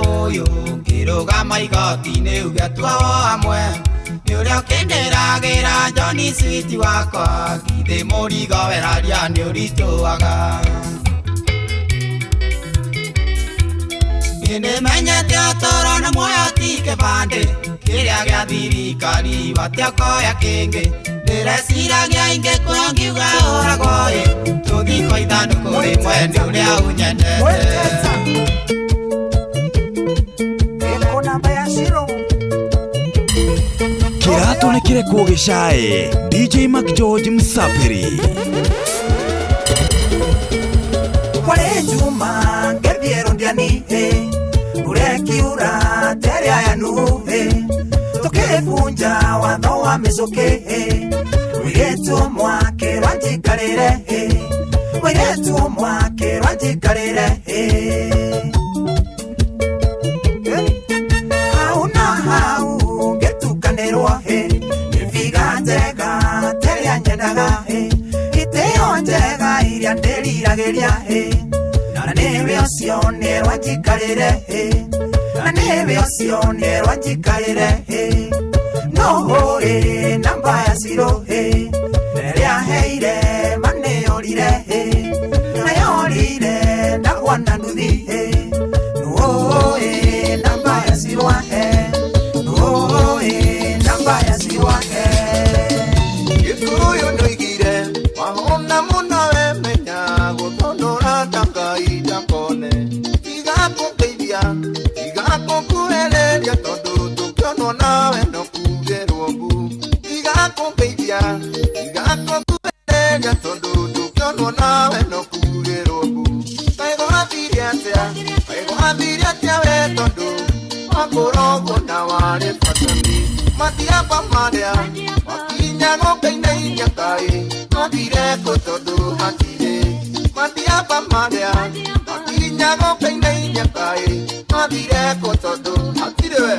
Ũyũ ngĩrũgama igoti-inĩ uge tuowo hamwe nĩ ũrĩa ũkĩndĩragĩra Johnny sweet wakwa githĩ mũrigo weraria nĩ ũritũhaga. Nĩmenyete ũtũũro na muoyo ti kĩbandĩ kĩrĩa gĩa thirikari batiakoya kĩngĩ ndĩreciragia ingĩkũra ngiuga ũragwo ĩ tũthiĩ kwa ithandũkũ rĩmwe nĩ ũrĩa ũnyendete. Kĩratũ nĩ kĩrekwo gĩcae DJ Mac George Msafiri. Kwale Juma ngethiero ndiani urekiura teria yanu tukibunja watho wa micuki muiretu mwake rwanjikarire muiretu mwake rwanjikarire hau na hau ngetukanirwo nibiga njega teria nyendaga itĩo njega iria ndĩriragĩria na nĩwe ũcio nĩrwanjikarĩre na nĩwe ũcio nĩrwanjikarĩre no hũrĩ namba ya ciro ĩrĩa heire manĩyũrire nayũrire ndagwa na nduthi nũĩ namba ya ciro ahe nũĩ namba ya ciro ahe. Gĩkũyũ nĩoigire wahona mũno wemenya gũthondora ta Ngai ndakone tiga kũngeithia tiga kũkuhĩrĩria tondũ tũkĩonwo nawe no kugĩrwo mbu tiga kũngeithia tiga kũkuhĩrĩria tondũ tũkĩonwo nawe no kugĩrwo mbu kaĩ gwathire atĩa kaĩ gwathire atĩa we tondũ wakũrogwo na warĩ batani matiamba marĩa makinya gũkainainia kaĩ mathire kũ tondũ hatirĩ matiamba marĩa makinya gũkainainia kaĩ mathire kũ tondũ hatirĩ we.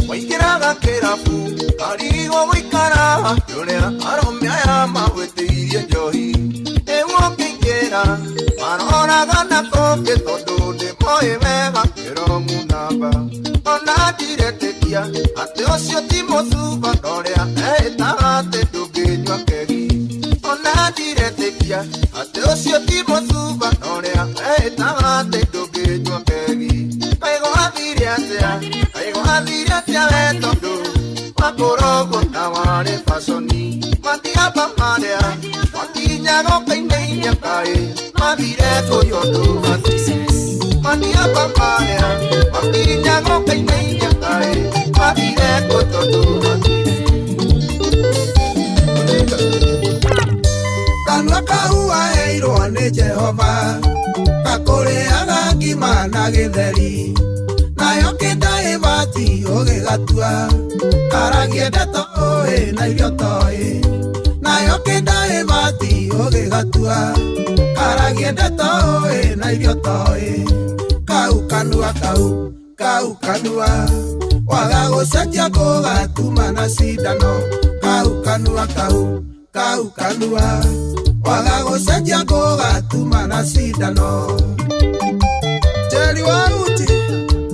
Waingĩraga kĩrabu karigwo gũikara ũrĩa arũme aya magwĩtĩirie njohi rĩu ũkĩingĩra maroraga na kũngĩ tondũ ndĩmoĩ wega kĩromu namba ona ndiretĩkia atĩ ũcio ti mũcuba ndorĩa eĩtaga atĩ ndũngĩnyua kegi ona ndiretĩkia atĩ ũcio ti mũcuba ndorĩa eĩtaga atĩ ndũngĩnyua kegi kaĩ gwathire atĩa kaĩ gwathire atĩa we tondũ wakũrogwo na warĩ baconi matiamba marĩa makinya gũkainainia kaĩ mathire kũ tondũ hatirĩ matiamba marĩa makinya gũkainainia kaĩ mathire kũ tondũ hatirĩ. Kanua kau waheirwo nĩ Jehova gakũrĩaga ngima na gĩtheri nayo kĩnda ĩbati ũgĩgatua karagie ndeto ũĩ na irio toĩ nayo kĩnda ĩbati ũgĩgatua karagie ndeto ũĩ na irio toĩ kau kanua kau kau kanua waga gũcenjia gũgatuma na cindano kau kanua kau kau kanua waga gũcenjia gũgatuma na cindano. Njeri wa uti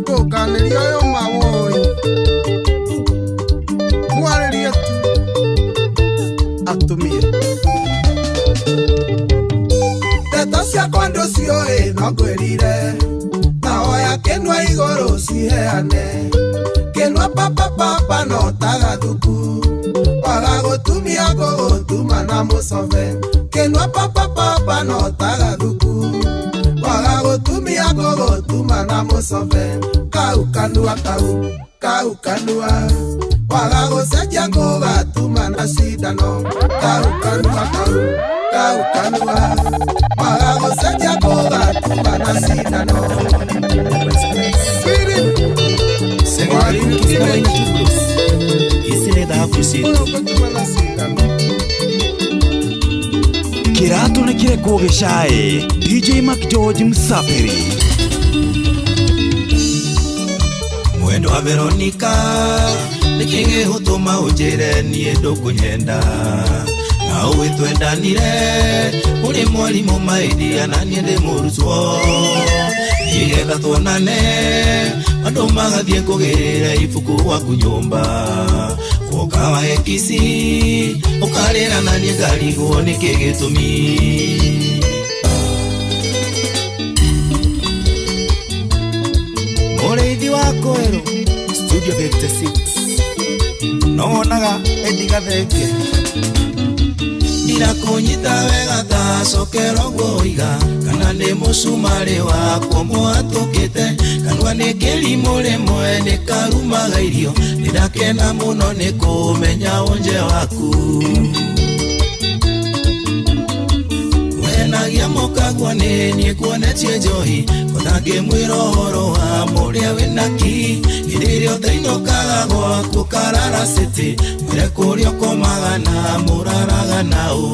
ngũkanĩria ũyũ mawoi mwarĩrie tu atumie ndeto ciakwa ndũciũĩ no ngwĩrire naoya kĩnua igũrũ ciheane kĩnua papapapa no tagathuku waga gũtumia ngũgũtuma na mũcobe kĩnua papapapa no tagathuku waga gũtumia ngũgũtuma na mũcobe kau kanua kau kau kanua waga gũcenjia ngũgatuma na cindano kau kanua kau kau kanua waga gũcenjia ngũgatuma na cindano. Kĩratũ nĩ kĩrekwo gĩcae DJ Mac George Msafiri. Mwendo Mwendwa Veronica nĩkĩ gĩgũtũma ũnjĩre niĩ ndũkũnyenda na ũĩ twendanire ũrĩ mwarimũ maidia na niĩ ndĩ mũrutwo nĩgetha tuonane andũ magathiĩ kũgĩrĩra ibuku gwaku nyũmba woka wahe kici ũkarĩra na niĩ ngarigwo nĩkĩ gĩtũmi. Mũrĩithi wa Koero Studio 56 no wonaga Eddie Gathenge ndirakunyita wega ta cokero guoiga kana nĩ mũcumarĩ wakwo mwatũkĩte kanua nĩ kĩrimũ rĩmwe nĩ karumaga irio nĩndakena mũno nĩ kũmenya wonje waku wenagia mũkagua nĩ niĩ kuonetie njohi kotangĩmwĩra ũhoro wa mũrĩa wĩnaki hĩndĩ ĩrĩa ũtainũkaga gwaku karara city mwĩre kũrĩa ũkomaga na mũraraga nao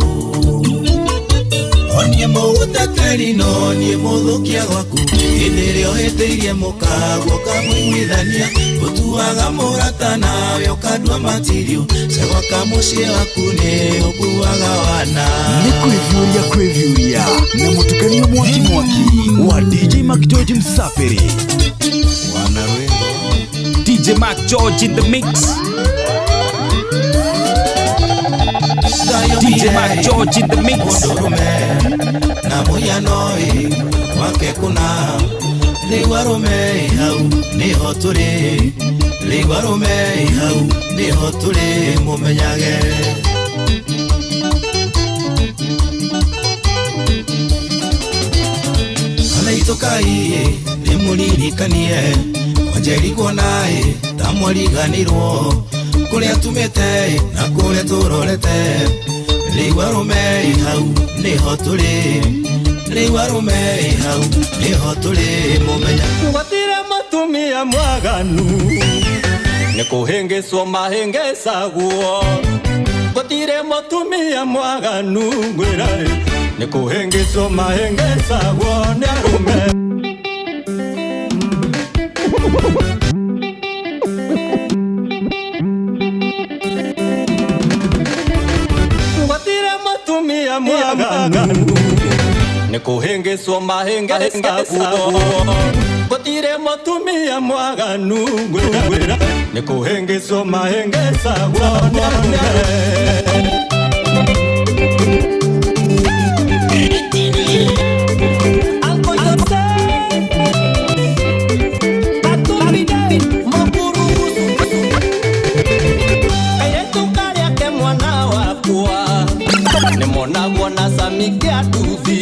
onie mũgũteteri no niĩ mũthũkia gwaku hĩndĩ ĩrĩa ũhĩtĩirie mũkaguo ũkamũiguithania ũtuaga mũrata nawe ũkandua matirio cegwaka mũciĩ waku nĩ ũkuaga wana. Nĩ kwĩviũria kwĩviũria na mũtukanio mwaki mwaki wa DJ Mac George Msafiri. Wana rwĩmbo DJ Mac George in the mix. DJ Mac George in the mix. Mũndũrũme na mũhiano-ĩ wake kũna rĩu arũme hau nĩho tũrĩ rĩu arũme hau nĩho tũrĩ mũmenyage. Anaitũkai ndĩmũririkanie kwanjeri kuona-ĩ ta mwariganĩrwo kũrĩa tumĩte na kũrĩa tũrorete rĩu arũme hau nĩho tũrĩ rĩu arũme hau nĩho tũrĩ mũmenya. Gũtirĩ mũtumia mwaganu nĩ kũhĩngĩcwo mahĩngĩcagwo gũtirĩ mũtumia mwaganu ngwĩra nĩ kũhĩngĩcwo mahĩngĩcagwo nĩ arũme. Mwaganu nĩ kũhĩngĩcwo mahĩngĩcagwo gũtirĩ mũtumia mwaganu ngwĩra nĩ kũhĩngĩcwo mahĩngĩcagwo nĩ arũme. Nĩmonagwo na cami kĩa nduthi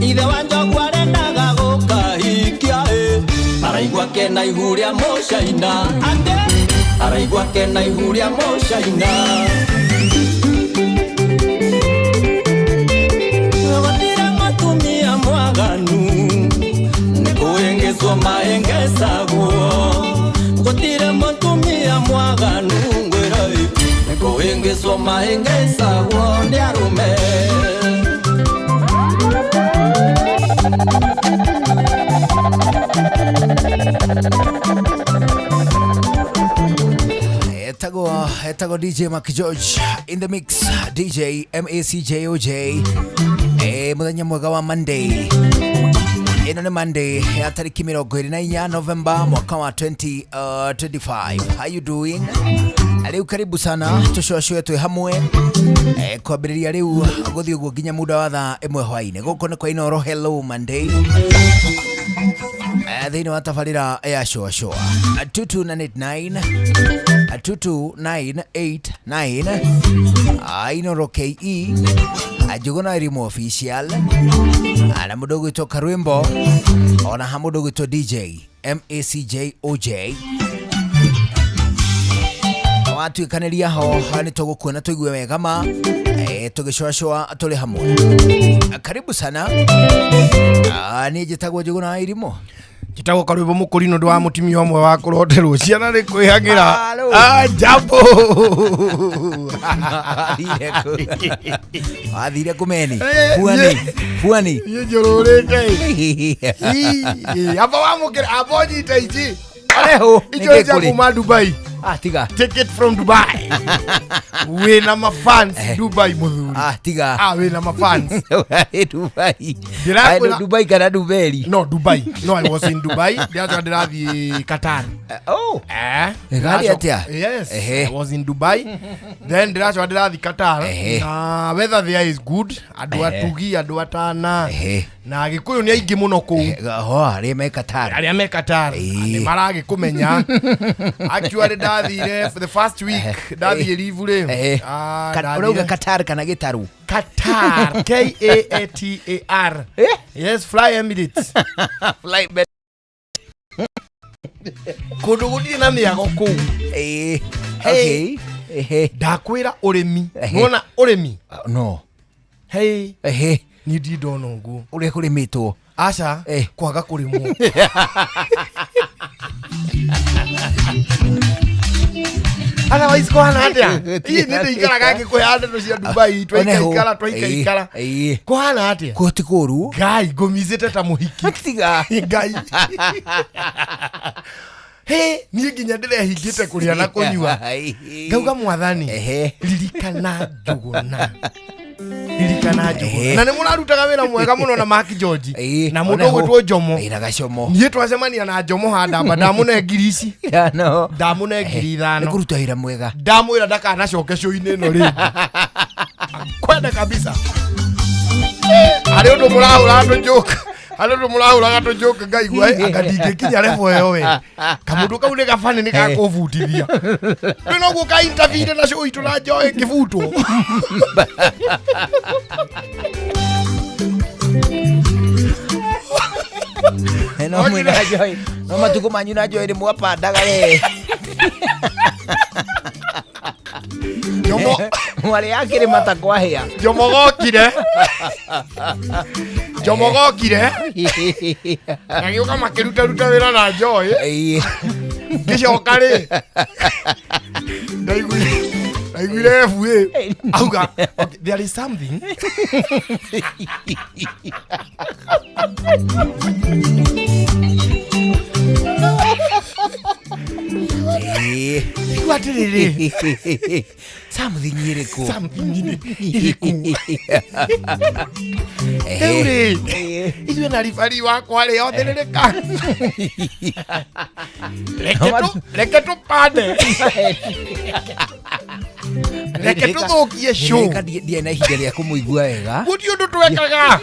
ithe wa njogu arendaga gũkahikia ĩ araigua kena ihu rĩa mũcaina araigua kena ihu rĩa mũcaina gũtirĩ mũtumia mwaganu nĩ kũhĩngĩcwo mahĩngĩcagwo gũtirĩ mũtumia mwaganu ngwĩra ĩ nĩ kũhĩngĩcwo mahĩngĩcagwo nĩ arũme. Etagwo DJ Mac George in the mix. DJ MACJOJ muthenya mwega wa Monday. Ĩno nĩ Monday ya tariki 24 November mwaka wa 2025. How you doing? Rĩu karibu sana tũcocwe twĩ hamwe kwambĩrĩria rĩu gũthiĩ ũguo nginya muda wa thaa ĩmwe hwainĩ. Gũkũ nĩ kwa Inooro Hello Monday thĩinĩ wa tabarĩra ya Shua Shua 22989 22989 Inooro KE Njuguna Elimu Official na mũndũ ũgwĩtwo Karwimbo ona ha mũndũ ũgwĩtwo DJ MACJOJ watuĩkanĩria ho nĩ tũgũkuona tũigue wega ma tũgĩcũacũa tũrĩ hamwe. Karibu sana. Niĩ njĩtagwo Njuguna Irimũ. Njĩtagwo Karwimbo Mũkũri nĩ ũndũ wa mũtumia ũmwe wa kũronderwo ciana nĩ kwĩhang'ĩra. Jambo. Wathire kũmeni Pwani Pwani niĩ njũrũrĩte. Amba wamũkĩra amba ũnyite ici Oneho, Icio nĩkĩ cia kũrĩ? kuma Dubai. Ah, tiga. Ticket from Dubai. Wĩna mafans Eh. Dubai mũthuri. Ah, tiga. Ah, wĩna mafans. Warĩ Dubai. Ndĩrakwĩra- Warĩ Dubai kana Dubeli? No, Dubai. No, I was in Dubai. Ndĩracoka ndĩrathiĩ Qatar. Oh. Eh. Ĩgarĩ atĩa? Yes. Ehe. I was in Dubai. Then ndĩracoka ndĩrathiĩ Qatar. Ehe. Na weather there is good. Andũ Ehe. atugi, andũ atana. Ehe. Na Agĩkũyũ nĩ aingĩ mũno kũu. Ho, arĩa me Qatar. Arĩa me Qatar Ĩĩ. nĩ maragĩkũmenya. Actually ndathire for the first week ndathiĩ leave rĩ. Ehe. Ah, Ũrauga ndathire Qatar kana gĩtarũ? Qatar. K A A T A R. Eh? Yes, Fly Emirates. Fly bet. Kũndũ gũtirĩ na mĩago kũu. Eh. Hey. Okay. Ehe. Ndakwĩra ũrĩmi. Ehe. Nĩwona ũrĩmi. No. Hey, Ehe. niĩ ndirĩ ndona ũguo. Ũrĩa kũrĩmĩtwo. Aca, Eh. kwaga kũrĩmwo. Otherwise kũhana atĩa? Ii nĩ ndĩikaraga ngĩkũhe ndeto cia Dubai, twaikaikara, twaikaikara. Ĩĩ. Kũhana atĩa? Kuo ti kũũru. Ngai, ngũmicĩte ta mũhiki. Tiga. Ngai. Hĩ, niĩ nginya ndĩrehingĩte kũrĩa na kũnyua. Ngauga mwathani, Ehe. ririkana Njũgũna. Ririkana Njũgũna. Ehe. Na nĩ mũrarutaga wĩra mwega mũno na Mark George. Ĩĩ. Na mũndũ Oneho. ũgwĩtwo Njomo. Ĩĩ, na gacomo. Niĩ twacemania na Njomo handamba ndamũne ngiri ici. No. Ndamũne ngiri Nĩ ithano. kũruta wĩra mwega. Ndamwĩra ndakanacoke cũinĩ ĩno rĩngĩ. Kwenda kabisa. Harĩ ũndũ mũrahũra tũjoke. Harĩ ũndũ mũrahũraga tũjoke ngaigua "Ĩ, anga ndingĩkinya level ĩyo we. Kamũndũ kau nĩ gabani nĩ gakũbutithia. Rĩu noguo ka intervene na show itũ na njoe ngĩbutwo. No mwĩna Joy. No matukũ manyu na Joy nĩ mwapandaga we. Njomo Mwarĩ akĩrĩma ta kwahĩa. Njomo gokire. Njomo gokire. Agĩũka makĩrutaruta wĩra na Joy. Ĩĩ. Ngĩcoka rĩ ndaiguire ndaiguire FA auga okay, there is something Ĩĩ. igua atĩrĩrĩ Something ĩrĩkũ? something ĩrĩkũ rĩu rĩ ithuĩ na ribari wakwa rĩ othĩrĩrĩka reke tũpande reke tũthũkie show Rĩka ndiarĩ na ihinda rĩa kũmũigua wega. gũtirĩ ũndũ twekaga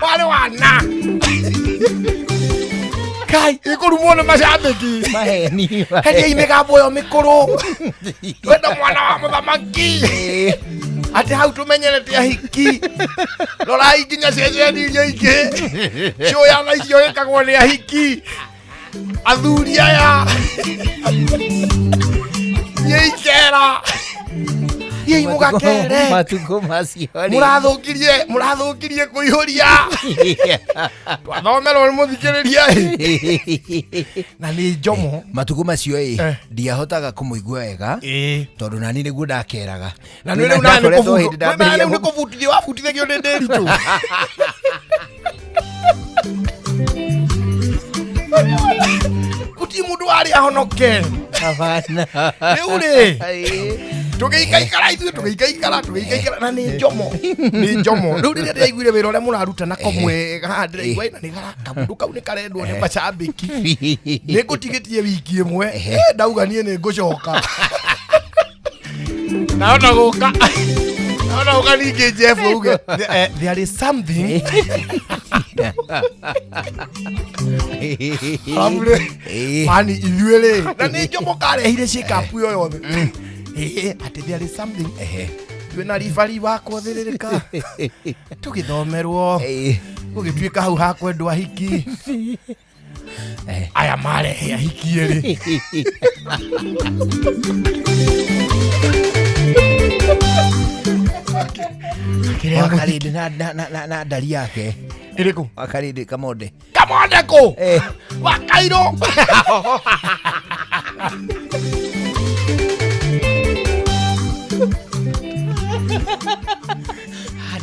warĩ wana kai ĩkũrumwo nĩ macambĩki Maheni. heriai mĩgambo ĩyo mĩkũrũ twenda mwana wa mũthamaki atĩ hau tũmenyerete ahiki rorai nginya ceceni iria ingĩ show ya thaa icio ĩkagwo nĩ ahiki athuri aya thiĩ ikera thiĩi mũgakere Matukũ macio rĩ. mũrathũkirie mũrathũkirie kũihũria twathomerwo nĩ mũthikĩrĩria ĩ na nĩ njomo Matukũ macio ĩ Eh. ndiahotaga kũmũigua wega ĩĩ tondũ nani nĩguo ndakeraga. na nĩ rĩu nani Ndakoretwo hĩndĩ ndambĩrĩria rĩu nĩ kũbutithio wabutithagio nĩ ndĩritũ gũtirĩ mũndũ warĩ ahonoke Hapana. rĩu rĩ tũgĩikaikara ithuĩ tũgĩikaikara tũgĩikaikara na nĩ njomo nĩ njomo rĩu rĩrĩa ndĩraiguire wĩra ũrĩa mũraruta na komwega haha ndĩraigua "Ĩ, na nĩ gara kamũndũ kau nĩ karendwo nĩ macambĩki nĩ ngũtigĩtie wiki ĩmwe Eh, ndauga niĩ nĩ ngũcoka naona gũka naona gũka ningĩ Jeff auge "There is something Alafu rĩ mani ithuĩ rĩ na nĩ njomo karehire shake-up ĩyo yothe Ĩĩ, atĩ there is something twĩ na ribari wakwa thĩrĩrĩka tũgĩthomerwo gũgĩtuĩka hau hakwendwo ahiki aya marehe ahiki erĩ Wakarĩndĩ na ndari yake ĩrĩkũ Wakarĩndĩ Kamonde Kamonde kũ Wakairũ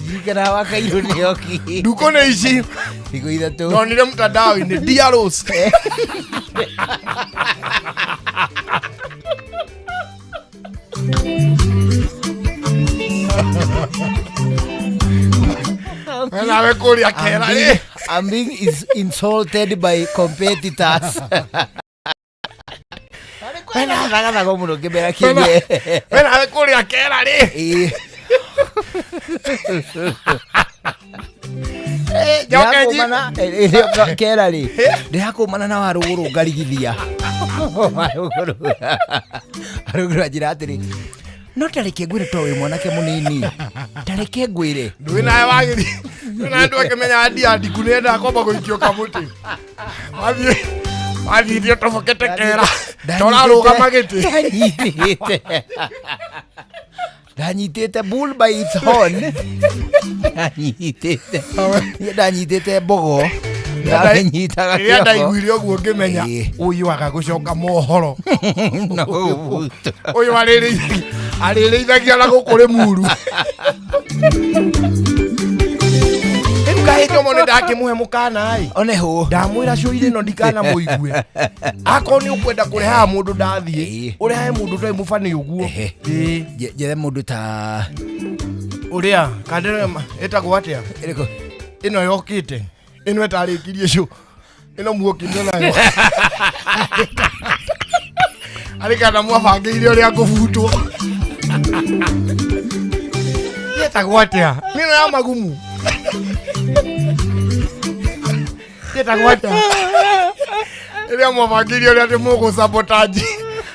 Ndirikana Wakairũ nĩ oki Ndukũ nĩ ici Thikũ 3. Ndonire mtandao-inĩ Dear Rose. Nawe kũrĩa kera ĩ. I'm being is insulted by competitors. Wena mũno kĩmera kĩngĩ. We nawe kũrĩa kera rĩ. Ĩĩ. Njoke nji- Ndĩrakũmana- ĩrĩa kera rĩ ndĩrakũmana na warũgũrũ ngarigithia. Warũgũrũ anjĩra atĩrĩ, no tareke ngwĩre to wĩ mwanake mũnini, tareke ngwĩre. Ndũĩ nawe wagĩri ndũĩ nawe ndwakĩmenya ndia ndiku nĩendaga kwamba gũikio kamũtĩ. Wathiĩ wathiĩ ũtobokete kera torarũgama gĩtĩ. Ndanyitĩte ndanyitĩte bull by its horn. Ndanyitĩte niĩ ndanyitĩte mbogo ndamenyitaga. Rĩrĩa ndaiguire ũguo ngĩmenya Ĩĩ. ũyũ aga gũcoka mohoro. No ũguo. Ũyũ arĩrĩithagia na gũkũ Rĩmuru. Rĩu kahĩndĩ ũmwe nĩ ndakĩmũhe mũkana ĩ. One hũ. Ndamwĩra cũire ĩno ndikana mũigue. Akorwo nĩ ũkwenda kũrehaga mũndũ ndathiĩ Ĩĩ. ũrehae mũndũ ũtarĩ mũbani ũguo. Ehe. Ĩĩ. Njethe mũndũ ta Ũrĩa kandĩro ĩtagwo atĩa? Ĩrĩkũ? Ĩno yokĩte ĩno ĩtarĩkirie cũ ĩno muokĩte nayo arĩ kana mwabangĩire ũrĩa ngũbutwo yetagwo atĩa nĩno ya magumu yetagwo atĩa ĩrĩa mwabangĩire ũrĩa atĩ mũgũsabotaji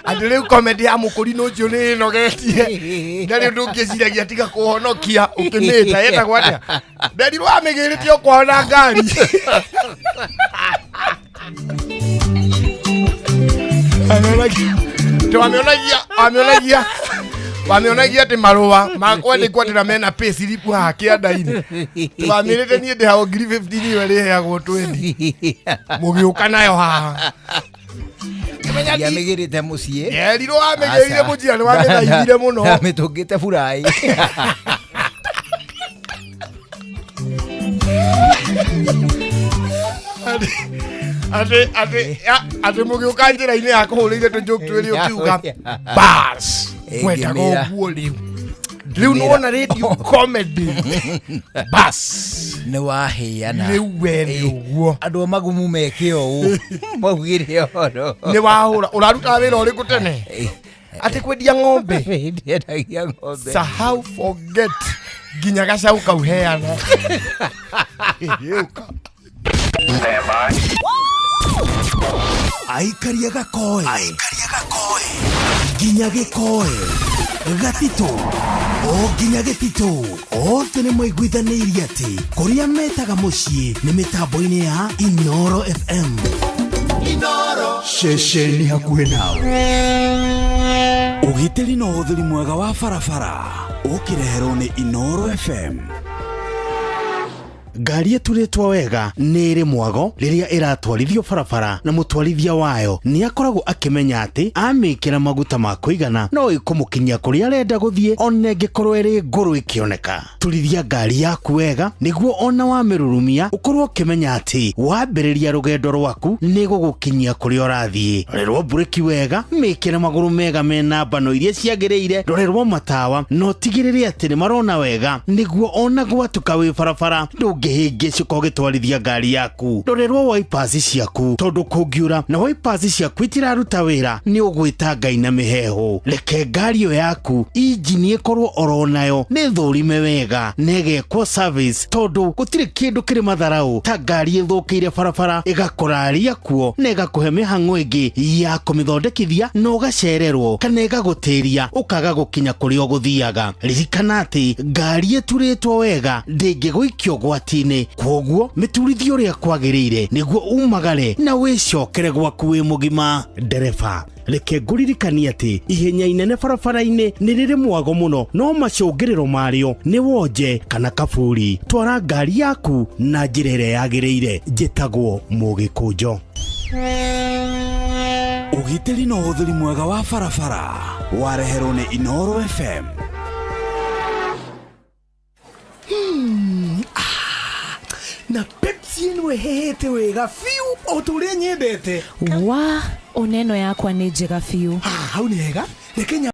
atĩ rĩu komedi ya mũkũrinũ ũcio nĩ ĩnogetie ndarĩ ũndũ ũngĩciragia tiga kũhonokia ũkĩmĩta yetagwo atĩa nderirwo amĩgĩrĩte o kwao na ngari. Wamĩonagia wamĩonagia atĩ marũa ma kwandĩkwo atĩ na mena pay slip haha kĩanda-inĩ wamĩrĩte niĩ ndĩhagwo 15,000 iwe rĩheagwo 20 mũgĩũka nayo haha. Ndiamĩgĩrĩte mũciĩ. Yerirwo wamĩgĩrire mũjira nĩ wamĩthaithire mũno. Ndamĩtũngĩte burai. Atĩ mũgĩũka njĩra-inĩ ya kũhũrĩire tũnjũku twĩrĩ ũkiuga bas Ĩ, kwendaga ngĩmĩra. ũguo rĩu rĩu nĩwona radio comedy bas Nĩ waheana. Rĩu we nĩ ũguo. Andũ a magumu meke ũũ maugire ũhoro. Nĩ wahũra ũrarutaga wĩra ũrĩkũ tene atĩ kwendia ng'ombe? Ndiendagia ng'ombe. Sahau, forget nginya gacau kau heana. Ĩũka. Aikaria gakoe nginya gĩkoe gatitũ o nginya gĩtitũ othe nĩ maiguithanĩirie atĩ kũrĩa metaga mũciĩ nĩ mĩtambo-inĩ ya Inoro FM ceceni hakuhĩ nawe. Ũgitĩri na ũhũthĩri mwega wa barabara ũkĩreherwo nĩ Inoro FM. Ngari ĩturĩtwo wega nĩ ĩrĩ mwago rĩrĩa ĩratwarithio barabara na mũtwarithia wayo nĩ akoragwo akĩmenya atĩ amĩkĩra maguta ma kũigana no ĩkũmũkinyia kũrĩa arenda gũthiĩ ona ĩngĩkorwo ĩrĩ ngũrũ ĩkĩoneka. Turithia ngari yaku wega nĩguo ona wamĩrurumia ũkorwo ũkĩmenya atĩ wambĩrĩria rũgendo rwaku nĩ gũgũkinyia kũrĩa ũrathiĩ. Rorerwo mburĩki wega, mĩkĩre magũrũ mega mena mbano iria ciagĩrĩire, rorerwo matawa na ũtigĩrĩre atĩ nĩ marona wega nĩguo ona gwatuka wĩ barabara ndũngĩhĩngĩcũka ũgĩtwarithia ngari yaku. Rorerwo wipers ciaku tondũ kũngiura na wipers ciaku itiraruta wĩra nĩ ũgwĩta Ngai na mĩheehũ. Reke ngari ĩyo yaku injini ĩkorwo oro nayo nĩ thũrime wega na ĩgekwo service tondũ gũtirĩ kĩndũ kĩrĩ matharaũ ta ngari ĩthũkĩire barabara ĩgakũraria kuo na ĩgakũhe mĩhang'o ĩngĩ ya kũmĩthondekithia na ũgacererwo kana ĩgagũtĩria ũkaga gũkinya kũrĩa ũgũthiaga. Ririkana atĩ ngari ĩturĩtwo wega ndĩngĩgũikio ũgwati-inĩ, kwoguo mĩturithie ũrĩa kwagĩrĩire nĩguo umagare na wĩcokere gwaku wĩ mũgima. Ndereba, reke ngũririkanie atĩ ihenya inene barabara-inĩ nĩ rĩrĩ mwago mũno no macũngĩrĩro marĩo nĩ wonje kana kaburi. Twara ngari yaku na njĩra ĩrĩa yagĩrĩire. Njĩtagwo Mũgĩkũnjo. Ũgitĩri na ũhũthĩri mwega wa barabara wareherwo nĩ Inoro FM. Na Pepsi ĩno Rĩu ĩhĩhĩte wega biũ o ta ũrĩa nyendete. Wa ona ĩno yakwa nĩ njega biũ. Hau nĩ hega. Reke nyambe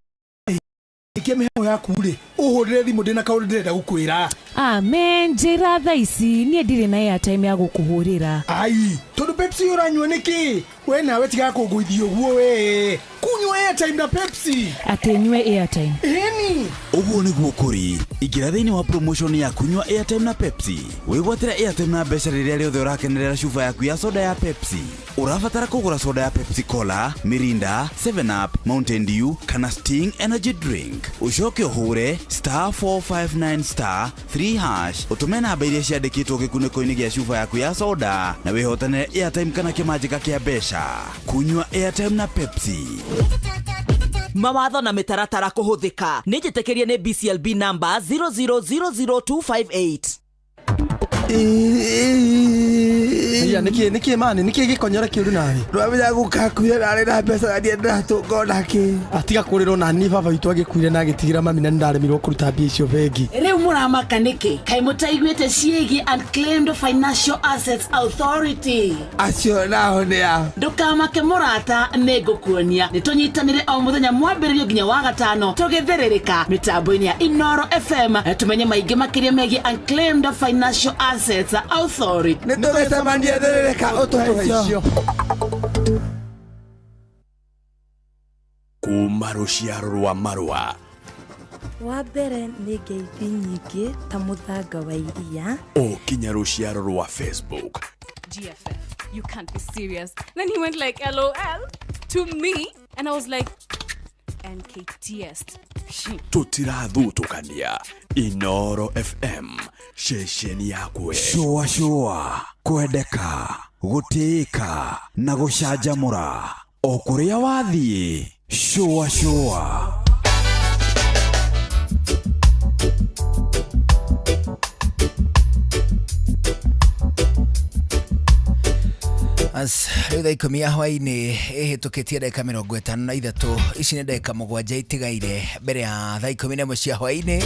mĩhang'o yaku rĩ, ũhũrĩre thimũ ndĩna kaũndũ ndĩrenda gũkwĩra. Amen, njĩra thaa ici, niĩ ndirĩ na airtime ya gũkũhũrĩra. Ai, tondũ Pepsi ũranyua nĩkĩ? We nawe tiga kũngũithia ũguo we. Kunyua airtime na Pepsi. Atĩ nyue airtime? Ĩni. Ũguo nĩguo kũrĩ. Ingĩra thĩinĩ wa promotion ya kunyua airtime na Pepsi. Wĩgwatĩre airtime na mbeca rĩrĩa rĩothe ũrakenerera cuba yaku ya soda ya Pepsi. Ũrabatara kũgũra soda ya Pepsi Cola, Mirinda, 7 Up, Mountain Dew kana Sting Energy Drink. Ũcoke ũhũre star 459 star 3 hash, ũtũme namba iria ciandĩkĩtwo gĩkunĩko-inĩ gĩa cuba yaku ya soda na wĩhotanĩre airtime kana kĩmanjĩka kĩa mbeca. Kunyua airtime na Pepsi. Mawatho na mĩtaratara kũhũthĩka. Nĩ njĩtĩkĩrie nĩ BCLB number 0000258. Iya, nĩkĩ nĩkĩ mani nĩkĩ gĩkonyore kĩũru nawe? Ndwamenya gũkakuire narĩ na mbeca na ndiendatũnga onakĩ. Atiga kũrĩrwo na niĩ baba witũ agĩkuire na agĩtigĩra mami na nĩndaremirwo kũruta mbia icio bengi. Rĩu mũramaka nĩkĩ? Kaĩ mũtaiguĩte ciĩgiĩ Unclaimed Financial Assets Authority? Acio nao nĩ a? Ndũkamake mũrata, nĩ ngũkuonia. Nĩ tũnyitanĩre o mũthenya mwambĩrĩrio nginya wa gatano tũgĩthĩrĩrĩka mĩtambo-inĩ ya Inoro FM, tũmenye maingĩ makĩria megiĩ Unclaimed Financial Assets Authority. Nĩ tũgĩcemania thĩrĩrĩka ũtũhe icio. Kuma rũciaro rwa marũa. Wa mbere nĩ ngeithi nyingĩ ta mũthanga wa iria. O kinya rũciaro rwa Facebook. GFF, you can't be serious. Then he went like, LOL to me. And I was like, NKTS. Tũtirathutũkania. Inoro FM, ceceni yakwe. Shũa shũa, kwendeka, gũtĩĩka na gũcanjamũra o kũrĩa wathiĩ. Shũa shũa. As rĩu thaa 10 ya hwainĩ ĩhĩtũkĩtie ndagĩka 53, ici nĩ ndagĩka 7 itigaire mbere ya thaa 11 cia hwainĩ.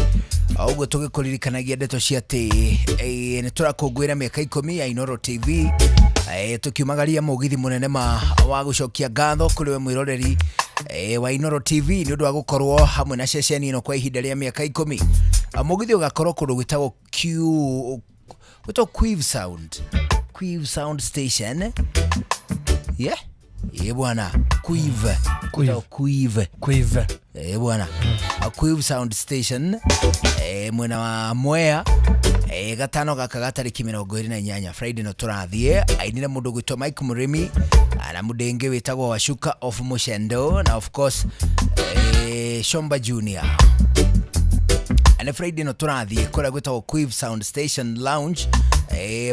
O ũguo tũgĩkũririkanagia ndeto cia atĩ nĩ tũrakũngũĩra mĩaka 10 ya Inoro TV, tũkiumagaria mũgithi mũnene ma wa gũcokia ngatho kũrĩ we mwĩroreri wa Inoro TV nĩ ũndũ wa gũkorwo hamwe na ceceni ĩno kwa ihinda rĩa mĩaka 10. Mũgithi ũgakorwo kũndũ gwĩtagwo Q gwĩtagwo Quive Sound, Quive Sound Station. Yeah? Ye bwana, Quive. Quive. Quive. Quive. Eh bwana. Quive Sound Station mwena wa Mwea, gatano gaka gatarĩki 28, Friday no tũrathiĩ. Ainire mũndũ gwĩtwo Mike Mũrĩmi na mũndũ ũngĩ wĩtagwo Washuka of Mushendo na of course Shomba Junior. Nĩ Friday no tũrathiĩ kũrĩa gwĩtagwo Quive Sound Station Lounge,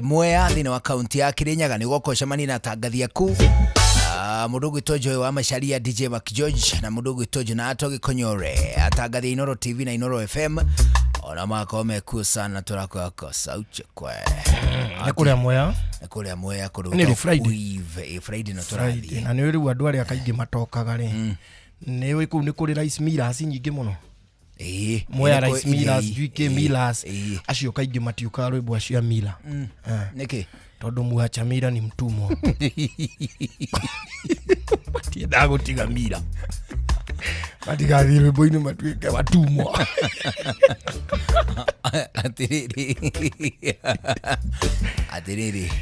Mwea, thĩinĩ wa kaunti ya Kirinyaga. Nĩ ũgoka ũcemanie na atangathi aku, mũndũ ũgwĩtwo Joy wa Macharia, DJ Mark George na mũndũ ũgwĩtwo Jonato Gĩkonyore, atangathi a Inoro TV na Inoro FM ona makorwo mekuo sana. Tũrakwĩhoka sauche kwe. Nĩ kũrĩa Mwea? Nĩ kũrĩa Mwea kũndũ Nĩ rĩ, gwĩtagwo Friday? Quive. Friday no Friday. tũrathiĩ. Na nĩ rĩu andũ arĩa kaingĩ matokaga rĩ, nĩ ũĩ kũu nĩ kũrĩ rice millers nyingĩ mũno. Mwea nĩ rice millers, ithĩi. GK millers, acio kaingĩ matiũkaga rwĩmbo acio a mila. Nĩkĩ? Tondũ muacha mira ni mtumwa, matiendaga gũtiga mira matigathiĩ rwĩmbo-inĩ matuĩke watumwa. Atiriri, atiriri.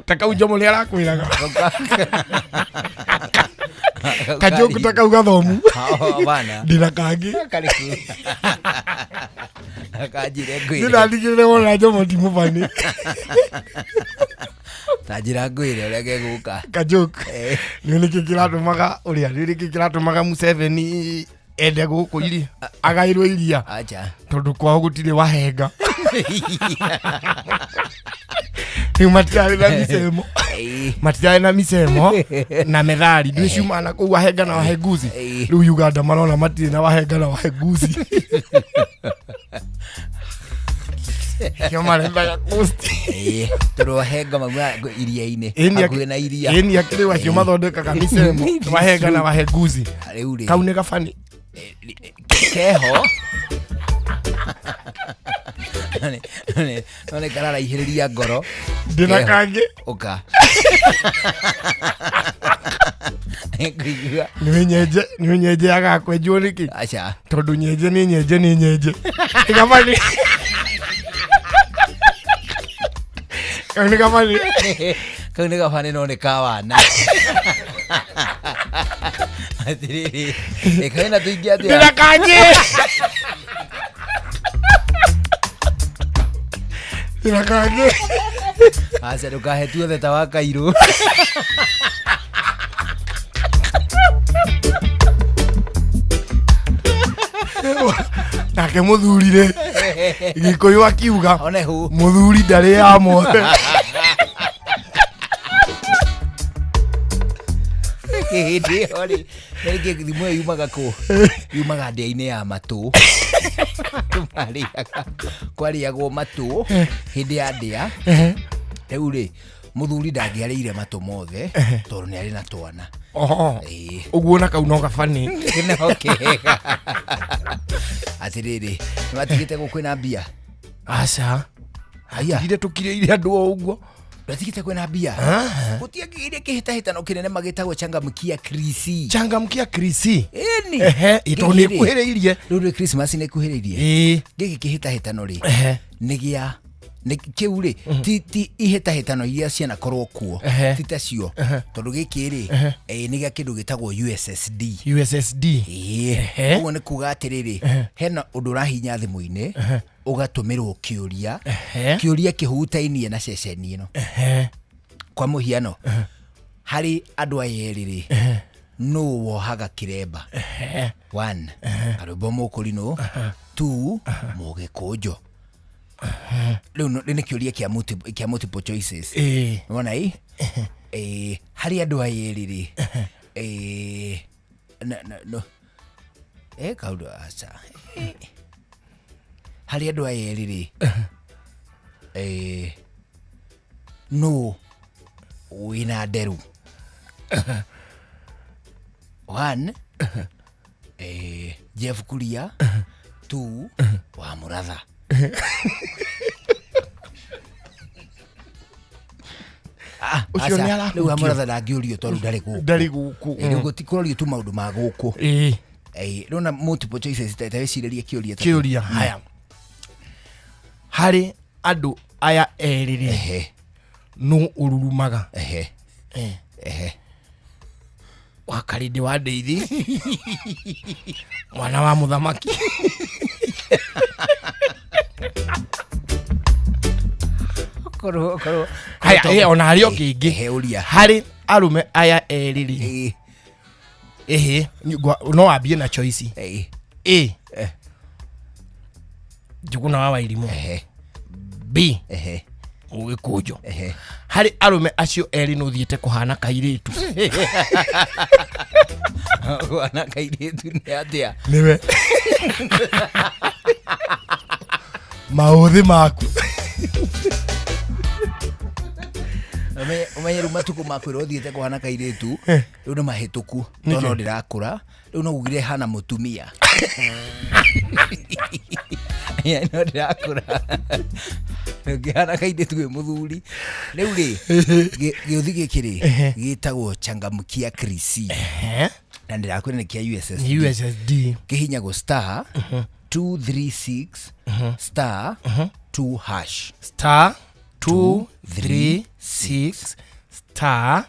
Ta kau Jomo nĩ arakwĩraga kajoku ta kau gathomu. Bana. Ndĩna kangĩ. Karĩkũ? Kanjire ngwĩre. Nĩndatigĩrĩre wona Jomo ti mũbani. Ta njĩra ngwĩre ũrĩa gegũka. Kajoku nĩ nĩkĩ kĩratũmaga ũrĩa nĩ nĩkĩ kĩratũmaga Museveni ende gũkũ iria agaĩrwo iria? Acha. Tondũ kwao gũtirĩ wahenga, rĩu matirarĩ na micemo, matirarĩ na micemo na methali ndwĩ ciumaga na kũu wahenga na wahenguzi. Rĩu Uganda marona matirĩ na wahenga na wahenguzi, kĩo marendaga coast. Tondũ wahenga mauma iria-inĩ, hakuhĩ na iria. Ĩni akĩrĩ acio mathondekaga micemo wahenga na wahenguzi. Rĩu rĩ, kau nĩ gabani. Keho. No nĩ kararaihĩrĩria ngoro. Ndĩna kangĩ. Ũka. Ngũigua. Nĩ nyenje, nĩ nyenje yagakwenjwo nĩkĩ? Aca. Tondũ nyenje nĩ nyenje nĩ nyenje. Nĩ kabani. Kau nĩ kabani. Kau nĩ kabani no nĩ ka wana. Atirĩrĩ. Ĩ kaĩ na tũingĩ atĩa? Ndĩna kangĩ. Ndĩna kangĩ. Aca ndũkahe tuothe ta wa kairũ. Nake mũthuri rĩ Gĩkũyũ akiuga mũthuri ndarĩ ya mothe. Hĩndĩ ĩyo rĩ, rĩngĩ thimũ ĩyo yumaga kũ? Yumaga ndĩa-inĩ ya matũ. Marĩaga, kwarĩagwo matũ hĩndĩ ya ndĩa. Rĩu rĩ, mũthuri ndangĩarĩire matũ mothe tondũ nĩ arĩ na twana. Oho. Ĩĩ. Ũguo na kau no gabani. No kega. Atĩrĩrĩ, nĩ watigĩte gũkwĩna mbia? Aca. Aya. Atigire tũkirĩire andũ o ũguo. Ndwatigĩte kwĩna mbia? Gũtiangĩgĩire kĩhĩtahĩtano kĩnene magĩtagwo changamkia krisi. Changamkia krisi. Ĩni. Ehe, ĩ tondũ nĩ ĩkuhĩrĩirie. Rĩu rĩ Christmas nĩ ĩkuhĩrĩirie. Ĩĩ. Gĩkĩ kĩhĩtahĩtano rĩ, Ehe. nĩ gĩa nĩ kĩu rĩ ti ihĩtahĩtano iria cianakorwo kuo Ehe. ti tacio Ehe. tondũ gĩkĩ rĩ Ehe. nĩ gĩa kĩndũ gĩtagwo USSD. USSD. Ĩĩ. Ũguo nĩ kuga atĩrĩrĩ, hena ũndũ ũrahinya thimũ-inĩ ũgatũmĩrwo kĩũria kĩũria kĩhutainie na ceceni ĩno. Kwa mũhiano harĩ andũ aya erĩ rĩ nũ wohaga kĩremba? One, karwĩmbo mũkũrinũ. Two, mũgĩkũnjo. Rĩu nĩ kĩũria kĩa kĩa multiple choices. Ĩĩ. Nĩwona ĩ? Ĩĩ, harĩ andũ aya erĩ rĩ ĩĩ, no. Ĩ, kaũndũ aca. Ĩ. Harĩ andũ aya erĩ rĩ ĩĩ, nũ wĩna nderu? One, Jeff Kuria. Two, wa Mũratha. Ah, Ũcio aca, nĩ arahutio. rĩu wa Mũratha ndangĩũrio tondũ ndarĩ gũkũ. Ndarĩ gũkũ. Ĩ, rĩu gũtikũrorio tu maũndũ ma gũkũ. Ĩĩ. Ĩ, rĩu na multiple choices ta wĩcirĩrie kĩũria ta kĩu. Kĩũria haya. Harĩ andũ aya erĩ rĩ nũ ũrurumaga? Ehe. Ehe. Wa Karĩndĩ wa Ndeithi mwana wa mũthamaki. Korwo korwo. Haya, ĩ, ona harĩ o kĩngĩ. Ehe, ũria. Harĩ arũme aya erĩ rĩ ĩhĩ no wambie na choice. A, Njũgũna wa Wairimũ. B, Mũgĩkũnjo. Harĩ arũme acio erĩ nũ ũthiĩte kũhana kairĩtu? Kũhana kairĩtu nĩ atĩa? Nĩwe. Maũthĩ maku. Ũmenye rĩu matukũ ma kwĩrwo ũthiĩte kũhana kairĩtu rĩu nĩ mahĩtũku tondũ no ndĩrakũra rĩu no ugire hana mũtumia. No ndĩrakũra ũngĩhana kairĩtu wĩ mũthuri. Rĩu rĩ gĩũthi gĩkĩ rĩ gĩtagwo changamkia krisi na ndĩrakwĩra nĩ kĩa USSD. Nĩ USSD. Kĩhinyagwo star 236 star 2 hash. Star 2 3 6 star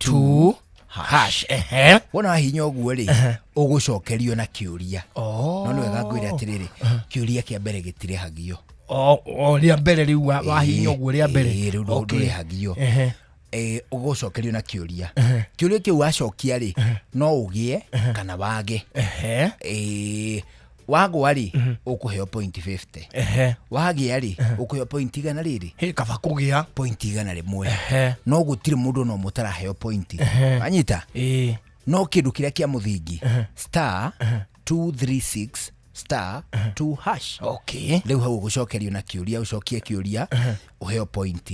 2 hash. Ehe. Wona wahinya ũguo rĩ ũgũcokerio na kĩũria. No nĩ wega ngwĩre atĩrĩrĩ, kĩũria kĩa mbere gĩtirĩhagio. O rĩa mbere rĩu wahinya ũguo rĩa mbere. Ĩĩ, rĩu Okay. ndũrĩhagio. Ehe. Ũgũcokerio na kĩũria. Kĩũria kĩu wacokia rĩ no ũgĩe kana wage. Wagwa rĩ ũkũheo point 50. Wagĩa rĩ ũkũheo point igana rĩrĩ. Hĩ, kaba kũgĩa. Point 100. No gũtirĩ mũndũ ona ũmwe ũtaraheo point. Wanyita? No kĩndũ kĩrĩa kĩa mũthingi star 236 star 2 hash. Okay. Rĩu hau ũgũcokerio na kĩũria, ũcokie kĩũria ũheo point,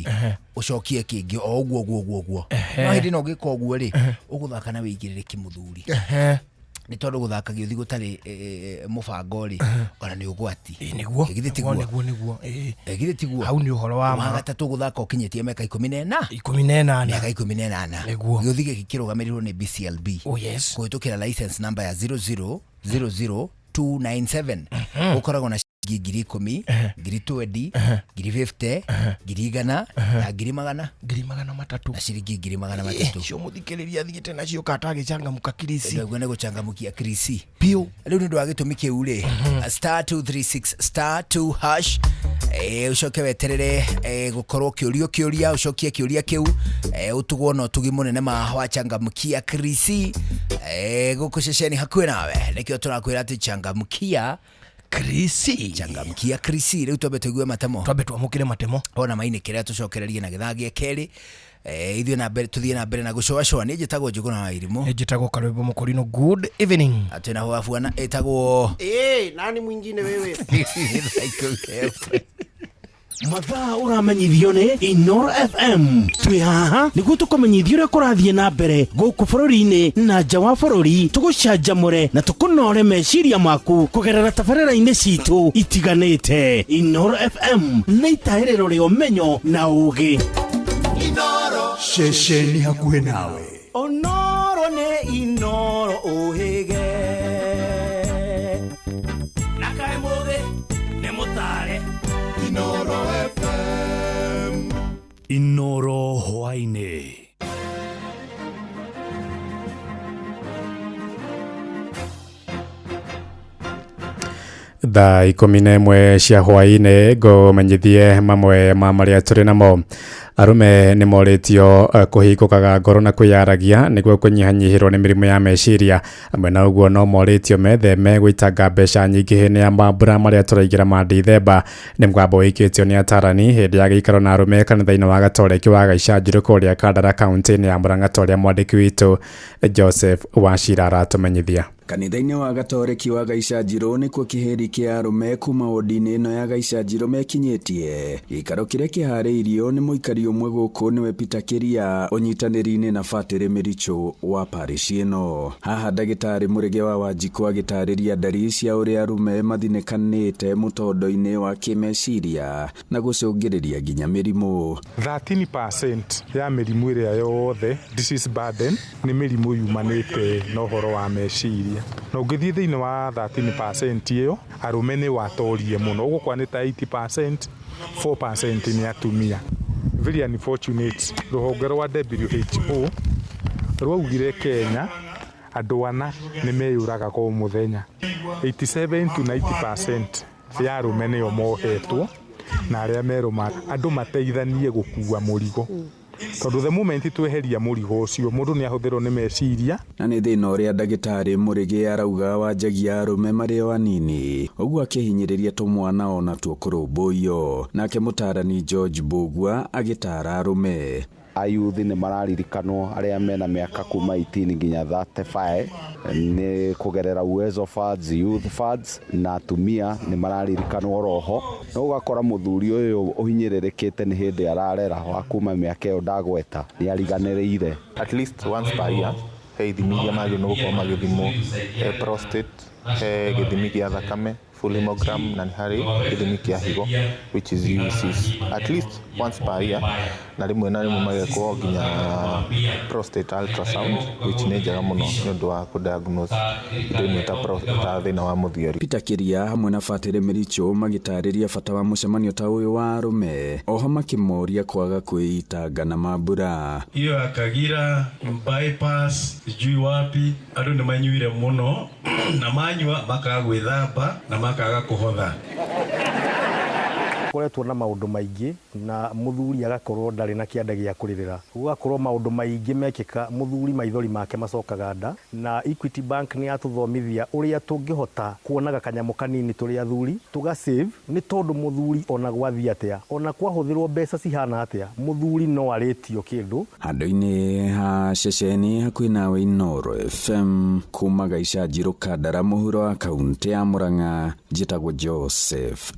ũcokie kĩngĩ o ũguo ũguo ũguo ũguo. No hĩndĩ ĩno ũngĩka ũguo rĩ ũgũthaka na wĩigĩrĩrĩki mũthuri. Nĩ tondũ gũthaka gĩũthi gũtarĩ mũbango rĩ, ona nĩ ũgwati. Nĩguo. Githĩ tiguo? Nĩguo, nĩguo, ĩĩ. Githĩ tiguo? Hau nĩ ũhoro wa ma. Wa gatatũ, gũthaka ũkinyĩtie mĩaka 18. 18. Mĩaka 18. Nĩguo. Gĩũthi gĩkĩ kĩrũgamĩrĩirwo nĩ BCLB. Oh, yes. Kũhĩtũkĩra license number ya 0000297. Ũkoragwo na ciringi 10,000, 20,000, 50,000, 100,000 na ngiri magana 300,000. Na ciringi 300,000. Cio mũthikĩrĩria athiĩte nacio kata agĩcangamũka kirisi. Nĩguo, nĩ gũchangamkia kirisi biũ. Rĩu nĩ ũndũ wa gĩtũmi kĩu rĩ, *236 *2 hash, ũcoke weterere gũkorwo kĩũrio kĩũria, ũcokie kĩũria kĩu, ũtugwo na ũtugi mũnene ma wachangamkia kirisi gũkũ ceceni hakuhĩ nawe. Nĩkĩo tũrakwĩra atĩ changamkia krisi, changamkia krisi. Rĩu twambe tũigue matemo, twambe twamũkĩre matemo ona mainĩ kĩrĩa tũcokererie na gĩthaa gĩa kerĩ, ithuĩ na mbere tũthiĩ na mbere na gũcoacoa. Niĩ njĩtagwo Njũgũna wa Irimũ. Nĩ njĩtagwo Karwĩmbo Mũkũrinũ. Good evening. Atĩ na wabuana ĩtagwo Eh, nani mwingine wewe? Mathaa ũramenyithio nĩ Inoro FM. Twĩ haha nĩguo tũkũmenyithia ũrĩa kũrathiĩ na mbere gũkũ bũrũri-inĩ na nja wa bũrũri, tũgũcanjamũre na tũkũnore meciria maku kũgerera tabarĩra-inĩ citũ itiganĩte. Inoro FM nĩ itahĩrĩro rĩa ũmenyo na ũũgĩ. Ceceni hakuhĩ nawe. Onoro nĩ Inoro ũhĩge na kaĩ mũthĩ nĩ mũtare. Inoro FM. Inoro hwaĩ-inĩ. Thaa 11 cia hwaĩ-inĩ, ngũmenyithie mamwe ma marĩa tũrĩ namo. Arũme nĩ morĩtio kũhingũkaga ngoro na kwĩyaragia nĩguo kũnyihanyihĩrwo nĩ mĩrimũ ya meciria. Hamwe na ũguo, no morĩtio metheme gũitanga mbeca nyingĩ hĩndĩ ya mambura marĩa tũraingĩra ma Dithemba. Nĩ mũgambo wĩkĩtio nĩ atarani hĩndĩ ya gĩikaro na arũme kanitha-inĩ wa Gatoreki wa Gaicanjirũ kũrĩa Kandara, kaunti-inĩ ya Murang'a, ta ũrĩa mwandĩki witũ Joseph Wachira aratũmenyithia. Kanitha-inĩ wa Gatoreki wa Gaicanjirũ nĩkuo kĩhĩri kĩa arũme kuma wodi-inĩ ĩno ya Gaicanjirũ mekinyĩtie. Gĩikaro kĩrĩa kĩharĩirio nĩ mũikari ũmwe gũkũ, nĩwe Peter Kĩria, ũnyitanĩri-inĩ na Batĩrĩ Mĩrichũ wa parish ĩno. Haha ndagĩtarĩ Mũrĩge wa Wanjikũ agĩtarĩria ndari cia ũrĩa arũme mathinĩkanĩte mũtondo-inĩ wa kĩmeciria na gũcũngĩrĩria nginya mĩrimũ. 13% ya mĩrimũ ĩrĩa yothe disease burden nĩ mĩrimũ yumanĩte na ũhoro wa meciria, na ũngĩthiĩ thĩinĩ wa 13% ĩyo, arũme nĩ watorie mũno, ũgũkora nĩ ta 80%, 4% nĩ atumia. Very unfortunate, rũhonge rwa WHO rwaugire Kenya andũ ana nĩ meyũragaga o mũthenya. 87 to 90% ya arũme nĩo mohetwo na arĩa merũma. Andũ mateithanie gũkua mũrigo, tondũ the moment tweheria mũrigo ũcio, mũndũ nĩ ahũthĩrwo nĩ meciria. Na nĩ thĩna ũrĩa ndagĩtarĩ Mũrĩgĩ arauga wanjagia arũme marĩ o anini, ũguo akĩhinyĩrĩria tũmwana onatuo kũrũmbũiyo. Nake mũtarani George Mbũgua agĩtara arũme. Ayuthi nĩ mararirikanwo arĩa mena mĩaka kuma 18 nginya 35 nĩ kũgerera Uwezo Funds, Youth Funds, na atumia nĩ mararirikanwo roho. No ũgakora mũthuri ũyũ ũhinyĩrĩrĩkĩte nĩ hĩndĩ ararera wa kuma mĩaka ĩyo ndagweta nĩ ariganĩrĩire. At least once per year he ithimi iria magĩrĩirwo gũkorwo magĩthimwo, he prostate, he gĩthimi gĩa thakame, full hemogram, na nĩ harĩ gĩthimi kĩa higo, which is UECs, at least once per year, na rĩmwe na rĩmwe magekwo nginya prostate ultrasound, which nĩ njega mũno nĩ ũndũ wa kũ-diagnose indo imwe ta thĩna wa mũthiori. Peter Kĩria hamwe na Batĩrĩ Mĩrichũ magĩtarĩria bata wa mũcemanio ta ũyũ wa arũme, oho makĩmoria kwaga kwĩitanga na mambura. Hiyo ya Kagira bypass sijui wapi, andũ nĩ manyuire mũno na manyua makaga gwĩthamba na makaga kũhotha. Koretwo na maũndũ maingĩ na mũthuri agakorwo ndarĩ na kĩanda gĩa kũrĩrĩra, gũgakorwo maũndũ maingĩ mekĩka, mũthuri maithori make macokaga nda. Na Equity Bank nĩ yatũthomithia ũrĩa tũngĩhota kuonaga kanyamũ kanini tũrĩ athuri tũga save, nĩ tondũ mũthuri ona gwathiĩ atĩa, ona kwahũthĩrwo mbeca cihana atĩa, mũthuri no arĩtio kĩndũ. Handũ-inĩ ha ceceni hakuhĩ nawe, Inoro FM, kuma Gaicanjirũ, Kandara, mũhuro wa kaunti ya Murang'a, njĩtagwo Joseph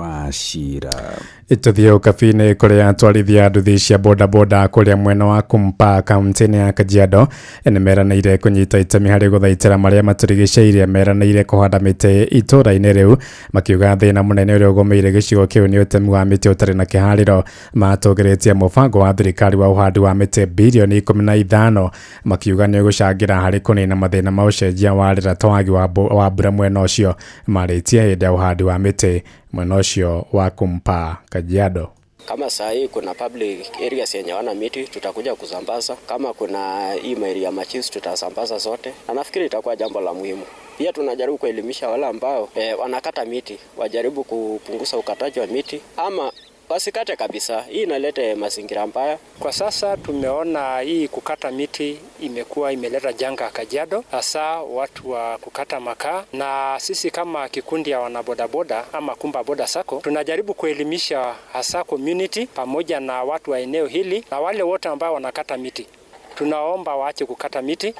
Wa cira. Tũthiĩ ũkabi-inĩ kũrĩa atwarithia nduthi cia bodaboda kũrĩa mwena wa Kumpa kaunti-inĩ ya Kajiado nĩ meranĩire kũnyita itemi harĩ gũthaitĩra marĩa matũrigicĩirie. Meranĩire kũhanda mĩtĩ itũũra-inĩ rĩu, makiuga thĩna mũnene ũrĩa ũgũmĩire gĩcigo kĩu nĩ ũtemi wa mĩtĩ ũtarĩ na kĩharĩro. Matũgĩrĩtie mũbango wa thirikari wa ũhandi wa mĩtĩ birioni 15, makiuga nĩ ũgũcangĩra harĩ kũnina mathĩna ma ũcenjia wa rĩera ta wagi wa mbura mwena ũcio. Marĩtie hĩndĩ ya ũhandi wa mĩtĩ mwena ũcio wa Kumpa, Kajiado. Kama saa hii kuna public areas yenye wana miti, tutakuja kusambaza. Kama kuna hii maili ya machiefs, tutasambaza zote, na nafikiri itakuwa jambo la muhimu. Pia tunajaribu kuelimisha wale ambao wanakata miti, wajaribu kupunguza ukataji wa miti ama wasikate kabisa. Hii inaleta mazingira mbaya. Kwa sasa tumeona hii kukata miti imekuwa imeleta janga Kajiado, hasa watu wa kukata makaa, na sisi kama kikundi ya wanabodaboda ama Kumba Boda Sacco tunajaribu kuelimisha hasa community pamoja na watu wa eneo hili na wale wote ambao wanakata miti. Tunaomba waache kukata miti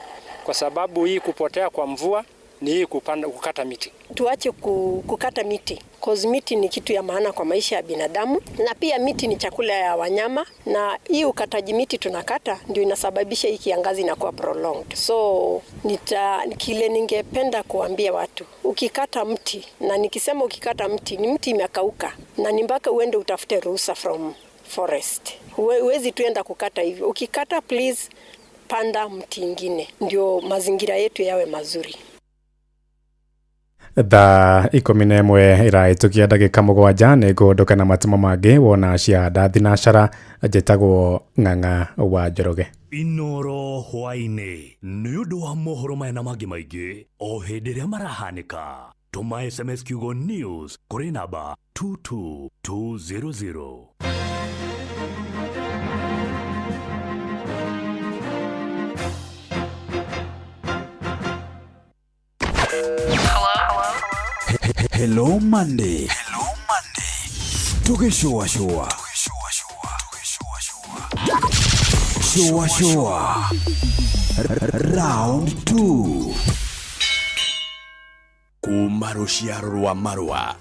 kwa sababu hii kupotea kwa mvua ni hii kukata miti. Tuache kukata miti, cause miti ni kitu ya maana kwa maisha ya binadamu, na pia miti ni chakula ya wanyama, na hii ukataji miti tunakata ndio inasababisha hii kiangazi inakuwa prolonged. So kile ningependa kuambia watu, ukikata mti, na nikisema ukikata mti ni mti imekauka, na ni mpaka uende utafute ruhusa from forest. Huwezi tuenda kukata hivyo. Ukikata, please panda mti ingine ndio mazingira yetu yawe mazuri. Thaa 11 ĩrahĩtũkia ndagĩka 7 nĩ ngũndũka na matemo mangĩ wona cia ndathinacara. Njĩtagwo Ng'ang'a wa Njoroge. Inoro hwaĩ-inĩ nĩ ũndũ wa mohoro maya na mangĩ maingĩ o hĩndĩ ĩrĩa marahanĩka. Tũma SMS kiugo news kũrĩ namba 22200. Hello Monday. Hello Monday. Tukishua shua. Shua shua. Round 2. Kuma rũciaro rwa marũa.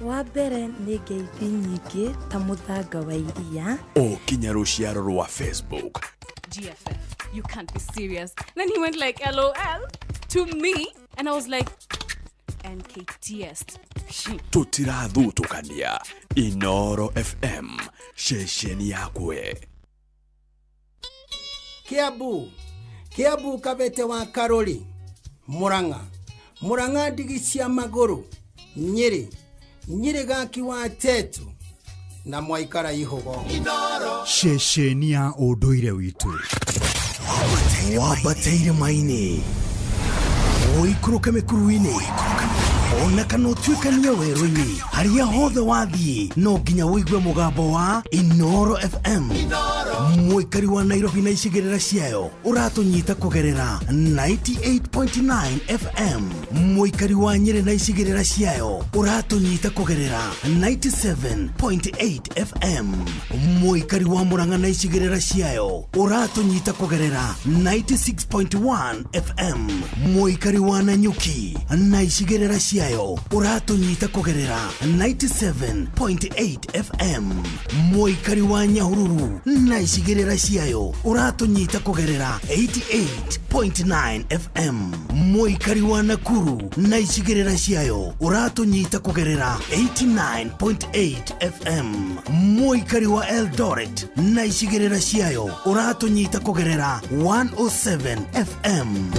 Wa mbere nĩ ngeithi nyingĩ ta mũthanga wa iria. O kinya rũciaro rwa Facebook. GFF, you can't be serious. Then he went like LOL to me and I was like NKTS. Tũtirathutũkania. Inoro FM, ceceni yakwe. Kiambu, Kiambu Kabete wa Karori, Murang'a, Murang'a ndigi cia magũrũ, Nyĩrĩ, Nyĩrĩ gaki wa Tetu na mwaikara ihũgo. Ceceni ya ũndũire witũ. Wambate irĩma-inĩ, ũikũrũke mĩkuru-inĩ, ona kana ũtuĩkanie werũ-inĩ, harĩa hothe wathiĩ no nginya ũigue mũgambo wa Inoro FM. Mũikari wa Nairobi na icigĩrĩra ciayo ũratũnyita kũgerera 98.9 FM. Mũikari wa Nyĩrĩ na icigĩrĩra ciayo ũratũnyita kũgerera 97.8 FM. Mũikari wa Murang'a na icigĩrĩra ciayo ũratũnyita kũgerera 96.1 FM. Mũikari wa Nanyuki na icigĩrĩra ciayo ũratũnyita kũgerera 97.8 FM. Mũikari wa Nyahururu na icigĩrĩra ciayo ũratũnyita kũgerera 88.9 FM. Mũikari wa Nakuru na icigĩrĩra ciayo ũratũnyita kũgerera 89.8 FM. Mũikari wa Eldoret na icigĩrĩra ciayo ũratũnyita kũgerera 107 FM.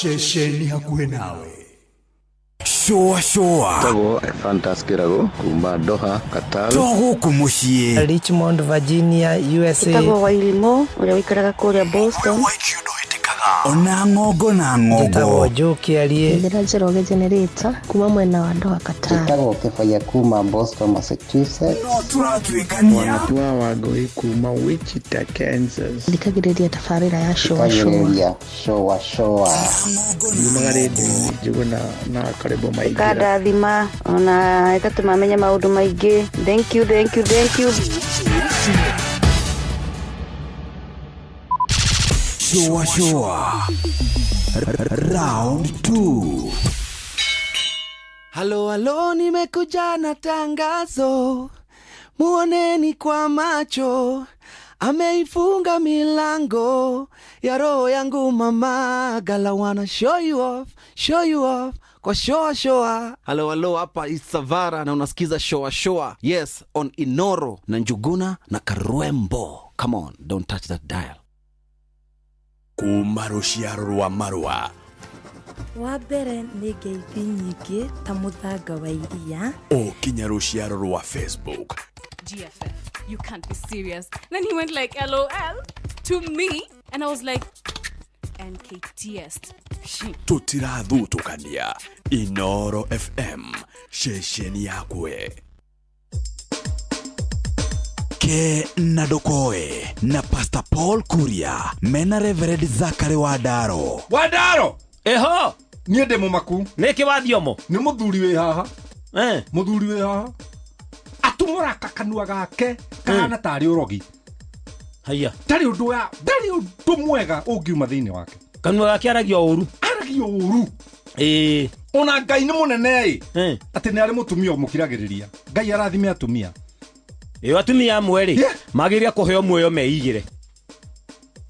Ceceni hakuhĩ nawe. Shua shua. Tagwo Fantas Kirago kuma Doha, Qatar. To gũkũ mũciĩ. Richmond, Virginia, USA. Tagwo Wairimo ũrĩa ũikaraga kũrĩa Boston. Ona ng'ongo na ng'ongo. Tagwo Joe Kĩarie. Njĩra Njoroge Generator kuma mwena wa Doha, Qatar. Tagwo Kĩbaya kuma Boston, Massachusetts. No tũratuĩkania. Wanatua Wangũi kuma Wichita, Kansas. Thikagĩrĩria tabarĩra ya Shua Shua. Thikagĩrĩria Shua Shua. Yumaga rĩndiũ-inĩ Njũgũna na Karĩbo Maingĩra. Ĩkandathima ona ĩgatũma menye maũndũ maingĩ. Thank you, thank you, thank you. Shua shua. Round 2. Halo halo, nimekuja na tangazo, muoneni kwa macho, ameifunga milango ya roho yangu mama. Gala wanna show you off, show you off kwa shoa shoa. Halo halo, hapa Isavara na unasikiza shoa shoa, yes, on Inoro na Njuguna na Karwembo. Come on, don't touch that dial. Kuma rũciaro rwa marũa Wa mbere nĩ ngeithi nyingĩ ta mũthanga wa iria. O kinya rũciaro rwa Facebook. GFF, you can't be serious. Then he went like, LOL to me. And I was like, NKTS. Tũtirathutũkania. Inoro FM, ceceni yakwe ke na ndũkoe na Pastor Paul Kuria mena Reverend Zakari Wandaro. Wandaro eho niĩ ndĩ mũmaku. Nĩkĩ wathiomo? Nĩ mũthuri wĩ haha, mũthuri wĩ haha atumũraka kanua gake kahana tarĩ ũrogi. Haya, ndarĩ ũndũ ya ndarĩ ũndũ mwega ũngiuma thĩinĩ wake. Kanua gake aragia ũru, aragia ũru. Ĩĩ, ona Ngai nĩ mũnene ĩ, atĩ nĩ arĩ mũtumia ũmũkiragĩrĩria. Ngai arathime atumia. Ĩyo atumia amwe rĩ magĩrĩire kũheo muoyo meigĩre,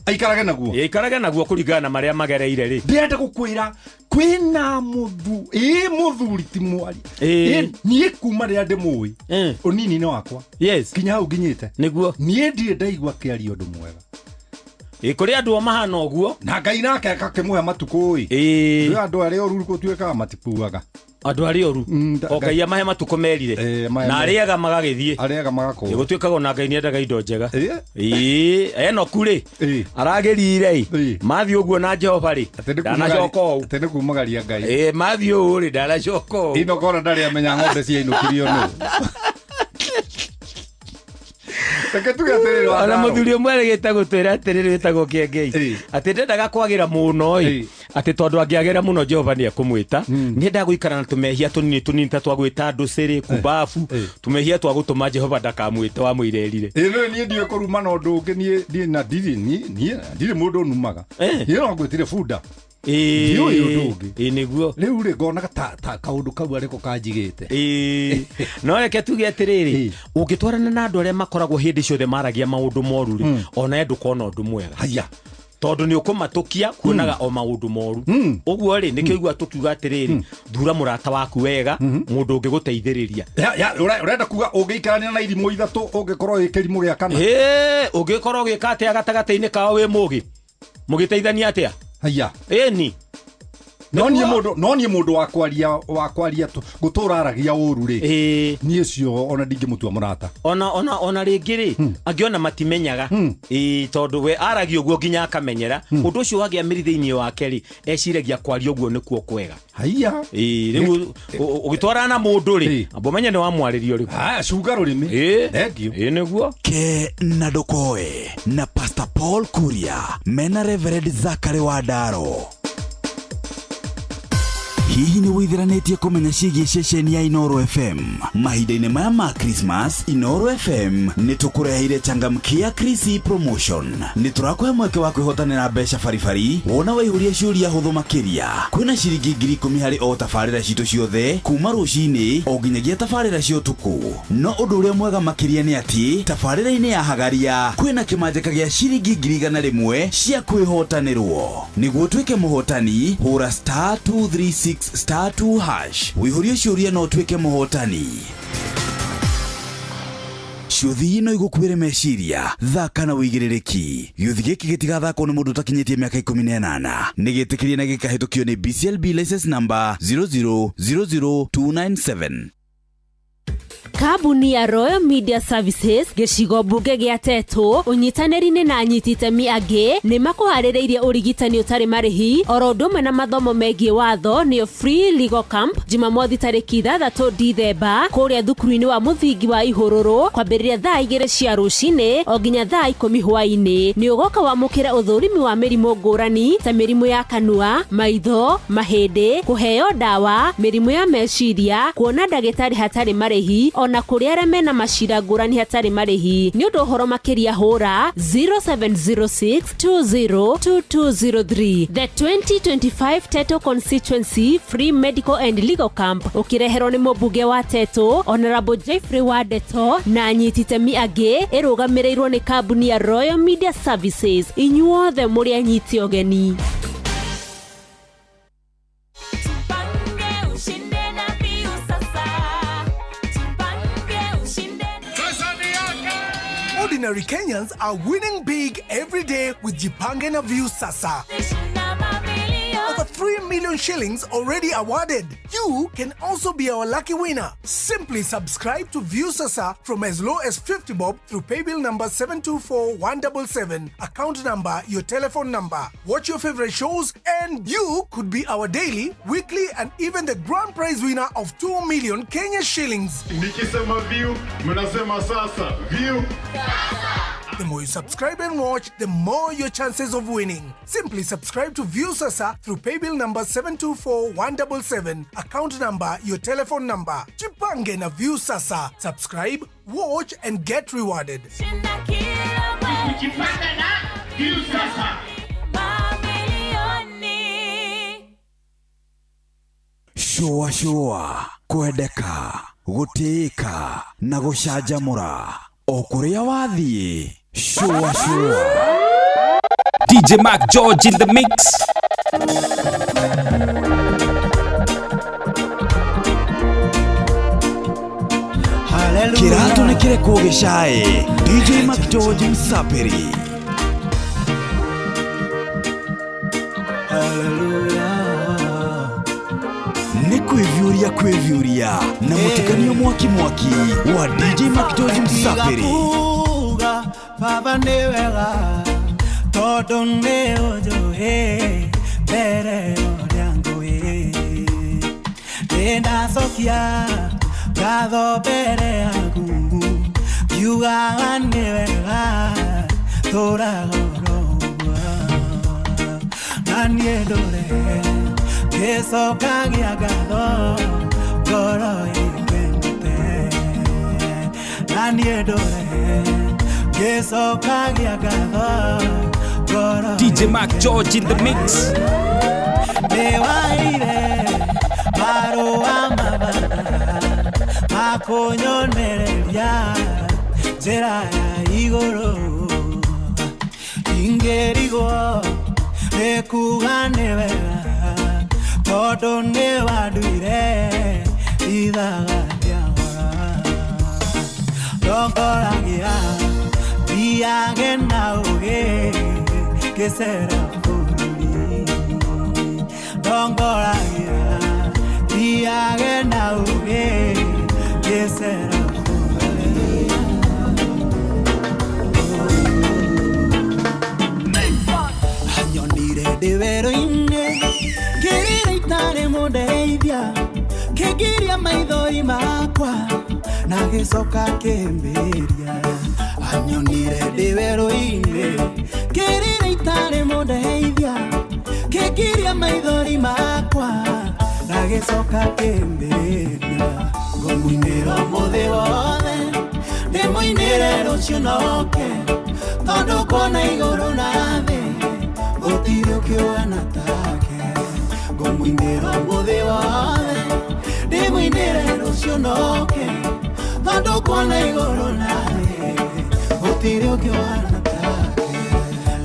aikarage naguo, aikarage naguo kũringana na marĩa magereire rĩ. Ndĩrenda gũkwĩra kwĩna mũthu ĩ mũthuri ti mwari. Niĩ kuma rĩrĩa ndĩmũĩ ũnini-inĩ wakwa, yes, kinya hau nginyĩte, nĩguo niĩ ndirĩ ndaigua kĩaria ũndũ mwega. Ĩ kũrĩ andũ o mahana ũguo, na Ngai nake akakĩmũhe matukũ ĩ. Ĩ andũ arĩa oru gũtuĩkaga matikuaga. Andũ arĩa oru o Ngai amahe matukũ merire, na arĩa ega magagĩthiĩ, arĩa ega magakũra. Gũtuĩkaga ona Ngai nĩendaga indo njega. Ĩ Enoku rĩ aragĩrire ĩ mathiĩ ũguo na Jehova rĩ ndanacoka ũũ, atĩ nĩ kumagaria Ngai. Ĩ mathiĩ ũũ rĩ ndanacoka ũũ. Inoka ona ndarĩ amenya ng'ombe ciainũkirio nũ. Reke tuge atĩrĩrĩ, Ona Wandaro. mũthuri ũmwe arĩgĩte gũtwĩra atĩrĩrĩ wĩtagwo Kĩengei, atĩ ndendaga kwagĩra mũno ĩ, atĩ tondũ angĩagĩra mũno Jehova nĩ ekũmwĩta. Nĩendaga gũikara na tũmehia tũnini tũnini ta twa gwĩta andũ cĩrĩ kumbabu, tũmehia twa gũtũma Jehova ndakamwĩte wamwĩra erire. Ĩ nĩ niĩ ndiũĩ kũruma na ũndũ ũngĩ, niĩ niĩ na ndirĩ niĩ ndirĩ mũndũ ũnumaga. Niĩ no ngwĩtire bunda. Ndiũĩ ũndũ ũngĩ. Ĩ nĩguo. Rĩu rĩ ngonaga ta kaũndũ kau arĩko kanjigĩte. Ĩ no reke tuge atĩrĩrĩ, ũngĩtwarana na andũ arĩa makoragwo hĩndĩ ciothe maragia maũndũ moru rĩ, ona ndũkona ũndũ mwega. Haya. Tondũ nĩ ũkũmatũkia kuonaga o maũndũ moru. Ũguo rĩ nĩkĩo igua tũkiuga atĩrĩrĩ, thura mũrata waku wega, mũndũ ũngĩgũteithĩrĩria. Ya ũrenda kuga ũngĩikarania na irimũ ithatũ ũngĩkorwo wĩ kĩrimũ gĩa kana. Ĩ ũngĩkorwo ũgĩka atĩa gatagatĩ-inĩ kao wĩ mũgĩ? Mũgĩteithania atĩa? Haya. Ĩni. No niĩ mũndũ, no niĩ mũndũ wa kwaria, wa kwaria gũtũra aragia ũru rĩ. Niĩ cio ona ndingĩmũtua mũrata. Ona rĩngĩ rĩ, angĩona matimenyaga. Ĩ tondũ we aragia ũguo nginya akamenyera. Ũndũ ũcio wagĩa mĩri thĩinĩ wake rĩ, eciragia kwaria ũguo nĩkuo kwega. Haya. Ĩ rĩu ũgĩtwarana na mũndũ rĩ, amba ũmenye nĩ wamwarĩria ũrĩkũ. Ah, cunga rũrĩmĩ. Thank you. Ĩ nĩguo. Ke na ndũkoe na Pastor Paul Kuria mena Reverend Zakari Wandaro. Hihi nĩ wĩithiranĩtie kũmenya ciĩgiĩ ceceni ya Inoro FM? Mahinda-inĩ maya ma Christmas, Inoro FM nĩ tũkũreheire changamkia Chrissy promotion. Nĩ tũrakũhe mweke wa kwĩhotanĩra mbeca baribari wona waihũria ciũria hũthũ makĩria. Kwĩna ciringi 10,000 harĩ o tabarĩra citũ ciothe kuma rũcinĩ o nginyagia tabarĩra cia ũtukũ. No ũndũ ũrĩa mwega makĩria nĩ atĩ tabarĩra-inĩ ya Hagaria kwĩna kĩmanjĩka gĩa ciringi 100,000 cia kwĩhotanĩrwo. Nĩguo ũtuĩke mũhotani, hũra star 236 star 2 hash. Wĩihũrie ciũria na ũtuĩke mũhotani. Ciũthi no igũkuĩre meciria, thaka na ũigĩrĩrĩki. Gĩũthi gĩkĩ gĩtigathakwo nĩ mũndũ ũtakinyĩtie mĩaka 18. Nĩ gĩtĩkĩrie na gĩkahĩtũkio nĩ BCLB license number 0000297. Kambuni ya Royal Media Services gĩcigo mbunge gĩa Tetũ ũnyitanĩri-inĩ na anyiti itemi angĩ nĩ makũharĩrĩirie ũrigitani ũtarĩ marĩhi oro ũndũ ũmwe na mathomo megiĩ watho nĩyo Free Legal Camp Jumamothi tarĩki 6 Dithemba kũrĩa thukuru-inĩ wa mũthingi wa Ihũrũrũ kwambĩrĩria thaa 2 cia rũcinĩ o nginya thaa 10 hwaĩ-inĩ. Nĩ ũgoka wamũkĩra ũthũrimi wa mĩrimũ ngũrani ta mĩrimũ ya kanua, maitho, mahĩndĩ, kũheo ndawa, mĩrimũ ya meciria, kuona ndagĩtarĩ hatarĩ marĩhi Ona kũrĩ arĩa mena macira ngũrani hatarĩ marĩhi. Nĩ ũndũ ũhoro makĩria hũra 0706 202203. The 2025 Teto Constituency Free Medical and Legal Camp ũkĩreherwo nĩ mũmbunge wa Teto Honorable Jeffrey Wandeto na anyiti itemi angĩ, ĩrũgamĩrĩirwo nĩ kambuni ya Royal Media Services. Inyuothe mũrĩ anyiti ũgeni. Ordinary Kenyans are winning big every day with Jipange na Viusasa. Over 3 million shillings already awarded. You can also be our lucky winner. Simply subscribe to Viusasa from as low as 50 bob through paybill number 724177, account number, your telephone number. Watch your favorite shows and you could be our daily, weekly and even the grand prize winner of 2 million Kenya shillings. Nikisema view, mnasema sasa. View. The more you subscribe and watch, the more your chances of winning. Simply subscribe to Viusasa through paybill number 724177, account number, your telephone number. Jipange na Viusasa. Subscribe, watch and get rewarded. Shũa shũa, kwendeka, gũtĩĩka na gũcanjamũra o kũrĩa wathiĩ. Shũa shũa. DJ Mark George in the mix. Kĩratũ nĩ kĩrekwo gĩcaĩ. DJ Mark George Msapiri. Nĩ kwĩviũria kwĩviũria na mũtukanio mwaki mwaki wa DJ Mark George Msapiri. Kuga baba nĩ wega tondũ nĩ ũnjũĩ mbere ũrĩa ngũĩ. Nĩndacokia ngatho mbere yaku ngiugaga nĩ wega tũraga oro ũguo. Na niĩ ndũre ngĩcokagia ngatho ngoro ĩkenete. Na niĩ ndũre ngĩcokagia ngatho ngoro. DJ Mark George in the mix. Nĩwaire marũa mabata makũnyonereria njĩra ya igũrũ. Ingĩrigwo nĩ kuga nĩ wega tondũ nĩ wanduire ithaga rĩa goro. Ndongoragia thiage na ũgĩ ngĩcera bũrũri. Ndongoragia thiage na ũgĩ ngĩcera bũrũri. Anyonire ndĩ werũ-inĩ ngĩrĩra itarĩ mũndeithia, kĩngiria maithori makwa na gĩcoka kĩmbĩria. Anyonire ndĩ werũ-inĩ ngĩrĩra itarĩ mũndeithia, kĩngiria maithori makwa na gĩcoka kĩmbĩria. Ngũmũinĩra ũmũthĩ wothe ndĩmũinĩre rũciũ noke, tondũ kuona igũrũ na thĩ gũtirĩ ũkĩũana take. Ngũmũinĩra ũmũthĩ wothe ndĩmũinĩre rũciũ noke, tondũ kuona igũrũ na thĩ gũtirĩ ũkĩũana take.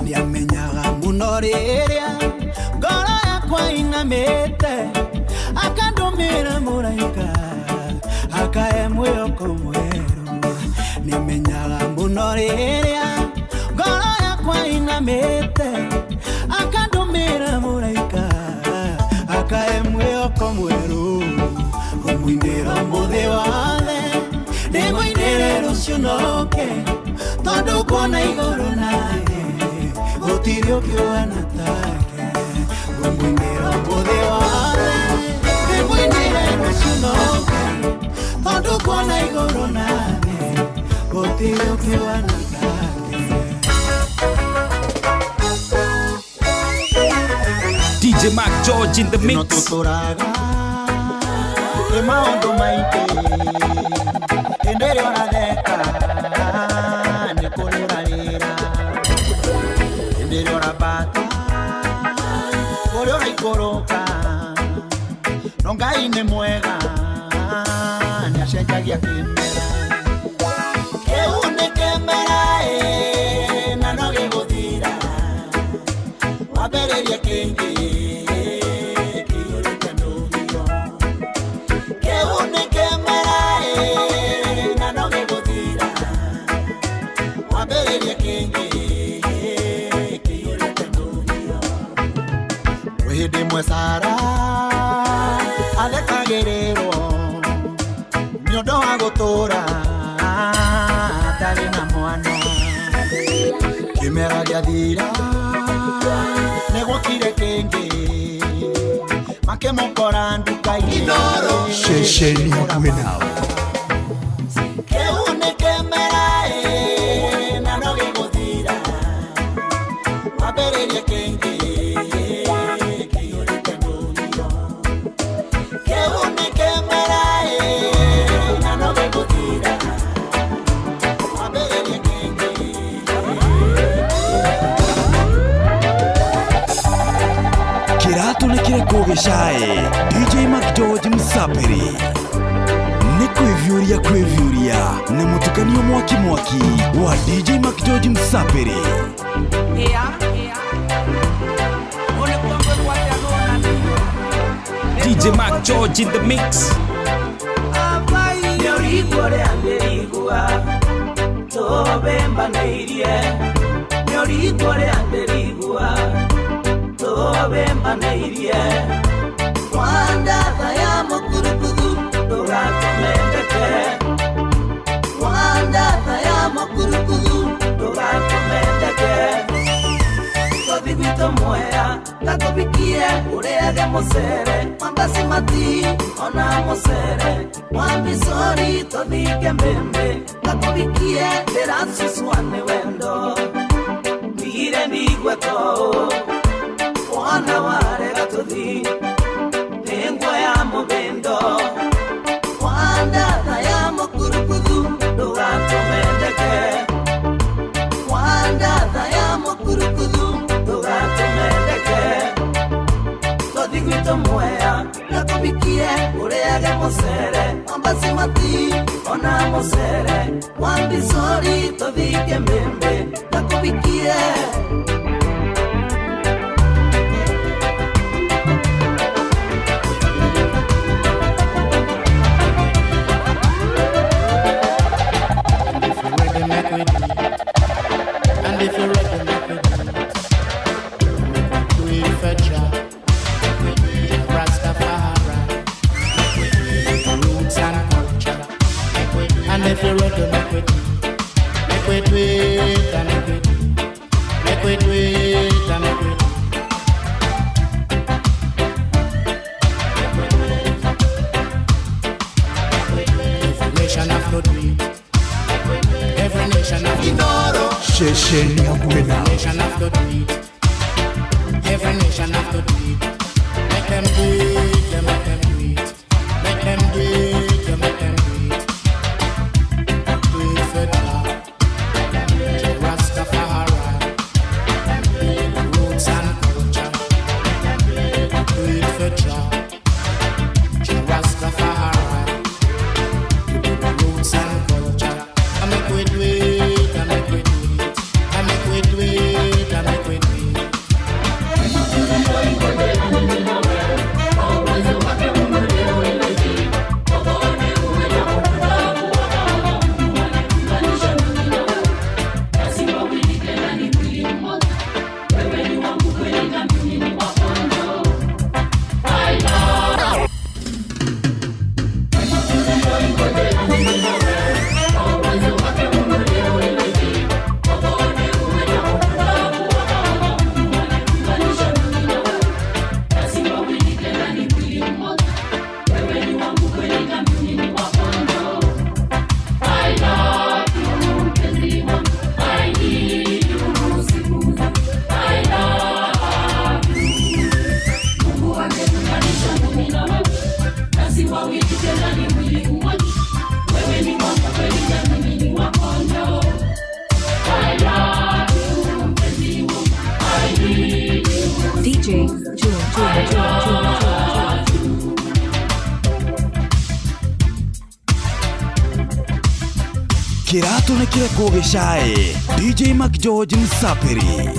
Nĩamenyaga mũno rĩrĩa ngoro yakwa inamĩte, akandũmĩra mũraika akae mwĩhoko mwerũ. Nĩamenyaga mũno rĩrĩa ngoro yakwa inamĩte, akandũmĩra mũraika akae mwĩhoko mwerũ. Ngũmũinĩra ũmũthĩ wothe ndĩmũinĩre rũciũ noke, tondũ kuona igũrũ na thĩ gũtirĩ ũkĩũana take. Ngũmũinĩra ũmũthĩ wothe ndĩmũinĩre rũciũ noke, tondũ kuona igũrũ na thĩ gũtirĩ ũkĩũana take. DJ Mark George in the mix. Tũtũraga nĩ maũndũ maingĩ Hĩndĩ ĩrĩa ũratheka nĩ kũrĩ ũrarĩra, hĩndĩ ĩrĩa ũrambata kũrĩ ũraikũrũka, no Ngai nĩ mwega nĩ acenjagia kĩmera. Kĩu nĩ kĩmera ĩ na no gĩgũthira, wambĩrĩrie kĩngĩ kĩiyũrĩte ndũgiro. Kĩu nĩ kĩmera ĩ na no gĩgũthira, wambĩrĩrie kĩngĩ kĩiyũrĩte ndũgiro. Kwĩ hĩndĩ ĩmwe Sara athekagĩrĩrwo nĩ ũndũ wa gũtũũra atarĩ na mwana. Kĩmera gĩathira nĩ gwokire kĩngĩ, makĩmũkora nduka-inĩ. Ceceni hakuhĩ nawe. Kĩu nĩ kĩmera ĩ na no gĩgũthira, wambĩrĩrie kĩngĩ kĩiyũrĩte ndũgiro. Kĩu nĩ kĩmera ĩ na no gĩgũthira, wambĩrĩrie kĩngĩ. Kĩratũ nĩ kĩrekwo gĩcae. DJ Mac George Msapiri nĩ kwĩviũria kwĩviũria na mũtukanio mwaki mwaki wa DJ Mac George Msapiri. DJ Mac George in the mix. Nĩũrigua ũrĩa ndĩrigua tũbembanĩirie, nĩũrigua ũrĩa ndĩrigua tũbembanĩirie. Wandatha ya mũkurukuthu ndũgatũmendeke, wandatha ya mũkurukuthu ndũgatũmendeke. Tũthi gwitũ Mwea ngatũbikie ũrĩage mũcere, mwambasimati ona mũcere, mwambicori tũthike mbĩmbĩ ngatũbikie ndĩracucua nĩ wendo. Ndigire ndigue tou wona warega tũthi nĩ ya mũbĩndo. Wandatha ya mũkurukuthu ndũgatũmendeke, wandatha ya mũkurukuthu ndũgatũmendeke. Tũthi gwitũ Mwea ngatũbikie ũrĩage mũcere, mwambasimati ona mũcere, mwambicori tũthike mbĩmbĩ ngatũbikie. And if you're ready, make we do it. Make we do it for Jah, Rastafari, roots and culture. And if you're ready, make we do it. Make we do it and make we do it. Make we do it and make we do it. Every nation have to do it. Every nation have to do it. Ceceni hakuhĩ nawe. Nation have to do it. Every nation have to do it. Make them do it, yeah, make them do it. Make them do it, yeah, make them do it. Do it for Jah, Rastafari, roots and culture. Do it for Jah, Rastafari, roots and culture. I make we do it, I make we do it. I make we do it, I make we do it. Joe, Joe, Joe, Joe. Kĩratũ nĩ kĩrekwo gĩcaĩ. DJ Mac George Msapiri.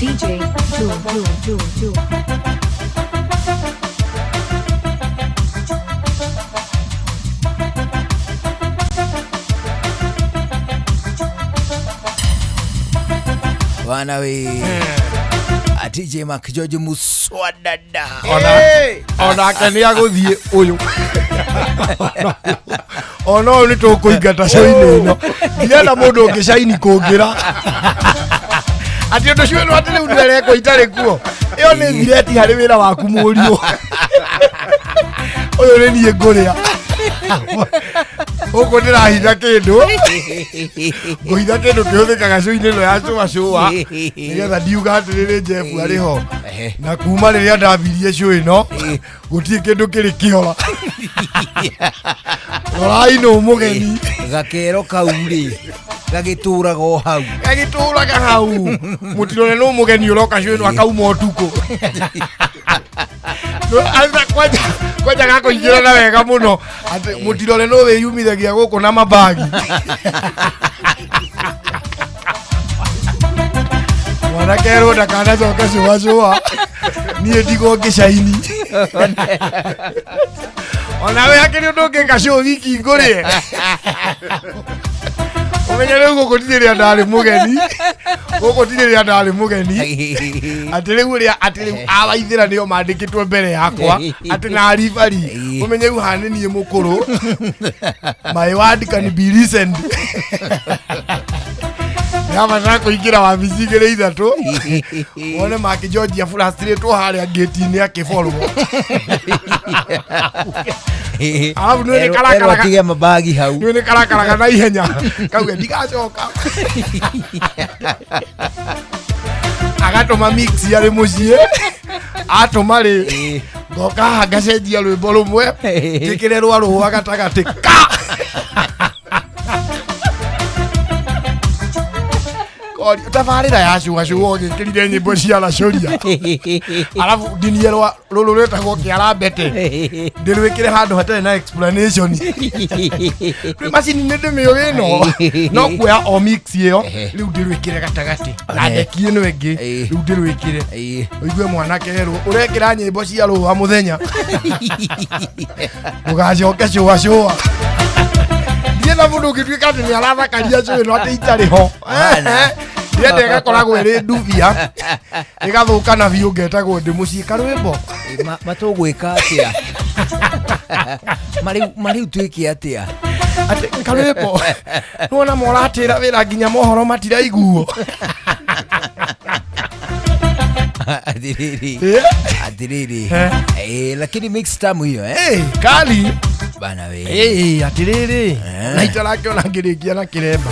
DJ Joe, Joe, Joe, Joe. Bwana we atj Mark George muswadada. Onake nä agå thiä å yå ona å yå nä tå kå ingata cainä ä no ndirenda må ndå å ngä caini kå ngä ra atä å ndå cio atä rä u nä arekwo itarä kuo ä yo nä thireti harä wä ra waku må riå å yå nä niä ngå rä a gå kå ndä rahitha kä ndå ngå hitha kä ndå kä hå thä kaga cå-inä ä no ya cåa cåa nä getha ndiuga atä rä rä njebu arä ho na kuma rä rä a ndambirie cå ä no gå tirä kä ndå kä rä kä hora rorai nå må geni. Gakero kau rĩ gagĩtũraga o hau. Gagĩtũraga hau mũtirore nũ mũgeni ũroka cũ ĩno akauma ũtukũ. Kwanja kwanja gakũingĩra na wega mũno atĩ mũtirore nũ wĩyumithagia gũkũ na mabagi. Mwanake erwo ndakanacoke cũa cũa niĩ ndigwo ngĩcaini onawe hakĩrĩ ũndũ ũngĩka cũ wiki ngũrĩe ũmenye rĩu gũkũ ti rĩrĩa ndarĩ mũgeni gũkũ ti rĩrĩa ndarĩ mũgeni atĩ rĩu ũrĩa atĩ rĩu awaithĩra nĩo mandĩkĩtwo mbere yakwa atĩ na aribari ũmenye rĩu haha nĩ niĩ mũkũrũ. My word can be listened. Nĩabatara kũingĩra wabici igĩrĩ ithatũ wone Mark George afrustrated harĩa ngĩti-inĩ akĩborwo. Alafu nĩ Erwo karakaraga atige mabagi hau. Nĩ karakaraga na ihenya kauge ndigacoka agatũma mix arĩ mũciĩ atũma rĩ ngoka haha ngacenjia rwĩmbo rũmwe njĩkĩre rwa rũhũa gatagatĩ ka Kori tabarĩra ya cũa cũa ũgĩkĩrire nyĩmbo cia racũria arabu ndinie rwa rũrũ rwĩtagwo kĩara mbete ndĩrwĩkĩre handũ hatarĩ na explanation rĩ macini nĩ ndĩmĩũĩ ĩno no kuoya o mix ĩyo rĩu ndĩrwĩkĩre gatagatĩ na ndeki ĩno ĩngĩ rĩu ndĩrwĩkĩre ũigue mwanake erwo ũrekĩra nyĩmbo cia rũa mũthenya ndũgacoke cũa cũa ndiĩ na mũndũ ũngĩtuĩka atĩ nĩ arathakaria cũ ĩno atĩ itarĩ ho ndienda ĩgakoragwo ĩrĩ ndubia ĩgathũka na biũ ngetagwo ndĩ mũciĩ karwĩmbo. Matũgwĩka atĩa marĩu twĩke atĩa atĩ karwĩmbo nĩwona moratĩra wĩra nginya mohoro matiraiguo. Atiriri atiriri lakini mix tamu hiyo eh kali bana we atiriri na itarakĩona ngĩrĩkia na kĩremba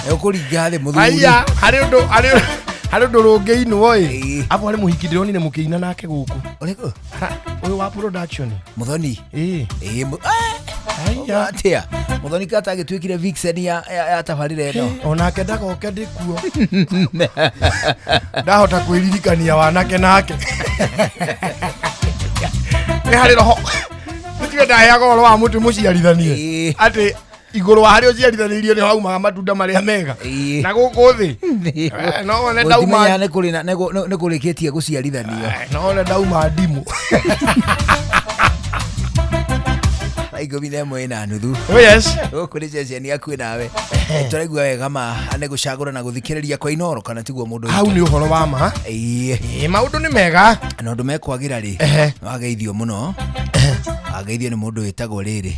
ũkũringa thĩ mũthuri. Aya harĩ ũndũ harĩ ũndũ rũngĩinwo ĩ abu harĩ mũhiki ndĩronire mũkĩina nake gũkũ ũrĩkũ ũyũ wa production Muthoni ĩ aya atia Muthoni kata agĩtuĩkire vixen ya tabarĩra ĩno onake ndagoke ndĩkuo ndahota kwĩririkania wanake nake nĩ harĩ roho nĩtiwe ndaheaga ũhoro wa mũtĩ mũciarithanie atĩ Igũrũ wa harĩa ũciarithanĩirio nĩ haumaga matunda marĩa mega. Na gũkũ thĩ. No wone ndauma Gũtimenya nĩ kũrĩ na- nĩ kũrĩkĩtie gũciarithanio. No wone ndauma ndimũ. Thaa 11:30. Oh, yes. Gũkũ nĩ ceceni yaku nawe. Tũraigua wega ma nĩ gũcagũra na gũthikĩrĩria kwa Inoro kana tiguo mũndũ. Hau nĩ ũhoro wa ma. Ĩĩ. Maũndũ nĩ mega. Na ũndũ mekwagĩra rĩ. Wageithio mũno. Wageithio nĩ mũndũ wĩtagwo rĩrĩ.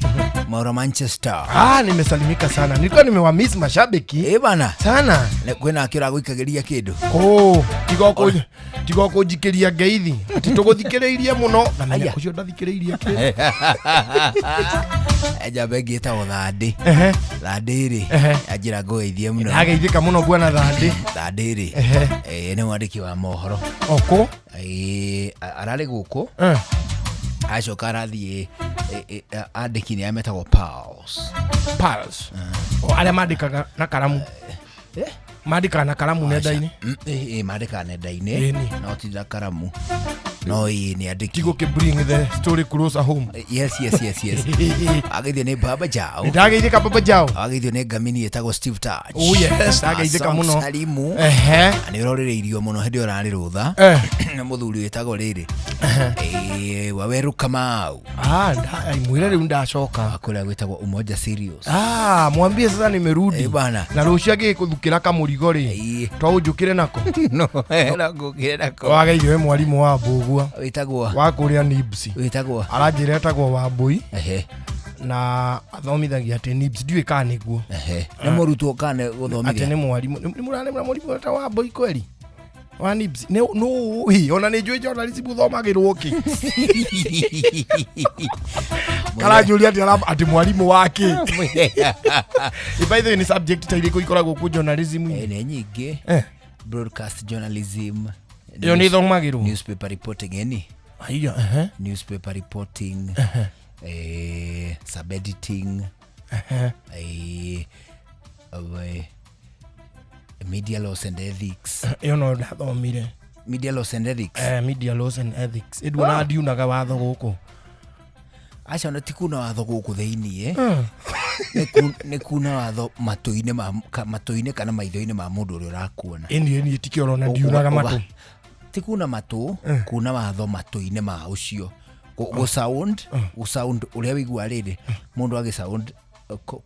Maura Manchester. Ah, nimesalimika sana. Nilikuwa nimewamiss mashabiki. Eh bana. Sana. Kwĩna akĩ ũragũikagĩria kĩndũ. Oh, tiga kũnjikĩria ngeithi. Atĩ tũgũthikĩrĩirie mũno. Na menya ũcio ndathikĩrĩirie kĩ. Njamba ĩngĩ ĩtagwo Thandĩ. Thandĩ rĩ. Anjĩra ngũgeithie mũno. Ndageithĩka mũno bwana Thandĩ. Thandĩ rĩ. Nĩ mwandĩki wa mohoro. Okũ? Ararĩ gũkũ. Acoka arathiĩ andĩki nĩ arĩa metagwo Pals. Pals. O, arĩa mandĩkaga na karamu. Mandĩkaga na karamu nenda-inĩ. Mandĩkaga nenda-inĩ. Ĩni. No ti na karamu. No ĩĩ nĩ andĩki. Tigo kĩ bring the story closer home. Yes, yes, yes, yes. Ageithio nĩ Baba Jao. Nĩndageithĩka Baba Jao. Ageithio nĩ ngamini ĩtagwo Steve Touch. Oh, yes, ndageithĩka Asante mũno. Salimu. Ehe. Na nĩ ũrorĩrĩirio mũno hĩndĩ ĩyo ũrarĩ rũtha. Na mũthuri wĩtagwo rĩrĩ. Waweru Kamau. Ah, mwĩre rĩu ndacoka. Kũrĩa gwĩtagwo Umoja Serious. Ah, mwambie sasa nimerudi. Bana. Na rũciũ agĩgũthukĩra kamũrigo rĩ. To ũnjũkĩre nako. No, no ngũkĩre nako. Wageithio nĩ mwarimũ wa Mbũgua. Wĩtagwo Wa kũrĩa Nibs. Wĩtagwo Aranjĩra etagwo Wambũi. Ehe. Na athomithagia atĩ Nibs ndiũĩ kana nĩguo. Ehe. Nĩ mũrutwo kana gũthomithia? Atĩ nĩ mwarimũ. Nĩ mũrarĩ mũrimũ ta Wambũi kweri? Wa Nibs. Nĩ nũ ona nĩ njũĩ journalism ũthomagĩrwo kĩ. Karanjũria atĩ atĩ mwarimũ wa kĩ. By the way, nĩ subject ta irĩkũ ikoragwo kuo journalism? Nĩ nyingĩ. Broadcast journalism. Ĩyo nĩ ĩthomagĩrwo? Newspaper reporting ĩni. Aiya, ehe. Newspaper reporting. Sub editing. Media laws and ethics. Ĩyo no ndathomire. Media laws and ethics. Media laws and ethics. Ĩnduona ndiunaga watho gũkũ. Aca ona ti kuna watho gũkũ thĩiniĩ. Nĩ kuna watho matũ-inĩ ma matũ-inĩ kana maitho-inĩ ma mũndũ ũrĩa ũrakuona. Ĩni ĩni tikĩo ũrona ndiunaga matũ. Ti kuna matũ, kuna watho matũ-inĩ ma ũcio. Gũ sound, gũ sound ũrĩa wĩigua rĩrĩ, mũndũ agĩ sound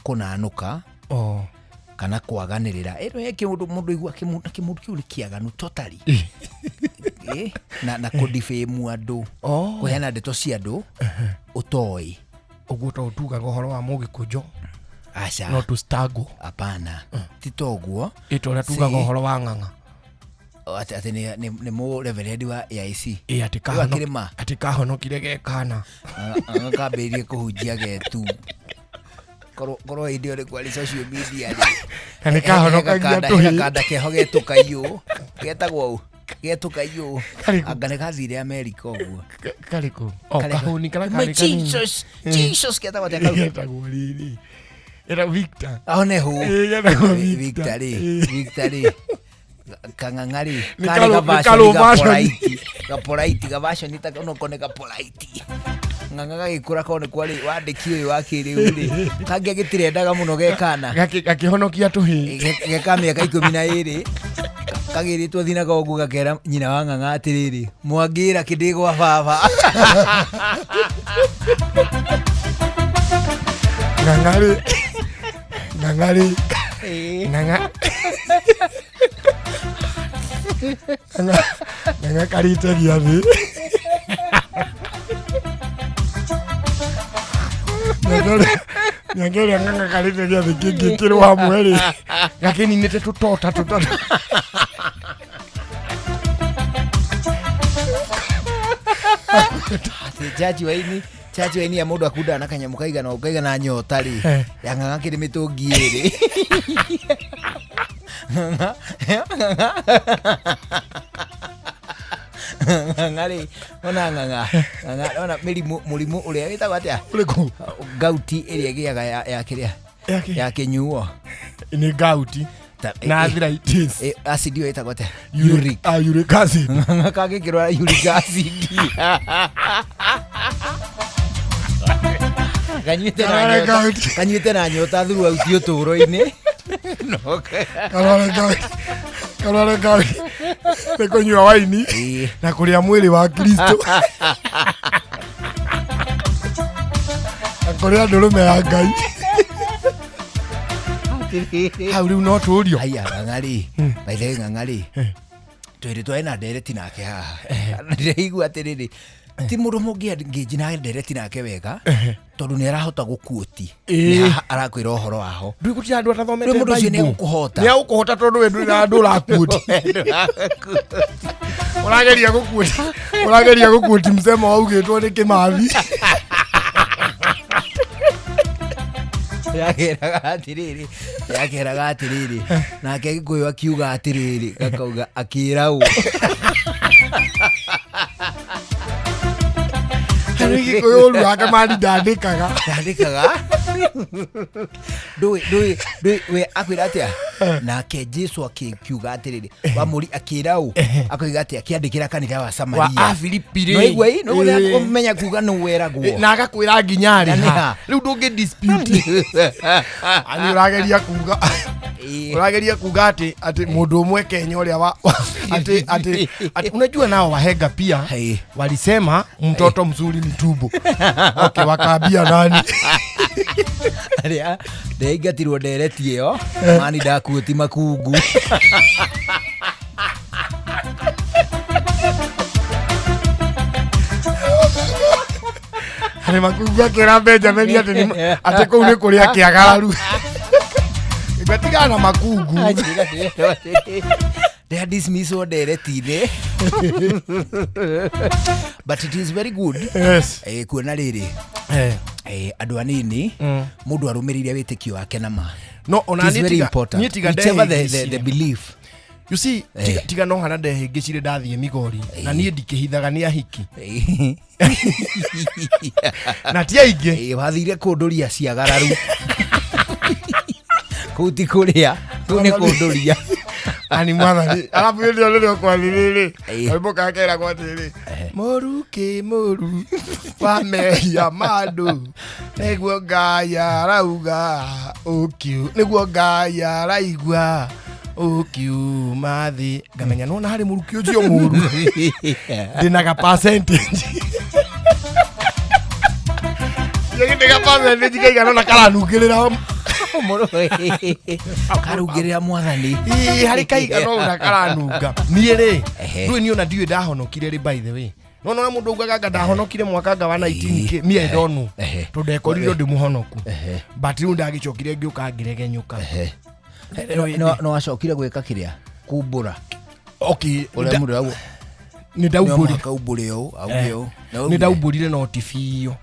kũnanũka. Oh. Kana kwaganĩrĩra. Ĩno he kĩũndũ mũndũ aigua kĩmũndũ kĩu nĩ kĩaganu totally. Na kũdifame andũ. Kũheana ndeto cia andũ ũtoĩ. Ũguo to tugaga ũhoro wa mũgĩkũnjo. Aca. No tũstagwo. Hapana. Ti toguo. Ĩ ta ũrĩa tugaga ũhoro wa ng'ang'a. Atĩ nĩ mũ reverend wa AIC. Ĩ atĩ Rĩu akĩrĩ ma. atĩ kahonokire ge kana. Ng'ang'a kambĩrĩrie kũhunjia getu. Korwo hĩndĩ ĩyo nĩ kwarĩ social media rĩ. Na nĩ kahonokagia tũhĩĩ. Gakanda keho getũkaiyũ. Getagwo ũ? Getũkaiyũ. Anga nĩ gathire Amerika ũguo. Karĩkũ? O Karĩkũ? kahũni karĩa My karĩ kanini. Jesus, Jesus ketagwo atĩa kau? Getagwo rĩrĩ. Getagwo Victor. Aho nĩho. Ĩ, getagwo Victor. Victor rĩ. Victor rĩ. Kang'ang'a rĩ. Nĩ Karĩ karũ- nĩ gavashoni karũ version. gaporaiti. Gaporaiti, gavashoni ta no kone gaporaiti. Ng'ang'a gagĩkũra korwo nĩ kwarĩ wandĩki ũyũ wa kĩrĩu rĩ. Kangĩ gĩtirendaga mũno gekana. Gakĩhonokia tũhĩĩ. Geka mĩaka 12. Kagĩrĩtwo thinaga ũguo gakera nyina wa ng'ang'a atĩrĩrĩ, mwangĩra kĩndĩ gwa baba. Ng'ang'a rĩ. Ng'ang'a rĩ. Ng'ang'a. Ng'ang'a karĩte gĩathĩ. Mĩaka ĩrĩa ng'ang'a karĩte gĩathĩ kĩngĩkĩrwo hamwe rĩ, gakĩninĩte tũtota tũtatũ. Atĩ jaji waini chachi waini ya mũndũ akundaga na kanyamũ kaigana ũũ kaigana nyota rĩ, ya ng'ang'a kĩrĩ mĩtũngi ĩrĩ. Ng'ang'a ng'ang'a rĩ, ona ng'ang'a ng'ang'a ona mĩrimũ mũrimũ ũrĩa wĩtagwo atĩa? Ũrĩkũ? Gauti ĩrĩa ĩgĩaga ya kĩrĩa? Ya kĩnyuo. Nĩ gauti. Na arthritis. Acid ĩyo ĩtagwo atĩa? Uric. Ah, uric acid. Ng'ang'a kangĩkĩrwara uric acid. Kanyuĩte na Karware nyota gout. kanyuĩte na nyota throughout ũtũũro-inĩ. No, Karware gout. Karware gout. Nĩ kũnyua waini na kũrĩa mwĩrĩ wa Kristo na kũrĩa ndũrũme ya Ngai. Hau rĩu no tũrio. Haya ng'ang'a-rĩ, by the way ng'ang'a-rĩ, twĩrĩ twarĩ na ndereti nake haha. Ndĩraigua atĩrĩrĩ, ti mũndũ mũngĩengage na ndereti nake wega tondũ nĩ arahota gũkuũti. Ĩĩ. Nĩ haha arakwĩra ũhoro waho. Ndũĩ gũtirĩ andũ atathomete Rĩu mũndũ ũcio nĩ Bible. egũkũhota. Nĩ egũkũhota tondũ we ndũrĩ na andũ ũrakuũti. Ũrageria gũkuũti. Ũrageria gũkuũti msemo waugĩtwo nĩ Kĩmathi. Yakeraga atĩrĩrĩ, yakeraga atĩrĩrĩ, nake Gĩkũyũ akiuga atĩrĩrĩ, gakauga akĩra ũ. Rĩu Gĩkũyũ ũru wake mani ndandĩkaga. Ndandĩkaga. Ndũĩ ndũĩ ndũĩ we akwĩra atĩa? Nake Jesu akiuga atĩrĩrĩ, wamũri akĩra ũ, akoiga atĩ akĩandĩkĩra kanitha wa Samaria. Wa Afilipi rĩ. Nĩwaigua ĩ? Nĩũrĩa Ĩĩ. ũmenya kuga nũ weragwo. Na agakwĩra nginya Na rĩ nĩ ha. ha. Rĩu ndũngĩ dispute. Ani ũrageria kuga ũrageria kuga atĩ atĩ mũndũ ũmwe Kenya ũrĩa wa atĩ atĩ atĩ unajua nao wahenga pia walisema mtoto mzuri ni tumbo. Okay, wakaambia nani? Arĩa ndeingatirwo ndereti ĩyo mani ndakuũti makungu. Harĩ makungu akĩra Benjamin atĩ atĩ kũu nĩ kũrĩa kĩagararu. Igua tigana na makungu. Ndĩa dismisswo ndereti-inĩ. But it is very good. Yes. Eh, kuona rĩrĩ andũ anini mũndũ arũmĩrĩire wĩtĩkio wake na ma. No, ona It is niĩ very tiga- important. niĩ tiga Whichever the ndehĩngĩcire. belief. You see, tiga no hana ndehĩngĩcire ndathiĩ Migori na niĩ ndikĩhithaga nĩ ahiki na ti aingĩ. Wathire kũndũria ciagararu. Kũu ti kũrĩa, kũu nĩ kũndũria. Ani mwathani arabu hĩndĩ ĩyo rĩrĩa ũkwarĩrĩ rwĩmbo kakeragwo atĩrĩ mũrukĩ mũru wa mehia ma andũ nĩguo Ngai arauga ũkiu nĩguo Ngai araigua ũkiuma thĩ ngamenya nona harĩ mũrukĩ ũcio mũru ndĩna ga percentage ndĩ ga percentage kaigana ũna karanungĩrĩra Karungĩrĩra mwathani. Ĩĩ, harĩ kaigana ũna karanunga niĩ rĩ ndũĩ niĩ ona ndiũĩ ndahonokire rĩ by the way nona ũrĩa mũndũ augaga anga ndahonokire mwaka anga wa 19 kĩ me I don't know tondũ ndekorirwo ndĩ mũhonoku but rĩu ndagĩcokire ngĩũka ngĩregenyũka No wacokire gwĩka kĩrĩa kumbũra. Okay, Ũrĩa mũndũ auga nĩ ndaumbũrire. No mũhaka umbũre ũũ, auge ũũ. Na nĩ augire. ndaumbũrire no ti biũ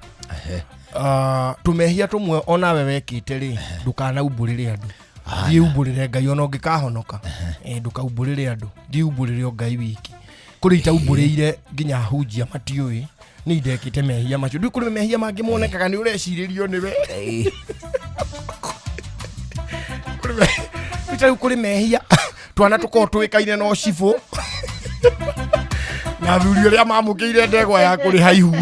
tũmehia tũmwe onawe wekĩte rĩ ndũkanaumbũrĩre andũ thiĩ umbũrĩre Ngai ona ũngĩkahonoka ndũkaumbũrĩre andũ thiĩ umbũrĩre o Ngai wiki kũrĩ itaumbũrĩire nginya hunjia matiũĩ nĩ ndekĩte mehia macio ndũĩ kũrĩ mehia mangĩ monekaga nĩ ũrecirĩrio nĩwe Rĩu rĩu kũrĩ mehia twana tũkorwo tũĩkaine no cibũ na athuri ũrĩa mamũkĩire ndegwa ya kũrĩha ihu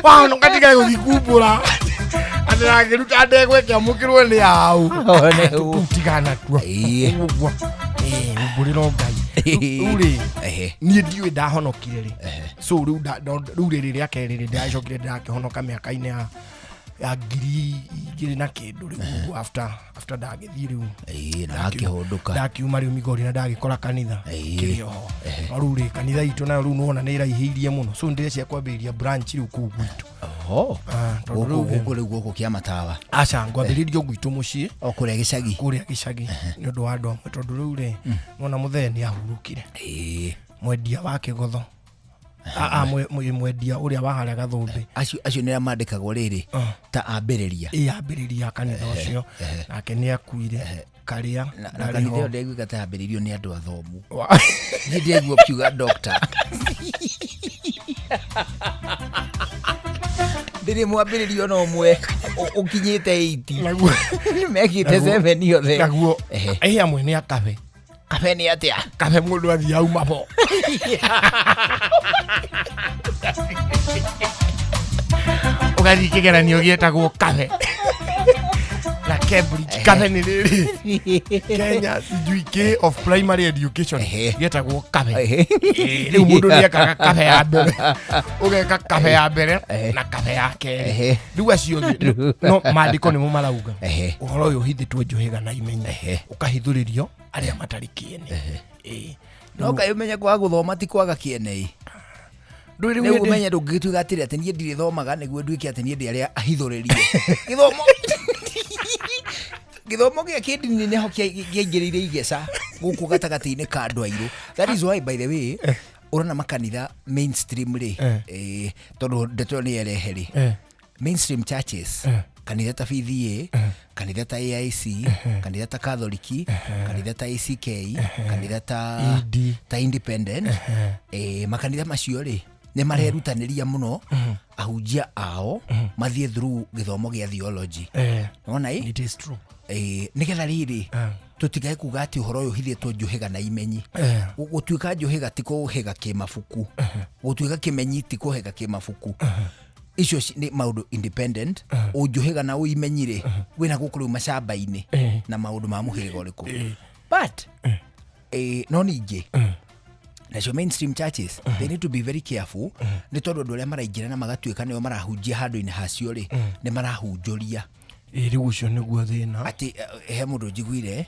wahonoka tiga gũthiĩ kumbũra atĩ nangĩruta ndegwa ĩkĩamũkĩrwo nĩ aũ Nĩ tigana tuo ũguo umbũrĩra o Ngai rĩu rĩ niĩ ndiũĩ ndahonokire rĩ so rĩu rĩu rĩrĩ rĩa kerĩ rĩ ndĩracokire ndĩrakĩhonoka mĩaka-inĩ ya 2000 na kĩndũ rĩu ũguo after ndagĩthiĩ rĩu na wakĩhũndũka. ndakiuma rĩu Migori na ndagĩkora kanitha kĩrĩ oho no rĩu rĩ kanitha itũ nayo rĩu nĩwona nĩ ĩraihĩirie mũno so ndĩrecia kwambĩrĩria branch rĩu kũu gwitũ Oho. tondũ Gũkũ rĩu gũkũ rĩu gũkũ kĩa matawa. aca ngwambĩrĩrio gwitũ mũciĩ O kũrĩa gĩcagi. Kũrĩa gĩcagi nĩ ũndũ wa andũ amwe tondũ rĩu rĩ nĩwona mũthee nĩ ahurũkire mwendia wa kĩgotho mwendia ũrĩa wa harĩa Gathũmbĩ acio nĩ arĩa mandĩkagwo rĩrĩ ta ambĩrĩria ĩ ambĩrĩria kanitha ũcio nake nĩ akuire karĩa na ndarĩ kanitha ho. ĩyo ndĩraiguĩka ta yambĩrĩirio nĩ andũ athomu niĩ ndĩraigua ũkiuga doctor ndĩrĩ mwambĩrĩrio na ũmwe ũkinyĩte 80 mekĩte 7 othe naguo ĩ amwe nĩ akabe kabe nĩ atĩa kabe mũndũ athiĩ auma bo Ũgathiĩ kĩgeranio gĩetagwo kabe na Cambridge. Kabe nĩ rĩrĩ Kenya sijui K of primary education gĩetagwo kabe. Rĩu mũndũ nĩ ekaga kabe ya mbere, ũgeka kabe ya mbere na kabe ya kerĩ. Rĩu acio angĩ no maandĩko nĩmo marauga ũhoro ũyũ ũhithĩtwo njũhĩga na imenyi, ũkahithũrĩrio arĩa matarĩ kĩene. Ĩĩ. No kaĩ ũmenye kwaga gũthoma ti kwaga kĩene. Ndũĩ rĩu Rĩu hĩndĩ- ũmenye ndũngĩgĩtuĩka atĩrĩ atĩ niĩ ndirĩthomaga nĩguo nduĩke atĩ niĩ ndĩ arĩa ahithũrĩrie. Gĩthomo gĩthomo gĩa kĩndini nĩho kĩaingĩrĩire igeca gũkũ gatagatĩ-inĩ ka andũ airũ. That is why, by the way, ũrona makanitha mainstream rĩ, tondũ ndeto ĩyo nĩ yerehe rĩ, mainstream churches, kanitha ta PDA, kanitha ta AIC, kanitha ta Katholiki, kanitha ta ACK, kanitha ta ED. ta Independent, makanitha macio rĩ nĩ marerutanĩria mũno ahunjia ao mathiĩ through gĩthomo gĩa theology. Wona ĩ? It is true. Nĩgetha rĩrĩ tũtigae kuga atĩ ũhoro ũyũ ũhithĩtwo njũhĩga na imenyi. Gũtuĩka njũhĩga ti kũhĩga kĩmabuku, gũtuĩka kĩmenyi ti kũhĩga kĩmabuku. Icio nĩ maũndũ independent. Ũnjũhĩga na ũimenyi rĩ wĩna gũkũ rĩu macamba-inĩ na maũndũ ma mũhĩrĩga ũrĩkũ, but no ningĩ nacio mainstream churches, they need to be very careful, nĩ tondũ andũ arĩa maraingĩra na magatuĩka nĩo marahunjia handũ-inĩ hacio rĩ, nĩ marahunjũria. Ĩĩ, rĩu ũcio nĩguo thĩna. Atĩ he mũndũ njiguire,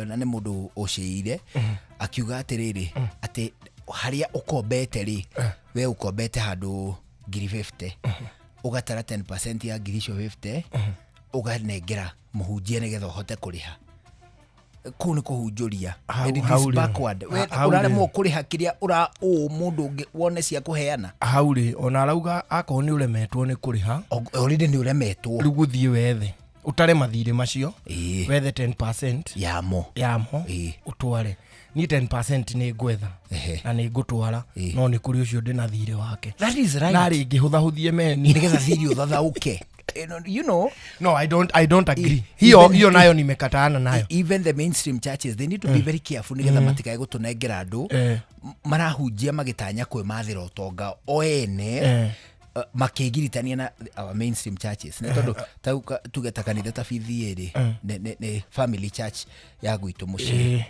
na nĩ mũndũ ũcĩire, akiuga atĩrĩrĩ, atĩ harĩa ũkombete rĩ, we ũkombete handũ ngiri 50, ũgatara 10% ya ngiri icio 50, ũganengera mũhunjia nĩgetha ũhote kũrĩha. Kũu nĩ kũhunjũria. And it is Hau rĩ. backward. We Hau rĩ. ũraremwo kũrĩha kĩrĩa ũra ũ mũndũ ũngĩ wone cia kũheana. Hau rĩ, ona arauga akorwo nĩ ũremetwo nĩ kũrĩha, already nĩ ũremetwo, rĩu gũthiĩ wethe ũtare mathirĩ macio, wethe 10% yamo yamo ũtware. Niĩ 10% nĩ ngwetha na nĩ ngũtwara, no nĩ kũrĩ ũcio ndĩ na thirĩ wake. That is right. Na rĩngĩ hũthahũthie meni nĩgetha thirĩ ũthathaũke. You know. No, I don't agree. Hiyo hiyo nayo nimekataana nayo. Even the mainstream churches, they need to be very careful nĩgetha matikae gũtũnengera andũ marahunjia magĩtanya kwĩmathĩra ũtonga o ene, makĩgiritania na our mainstream churches, nĩ tondũ tuge ta kanitha ta PDA rĩ, nĩ family church ya gwitũ mũciĩ.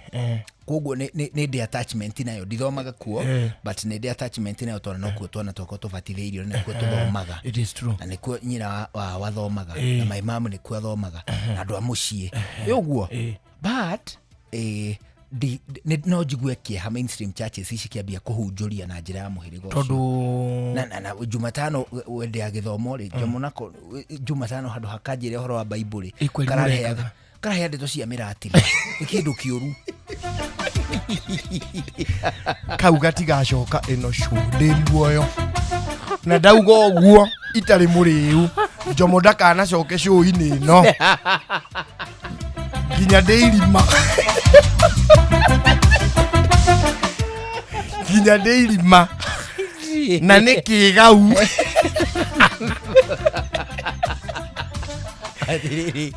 Koguo nĩ ndĩ attachment nayo, ndithomaga kuo, but nĩ ndĩ attachment nayo tondũ nokuo twana twakwa tũbatithĩirio na nĩkuo tũthomaga. It is true. Na nĩkuo nyina wa wathomaga, na my mom nĩkuo athomaga, na andũ a mũciĩ ĩ ũguo. But no njigue kĩeha mainstream churches ici kĩambia kũhunjũria na njĩra ya mũhĩrĩga ũcio. Tondũ Na Jumatano wende ya gĩthomo rĩ, Jomo nako Jumatano handũ hakanjĩre ũhoro wa Bible rĩ, Ĩkwĩrimũ karaheaga rekaga. karahea ndeto cia mĩratiri. Nĩ kĩndũ kĩũru. Kau gatigacoka ĩno show ndĩ muoyo, na ndauga ũguo itarĩ mũrĩu. Njomo ndakanacoke show-inĩ ĩno nginya ndĩ irima, nginya ndĩ irima na nĩ kĩgau.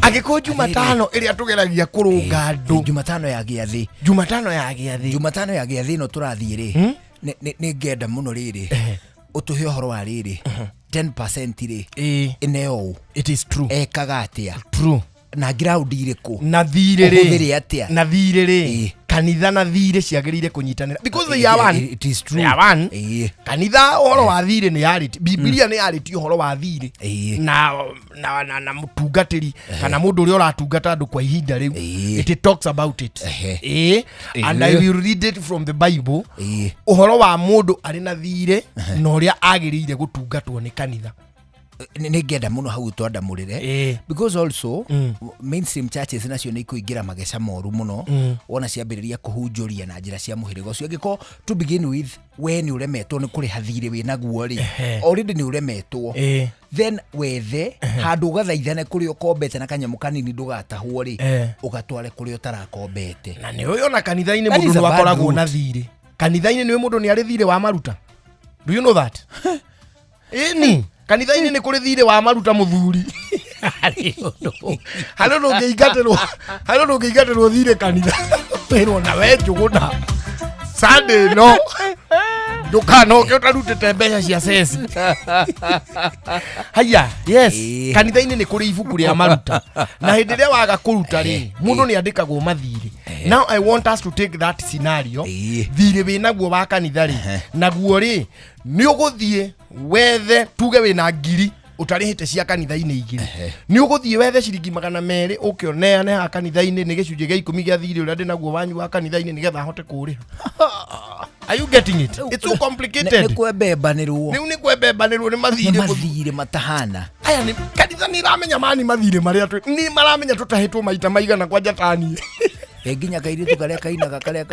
Angĩkorwo Jumatano ĩrĩa tũgeragia kũrũnga andũ, Jumatano ya gĩathĩ, Jumatano ya gĩathĩ, Jumatano ya gĩathĩ ĩno tũrathiĩ rĩ, nĩ ngenda mũno rĩrĩ ũtũhe ũhoro wa rĩrĩ 10% rĩ, ĩneo ũ? It is true. Ekaga atĩa? True. Na ground irĩkũ? Na thirĩ rĩ, Ũhũthĩre atĩa? Na thirĩ rĩ, kanitha na thirĩ ciagĩrĩire kũnyitanĩra because they are one. It is true. They are one. Kanitha ũhoro wa thirĩ nĩ yarĩti, Bibilia nĩ yarĩtie ũhoro wa thirĩ na mũtungatĩri kana mũndũ ũrĩa ũratungata andũ kwa ihinda rĩu. It talks about it. Ĩĩ. And I will read it from the Bible, ũhoro wa mũndũ arĩ na thirĩ na ũrĩa agĩrĩire gũtungatwo nĩ kanitha. Nĩ ngenda mũno hau twandamũrĩre, because also mainstream churches nacio nĩ ikũingĩra mageca moru mũno wona ciambĩrĩria kũhunjũria na njĩra cia mũhĩrĩga ũcio. Angĩkorwo to begin with we nĩ ũremetwo nĩ kũrĩha thirĩ wĩ naguo rĩ, already nĩ ũremetwo, then wethe handũ ũgathaithane kũrĩa ũkombete na kanyamũ kanini ndũgatahwo rĩ, ũgatware kũrĩa ũtarakombete. Na nĩ ũyũ ona kanitha-inĩ That mũndũ is a nĩ bad akoragwo route. na thirĩ kanitha-inĩ. Nĩ mũndũ nĩ arĩ thirĩ wa maruta. Do you know that? Ĩni kanitha-inĩ nĩ kũrĩ thirĩ wa maruta, mũthuri. Harĩ ũndũ ũngĩingatĩrwo, harĩ ũndũ ũngĩingatĩrwo thirĩ kanitha, wĩrwo na we Njũgũna Sunday no Ndũkanoke ũtarutĩte mbeca cia ceci. Haya, yes. Kanitha-inĩ nĩ kũrĩ ibuku rĩa maruta. Na hĩndĩ ĩrĩa waga kũruta rĩ, mũndũ nĩ andĩkagwo mathirĩ. Now I want us to take that scenario. Thirĩ wĩnaguo wa kanitha rĩ, naguo rĩ, nĩ ũgũthiĩ wethe tuge wĩna ngiri ũtarĩhĩte cia kanitha-inĩ igĩrĩ nĩ ũgũthiĩ wethe ciringi 200 ũke ũneane haha kanitha-inĩ nĩ gĩcunjĩ gĩa 10 gĩa thirĩ ũrĩa ndĩ naguo wanyu wa kanitha-inĩ nĩgetha ahote kũũrĩha. Are you getting it? It's so complicated. Nĩ kwembembanĩrwo. Rĩu nĩ kwembembanĩrwo nĩ mathirĩ. Nĩ mathirĩ matahana. Aya nĩ kanitha nĩ iramenya mani mathirĩ marĩa twĩ nĩ maramenya tũtahĩtwo maita maigana kwanja tani. Ĩ nginya kairĩtu karĩa kainaga karĩa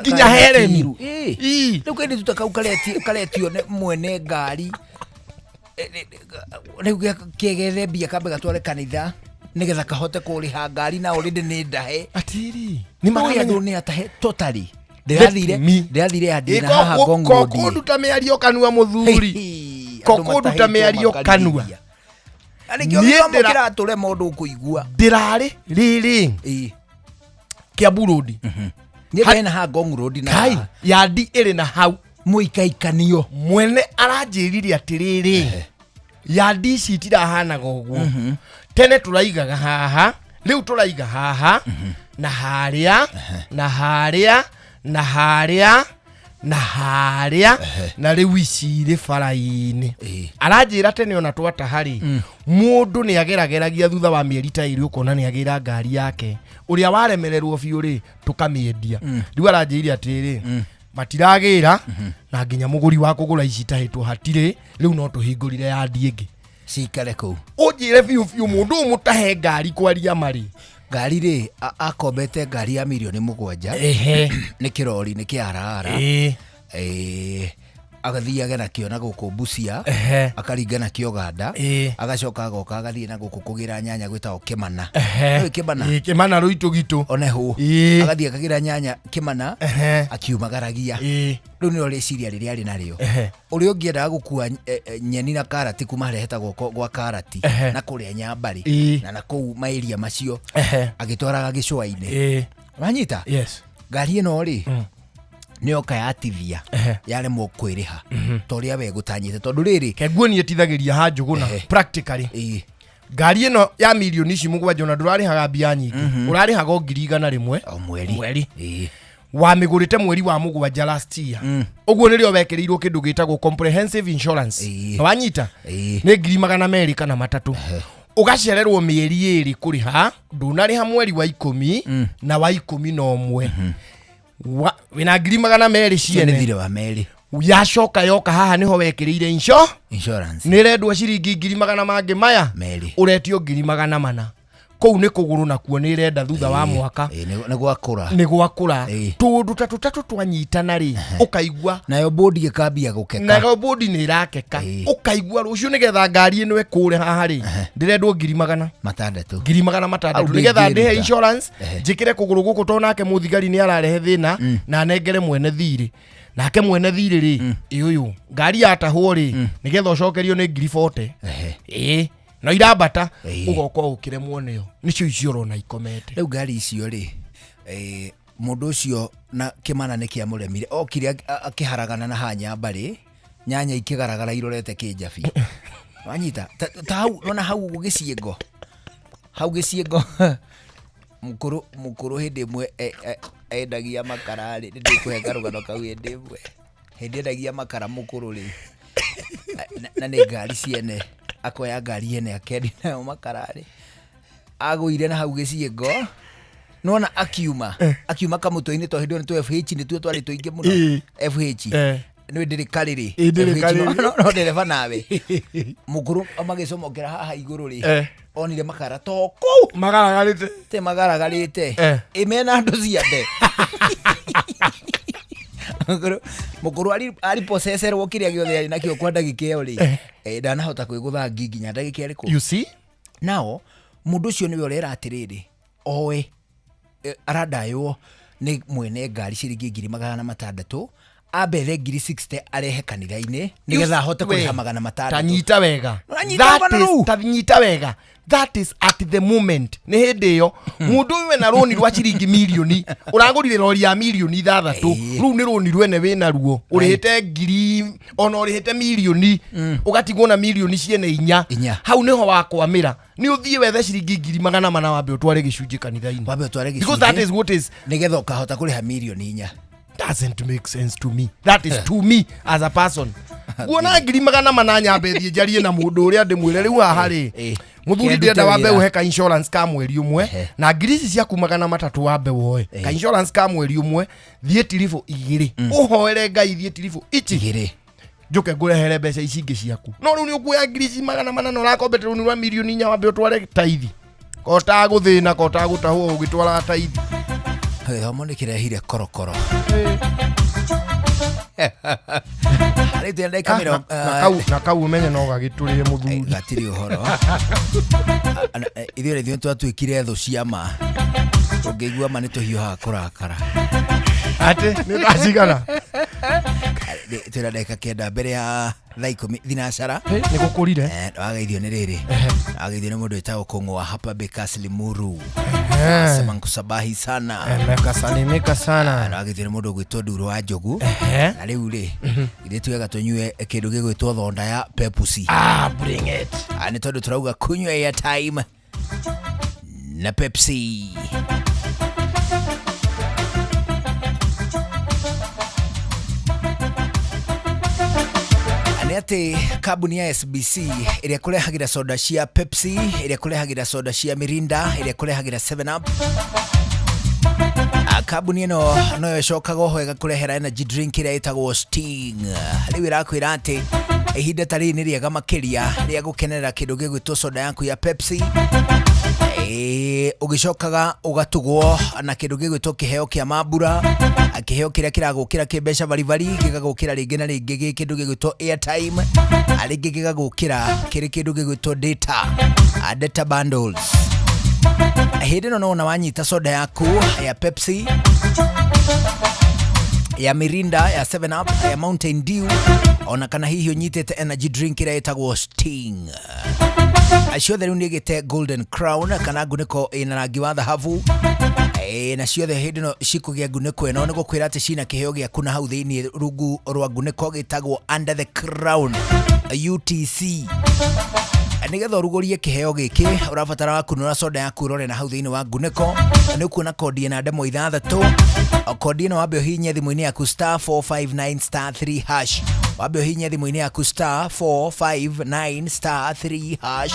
Nginya Helen. Ĩ rĩu kairĩtu ta kau karetio nĩ mwene ngari. Rĩu kĩegethe mbia kambe gatware kanitha nĩgetha kahote kũrĩha ngari na already nĩ ndahe. Atĩrĩ. Nĩ maramenya andũ nĩ atahe totally. Ndĩrathire yandi na haha Ngong Road. Kũnduta mĩario kanua mũthuri. Kũnduta mĩario kanua. Nĩkĩo gĩthomo kĩratũrema ũndũ ũkũigua. Ndĩrarĩ rĩrĩ. Kiambu Road. Nĩ ndĩrĩ haha Ngong Road na Kai, yandi ĩrĩ na hau. Mũikaikanio. Mwene aranjĩrire atĩrĩrĩ. Yandi ici itirahanaga ũguo. Tene tũraigaga haha, rĩu tũraiga haha, na harĩa, na harĩa, na harĩa, na harĩa, na rĩu ici irĩ bara-inĩ. Aranjĩra tene ona twataha rĩ, mũndũ nĩ agerageragia thutha wa mĩeri ta ĩrĩ ũkona nĩ agĩra ngari yake. Ũrĩa waremererwo biũ rĩ, tũkamĩendia. Rĩu aranjĩrire atĩrĩrĩ, matiragĩra na nginya mũgũri wa kũgũra ici itahĩtwo hatirĩ, rĩu no tũhingũrire yandi ĩngĩ. Cikare kũu. Ũnjĩre biũ biũ mũndũ ũyũ mũtahe ngari kwaria marĩ. Ngari rĩ, akombete ngari ya mirioni 7. Nĩ kĩrori, nĩ kĩarara. Agathiage nakĩo na gũkũ Busia, akaringa nakĩo Uganda, agacoka agoka agathiĩ na gũkũ kũgĩra nyanya gwĩtagwo Kĩmana. Nĩũĩ Kĩmana? Kĩmana rũitũ gitũ. One hũ. Agathiĩ akagĩra nyanya Kĩmana, akiumagaragia. Rĩu nĩrĩo rĩciria rĩrĩa arĩ narĩo. Ũrĩa ũngĩendaga gũkua nyeni na karati kuma harĩa hetagwo gwa karati na kũrĩa Nyambarĩ na kũu maeria macio agĩtwaraga gĩcũa-inĩ. Wanyita? Yes. Ngari ĩno rĩ, nĩyoka yatithia yaremwo kwĩrĩha ta ũrĩa we gũtanyĩte tondũ rĩrĩ kenguo niĩ tithagĩria ha Njũgũna practically. Ngari ĩno ya mirioni ici 7 ona ndũrarĩhaga mbia nyingĩ, ũrarĩhaga o ngiri 100 o mweri. Wamĩgũrĩte mweri wa 7 last year. Ũguo nĩrĩo wekĩrĩirwo kĩndũ gĩtagwo comprehensive insurance. Wanyita? Nĩ ngiri 200 kana 300. Ũgacererwo mĩeri 2 kũrĩha, ndũnarĩha mweri wa 10 na wa 11. Wĩna ngiri 200 ciene. Nĩ thirĩ wa merĩ. Yacoka yoka haha nĩho wekĩrĩire insurance. Nĩ ĩrendwo ciringi ngiri magana mangĩ maya. Merĩ. Ũretio ngiri 400. Kũu nĩ kũgũrũ nakuo nĩ ĩrenda thutha wa mwaka. Nĩ gwakũra. Nĩ gwakũra. Tũndũ ta tũtatũ twanyitana rĩ, ũkaigua. Nayo bodi ĩkambia gũkeka. Nayo bodi nĩ ĩrakeka. Ũkaigua rũciũ nĩgetha ngari ĩno ĩkũre haha rĩ, ndĩrendwo ngiri 600. Ngiri 600. Nĩgetha ndĩhe insurance, njĩkĩre kũgũrũ gũkũ tondũ nake mũthigari nĩ ararehe thĩna na anengere mwene thirĩ. Nake mwene thirĩ rĩ, ĩ ũyũ, ngari yatahwo rĩ, nĩgetha ũcokerio nĩ ngiri 40. No irambata ũgoka ũkĩremwo nĩyo. Nĩcio icio ũrona ikomete. Rĩu ngari icio rĩ, mũndũ ũcio na Kĩmana nĩ kĩamũremire. Okire akĩharagana na haha Nyambarĩ, nyanya ikĩgaragara irorete Kĩnjabi. Wanyita? Ta hau, nona hau ũguo gĩciengo. Hau gĩciengo. Mũkũrũ hĩndĩ ĩmwe endagia makara rĩ, nĩ ndĩkũhe karũgano kau hĩndĩ ĩmwe. Hĩndĩ endagia makara mũkũrũ rĩ, na nĩ ngari ciene, akoya ngari ene akendia nayo makara rĩ, agũire na hau gĩciengo, nona akiuma kamũtwe-inĩ tondũ hĩndĩ ĩyo nĩ tũ FH nĩtuo twarĩ tũingĩ mũno. FH. Nĩ ndĩrĩ karĩrĩ. Ndĩrĩ karĩrĩ. No ndereba nawe. Mũkũrũ magĩcomokera haha igũrũ rĩ, onire makara to kũu. Magaragarĩte. Te magaragarĩte. Ĩ mena andũ ciande. Mũkũrũ aripocecerwo kĩrĩa gĩothe arĩ nakĩo kwa ndagĩka ĩyo rĩ, ndanahota kwĩgũtha ngi nginya ndagĩka ĩrĩkũ. You see? Nao, mũndũ ũcio nĩwe ũrera atĩrĩrĩ, oe, arandaywo nĩ mwene ngari ciringi ngiri 600, Ambe ethe ngiri 60 arehe kanitha-inĩ nĩgetha ahote kũrĩha magana matandatũ. Tanyita wega. Ũranyita That ũgana is- rũu? tanyita wega, that is at the moment, nĩ hĩndĩ ĩyo mũndũ ũyũ ena rũni rwa ciringi mirioni, ũragũrire rori ya mirioni ithathatũ, rũu nĩ rũni rwene wĩna ruo, ũrĩhĩte ngiri ona ũrĩhĩte mirioni, ũgatigwo na mirioni ciene inya. Hau nĩho wakwamĩra, nĩ ũthiĩ wethe ciringi 400,000 wambe ũtware gĩcunjĩ kanitha-inĩ. Wambe ũtware Because that gĩcunjĩ. is what is nĩgetha ũkahota kũrĩha mirioni inya. Doesn't make sense to me. That is to me as a person. Nguona 400,000 nyambe thiĩ njarie na mũndũ ũrĩa ndĩmwĩre rĩu haha rĩ, mũthuri, Kĩndute ndĩrenda wambe wĩra. ũhe ka insurance ka mweri ũmwe na ngiri ici ciaku 300 wambe woe ka insurance ka mweri ũmwe, thiĩ tiribũ igĩrĩ, ũhoere Ngai, thiĩ tiribũ ici igĩrĩ, njuke ngũrehere mbeca ici ingĩ ciaku. No rĩu nĩ ũkuoya ngiri ici 400 na ũrakombete rũni rwa mirioni inya, wambe ũtware taithi kotagũthĩna kotagũtahwo ũgĩtwaraga taithi. Gĩthomo nĩ kĩrehire korokoro rĩu twĩna ndagĩka mĩrongo Na kau ũmenye no gagĩtũrĩre mũthuri. Gatirĩ ũhoro. Ithuĩ rĩ, ithuĩ twatuĩkire thũ cia ma, tũngĩigua ma nĩ tũhiũhaga kũrakara. Atĩ nĩ thaa cigana? Twĩna ndagĩka 9 mbere ya thaa 10 thinacara. Nĩ gũkũrire. Wageithio nĩ rĩrĩ, wageithio nĩ mũndũ wĩtagwo Kũng'ũa hapa Bekas Limuru, asema nkusabahi sana. Amekasalimika sana. Na wageithio nĩ mũndũ ũgwĩtwo Nduro wa Njogu. Na rĩu rĩ, ithuĩ tugaga tũnyue kĩndũ gĩgwĩtwo thonda ya Pepsi. Ah, bring it. Ah, nĩ tondũ tũrauga kunywa airtime na Pepsi. Nĩ atĩ kambuni ya SBC ĩrĩa kũrehagĩra soda cia Pepsi, ĩrĩa kũrehagĩra soda cia Mirinda, ĩrĩa kũrehagĩra 7 Up. Ah, kambuni ĩno noyo ĩcokaga oho ĩgakũrehera energy drink ĩrĩa ĩtagwo Sting. Rĩu ĩrakwĩra atĩ ihinda ta rĩrĩ nĩ rĩega makĩria rĩa gũkenerera kĩndũ gĩgwĩtwo soda yaku ya Pepsi. Ũgĩcokaga ũgatugwo na kĩndũ gĩgwĩtwo kĩheo kĩa mambura, kĩheo kĩrĩa kĩragũkĩra kĩmbeca baribari, gĩgagũkĩra rĩngĩ na rĩngĩ gĩ kĩndũ gĩgwĩtwo airtime, rĩngĩ gĩgagũkĩra kĩrĩ kĩndũ gĩgwĩtwo data, data bundles. Hĩndĩ ĩno nona wanyita soda yaku ya Pepsi, ya Mirinda, ya 7 Up, ya Mountain Dew, ona kana hihi ũnyitĩte energy drink ĩrĩa ĩtagwo Sting, ciothe rĩu nĩ ĩgĩte golden crown kana ngunĩko ĩna rangi wa thahabu. Na ciothe hĩndĩ ĩno cikũgĩa ngunĩko ĩno nĩ gũkwĩra atĩ cina kĩheo gĩaku na hau thĩinĩ rungu rwa ngunĩko gĩtagwo under the crown UTC. Nĩgetha ũrugũrie kĩheo gĩkĩ ũrabatara wakunũra soda yaku, ũrore na hau thĩinĩ wa ngunĩko, nĩ ũkuona kodi ĩna ndemwa ithathatũ. Kodi ĩno wambe ũhihinye thimũ-inĩ yaku star 459 star 3 hash, wambe ũhihinye thimũ-inĩ yaku star 459 star 3 hash,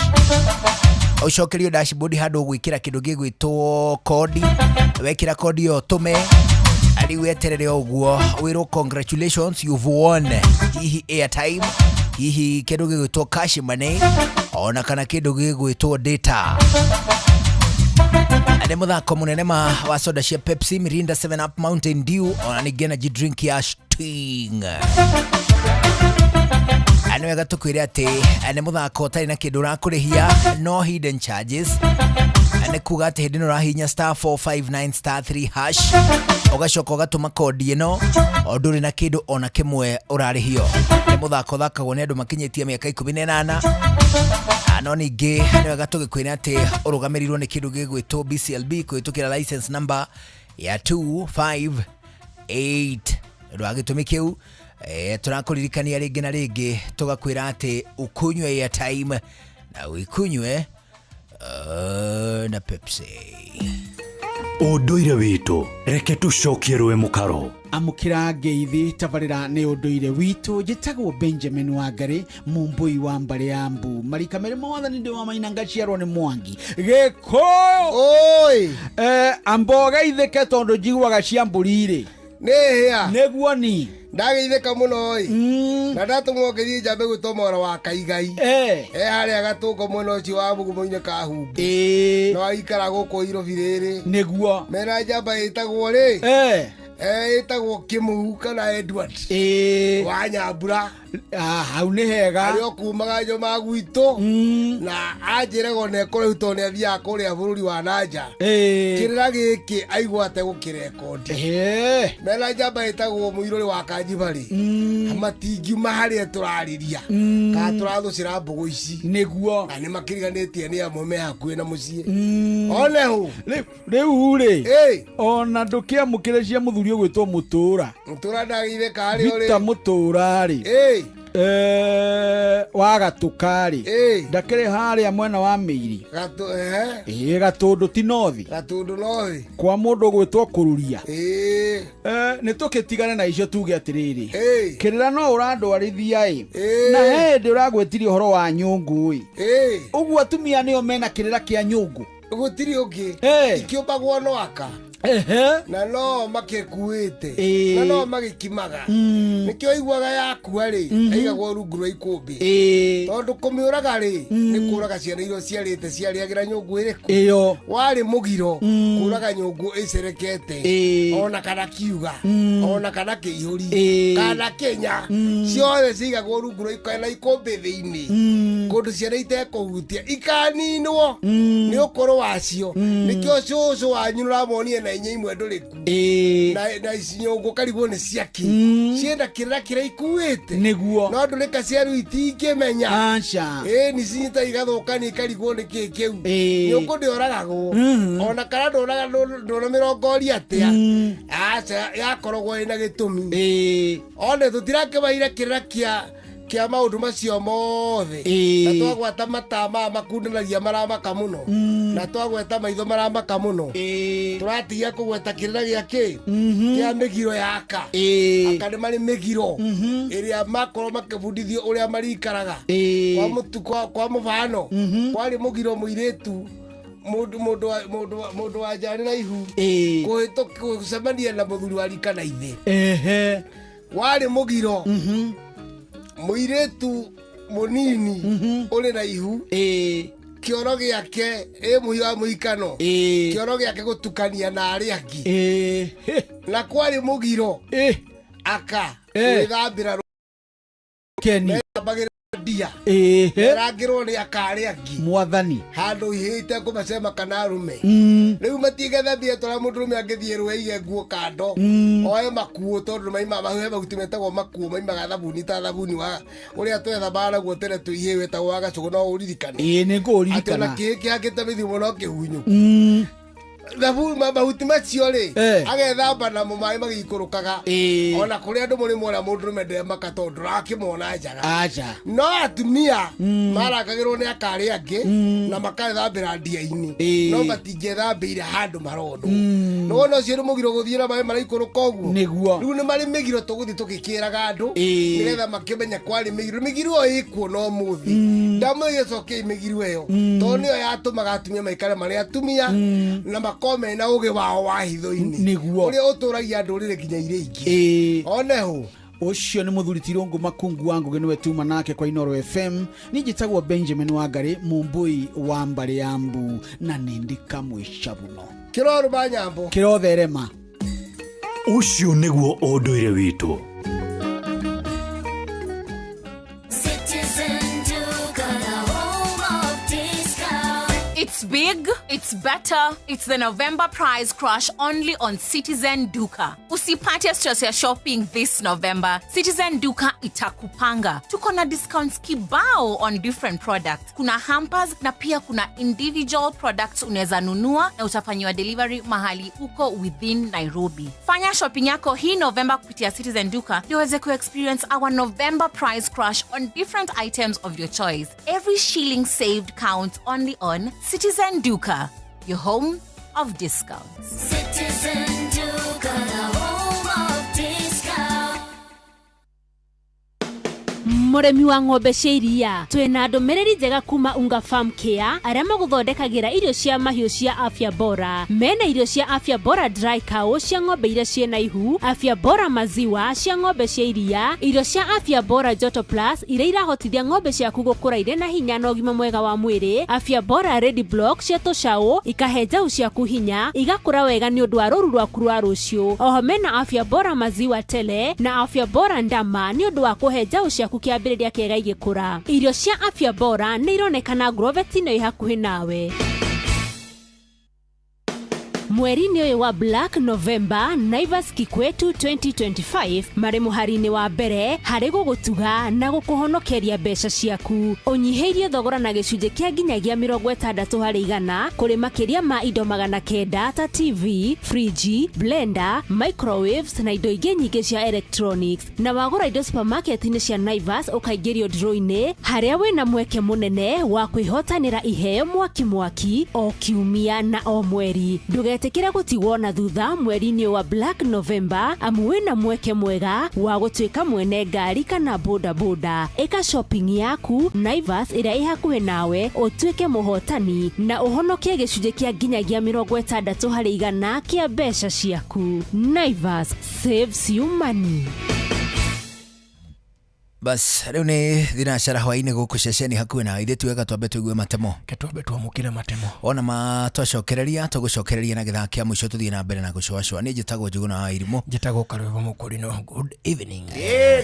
ũcokerio dashboard handũ ũgwĩkĩra kĩndũ gĩgwĩtwo kodi. Wekĩra kodi ĩyo tũme, rĩu weterere o ũguo wĩrwo congratulations, you've won hihi airtime, hihi kĩndũ gĩgwĩtwo cash money, ona kana kĩndũ gĩgwĩtwo data. Nĩ mũthako mũnene ma wa soda cia Pepsi, Mirinda, 7 Up, Mountain Dew, ona ningĩ energy drink ya Sting. Nĩ wega tũkwĩre atĩ nĩ mũthako ũtarĩ na kĩndũ ũrakũrĩhia, no hidden charges. Nĩ kuga atĩ hĩndĩ ĩno ũrahihinya star 459 star 3 hash, ũgacoka ũgatũma kodi ĩno, o ndũrĩ na kĩndũ ona kĩmwe ũrarĩhio. Nĩ mũthako ũthakagwo nĩ andũ makinyĩtie mĩaka 18. No ningĩ nĩ wega tũgĩkwĩra atĩ ũrũgamĩrĩirwo nĩ kĩndũ gĩgwĩtwo BCLB kũhĩtũkĩra license number ya 258. Ũndũ wa gĩtũmi kĩu, tũrakũririkania rĩngĩ na rĩngĩ tũgakwĩra atĩ ũkunywe airtime na ũikunywe na Pepsi. Ũndũire witũ, reke tũcokie rũĩ mũkaro. Amũkĩra ngeithi, tabarĩra nĩ ũndũire witũ. Njĩtagwo Benjamin Wangari, mũmbũi wa mbarĩ ya mbu, marika merĩ mothe nĩ ndĩ wa maina, ngaciarwo nĩ Mwangi Gĩkũyũ. Oi. Amba ũgeithĩke tondũ njiguaga cia mbũri rĩ. Nĩ hĩa. Nĩguo ni. Ndageithĩka mũno ĩ, na ndatũmwo ngĩthiĩ njambe gwĩtwo mwaro wa Kaigai harĩa Gatũngo mwena ũcio wa mũgumo-inĩ ka Humbĩ, no aikara gũkũ Irobi rĩrĩ. Nĩguo. Mena njamba ĩtagwo rĩ. Ĩtagwo Kĩmũhu kana Edward wa Nyambura. Hau nĩ hega. Arĩa okumaga njoma gwitũ na anjĩraga ona ekũraihu tondũ nĩ athiaga kũrĩa bũrũri wa nanja. Kĩrĩra gĩkĩ aigua ategũkĩrekondi. Mena njamba ĩtagwo mũirũrĩ wa Kanjibarĩ, matingiuma harĩa tũrarĩria kana tũrathũcĩra mbũgũ ici nĩguo, na nĩ makĩriganĩtie nĩ amwe me hakuhĩ na mũciĩ one hũ. Rĩu rĩ, ona ndũkĩamũkĩre cia mũthuri ũgwĩtwo Mũtũra. Mũtũra ndagĩire karĩ ũrĩ Vita Mũtũra rĩ, wa Gatũka rĩ, ndakĩrĩ harĩa mwena wa Mĩiri. Ĩĩ, Gatũndũ ti nothi. Gatũndũ nothi. Kwa mũndũ ũgwĩtwo Kũruria. Nĩ tũkĩtigane na icio tuge atĩrĩrĩ, kĩrĩra no ũrandwarithia ĩ, na he hĩndĩ ũragwĩtirie ũhoro wa nyũngũ ĩ, ũguo atumia nĩo mena kĩrĩra kĩa nyũngũ. Gũtirĩ ũngĩ, ikĩũmbagwo no aka na no makĩkuĩte na no magĩkimaga, nĩkĩo iguaga yakua rĩ, ĩigagwo rungu rwa ikũmbĩ, tondũ kũmĩũraga rĩ nĩ kũraga ciana iria ciarĩte ciarĩagĩra nyũngũ ĩrĩkũ. Ĩyo. Warĩ mũgiro kũraga nyũngũ ĩcerekete, ona kana kiuga, ona kana kĩihũri, kana kĩnya, ciothe ciigagwo rungu rwa ikũmbĩ na ikũmbĩ thĩinĩ, kũndũ ciana itekũhutia ikaninwo nĩ ũkũrũ wacio. Nĩkĩo cũcũ wanyu nĩũramonire na inya imwe ndũrĩku na ici nyũngũ karigwo nĩ ciaki cienda kĩrĩra kĩrĩa ikuĩte nĩguo, no ndũrĩka cia rĩu itingĩmenya. Aca. Ĩĩ, nĩ cinyita igathũkania ikarigwo nĩ kĩĩ kĩu. Nyũngũ ndĩoragagwo ona kana ndũnamĩrongoria atĩa, aca, yakoragwo ĩna gĩtũmi. One tũtirakĩmaire kĩrĩra kĩa maũndũ macio mothe, na twagwata mataa maya makundanagia maramaka mũno, na twagweta maitho maramaka mũno, tũratigia kũgweta kĩrĩra gĩa kĩ kĩa mĩgiro ya aka. Aka nĩ marĩ mĩgiro ĩrĩa makorwo makĩbundithio ũrĩa marikaraga. Kwa mũbano, kwarĩ mũgiro mũirĩtu mũndũ wa nja arĩ na ihu kũhĩtũka gũcemania na mũthuri wa rika na ithe. Warĩ mũgiro mũirĩtu mũnini ũrĩ na ihu, kĩoro gĩake ĩ mũhi wa mũhikano, kĩoro gĩake gũtukania na arĩa angĩ. Na kwarĩ mũgiro aka gwĩthambĩra Keni. methambagĩra ndia, merangĩrwo nĩ aka arĩa angĩ. Mwathani. Handũ ihĩ itekũmacema kana arũme. Rĩu matingĩthambia tũrĩa mũndũrũme angĩthiĩ rũĩ aige nguo kando, oe makuo, tondũ maimaga he mahuti metagwo makuo, maimaga thabuni ta thabuni wa ũrĩa twethambaga naguo tene twĩ ihĩ, wetagwo wa gacũgũ, no ũririkane. Ĩĩ, nĩ Atĩ ona ngũũririkana. kĩĩ kĩhakĩte mĩthiũmo no kĩhunyũ thabuni mahuti macio rĩ, agethamba namo maĩ magĩikũrũkaga. Ona kũrĩa andũ mũrĩ mona mũndũrũme ndemaka tondũ ndũrakĩmona njaga. Aca. No atumia marakagĩrwo nĩ aka arĩa angĩ na makethambĩra ndia-inĩ, no matingĩthambĩire handũ maronwo. Nĩwona ũcio nĩ mũgiro gũthiĩ na maĩ maraikũrũka ũguo. Nĩguo. Rĩu nĩ marĩ mĩgiro tũgũthiĩ tũgĩkĩraga andũ, nĩgetha makĩmenye kwarĩ mĩgiro. Mĩgiro ĩyo ĩkuo no mũthĩ ndamũige cokei mĩgiro ĩyo, tondũ nĩyo yatũmaga atumia maikare marĩ atumia na makorwo mena ũgĩ wao wa hitho-inĩ. Nĩguo. Ũrĩa ũtũragia ndũrĩrĩ nginya iria ingĩ. One hũ. Ũcio nĩ mũthuri Tirũngũ Makungu wa Ngũgĩ, nĩwe tuma nake kwa Inoro FM. Niĩ njĩtagwo Benjamin Wangari, mũmbũi wa mbarĩ ya mbu, na nĩ ndikamwĩcabuno. Kĩrorũma nyambo. Kĩrotherema. Ũcio nĩguo ũndũire witũ. Citizen Duka, the home of discount. It's big, it's better, it's the November price crash only on Citizen Duka. Usipate stress ya shopping this November. Citizen Duka itakupanga. Tuko na discounts kibao on different products. Kuna hampers na pia kuna individual products unaweza nunua na utafanyiwa delivery mahali uko within Nairobi. Fanya shopping yako hii November kupitia Citizen Duka ndio uweze kuexperience our November price crash on different items of your choice. Every shilling saved counts only on Citizen Duka, your home of discounts. Citizen Duka, the home of discount. Mũrĩmi wa ng'ombe cia iria, twĩna ndũmĩrĩri njega kuma Unga Farm Care arĩa magũthondekagĩra irio cia mahiũ cia afya bora. Mena irio cia afya bora dry cow cia ng'ombe iria ciĩna ihu, afya bora maziwa cia ng'ombe cia iria, irio cia afya bora joto plus iria irahotithia ng'ombe ciaku gũkũra irĩ na hinya na ũgima mwega wa mwĩrĩ, afya bora ready block cia tũcaũ ikahe njaũ ciaku hinya igakũra wega nĩ ũndũ wa rũru rwaku rwa rũciũ. Oho mena afya bora maziwa tele na afya bora ndama nĩ ũndũ wa kũhe njaũ ciaku kĩambĩrĩria kĩega igĩkũra. Irio cia afya bora nĩ ironekana Grovet-inĩ ĩ hakuhĩ nawe. Mweri-inĩ ũyũ wa Black November, Naivas Kikwetu 2025 marĩ mũhari-inĩ wa mbere harĩ gũgũtuga na gũkũhonokeria mbeca ciaku. Ũnyihĩirio thogora na gĩcunjĩ kĩa nginyagia 60% kũrĩ makĩria ma indo 900 ta TV, friji, blender, microwaves na indo ingĩ nyingĩ cia electronics. Na wagũra indo supermarket-inĩ cia Naivas ũkaingĩrio draw-inĩ harĩa wĩna mweke mũnene wa kwĩhotanĩra iheo mwaki mwaki o kiumia na o mweri. Ndũgetĩkĩre gũtigwo na thutha mweri-inĩ wa Black November amu wĩna mweke mwega wa gũtuĩka mwene ngari kana bodaboda. Ĩka shopping yaku Naivas ĩrĩa ĩ hakuhĩ nawe ũtuĩke mũhotani na ũhonokie gĩcunjĩ kĩa nginyagia 60% kĩa mbeca ciaku. Naivas saves you money. Bas rĩu nĩ thinacara hwainĩ gũkũ ceceni hakuhĩ nawe ithuĩ tuwega twambe tũigue matemo. Ke twambe twamũkĩre matemo. Ona ma twacokereria tũgũcokereria na gĩthaa kĩa mũico tũthiĩ na mbere na gũcũacũa. Niĩ njĩtagwo Njũgũna wa Irimũ. Njĩtagwo Karwĩmbo Mũkũrinũ. Good evening.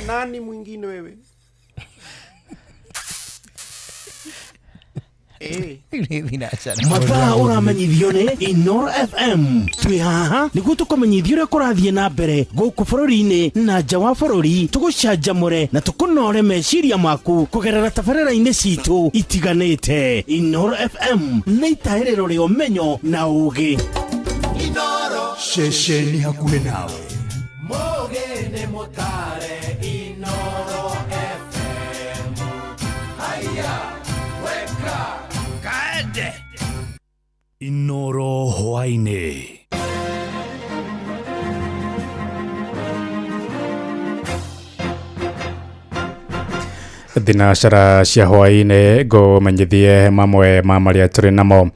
Nani mwingine wewe? Mathaa ũramenyithio nĩ Inoro FM. Twĩ haha nĩguo tũkũmenyithia ũrĩa kũrathiĩ na mbere gũkũ bũrũri-inĩ na nja wa bũrũri, tũgũcanjamũre na tũkũnore meciria maku kũgerera tabarĩra-inĩ citũ itiganĩte. Inoro FM nĩ itahĩrĩro rĩa ũmenyo na ũgĩ. Inoro ceceni hakuhĩ nawe. Mũgĩ nĩ mũtare Inoro FM. Haya, weka kaende. Inoro hwainĩ. Thinacara cia hwainĩ ngũmenyithie mamwe ma marĩa tũrĩ namo.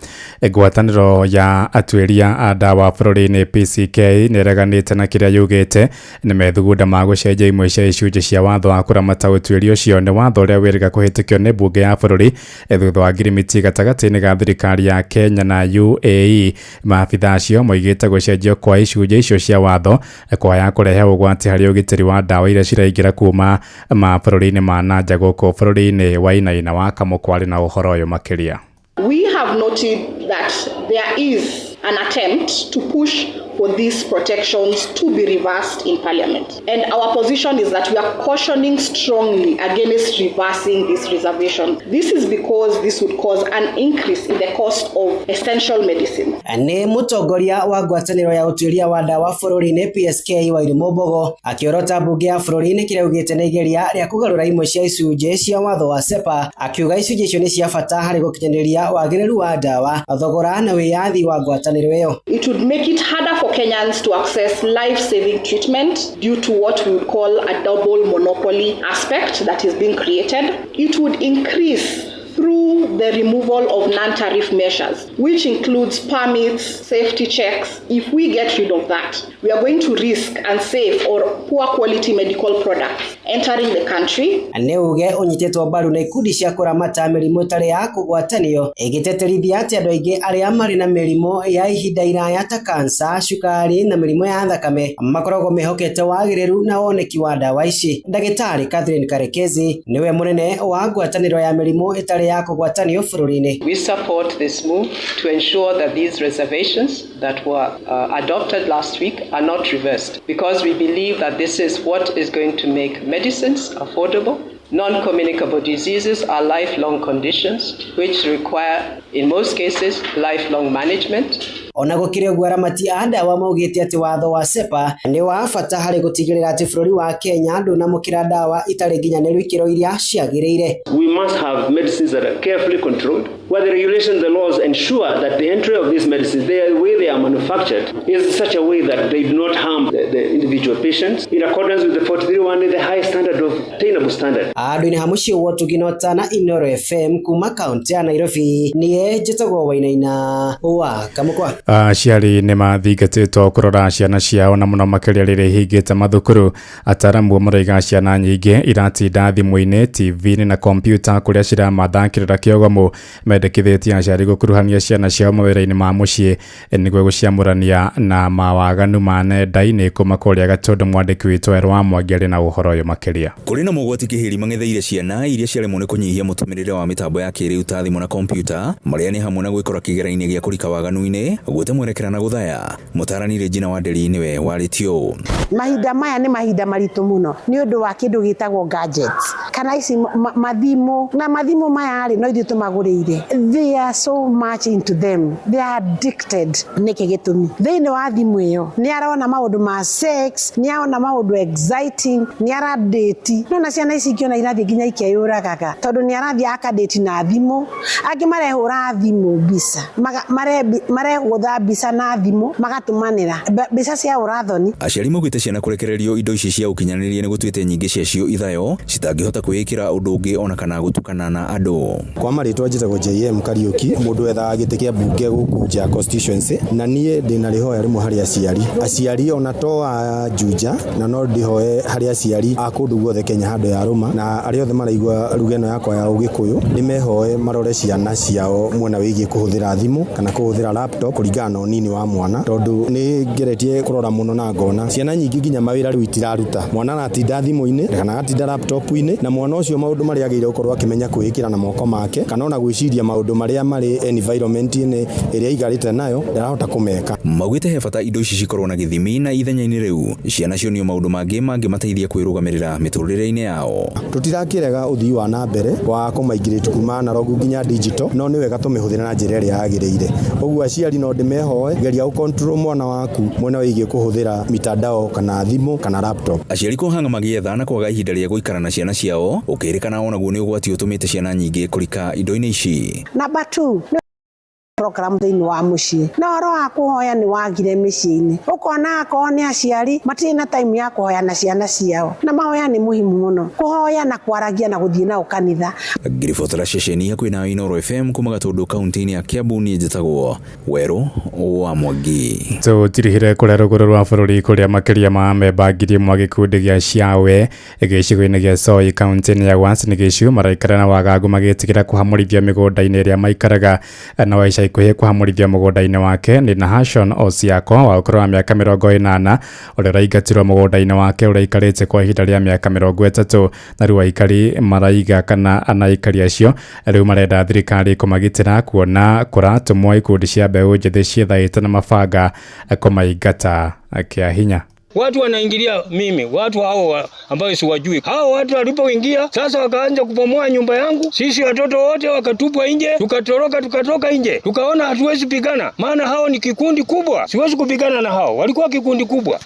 Ngwatanĩro ya atuĩria a ndawa bũrũri-inĩ PCK nĩ ĩreganĩte na kĩrĩa yugĩte nĩ methugunda ma gũcenjia imwe cia icunjĩ cia watho wa kũramata ũtuĩria ũcio. Nĩ watho ũrĩa wĩrĩga kũhĩtũkio nĩ mbunge ya bũrũri thutha wa ngirimiti gatagatĩ-inĩ ga thirikari ya Kenya na UAE. Maabitha acio moigĩte gũcenjio kwa icunjĩ icio cia watho kwaya kũrehe ũgwati harĩ ũgitĩri wa ndawa iria ciraingĩra kuma mabũrũri-inĩ ma na nja gũkũ bũrũri-inĩ. Wainaina wa Kamũkwarĩ na ũhoro ũyũ makĩria. We have noted that there is an attempt to push for these protections to be reversed in Parliament. And our position is that we are cautioning strongly against reversing this reservation. This is because this would cause an increase in the cost of essential medicine. Nĩ mũtongoria wa ngwatanĩro ya ũtuĩria wa ndawa bũrũri-inĩ PSK Wairimu Mbogo akĩorota mbunge ya bũrũri-inĩ kĩrĩa augĩte nĩ igeria rĩa kũgarũra imwe cia icunjĩ cia watho wa SEPA, akiuga icunjĩ icio nĩ cia bata harĩ gũkinyanĩria wagĩrĩru wa ndawa, thogora na wĩyathi wa ngwatanĩro ĩyo. It would make it harder for Kenyans to access life-saving treatment due to what we would call a double monopoly aspect that is being created. It would increase through the removal of non-tariff measures, which includes permits, safety checks. If we get rid of that, we are going to risk unsafe or poor quality medical products entering the country. Nĩ uge ũnyitĩtwo mbaru na ikundi cia kũramata mĩrimũ ĩtarĩ ya kũgwatanio ĩgĩtĩtĩrithia atĩ andũ aingĩ arĩa marĩ na mĩrimũ ya ihinda iraya ta kansa, cukari na mĩrimũ ya thakame makoragwo mehokete wagĩrĩru na woneki wa ndawa ici. Ndagĩtarĩ Catherine Karekezi nĩwe mũnene wa ngwatanĩro ya mĩrimũ ĩtarĩ ya kũgwatanio bũrũri-inĩ. We support this move to ensure that these reservations that were adopted last week are not reversed, because we believe that this is what is going to make medicines affordable. Non-communicable diseases are lifelong conditions which require, in most cases, lifelong management. Ona gũkĩrĩ ũguo aramati a ndawa maugĩte atĩ watho wa SEPA nĩ wa bata harĩ gũtigĩrĩra atĩ bũrũri wa Kenya ndũnamũkĩra ndawa itarĩ nginyanĩru ikĩro iria ciagĩrĩire. We must have medicines that are carefully controlled. Where the regulations, the laws ensure that the entry of these medicines, the way they are manufactured, is in such a way that they do not harm the individual patients, in accordance with the 43.1, the high standard of attainable standard. Handũ-inĩ ha mũciĩ wa ũtugi na ũtana Inooro FM kuma kaunti ya Nairobi niĩ njĩtagwo Wainaina wa Kamũkwa. Aciari nĩ mathingatĩtwo kũrora ciana ciao na mũno makĩria rĩrĩa ihingĩte mathukuru. Ataramu maroiga ciana nyingĩ iratinda thimũ-inĩ, TV-inĩ na kompiuta kũrĩa ciramathakĩrĩra kĩogomo. Mendekithĩtie aciari gũkuruhania ciana ciao mawĩra-inĩ ma mũciĩ nĩguo gũciamũrania na mawaganu ma nenda-inĩ. Kuma kũrĩa Gatũndũ, mwandĩki witũ Werũ wa Mwangi arĩ na ũhoro ũyũ makĩria. Kũrĩ na mogwati kĩhĩri mang'etheire ciana iria ciaremwo nĩ kũnyihia mũtũmĩrĩre wa mĩtambo ya kĩrĩu ta thimũ na kompiuta, marĩa nĩ hamwe na gwĩkora kĩgera-inĩ gĩa kũrika waganu-inĩ, gwĩte mwerekera na gũthaya. Mũtaarani Regina Wanderi nĩwe warĩtie ũũ. Mahinda maya nĩ mahinda maritũ mũno nĩ ũndũ wa kĩndũ gĩtagwo gadgets kana ici mathimũ, na mathimũ maya rĩ no ithuĩ tũmagũrĩire. They are so much into them, they are addicted. Nĩkĩ gĩtũmi? Thĩinĩ wa thimũ ĩyo nĩ arona maũndũ ma sex, nĩ arona maũndũ exciting, nĩ aradate. No na ciana ici ingĩona irathiĩ nginya ikeyũragaga tondũ nĩ arathiĩ akadate na thimũ. Angĩ marehũra thimũ mbica, maregũtha mbica na thimũ magatũmanĩra mbica cia ũrathoni. Aciari maugĩte ciana kũrekererio indo ici cia ũkinyanĩria nĩ gũtuĩte nyingĩ ciacio ithayo citangĩhota kwĩĩkĩra ũndũ ũngĩ ona kana gũtukana na andũ. Kwa marĩtwa njĩtagwo JM Kariuki, mũndũ wethaga gĩtĩ kĩa mbunge gũkũ nja constituency, na niĩ ndĩna rĩhoya rĩmwe harĩ aciari. Aciari ona to a Juja, na no ndĩhoe harĩ aciari a kũndũ guothe Kenya handũ ya rũma, na arĩa othe maraigua ruga ĩno yakwa ya Ũgĩkũyũ, nĩmehoe marore ciana ciao mwena wĩgiĩ kũhũthĩra thimũ kana kũhũthĩra laptop kũringana na ũnini wa mwana, tondũ nĩ ngeretie kũrora mũno na ngona ciana nyingĩ nginya mawĩra rĩu itiraruta. Mwana aratinda thimũ-inĩ kana agatinda laptop-inĩ, na mwana ũcio maũndũ marĩa agĩrĩire gũkorwo akĩmenya kwĩĩkĩra na moko make kana ona gwĩciria maũndũ marĩa marĩ environment-inĩ ĩrĩa aikarĩte nayo ndarahota kũmeka. Maugĩte he bata indo ici cikorwo na gĩthimi na ithenya-inĩ rĩu ciana cionio maũndũ mangĩ mangĩmateithia kwĩrũgamĩrĩra mĩtũrĩre-inĩ yao. Tũtirakĩrega ũthii wa na mbere wa kũmigrate kuma analog nginya digital, no nĩ wega tũmĩhũthĩre na njĩra ĩrĩa yagĩrĩire. Ũguo aciari no ndĩmehoe, geria gũ-control mwana waku mwena wĩgiĩ kũhũthĩra mitandao kana thimũ kana laptop. Aciari kũhanga magĩetha na kwaga ihinda rĩa gũikara na ciana ciao ũkĩrĩkana onaguo nĩ ũgwati ũtũmĩte ciana nyingĩ kũrika indo-inĩ ici. Number 2, program thĩinĩ wa mũciĩ na ũhoro wa kũhoya nĩ wagire mĩciĩ-inĩ. Ũkona akorwo nĩ aciari matirĩ na time ya kũhoya na ciana ciao, na mahoya nĩ muhimu mũno, kũhoya na kwaragia na gũthiĩ nao kanitha. Ngiribotera ceceni hakuhĩ na Inooro FM kuma Gatũndũ kaunti-inĩ ya Kiambu, niĩ njĩtagwo Werũ wa Mwangi. Tũtirihire kũrĩa rũgũrũ rwa bũrũri kũrĩa makĩria ma amemba 1,000 gĩkundi gĩa Ciawe gĩcigo-inĩ gĩa Soy kaunti-inĩ ya Uasin Gishu maraikara na wagagu magĩtigĩra kũhamũrithio mĩgũnda-inĩ ĩrĩa maikaraga. Na wa ica ikuhĩ kũhamũrithio mũgũnda-inĩ wake nĩ Nahashon Osiako wa ũkũrũ wa mĩaka 80 ũrĩa ũraingatirwo mũgũnda-inĩ wake ũrĩa aikarĩte kwa ihinda rĩa mĩaka 30. Na rĩu aikari maraiga kana anaikari acio rĩu marenda thirikari kũmagitĩra kuona kũratũmwo ikundi cia mbeũ njĩthĩ ciĩthaĩte na mabanga kũmaingata kĩa hinya. Watu wanaingilia mimi, watu hao ambao siwajui. Hao watu walipoingia sasa wakaanza kubomoa nyumba yangu. Sisi watoto wote wakatupwa nje, tukatoroka, tukatoka nje. Tukaona hatuwezi pigana, maana hao ni kikundi kubwa. Siwezi kupigana na hao. Walikuwa kikundi kubwa.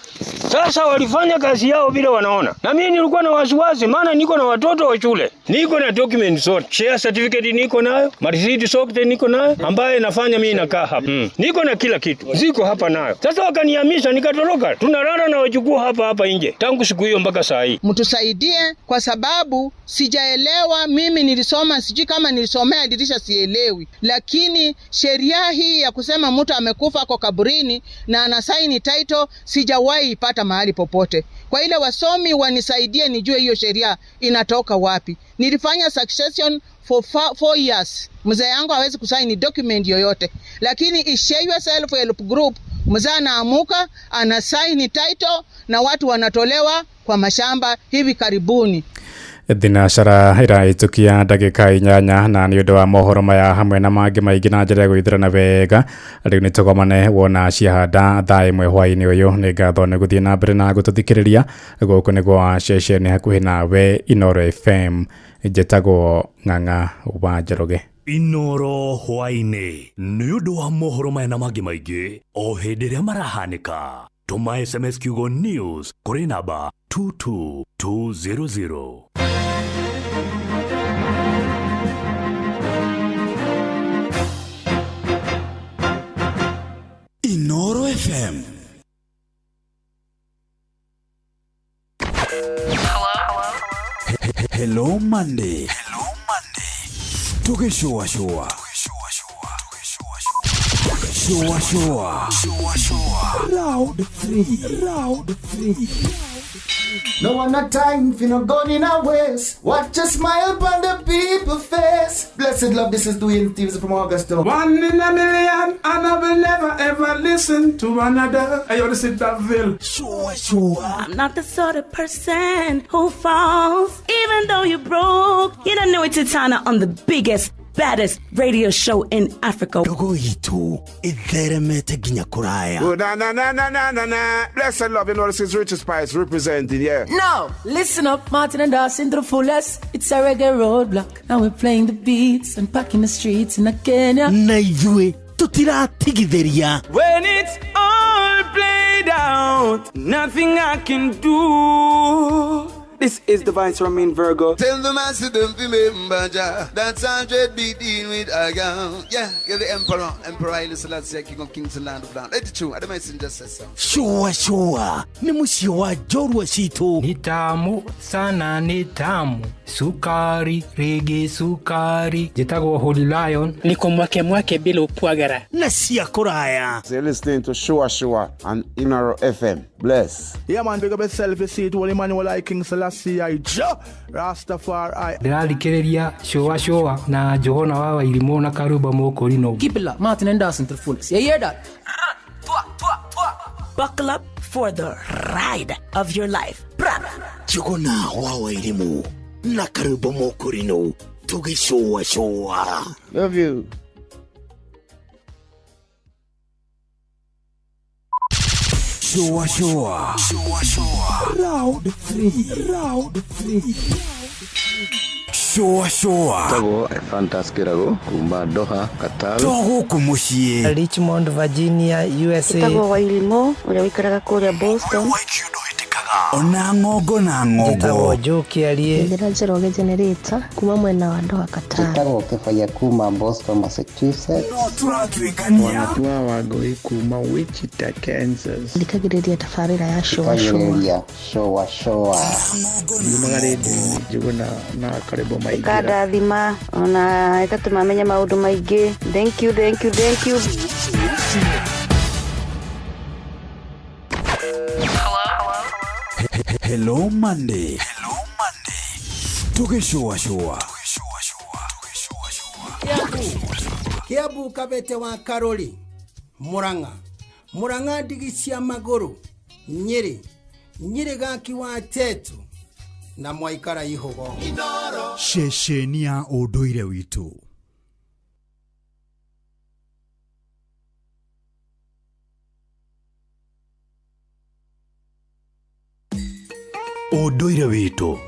Sasa walifanya kazi yao vile wanaona. Na mimi nilikuwa na wasiwasi, maana niko na watoto wa shule. Niko na document zote. Share certificate niko nayo, receipt zote niko nayo, ambaye nafanya mimi nakaa hapa. Niko na kila kitu. Ziko hapa nayo. Sasa wakanihamisha nikatoroka. Tunalala na wajukuu hapa hapa nje tangu siku hiyo mpaka saa hii. Mtusaidie kwa sababu sijaelewa. Mimi nilisoma, sijui kama nilisomea dirisha, sielewi, lakini sheria hii ya kusema mtu amekufa kwa kaburini na anasaini title sijawahi ipata mahali popote. Kwa ile wasomi wanisaidie nijue hiyo sheria inatoka wapi. Nilifanya succession for 4 years. Mzee yangu hawezi kusaini document yoyote, lakini Ishewa Self Help Group mzee anaamuka anasaini title na watu wanatolewa kwa mashamba hivi karibuni. Thinacara ĩrahĩtũkia ndagĩka 8 na nĩ ũndũ wa mohoro maya hamwe na mangĩ maingĩ na njĩra ya gwĩthurana wega. Rĩu nĩ tũgomane wona ciahanda thaa 1 hwaĩ-inĩ ũyũ. Nĩ ngatho nĩ gũthiĩ na mbere na gũtũthikĩrĩria. Gũkũ nĩ gwa ceceni hakuhĩ nawe Inooro FM. Njĩtagwo Ng'ang'a wa Njoroge. Inooro hwaĩ-inĩ nĩ ũndũ wa mohoro maya na mangĩ maingĩ o hĩndĩ ĩrĩa marahanĩka. Tũma SMS kiugo news kũrĩ namba 22200. Inooro FM. Hello Monday. Hello Monday. Tugĩcũacũa. Shua shua. Shua shua. Round 3. Round 3. No one not time for no gun in our waist. Watch a smile upon the people face. Blessed love, this is Dwayne Stevens from Augusta. One in a million, and I will never ever listen to another. I ought to sit that ville. Shua shua. I'm not the sort of person who falls, even though you're broke. You don't know it's Titana on the biggest, baddest radio show in Africa. Ndogo itũ ĩtheremete nginya kũraya. Oh, na na na na na na na. Blessed love, you know this is Richard Spice representing, yeah. Now, listen up, Martin and Dawson to the fullest. It's a reggae roadblock. Now we're playing the beats and packing the streets in Kenya. Na ithuĩ tũtiratigithĩria. When it's all played out, nothing I can do. This is the Vice Romain Virgo. Tell the master don't remember Jah. That's 100 beat in with a gun. Yeah, you're the emperor. Emperor Haile Selassie, King of Kings and Land of Land. Let it true. I don't mind just say so. Shua shua. Nĩ mũciĩ wa njorua citũ. Ni tamu sana, ni tamu sukari rigi sukari. Njĩtagwo Holy Lion. Niko mwake mwake bila upwagara. Na cia kũraya. So you're listening to Shua Shua on Inoro FM. Bless. Yeah, man, big up yourself. You see it, Holy Emmanuel I King Selassie I Jah Rastafari. Ndĩrathikĩrĩria Shua Shua na Johana wa Wairimũ na Karumba Mũkũrinũ. Keep it locked, Martin and Dawson to the fullest. You hear that? Buckle up for the ride of your life. Njuguna wa Wairimũ na Karumba Mũkũrinũ tũgĩcũacũa. Love you. Shua shua. Shua shua. Round 3. Round 3. Shua shua. Tagwo Fantas Kirago kuma Doha, Qatar. To gũkũ mũciĩ. Richmond, Virginia, USA. Tagwo Wairimu ũrĩa ũikaraga kũrĩa Boston. Ona ng'ongo na ng'ongo. Njĩtagwo Joe Kĩarie. Njĩra Njoroge Generator kuma mwena wa Doha, Qatar. Njĩtagwo Kĩbaya kuma Boston, Massachusetts. No tũratuĩkania. Wanatua Wangũi kuma Wichita, Kansas. Thikagĩrĩria tabarĩra ya Shua Shua. Thikagĩrĩria Shua Shua. Yumaga rĩndiũ-inĩ Njuguna na Karĩbo Maingĩra. Ĩkandathima ona ĩgatũma menye maũndũ maingĩ. Thank you, thank you, thank you. Hello Monday. Hello Monday. Tũgĩcũacũa. Kiambu Kabete wa Karori, Murang'a, Murang'a ndigi cia magũrũ, Nyĩrĩ, Nyĩrĩ gaki wa Tetu na Mwaikara Ihũgo. Ceceni ya ũndũire witũ. Ũndũire witũ.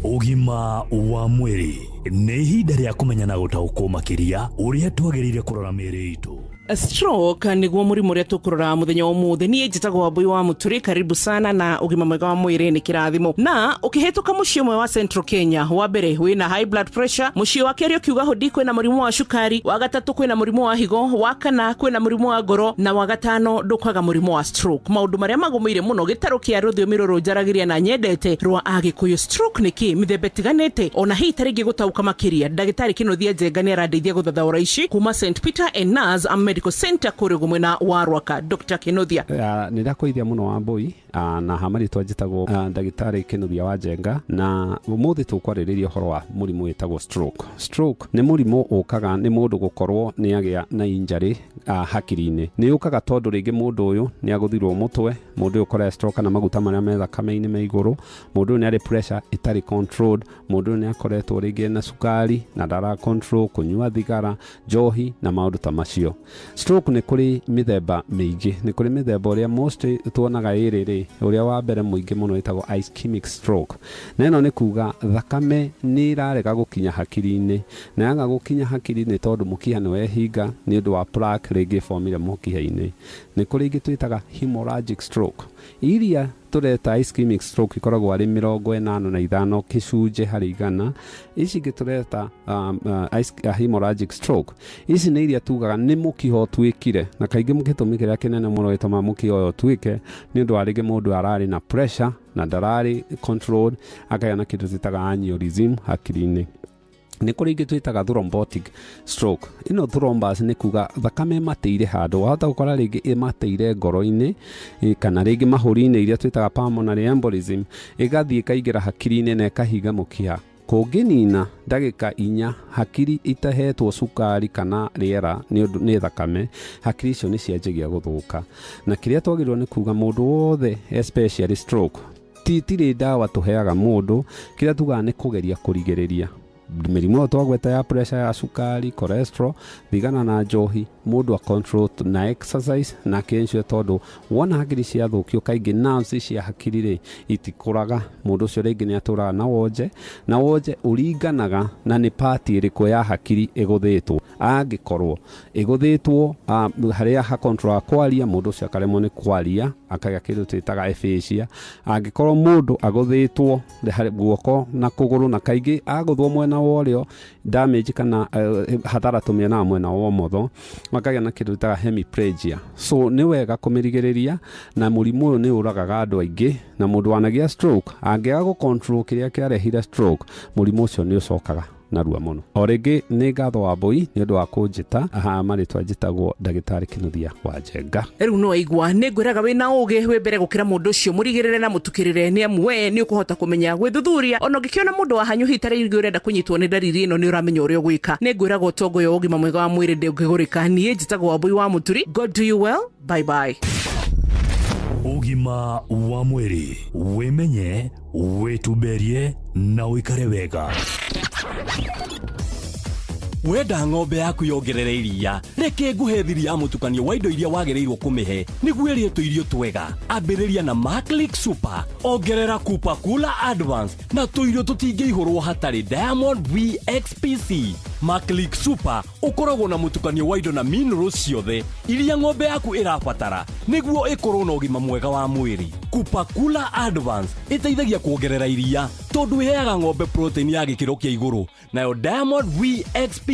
Ũgima wa mwĩrĩ nĩ ihinda rĩa kũmenya na gũtaũkwo makĩria ũrĩa twagĩrĩire kũrora mĩĩrĩ itũ. Stroke nĩguo mũrimũ ũrĩa tũkũrora mũthenya wa ũmũthĩ. Niĩ njĩtagwo Wambui wa Mũturi, karibu sana na ũgima mwega wa mwĩrĩ nĩ kĩrathimo. Na ũkĩhĩtũka mũciĩ ũmwe wa Central Kenya, wa mbere wĩna high blood pressure, mũciĩ wa kerĩ ũkiuga hũdi kwĩna mũrimũ wa cukari, wa gatatũ kwĩna mũrimũ wa higo, wa kana kwĩna mũrimũ wa ngoro, na wa gatano ndũkwaga mũrimũ wa stroke. Maũndũ marĩa magũmĩire mũno gĩtarũ kĩa rũthiomi rũrũ njaragĩria na nyendete rwa Agĩkũyũ. Stroke nĩ kĩ? Mĩthemba ĩtiganĩte, ona hihi ta rĩngĩ gũtaũka makĩria. Ndagĩtarĩ Kĩnuthia Njenga nĩ arandeithia gũthathaũra ici kuma St Peter and Nurse Medical Center kũrĩ mwena wa Rwaka. Dr. Kĩnuthia. Nĩ ndakũithia mũno Wambui, na ha marĩtwa njĩtagwo ndagĩtarĩ Kĩnuthia wa Njenga, na ũmũthĩ tũkwarĩrĩria ũhoro wa mũrimũ wĩtagwo stroke. Stroke nĩ mũrimũ ũkaga nĩ mũndũ gũkorwo nĩ agĩa na injury hakiri-inĩ. Nĩ ũkaga tondũ rĩngĩ mũndũ ũyũ nĩ agũthirwo mũtwe, mũndũ ũyũ cholesterol kana maguta marĩa me thakame-inĩ me igũrũ, mũndũ ũyũ nĩ arĩ pressure ĩtarĩ controlled, mũndũ ũyũ nĩ akoretwo rĩngĩ na cukari na ndara control, kũnyua thigara, njohi na maũndũ ta macio. Stroke nĩ kũrĩ mĩthemba mĩingĩ, nĩ kũrĩ mĩthemba ũrĩa most tuonaga ĩrĩ rĩ, ũrĩa wa mbere mũingĩ mũno wĩtagwo ischemic stroke. Na ĩno nĩ kuga thakame nĩ ĩrarega gũkinya hakiri-inĩ, na yaga gũkinya hakiri-inĩ tondũ mũkiha nĩ wehinga nĩ ũndũ wa plaque rĩngĩ ĩbomire mũkiha-inĩ. Nĩ kũrĩ ingĩ twĩtaga hemorrhagic stroke, iria Tũreta ischemic stroke ikoragwo arĩ 85%. Ici ingĩ tũreta hemorrhagic stroke, ici nĩ iria tugaga nĩ mũkiha ũtuĩkire, na kaingĩ gĩtũmi kĩrĩa kĩnene mũno gĩtũmaga mũkiha ũyũ ũtuĩke nĩ ũndũ wa rĩngĩ mũndũ ararĩ na pressure na ndararĩ controlled, akagĩa na kĩndũ twĩtaga aneurysm hakiri-inĩ. Nĩ kũrĩ ingĩ twĩtaga thrombotic stroke. Ĩno thrombus nĩ kuga thakame ĩmatĩire handũ, wahota gũkora rĩngĩ ĩmatĩire ngoro-inĩ, kana rĩngĩ mahũri-inĩ, iria twĩtaga pulmonary embolism, ĩgathiĩ ĩkaingĩra hakiri-inĩ na ĩkahinga mũkiha. Kũngĩnina ndagĩka 4 hakiri itahetwo cukari kana rĩera nĩ ũndũ nĩ thakame, hakiri icio nĩ cianjagia gũthũka. Na kĩrĩa twagĩrĩirwo nĩ kuga mũndũ wothe, especially stroke, titirĩ ndawa tũheaga mũndũ. Kĩrĩa tugaga nĩ kũgeria kũrigĩrĩria mĩrimũ ĩyo twagweta ya pressure, ya cukari, cholesterol, thigana na njohi, mũndũ a control na exercise na akĩensure, tondũ wona hakiri ciathũkio, kaingĩ nerves cia hakiri rĩ itikũraga. Mũndũ ũcio rĩngĩ nĩ atũraga na wonje, na wonje ũringanaga na nĩ part ĩrĩkũ ya hakiri ĩgũthĩtwo. Angĩkorwo ĩgũthĩtwo harĩa hakontrolaga kwaria, mũndũ ũcio akaremwo nĩ kwaria, akagĩa kĩndũ twĩtaga aphasia. Angĩkorwo mũndũ agũthĩtwo guoko na kũgũrũ, na kaingĩ agũthwo mwena wa ũrĩo, damage kana hathara tũmĩonaga mwena wa ũmotho, makagĩa na kĩndũ twĩtaga hemiplegia. So nĩ wega kũmĩrigĩrĩria, na mũrimũ ũyũ nĩ ũragaga andũ aingĩ, na mũndũ wanagĩa stroke angĩaga gũ control kĩrĩa kĩarehire stroke, mũrimũ ũcio nĩ ũcokaga narua mũno. O rĩngĩ nĩ ngatho wa Mbũi nĩ ũndũ wa kũnjĩta. Aha marĩtwa njĩtagwo ndagĩtarĩ Kĩnuthia wa Njenga. Rĩu no aigua nĩ ngwĩraga wĩna ũgĩ wĩ mbere gũkĩra mũndũ ũcio. Mũrigĩrĩre na mũtukĩrĩre, nĩ amu we nĩ ũkũhota kũmenya gwĩthuthuria. Ona ũngĩkĩona mũndũ wa hanyũhi ta rĩngĩ ũrenda kũnyitwo nĩ ndariri ĩno, nĩ ũramenya ũrĩa ũgwĩka. Nĩ ngwĩraga ũtongo wa ũgima mwega wa mwĩrĩ ndũngĩgũrĩka. Niĩ njĩtagwo Wambui wa Mũturi. God do you well, bye bye. Ũgima wa mwĩrĩ: wĩmenye, wĩtumberie na ũikare wega. Wenda ng'ombe yaku yongerere iria, reke nguhe thiri ya mũtukanio wa indo iria wagĩrĩirwo kũmĩhe nĩguo ĩrĩe tũirio twega. Ambĩrĩria na Maclick Super, ongerera Kupa Kula Advance, na tũirio tũtingĩihũrwo hatarĩ Diamond VXPC. Maclick Super ũkoragwo na mũtukanio wa indo na minerals ciothe iria ng'ombe yaku ĩrabatara nĩguo ĩkorwo na ũgima mwega wa mwĩrĩ. Kupa Kula Advance ĩteithagia kuongerera iria tondũ ĩheaga ng'ombe protein ya gĩkĩro kĩa igũrũ, nayo Diamond VXPC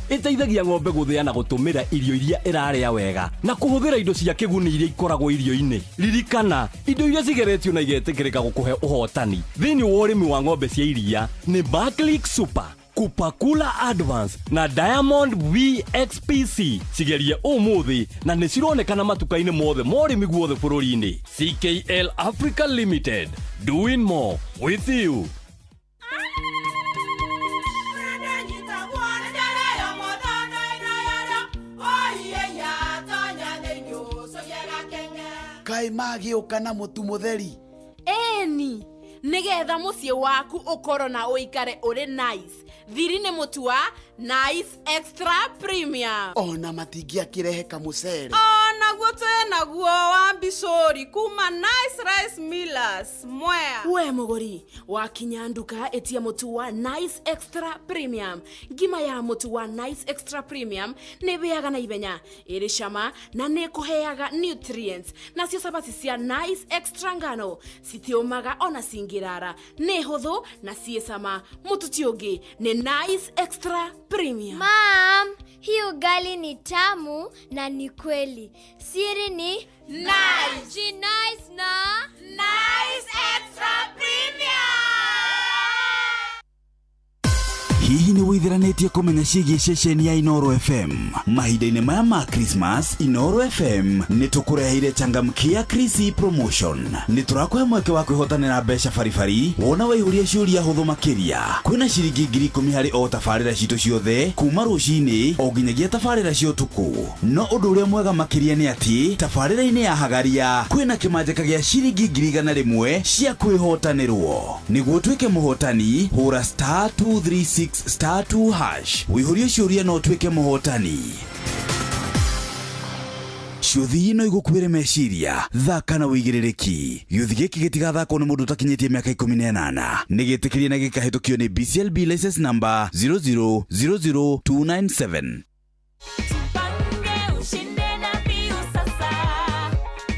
ĩteithagia ng'ombe gũthĩa na gũtũmĩra irio iria ĩrarĩa wega na kũhũthĩra indo cia kĩguni iria ikoragwo irio-inĩ. Ririkana, indo iria cigeretio na igetĩkĩrĩka gũkũhe ũhotani thĩinĩ wa ũrĩmi wa ng'ombe cia iria nĩ Maclick Super, Kupakula Advance na Diamond VXPC. Cigerie ũmũthĩ na nĩ cironekana matuka-inĩ mothe ma ũrĩmi guothe bũrũri-inĩ. CKL Africa Limited, doing more with you. Kaĩ magĩũka na mũtu mũtheri? Ĩni, nĩgetha mũciĩ waku ũkorwo na ũikare ũrĩ nice. Thiri nĩ mũtu wa Nice Extra Premium. Ona matingĩakĩrehe kamũcere? Onaguo twĩ naguo wa mbicũri kuma Nice Rice Millers Mwea. We mũgũri, wakinya nduka ĩtia mũtu wa Nice Extra Premium. Ngima ya mũtu wa Nice Extra Premium nĩ ĩhĩaga na ihenya, ĩrĩ cama na nĩ ĩkũheaga nutrients. Nacio cabaci cia Nice Extra ngano citiũmaga ona cingĩrara, nĩ hũthũ na ciĩ cama. Mũtu ti ũngĩ, nĩ Nice Extra Premium. Mum, hii ugali ni tamu na ni kweli. Siri ni Nice. Ji nice na Nice Extra Premium. Hihi nĩ wĩtheranĩtie kũmenya ciĩgiĩ ceceni ya Inoro FM? Mahinda-inĩ maya ma Christmas, Inoro FM nĩ tũkũreheire changamkia Krisi promotion. Nĩ tũrakũhe mweke wa kwĩhotanĩra mbeca baribari wona waihũria ciũria hũthũ makĩria. Kwĩna ciringi 10,000 harĩ o tabarĩra citũ ciothe kuma rũcinĩ o nginyagia tabarĩra cia ũtukũ. No ũndũ ũrĩa mwega makĩria nĩ atĩ tabarĩra-inĩ ya Hagaria kwĩna kĩmanjĩka gĩa ciringi 100,000 cia kwĩhotanĩrwo. Nĩguo ũtuĩke mũhotani, hũra *236*2# wĩihũrie ciũria na ũtuĩke mũhotani. Ciũthi no igũkuĩre meciria. Thaka na wĩigĩrĩrĩki. Gĩũthi gĩkĩ gĩtigathakwo nĩ mũndũ ũtakinyĩtie mĩaka 18. Nĩ gĩtĩkĩrie na gĩkahĩtũkio nĩ BCLB license number 0000297. Tupange ushinde na Pius sasa.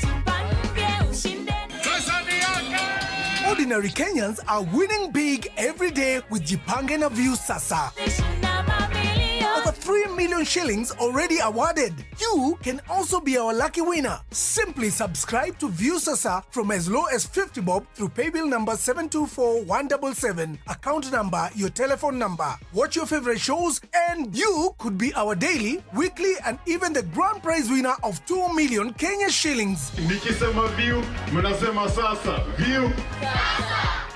Tupange ushinde. Tanzania. Ordinary Kenyans are winning big every day with Jipange na Viusasa. Over 3 million shillings already awarded. You can also be our lucky winner. Simply subscribe to Viusasa from as low as 50 bob through paybill number 724177, account number, your telephone number. Watch your favorite shows and you could be our daily, weekly and even the grand prize winner of 2 million Kenya shillings. Nikisema view, mnasema sasa. View.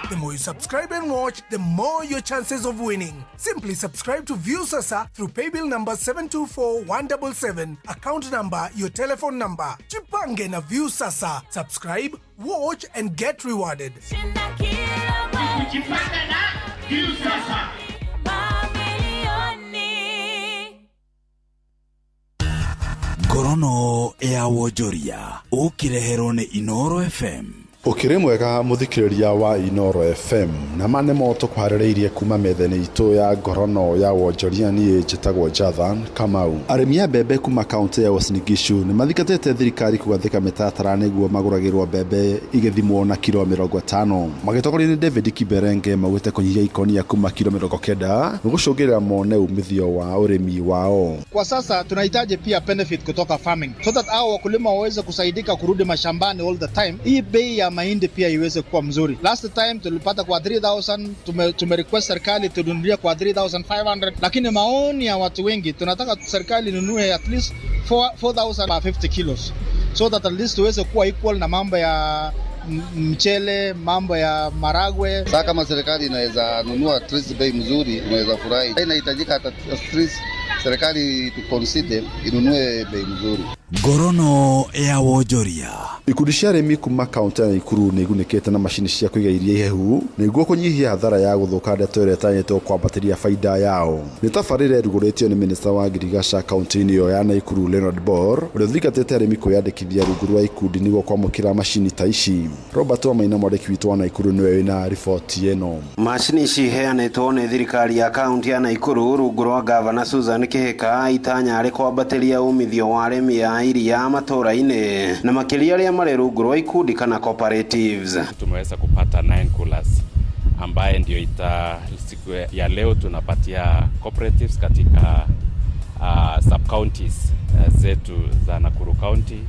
The more you subscribe and watch, the more your chances of winning. Simply subscribe to Viusasa through paybill number 724177, account number, your telephone number. Jipange na Viusasa. Subscribe, watch and get rewarded. Jipange na Viusasa. Ngorono ya wonjoria ũkĩreherwo nĩ Inoro FM. Ũkĩrĩ mwega mũthikĩrĩria wa Inoro FM na ma nĩmo tũkũharĩrĩirie kuma metha-inĩ itũ ya ngorono ya wonjoria. Niĩ njĩtagwo Jathan Kamau. Arĩmi a mbembe kuma kaũntĩ ya Uasin Gishu nĩ mathingatĩte thirikari kũgathĩka mĩtaratara nĩguo magũragĩrwo mbembe igĩthimwo na kiro 50. Magĩtongorio nĩ David Kiberenge maugĩte kũnyihia ikonia kuma kiro 90 nĩ gũcũngĩrĩra mone umithio wa ũrĩmi wao. Kwa sasa tunahitaji pia benefit kutoka farming so that hao wakulima waweze kusaidika kurudi mashambani all the time. Hii bei ya mahindi pia iweze kuwa mzuri. Last time tulipata kwa 3000, tume request serikali tununulie kwa 3500, lakini maoni ya watu wengi tunataka serikali inunue at least 4050 kilos so that at least tuweze kuwa equal na mambo ya mchele, mambo ya maragwe. Sasa kama serikali inaweza nunua at least bei mzuri, unaweza furahi. Inahitajika at least serikali tu consider inunue bei mzuri. Ngorono ya wonjoria. Ikundi cia arĩmi kuma kaũntĩ ya Nakuru nĩ igunĩkĩte na macini cia kũiga iria ihehu nĩguo kũnyihia hathara ya gũthũka, ndeto ĩrĩa ĩtanyĩtwo kwambatĩria baida yao. Nĩ tabarĩra ĩrugũrĩtio nĩ minista wa ngirigaca kaũntĩ-inĩ ĩyo ya Nakuru Leonard Bor, ũrĩa ũthingatĩte arĩmi kwĩyandĩkithia rungu rwa ikundi nĩguo kwamũkĩra macini ta ici. Robert Wamaina, mwandĩki witũ wa Nakuru, nĩwe wĩna riboti ĩno. Macini ici iheanĩtwo nĩ thirikari ya kaunti ya Nakuru rungu rwa gavana Susan Kihika, itanya rĩ kwambatĩria umithio wa arĩmi a iria matũra-inĩ na makĩria arĩa marĩ rungu rwa ikundi kana cooperatives. Tumeweza kupata 9 coolers ambaye ndio ita siku ya leo tunapatia cooperatives katika sub counties zetu za Nakuru County.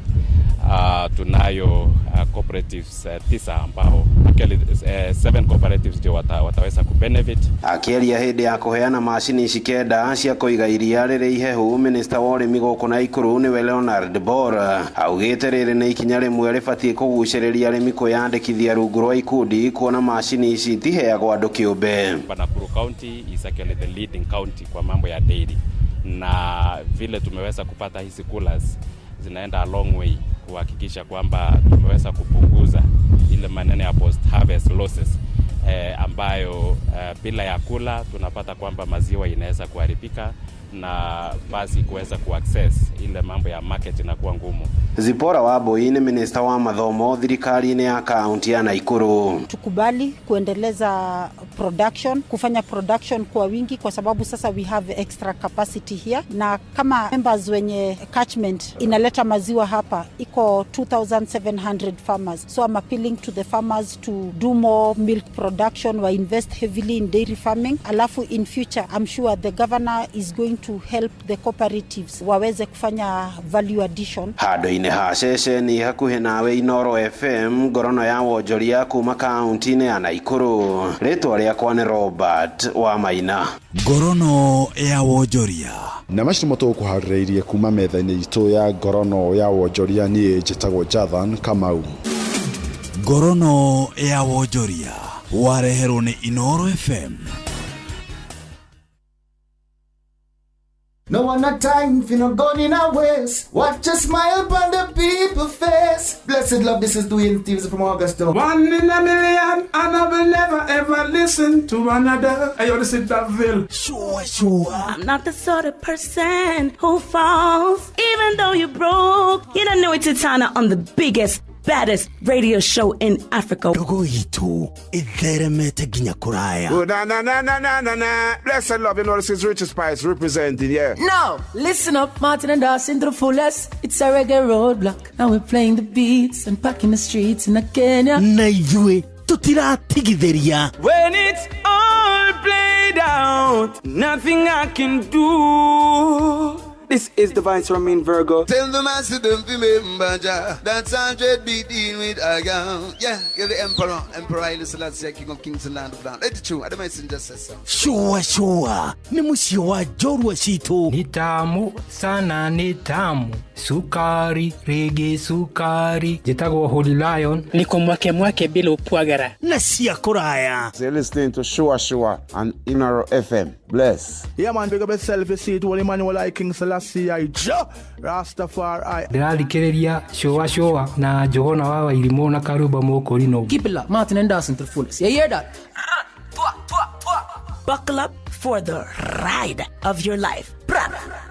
Tunayo cooperatives 9 ambao actually 7 cooperatives ndio wataweza kubenefit. Akĩaria hĩndĩ ya kũheana macini ici 9 cia kũiga iria rĩrĩ ihehu, minista wa ũrĩmi gũkũ Nakuru nĩwe Leonard Bor augĩte rĩrĩ nĩ ikinya rĩmwe rĩbatiĩ kũgucĩrĩria arĩmi kwĩyandĩkithia rungu rwa ikundi, kuona macini ici itiheagwo andũ kĩũmbe. Nakuru County is actually the leading county kwa mambo ya dairy, na vile tumeweza kupata hizi coolers zinaenda a long way kuhakikisha kwamba tumeweza kupunguza ile maneno ya post harvest losses ambayo bila ya kula tunapata kwamba maziwa inaweza kuharibika na basi kuweza kuaccess ile mambo ya market inakuwa ngumu. Zipora Wambui nĩ minista wa mathomo thirikari-inĩ ya kaunti ya Nakuru. Tukubali kuendeleza production, kufanya production kwa wingi, kwa sababu sasa we have extra capacity here, na kama members wenye catchment inaleta maziwa hapa iko 2700 farmers, so I'm appealing to the farmers to do more milk production, we invest heavily in dairy farming, alafu in future I'm sure the governor is going to help the cooperatives waweze kufanya value addition. Handũ-inĩ ha ceceni hakuhĩ nawe Inoro FM, ngorono ya wonjoria kuma kaunti-inĩ ya Nakuru. Rĩtwa rĩakwa nĩ Robert Wamaina. Ngorono ya wonjoria. Na macio nĩmo tũgũkũharĩrĩirie kuma metha-inĩ itũ ya ngorono ya wonjoria. Niĩ njĩtagwo Jathan Kamau. Ngorono ya wonjoria wareherwo nĩ Inoro FM. No one a time for no gun in a waist. Watch a smile upon the people face. Blessed love, this is Dwayne Stevens from Augusta. One in a million, and I will never ever listen to another. Hey, yo, this is Daville. Sure, sure. I'm not the sort of person who falls, even though you're broke. You don't know it's Titana on the biggest, baddest radio show in Africa. Ndogo itu itheremete nginya kuraya. Oh, na na na na na na na. Blessed love, you know this is Richard Spice representing, yeah. No, listen up, Martin and Dawson to the fullest. It's a reggae roadblock. Now we're playing the beats and packing the streets in Kenya. Na ithuĩ Tũtiratigithĩria. When it's all played out, nothing I can do. This is the Vice Ramin Virgo. Tell the master don't remember Jah. That's 100 beat in with a gun. Yeah, you're the emperor. Emperor Haile Selassie, King of Kings and Land of Land. Let it true. I the messenger says so. Shua shua nĩ mũciĩ wa njorua citũ. Ni tamu sana, ni tamu sukari rigi sukari. Njĩtagwo Holy Lion. Niko mwake mwake bila upwagara na cia kũraya. So you're listening to Shua Shua on Inoro FM. Bless. Yeah, man, big up yourself. You see it, Holy Emmanuel I King Selassie I Jah Rastafari. Ndĩrathikĩrĩria Shua Shua na Johana wa Wairimũ na Karuba Mũkũrinũ. Keep it locked, Martin and Dawson to the fullest. You hear that? Buckle up for the ride of your life.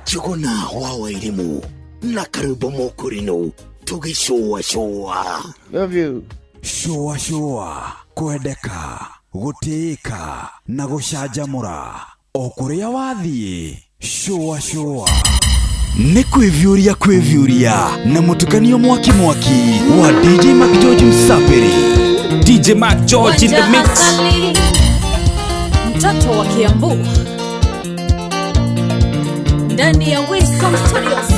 Njuguna wa Wairimu na Karuba Mũkũrinũ tũgĩcũacũa. Love you. Shua shua kwendeka gũtĩĩka na gũcanjamũra o kũrĩa wathiĩ. Shua shua nĩ kwĩviũria kwĩviũria na mũtukanio mwaki mwaki wa DJ Mac George Msapiri. DJ Mac George in the mix. Asali, mtoto wa Kiambu ndani ya Wiscom Studios.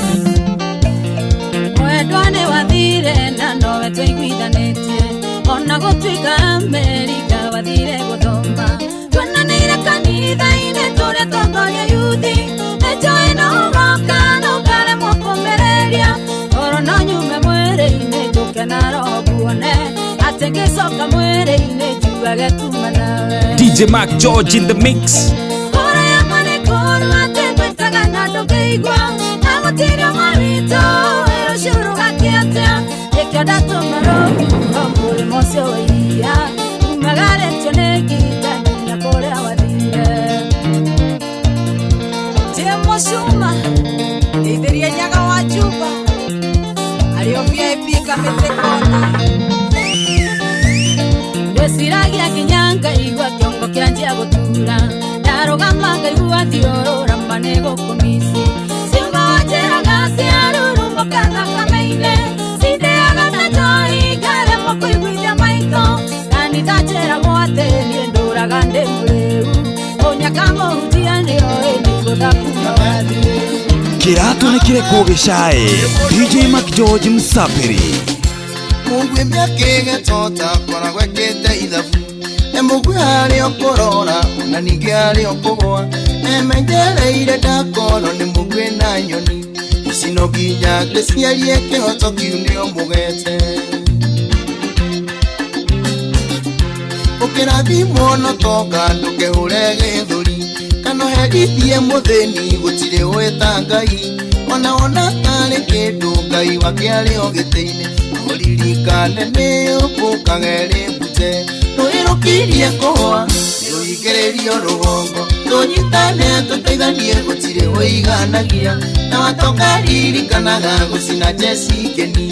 Mwendwa wathire na nowe tũiguithanĩtie, ona gũtuĩka Amerika wathire gũthoma. Tuonanĩire kanitha-inĩ tũrĩa tongoria yuthi, nĩnjũĩ no ũgoka na ũkaremwo kũmĩrĩria. Toro no nyume mwĩrĩ-inĩ njũke na roho nguone, atĩ ngĩcoka mwĩrĩ-inĩ njuage tuma nawe. DJ Mac George in the mix. Ngoro yakwa nĩ kũũru atĩ ngwĩtaga na ndũngĩigua, na gũtirĩ ũmwe witũ wĩ rũciũ rũgakĩatĩa. Nĩkĩo ndatũma rũhuho mũrĩmo ũcio wa iria, umagarĩtio nĩ ngita nginya kũrĩa wathire. Jemo Shuma, ndeithĩria Nyaga wa Juba, arĩ o VIP Kamĩtĩ Kona. Ngwĩciragia nginya ngaigua kĩongo kĩanjia gũtura, ndarũgama ngaigua thiũrũra ma nĩ gũkũmici. Ciugo wanjĩraga ciarurumũka thakame-inĩ, cindĩaga ta njohi ngaremwo kũiguithia maitho. Kanitha njĩragwo atĩ niĩ ndũraga ndĩ mũrĩu, ũnyaka mũhunjia nĩoĩ nĩ gũthakuma wathiĩ. Kĩratũ nĩ kĩrekwo gĩcae. DJ Mac George Msapiri. Mugwe mĩaka ĩgetota koragwo ekĩte ithabu, nĩ mugwe harĩ o kũrora na ningĩ harĩ o kũgũa, emenyereire ndakorwo nĩ mugwe na nyoni ici no nginya ngĩciarie kĩhoto kĩu nĩo mũgete. Ũkĩrathimwo no tonga ndũkehũre gĩthũri, kana ũherithie mũthĩni gũtirĩ ũĩ ta Ngai, ona wona tarĩ kĩndũ Ngai wake arĩ o gĩtĩ-inĩ, ũririkane nĩ ũkũkaga ĩrĩ mbute, rũĩ rũkirie kũhũa nĩrũhingĩrĩrio rũgongo, tũnyitane tũteithanie gũtirĩ ũiganagia, na watonga ririkanaga gũcina njeci ngeni,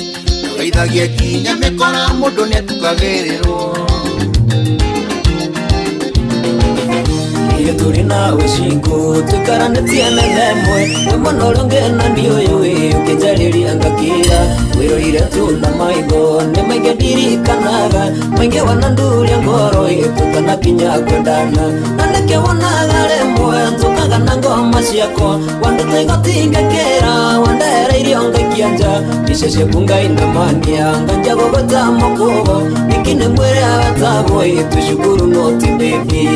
ndũgeithagie nginya mĩkora mũndũ nĩatukagĩrĩrwo. Ithuĩ tũrĩ nawe cingo tũikaranĩtie na themwe, wĩ mwena ũrĩa ũngĩ na niĩ ũyũ wĩ ũkĩnjarĩria ngakira, wĩroire tu na maitho nĩ maingĩ ndirikanaga, maingĩ wananduria ngoro ĩ tũtanakinya kwendana, na nĩkĩo wonaga rĩmwe njũkaga na ngoma ciakwa, wandĩte igoti ngakĩra, wandehereirio ngaikia nja, mbica ciaku ngainamania nganja gũgwĩta mũkũgo, ningĩ nĩ mwĩrĩ wetagwo ĩ tũcukuru no ti baby.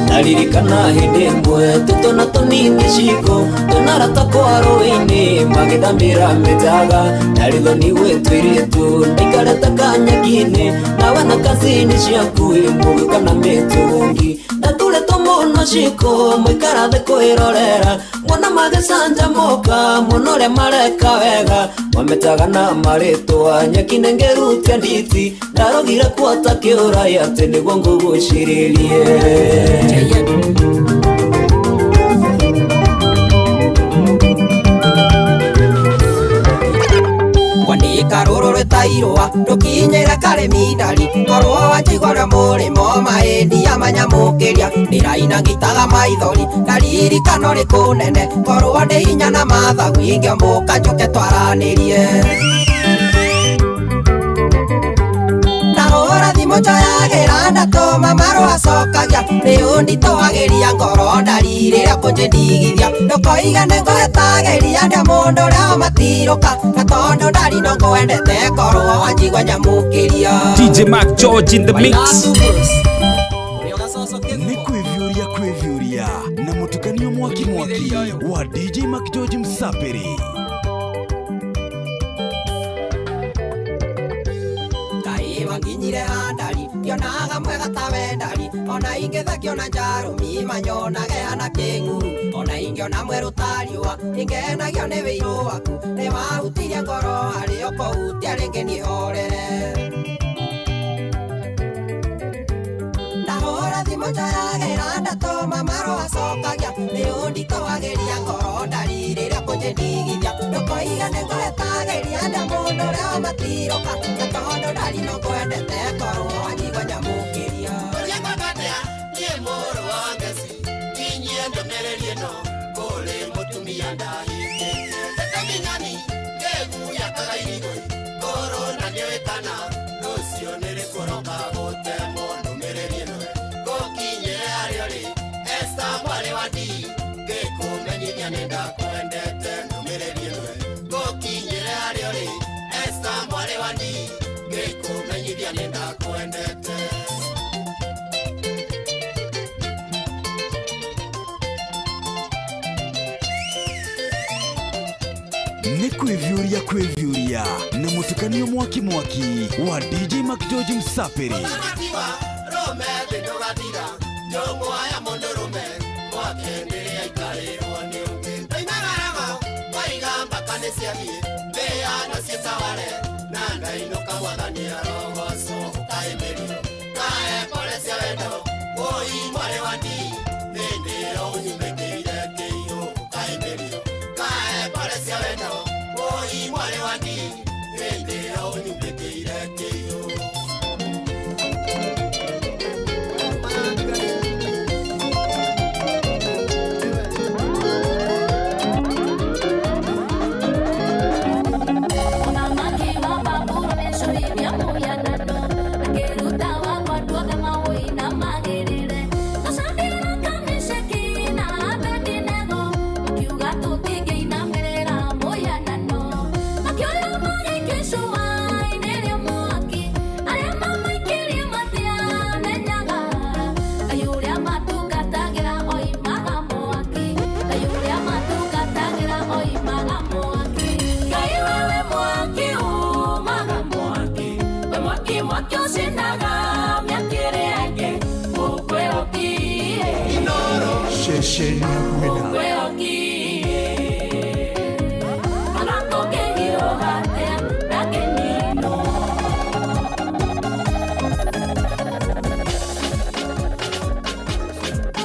Naririkana hĩndĩ ĩmwe tũtwana tũnini ciko tũnarata kwa rũĩ-inĩ magĩthambĩra mĩtaga, ndaritho gwĩtũ airĩtu ndaikarĩte kanyeki-inĩ, nawe na kazini ciaku mũgĩũka na mĩtũngi, ndaturĩtwo mũno ciko mũikara thĩ kwĩrorera, mwana magĩcanjamũka mũno ũrĩa mareka wega, mametaga na marĩtwa nyeki nĩngĩrutia nditi, ndarogire kuota kĩũrai atĩ nĩguo ngũgucĩrĩrie. Kwandĩka rũrũ rwĩtairũa ndũkinyĩre Arĩmi ndari korwo wanjigua ũrĩa mũrĩmo mahĩndi amanyamũkĩria ndĩraina ngitaga maithori ndaririkano rĩkũnene korwo ndĩ hinya na mathagu ingĩombũka njũke twaranĩrie ndahũra thimũ njoyagĩra ndatũma marũa cokagia nĩ ũnditũhagĩria ngoro ndari rĩrĩa kũnjĩndigithia ndũkoige nĩ ngũhetagĩria ndĩ mũndũ ũrĩa matirũka na tondũ ndari no ngwendete korwo wanjigua nyamũkĩria. DJ Mark George in the mix. Nĩ kwĩviũria kwĩviũria na mũtukanio mwaki mwaki wa DJ Mark George Msapiri. Wanginyire handari ndionaga mwega ta wendari ona ingĩthekio na njarũmi manyonage hana kĩng'uru ona ingĩona mwerũ ta riũa ingenagio nĩ wĩirũ waku nĩ wahutirie ngoro harĩ ũkũhutia rĩngĩ niĩ horere ndahũra thimũ njoyagĩra ndatũma marũa cokagia nĩ ũnditũhagĩria ngoro ndari rĩrĩa kũnjĩndigithia ndũkoige nĩ ngũhetagĩria ndĩ mũndũ ũrĩa matirũka na tondũ ndari no ngwendete korwo wanjigua nyamũkĩria. Ũrĩa niĩ mũrũ wa Ngeci nginyie ndũmĩrĩri ĩno kũrĩ mũtumia ndahikĩtie Tete ngĩguya kagairigũ korona nĩũĩ kana rũciũ nĩrĩkũroka gũtemwo ndũmĩrĩri ĩno ngũkinyĩre harĩa ũrĩ Esther mwarĩ wa Ndii ngĩkũmenyithia nĩ ndakwendete ndũmĩrĩri ĩno ngũkinyĩre harĩa ũrĩ Esther mwarĩ wa Ndii ngĩkũmenyithia nĩ ndakwendete. Nĩ kwĩviũria kwĩviũria na mũtukanio mwaki mwaki wa DJ Mark George Msapiri. Mũthamaki rũme thĩ ndũgathira njũng'wa ya mũndũrũme mwake nĩrĩa aikarĩrwo nĩ ũngĩ ndoimagaraga waiga mbaka nĩ ciathiĩ mbĩa no ciĩtaware na ndainũka mwathani arogocwo ũkaĩmĩrio kae pore cia wendo wũi mwarĩ wa Ndii hĩndĩ ĩyo ũnyumĩkĩire kĩiyũ ũkaĩmĩrio kae pore cia wendo wũi mwarĩ wa Ndii hĩndĩ ĩyo ũnyumĩkĩire kĩiyũ.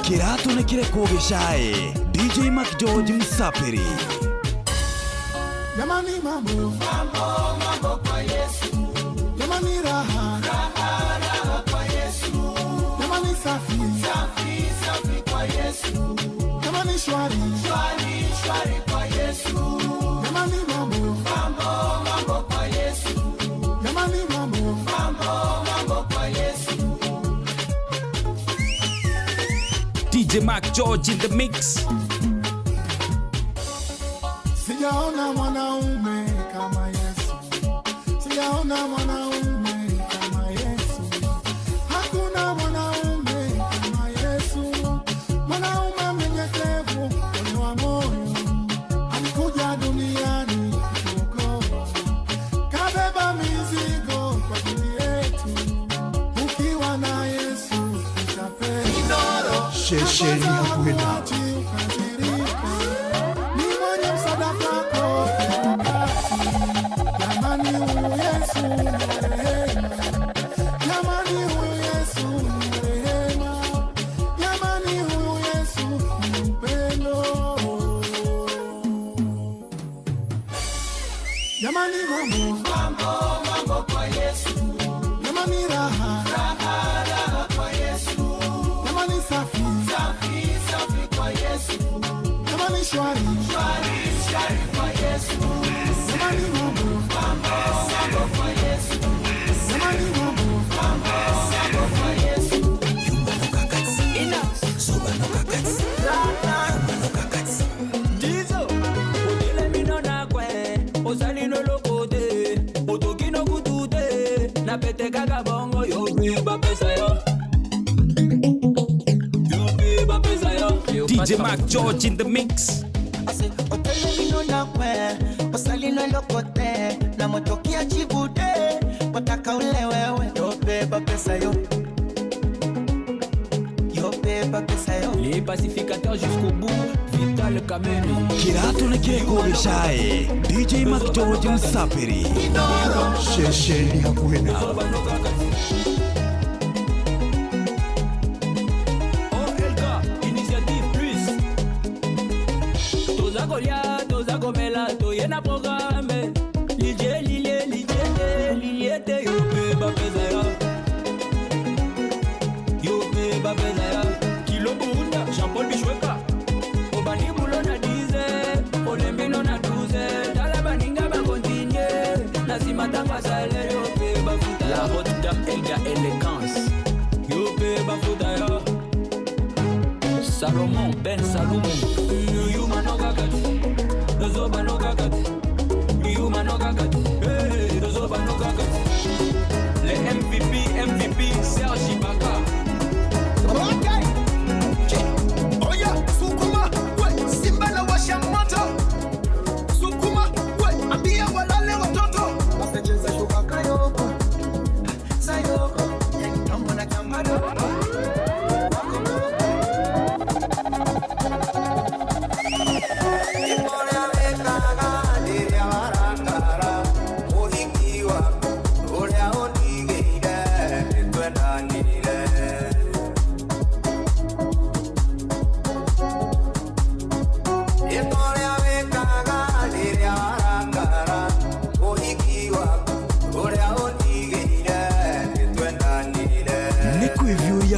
Kĩratũ nĩ kĩrekwo gĩcaĩ. DJ Mark George Msapiri. Jamani mambo mambo mambo kwa Yesu jamani raha raha raha kwa Yesu jamani safi safi safi kwa Yesu jamani shwari shwari shwari kwa Yesu jamani mambo mambo mambo kwa Yesu jamani mambo mambo mambo kwa Yesu. DJ Mark George in the mix. Sijaona mwanaume kama Yesu, sijaona mwanaume kama Yesu, hakuna mwanaume kama Yesu, mwanaume mnyenyekevu mwenye wa moyo, alikuja duniani kutuokoa, kabeba mizigo kwa ajili yetu, ukiwa na Yesu utapenda. Shesheni Hakwena. Jamani mambo mambo mambo kwa Yesu. Jamani raha, raha, raha kwa Yesu. Jamani safi, safi, safi kwa Yesu. Jamani shwari, shwari, shwari kwa Yesu. Jamani mambo, mambo, mambo kwa Yesu. Jamani mambo, mambo, mambo kwa Yesu. Yumba no kakats, ina soba no kakats, yumba no kakats. Jizo, odele minona kwe, osali no lokote, otokino kutute, na pete kaka bongo yo ba pesa yo. Yo ba pesa yo. DJ Mark George in the mix. Ase otele minona kwe, osali no lokote, na motokia chibude, wataka ule wewe. Yo beba pesa yo. Yo beba pesa yo. Les pacificateurs jusqu'au bout, Vital Kameni. Kirato na kireko gishae, DJ Mark George Msafiri. Shesheni hakuhe nawe. OLK, Initiative Plus. Toza kolia, toza komela, toye na programme. Lije, lile, lije, lile te yo beba pesa yo. Yo beba pesa yo. Kilo Burunda, Jean-Paul Bishweka. Obani bulo na 10, olembino na 12. Tala baninga ba continue. Nasima tangwa salaire yo beba futa. La haute dame Elga Elegance. Yo beba futa yo. Salomon Ben Salomon. You manoga kat. Dozo banoga kat. You manoga kat. Hey, dozo banoga kat. Les MVP, MVP, Serge Ibaka. Okay. Oya, sukuma, we, Simba na washa moto. Sukuma, we, ambia walale watoto. Wasecheza shuka kayoko, sayoko, tombo na kamado.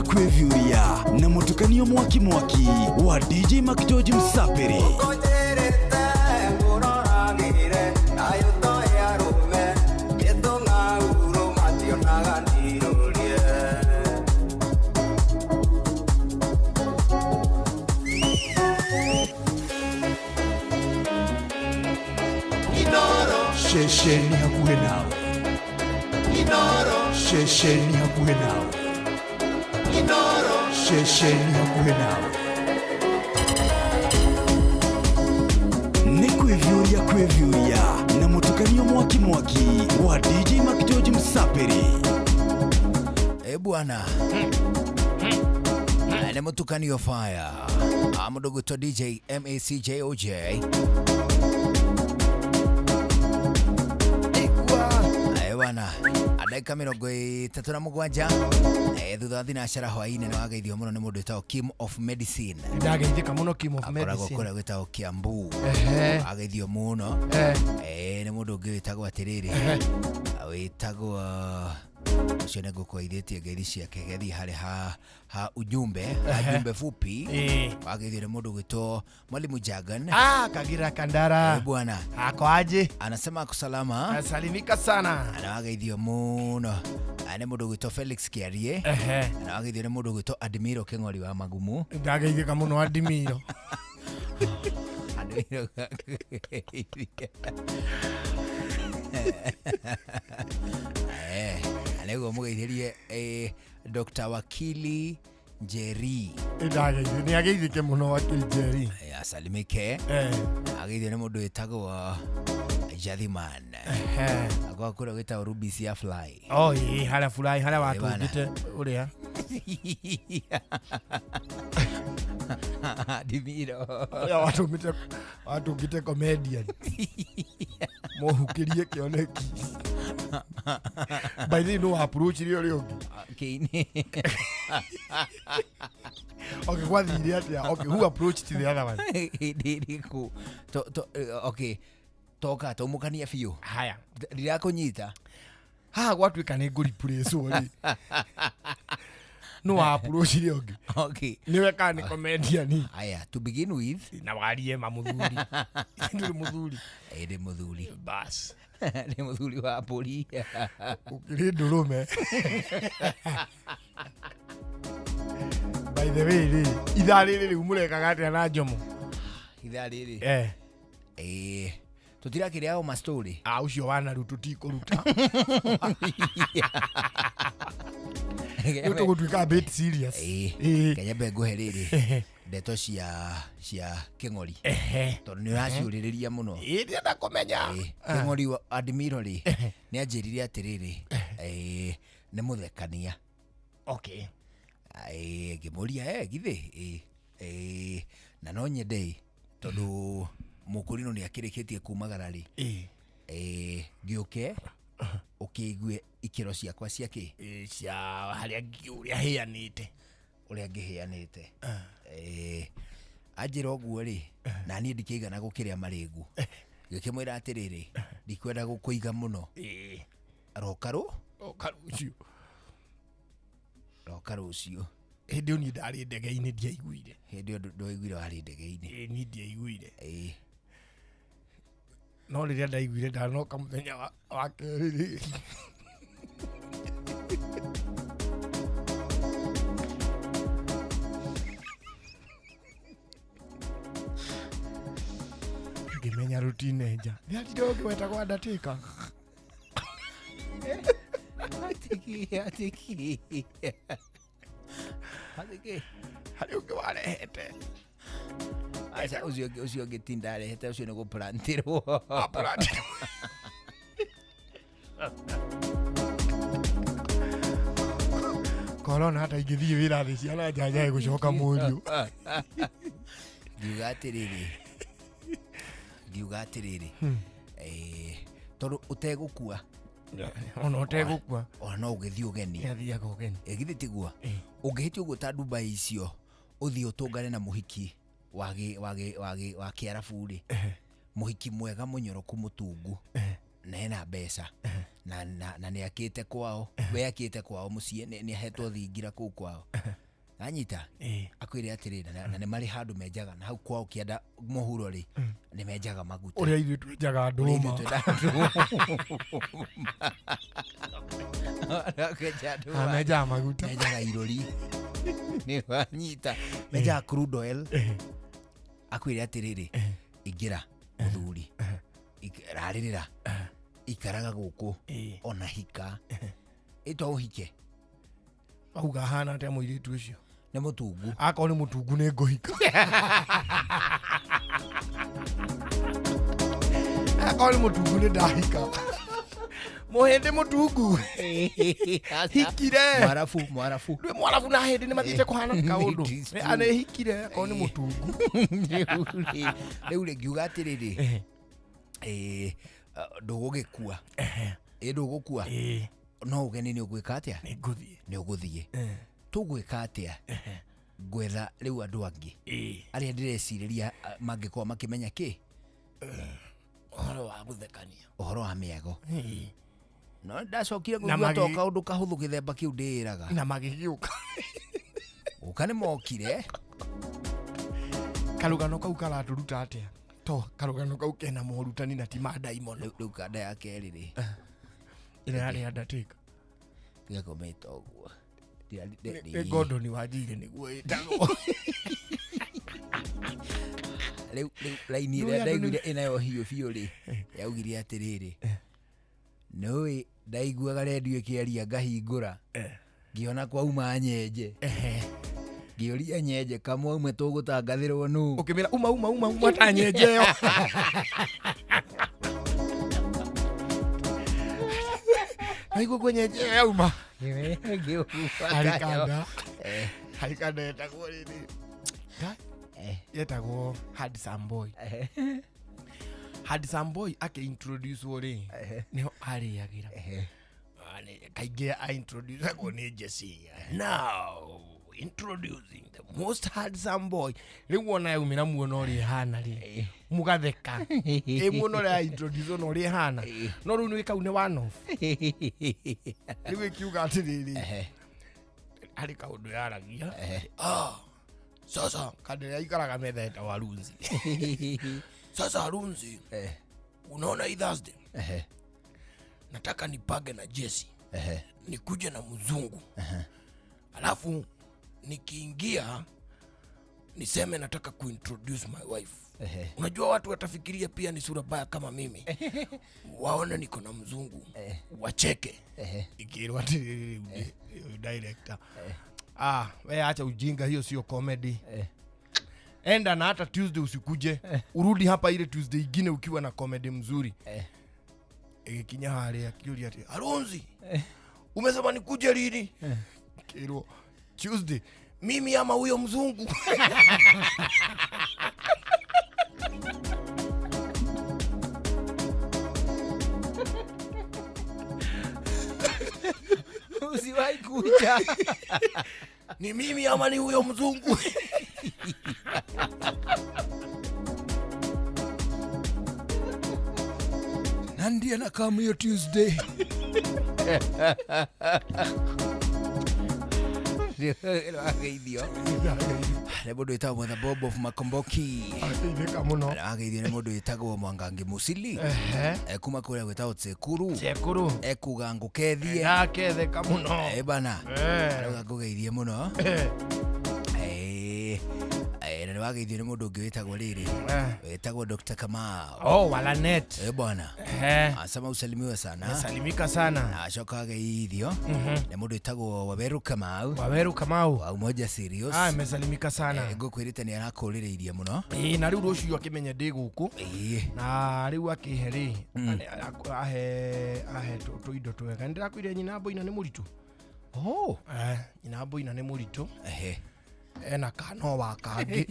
Kwevyuria na mutukanio mwaki mwaki wa DJ Mark George Msafiri. Shesheni hakuhe nawe. Shesheni hakuhe nawe. Shesheni hakuhe nawe. Ni kwevyuria kwevyuria na mutukanio mwaki mwaki wa DJ Mark George Msafiri. Eh bwana. Ni mutukanio fire. Amudogo to DJ MACJOJ. Eh bwana. Dakika 37 thutha thina cara hwaini ni wageithio muno ni mundu witagwo Kim of Medicine. Ndageithika muno Kim of Medicine. Akoragwo kuria gwitagwo Kiambu. Ageithio muno. Ni mundu ungi witagwo atiriri. Witagwo ucio ni ngukwaithitie ngeithi ciake gethi hari ha ujumbe, ujumbe fupi. Wageithio ni mundu gwitwo Mwalimu Jagan. Kagira Kandara. Bwana. Ako aje? Anasema ako salama. Anasalimika sana. Anawageithio muno. Ni mundu gwitwo Felix Kiarie. Anawageithio ni mundu gwitwo Admiro Keng'ori wa Magumu. Ndageithika muno Admiro. Admiro. Alego mugeithirie Dr. Wakili Njeri. Ndageithio ni ageithike muno Wakili Njeri. Asalimike. Ageithio ni mundu witagwo Jathiman. Akwa kura witagwo Ruby ya Fly. Oh, haria Fly haria watungite uria. Adimiro. Ya watungite watungite comedian. Mohukirie kioneki. By the no approach rio rio. Kini. Okay, gwathire atia? Okay, who approached the other one? Ndiriku. To okay. Toka tomukania biũ. Haya. Ndirakunyita. Haha gwatuĩka nĩ ngũripurĩcwo rĩ, no approachire ũngĩ. Okay. Nĩwe kana nĩ comedian? Aya, to begin with, na warie ma mũthuri. Ndũrĩ mũthuri? Ĩ, ndĩ mũthuri. Bas. Nĩ mũthuri wa mbũri. Ũkĩrĩ ndũrũme. By the way rĩ, ithaa rĩrĩ rĩu mũrekaga atĩa na Njomo? Ithaa rĩrĩ? Eh. Ĩ, tũtirakĩrĩa o ma story. Ah, ũcio wa narũ tũtikũruta. Rĩu tũgũtuĩka a bit serious. Ĩ, kanyambe ngũhe rĩrĩ ndeto cia kĩng'ori, tondũ nĩ ũraciũrĩrĩria mũno. Ĩ, ndĩrenda kũmenya. Kĩng'ori wa Admiro rĩ, nĩ anjĩrire atĩrĩrĩ, ĩ, nĩ mũthekania. Okay. Ĩ, ngĩmũria, githĩ? Ĩ, ĩ, na no nyende ĩ, tondũ mũkũrinũ nĩ akĩrĩkĩtie kumagara rĩ. Ĩ, ngĩũke ũkĩigue ikĩro ciakwa cia kĩ? Ĩ, cia harĩa ũrĩa hĩanĩte. Ũrĩa ngĩhĩanĩte. Ĩ, anjĩra ũguo rĩ, na niĩ ndikĩigana gũkĩrĩa marĩgu. Ngĩkĩmwĩra atĩrĩrĩ, ndikwenda gũkũiga mũno. Roka rũ? Roka rũciũ. Roka rũciũ. Hĩndĩ ĩyo niĩ ndarĩ ndege-inĩ ndiaiguire. Hĩndĩ ĩyo ndwaiguire warĩ ndege-inĩ. Ĩ, niĩ ndiaiguire. Ĩ. No rĩrĩa ndaiguire ndanoka mũthenya wa kerĩ rĩ. Ngĩmenya rũtinenja. Nĩ atinde ũngĩ wetagwo Undertaker. Atiki, atiki. Atiki. Harĩ ũngĩ warehete. Aca, ũcio ũngĩ ti ndarehete, ũcio nĩ gũplantirwo. Aplantirwo. Korona hata ingĩthiĩ wĩra thĩ ciana njanjae gũcoka mũriũ. Ngiuga atĩrĩrĩ. Ngiuga atĩrĩrĩ. Tondũ ũtegũkua. Ona ũtegũkua. Ona no ũgĩthiĩ ũgeni. Nĩathiaga ũgeni. Ĩ, githĩ tiguo? Ũngĩhĩtia ũguo ta Dubai icio, ũthiĩ ũtũngane na mũhiki wa kĩarabu rĩ. Mũhiki mwega mũnyoroku mũtungu. Na ena mbeca. Na nĩ akĩte kwao. We akĩte kwao mũciĩ, nĩ ahetwo thingira kũu kwao. Anyita? Akwĩre atĩrĩ, na nĩ marĩ handũ menjaga, na hau kwao kĩanda mũhuro rĩ, nĩ menjaga maguta. Ũrĩa ithuĩ twenjaga Ũrĩa ithuĩ ndũma. twenjaga ndũma. Ũrĩa ndũma. Ah, menjaga maguta. Menjaga irori. Nĩ wanyita. Menjaga crude oil. Akwĩre atĩrĩrĩ, ingĩra mũthuri. Rarĩrĩra. Ikaraga gũkũ. Ona hika. Ĩtwa ũhike. Auga ahana atĩa mũirĩtu ũcio? Nĩ mũtungu. Akorwo nĩ mũtungu nĩ ngũhika. Akorwo nĩ mũtungu nĩ ndahika. Mũhĩndĩ mũtungu. Hikire. Mwarabu, mwarabu. Ndwĩ mwarabu na hĩndĩ nĩ mathiĩte kũhana kaũndũ. It is true. Nĩ hikire akorwo nĩ mũtungu. Rĩu rĩ, ngiuga atĩrĩrĩ, ndũgũgĩkua. Ĩ, ndũgũkua. No ũgeni nĩ ũgwĩka atĩa? Nĩ ngũthiĩ. Nĩ ũgũthiĩ. Tũgwĩka atĩa? Ngwetha rĩu andũ angĩ. Arĩa ndĩrecirĩria mangĩkorwo makĩmenya kĩ? Ũhoro wa gũthekania. Ũhoro wa mĩago. No ndacokire Na kũigua to kaũndũ kahũthũ gĩthemba kĩu ndĩĩraga. Na magĩgĩũka. Gũka nĩ mokire. Karũgano kau karatũruta atĩa? To karũgano kau kena morutani na ti ma ndaimono. Rĩu kanda ya kerĩ rĩ. Ĩrĩa yarĩ Undertaker. Tiga kũmĩta ũguo. Nĩ Gordon wanjĩire nĩguo ĩtagwo. Rĩu raini Nĩ ĩrĩa ũrĩa andũ ndaiguire nĩ- ĩnayo hiũ biũ rĩ, yaugire atĩrĩrĩ, nĩũĩ ndaiguaga rendio ĩkĩaria ngahingũra. Ngĩona kwauma nyenje. Ngĩũria nyenje kamwe aume tũgũtangathĩrwo nũ. Ũkĩmĩra uma uma uma uma ta nyenje ĩyo. Naigua kwa nyenje ĩyo yauma. Harĩ kanda. Harĩ kanda yetagwo rĩrĩ. Yetagwo Handsome Boy. Handsome Boy akĩ-introduce-wo rĩ, nĩho arĩagĩra. Kaingĩ a-introduce-agwo nĩ Jesse. Now, Introducing the most handsome boy. Rĩu wona yaumĩra muona ũrĩa ĩhana rĩ, mũgatheka. Ĩ muona ũrĩa introduce ona ũrĩa ĩhana. No rĩu nĩ kau nĩ one off. Rĩu ĩkiuga atĩrĩrĩ, harĩ kaũndũ yaragia. Ah, sasa kadri aikaraga metha etagwo Arunzi. Sasa Arunzi, unaona hii Thursday nataka nipange na Jesse, nikuje na mzungu, alafu nikiingia niseme nataka kuintroduce my wife. Unajua watu watafikiria pia ni sura baya kama mimi, waone niko na mzungu, wacheke. Ikirwa atĩrĩrĩ director, ah, we acha ujinga, hiyo sio comedy. Enda na hata Tuesday usikuje, urudi hapa ile Tuesday ingine ukiwa na comedy mzuri. Ikinya harĩa akiuria ati Arunzi, umesema nikuje lini? Kirwo Tuesday, mimi ama huyo mzungu. Usiwahi kuja. Ni mimi ama ni huyo mzungu. Na ndiye anakam hiyo Tuesday. Ageithio nĩ mũndũ wĩtagwo Mwetha Bob of Makomboki. Ateithĩka mũno. Ageithio nĩ mũndũ wĩtagwo Mwangangi Musili kuma kũrĩa gwĩtagwo Tsekuru. Tsekuru ekuga ngũkethie. Ndaketheka mũno. Bana, arauga ngũgeithie mũno. Na nĩwageithio nĩ mũndũ ũngĩ wĩtagwo rĩrĩ, wĩtagwo Dr. Kamau. Oh, Walanet. Bwana. Asema usalimiwe sana. Nasalimika sana. Acoka ageithio nĩ mũndũ wĩtagwo Waweru Kamau. Waweru Kamau wa Umoja Serious. Ah, amesalimika sana. Ngũkwĩrĩte nĩ arakũrĩrĩirie mũno. Na rĩu rũciũ akĩmenya ndĩ gũkũ. Na rĩu akĩhe rĩ, ahe tũindo twega. Nĩndĩrakwĩrire nyina Mboina nĩ mũritũ. Oh. Nyina Mboina nĩ mũritũ. Ena kano wa kangĩ.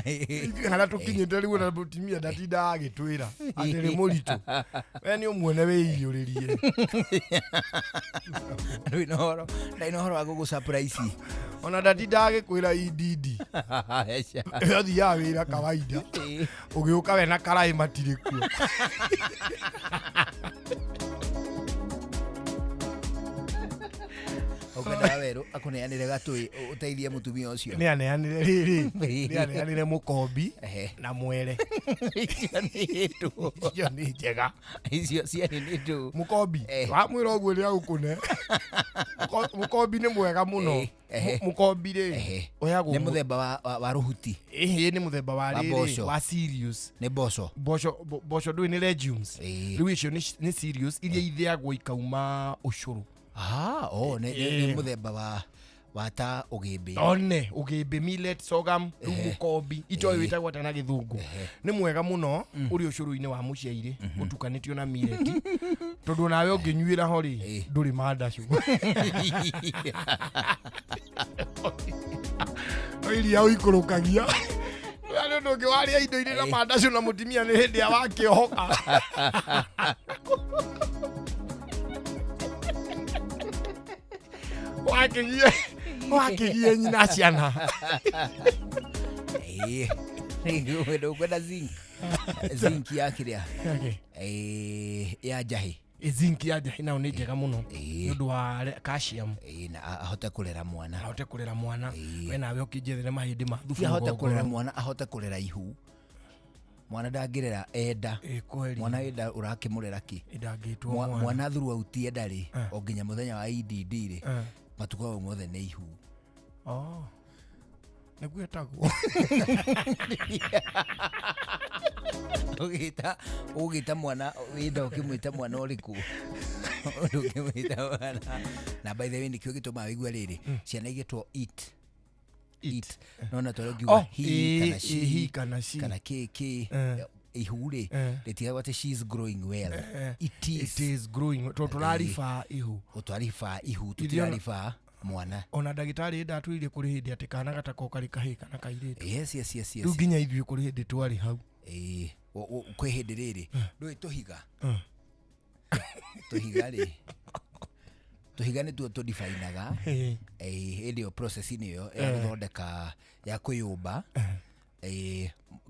Ithuĩ harĩa tũkinyĩte rĩu ona mũtumia ndatindaga agĩtwĩra atĩ nĩ mũritũ. We nĩ ũmuone wĩiyũrĩrie. Rĩu na ũhoro, ndarĩ na ũhoro wa gũgũ surprise. Ona ndatindaga agĩkwĩra EDD. We ũthiaga wĩra kawaida, ũgĩũka we na karaĩ matirĩ kuo. Ũkenda werũ akũneanĩre gatũĩ ũteithie mũtumia ũcio. Nĩ aneanĩre rĩrĩ, nĩ aneanĩre mũkombi na mwere. Icio nĩ ndũ. Icio nĩ njega. Icio ciarĩ nĩ ndũ. Mũkombi wamwĩra ũguo nĩ agũkũne. Mũkombi nĩ mwega mũno. Mũkombi rĩ ũheagwo nĩ mũthemba wa rũhuti. Ĩhĩ, nĩ mũthemba wa rĩrĩ wa cereals. Nĩ mboco. Mboco ndũĩ nĩ legumes. Rĩu icio nĩ cereals iria ithĩagwo ikauma ũcũrũ. Ah, oh, nĩ mũthemba wa ta ũgĩmbĩ. One, ũgĩmbĩ, millet, sorghum, rĩu mũkombi, itoĩ wĩtagwo atĩa na gĩthũngũ. Nĩ mwega mũno ũrĩ ũcũrũ-inĩ wa mũciairĩ, ũtukanĩtio na millet. Tondũ nawe ũngĩnyuĩra ho rĩ, ndũrĩ mandacũ. No iria ũikũrũkagia. Nĩ ũndũ ũngĩ warĩa indo irĩ na mandacũ na mũtumia nĩ hĩndĩ ya wakĩohoka. Wakĩgie nyina ciana. Ũkwenda zinc. Zinc ya kĩrĩa? Ya njahĩ. Zinc ya njahĩ nayo nĩ njega mũno nĩ ũndũ wa calcium. Na ahote kũrera mwana. Ahote kũrera mwana. We nawe ũkĩnjethere mahĩndĩ ma thubu. Ti ahote kũrera mwana, ahote kũrera ihu. Mwana ndangĩrera enda. Mwana enda ũrakĩmũrera kĩ? Ndangĩtwo mwana. Mwana throughout enda rĩ, o nginya mũthenya wa EDD rĩ, matukũ mau mothe nĩ ihu. Oh. Nĩguo ĩtagwo. Ũgĩta mwana wĩnda ũkĩmwĩta mwana ũrĩkũ? Ũkĩmwĩta mwana. Na by the way nĩkĩo gĩtũmaga wĩigue rĩrĩ, ciana igĩtwo it. It. No na tondũ ngiuga he kana she kana she kana k k ihu rĩ rĩtigagwo atĩ she is growing well. It is. It is growing. Tondũ tũrariba ihu. Tũrariba ihu, tũtirariba mwana. Ona ndagĩtarĩ ndatwĩrire kũrĩ hĩndĩ atĩ kana gatakoragwo karĩ kahĩĩ kana kairĩtu. Yes, yes, yes, yes. Rĩu nginya ithuĩ kũrĩ hĩndĩ twarĩ hau. Kwĩ hĩndĩ rĩrĩ ndũĩ tũhiga. Tũhiga rĩ. Tũhiga nĩtuo tũdifainaga hĩndĩ ĩyo process-inĩ ĩyo ya gũthondeka ya kwĩyũmba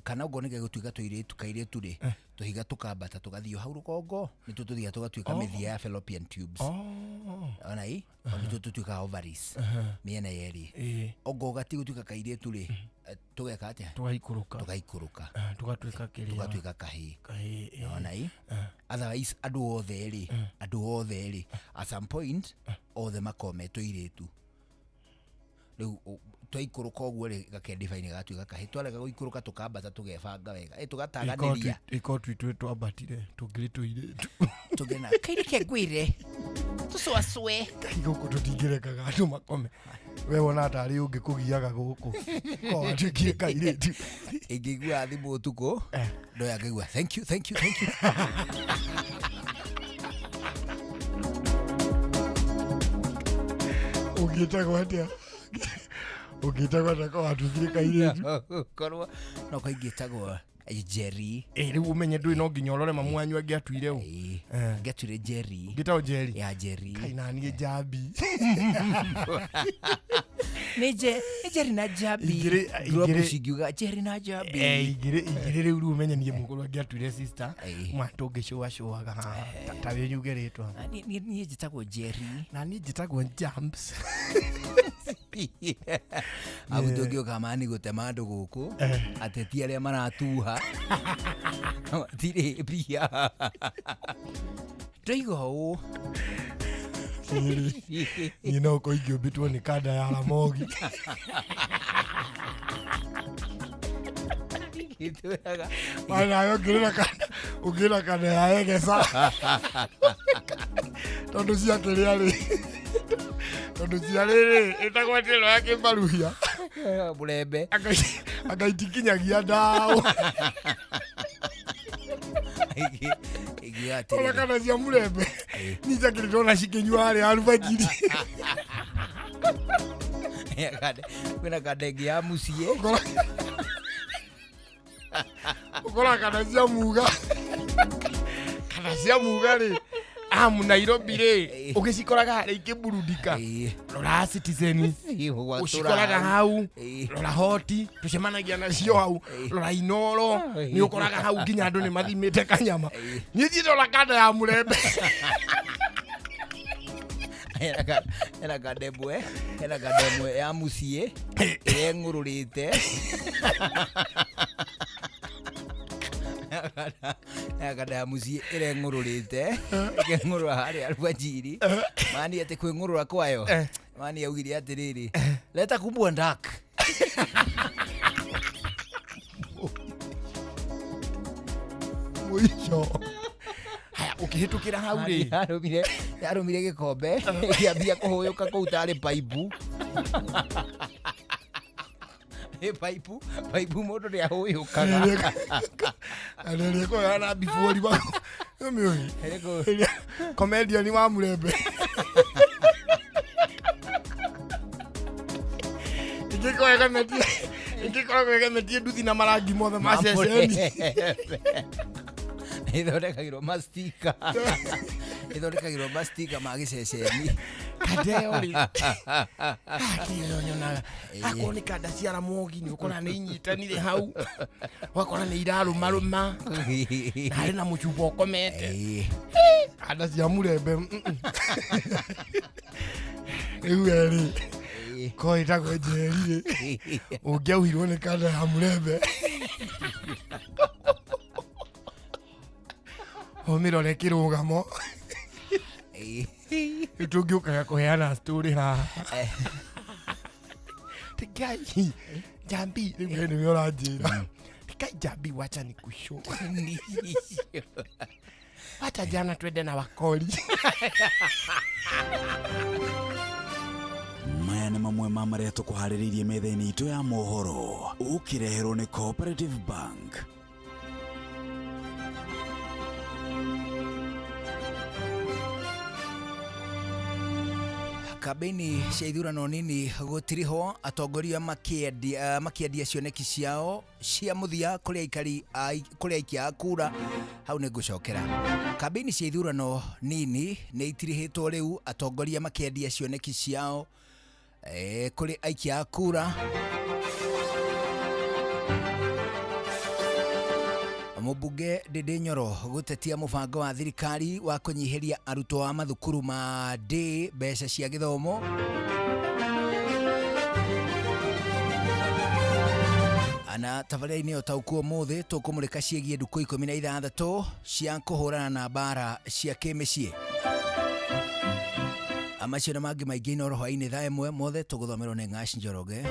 kana ũguo nĩ gũtuĩka tũirĩtu kairĩtu rĩ tũhiga tũkambata tũgathiĩ hau rũgongo nĩtuo tũthiaga tũgatuĩka mĩthia ya fallopian tubes ona i nĩtuo tũtuĩkaga ovaries mĩena yerĩ ongo ũgatiĩ gũtuĩka kairĩtu rĩ tũgeka atĩa tũgaikũrũka tũgaikũrũka tũgatuĩka kĩrĩa tũgatuĩka kahĩĩ ona i otherwise andũ othe rĩ andũ othe rĩ at some point othe makorwo me tũirĩtu rĩu twaikũrũka ũguo rĩ gakendifine gatuĩka kahĩĩ twarega gũikũrũka tũkambata tũgebanga wega tũgataganĩria ĩkorwo twitũ twambatire tũngĩrĩ tũirĩtu tũngĩrĩ na kairĩke ngwĩre tũcwacwe kai gũkũ tũtingĩrekaga andũ makome we wona tarĩ ũngĩkũgiaga gũkũ korwo watuĩkire kairĩtu ingĩigua thimũ ũtukũ ndoya ngaigua thank you thank you thank you ũngĩtagwo atĩa ũngĩtagwo atĩa korwo watuĩkire kairĩtu korwo no kaingĩtagwo Jerry rĩu ũmenye ndũĩ no nginya ũrore mamu wanyu angĩatuire ũ angĩatuire Jerry ngĩtagwo Jerry ya Jerry kai na niĩ Jambi nĩ Jerry na Jambi Ingĩrĩ cingiuga Jerry na Jambi ingĩrĩ rĩu rĩu ũmenye niĩ mũkũrũ angĩatuire sister mwana tũngĩcũacũaga haha ta wĩ nyuge rĩtwa niĩ njĩtagwo Jerry na niĩ njĩtagwo Jams agu tũngĩũka mani gũtema andũ gũkũ ateti arĩa maratuha matirĩ mbia ndoiga ũũ niĩ no ũkorwo ingĩũmbĩtwo nĩ kanda ya Ramogi nawe ũngĩrĩra kanda ya Egesa tondũ cia kĩrĩa rĩ tondũ cia rĩrĩ ĩtagwo atĩ ĩno ya kĩmbaruhia mũrembe anga itikinyagia ndaũ ona kana cia mũrembe niĩ ndona cikĩnyua harĩa alfajiri kwĩna kanda ĩngĩ ya mũciĩ ũkora kana cia muga kana cia muga rĩ amu Nairobi rĩ ũgĩcikoraga harĩa ikĩburudika rora Citizen ũcikoraga hau rora Hoti tũcemanagia nacio hau rora Inoro nĩ ũkoraga hau nginya andũ nĩ mathimĩte kanyama niĩ thiĩte ona kanda ya mũrembe hena kanda ĩmwe hena kanda ĩmwe ya mũciĩ ĩrĩa ĩng'ũrũrĩte kanda ya mũciĩ ĩrĩa ĩng'ũrũrĩte ĩkeng'ũrũra harĩa alfajiri mani atĩ kwĩng'ũrũra kwayo mani augire atĩrĩrĩ leta kubwa ndak mũico haya ũkĩhĩtũkĩra hau rĩ yarũmire gĩkombe ĩkĩambia kũhũyũka kũu tarĩ paipu paipu paipu mũndũ nĩ ahũyũkaga ĩrĩa ĩkoragwo na bifori comedian wa mũrembe ĩngĩkoragwo ĩgemetie nduthi na marangi mothe ma ceceni ĩthondekagĩrwo mastika ĩthondekagĩrwo mastika ma gĩceceni kanda ĩyo rĩ kĩyo nyonaga akorwo nĩ kanda cia Ramogi nĩ ũkora nĩ inyitanire hau ũgakora nĩ irarũmarũma na harĩ na mũcuba ũkomete kanda cia mũrembe rĩu erĩ ko ĩtagwo Njeri rĩ ũngĩauhirwo nĩ kanda ya mũrembe ũmĩrore kĩrũgamo rĩu tũngĩũkaga kũheana story haha Ngai Jambi rĩu we nĩwe ũranjĩra Ngai Jambi wacha nikushow wacha jana twende na wakori Maya nĩ mamwe ma marĩa tũkũharĩrĩirie metha-inĩ itũ ya mohoro ũkĩreherwo nĩ Cooperative Bank. Kambĩini cia ithurano nini gũtirihwo, atongoria makĩendia cioneki ciao cia mũthia kũrĩ aikari kũrĩ aikia a kura. Hau nĩ ngũcokera. Kambĩini cia ithurano nini nĩ itirihĩtwo rĩu, atongoria makĩendia cioneki ciao kũrĩ aikia a kura. Mũmbunge Ndindi Nyoro gũtetia mũbango wa thirikari wa kũnyihĩria arutwo a mathukuru ma day mbeca cia gĩthomo. Na tabarĩra-inĩ o ta ũkuo ũmũthĩ tũkũmũrĩka ciĩgiĩ ndukũ 16 cia kũhũrana na mbara cia kĩmĩciĩ. Macio na mangĩ maingĩ Inooro hwaĩ-inĩ thaa 1 mothe tũgũthomerwo nĩ Ng'ash Njoroge.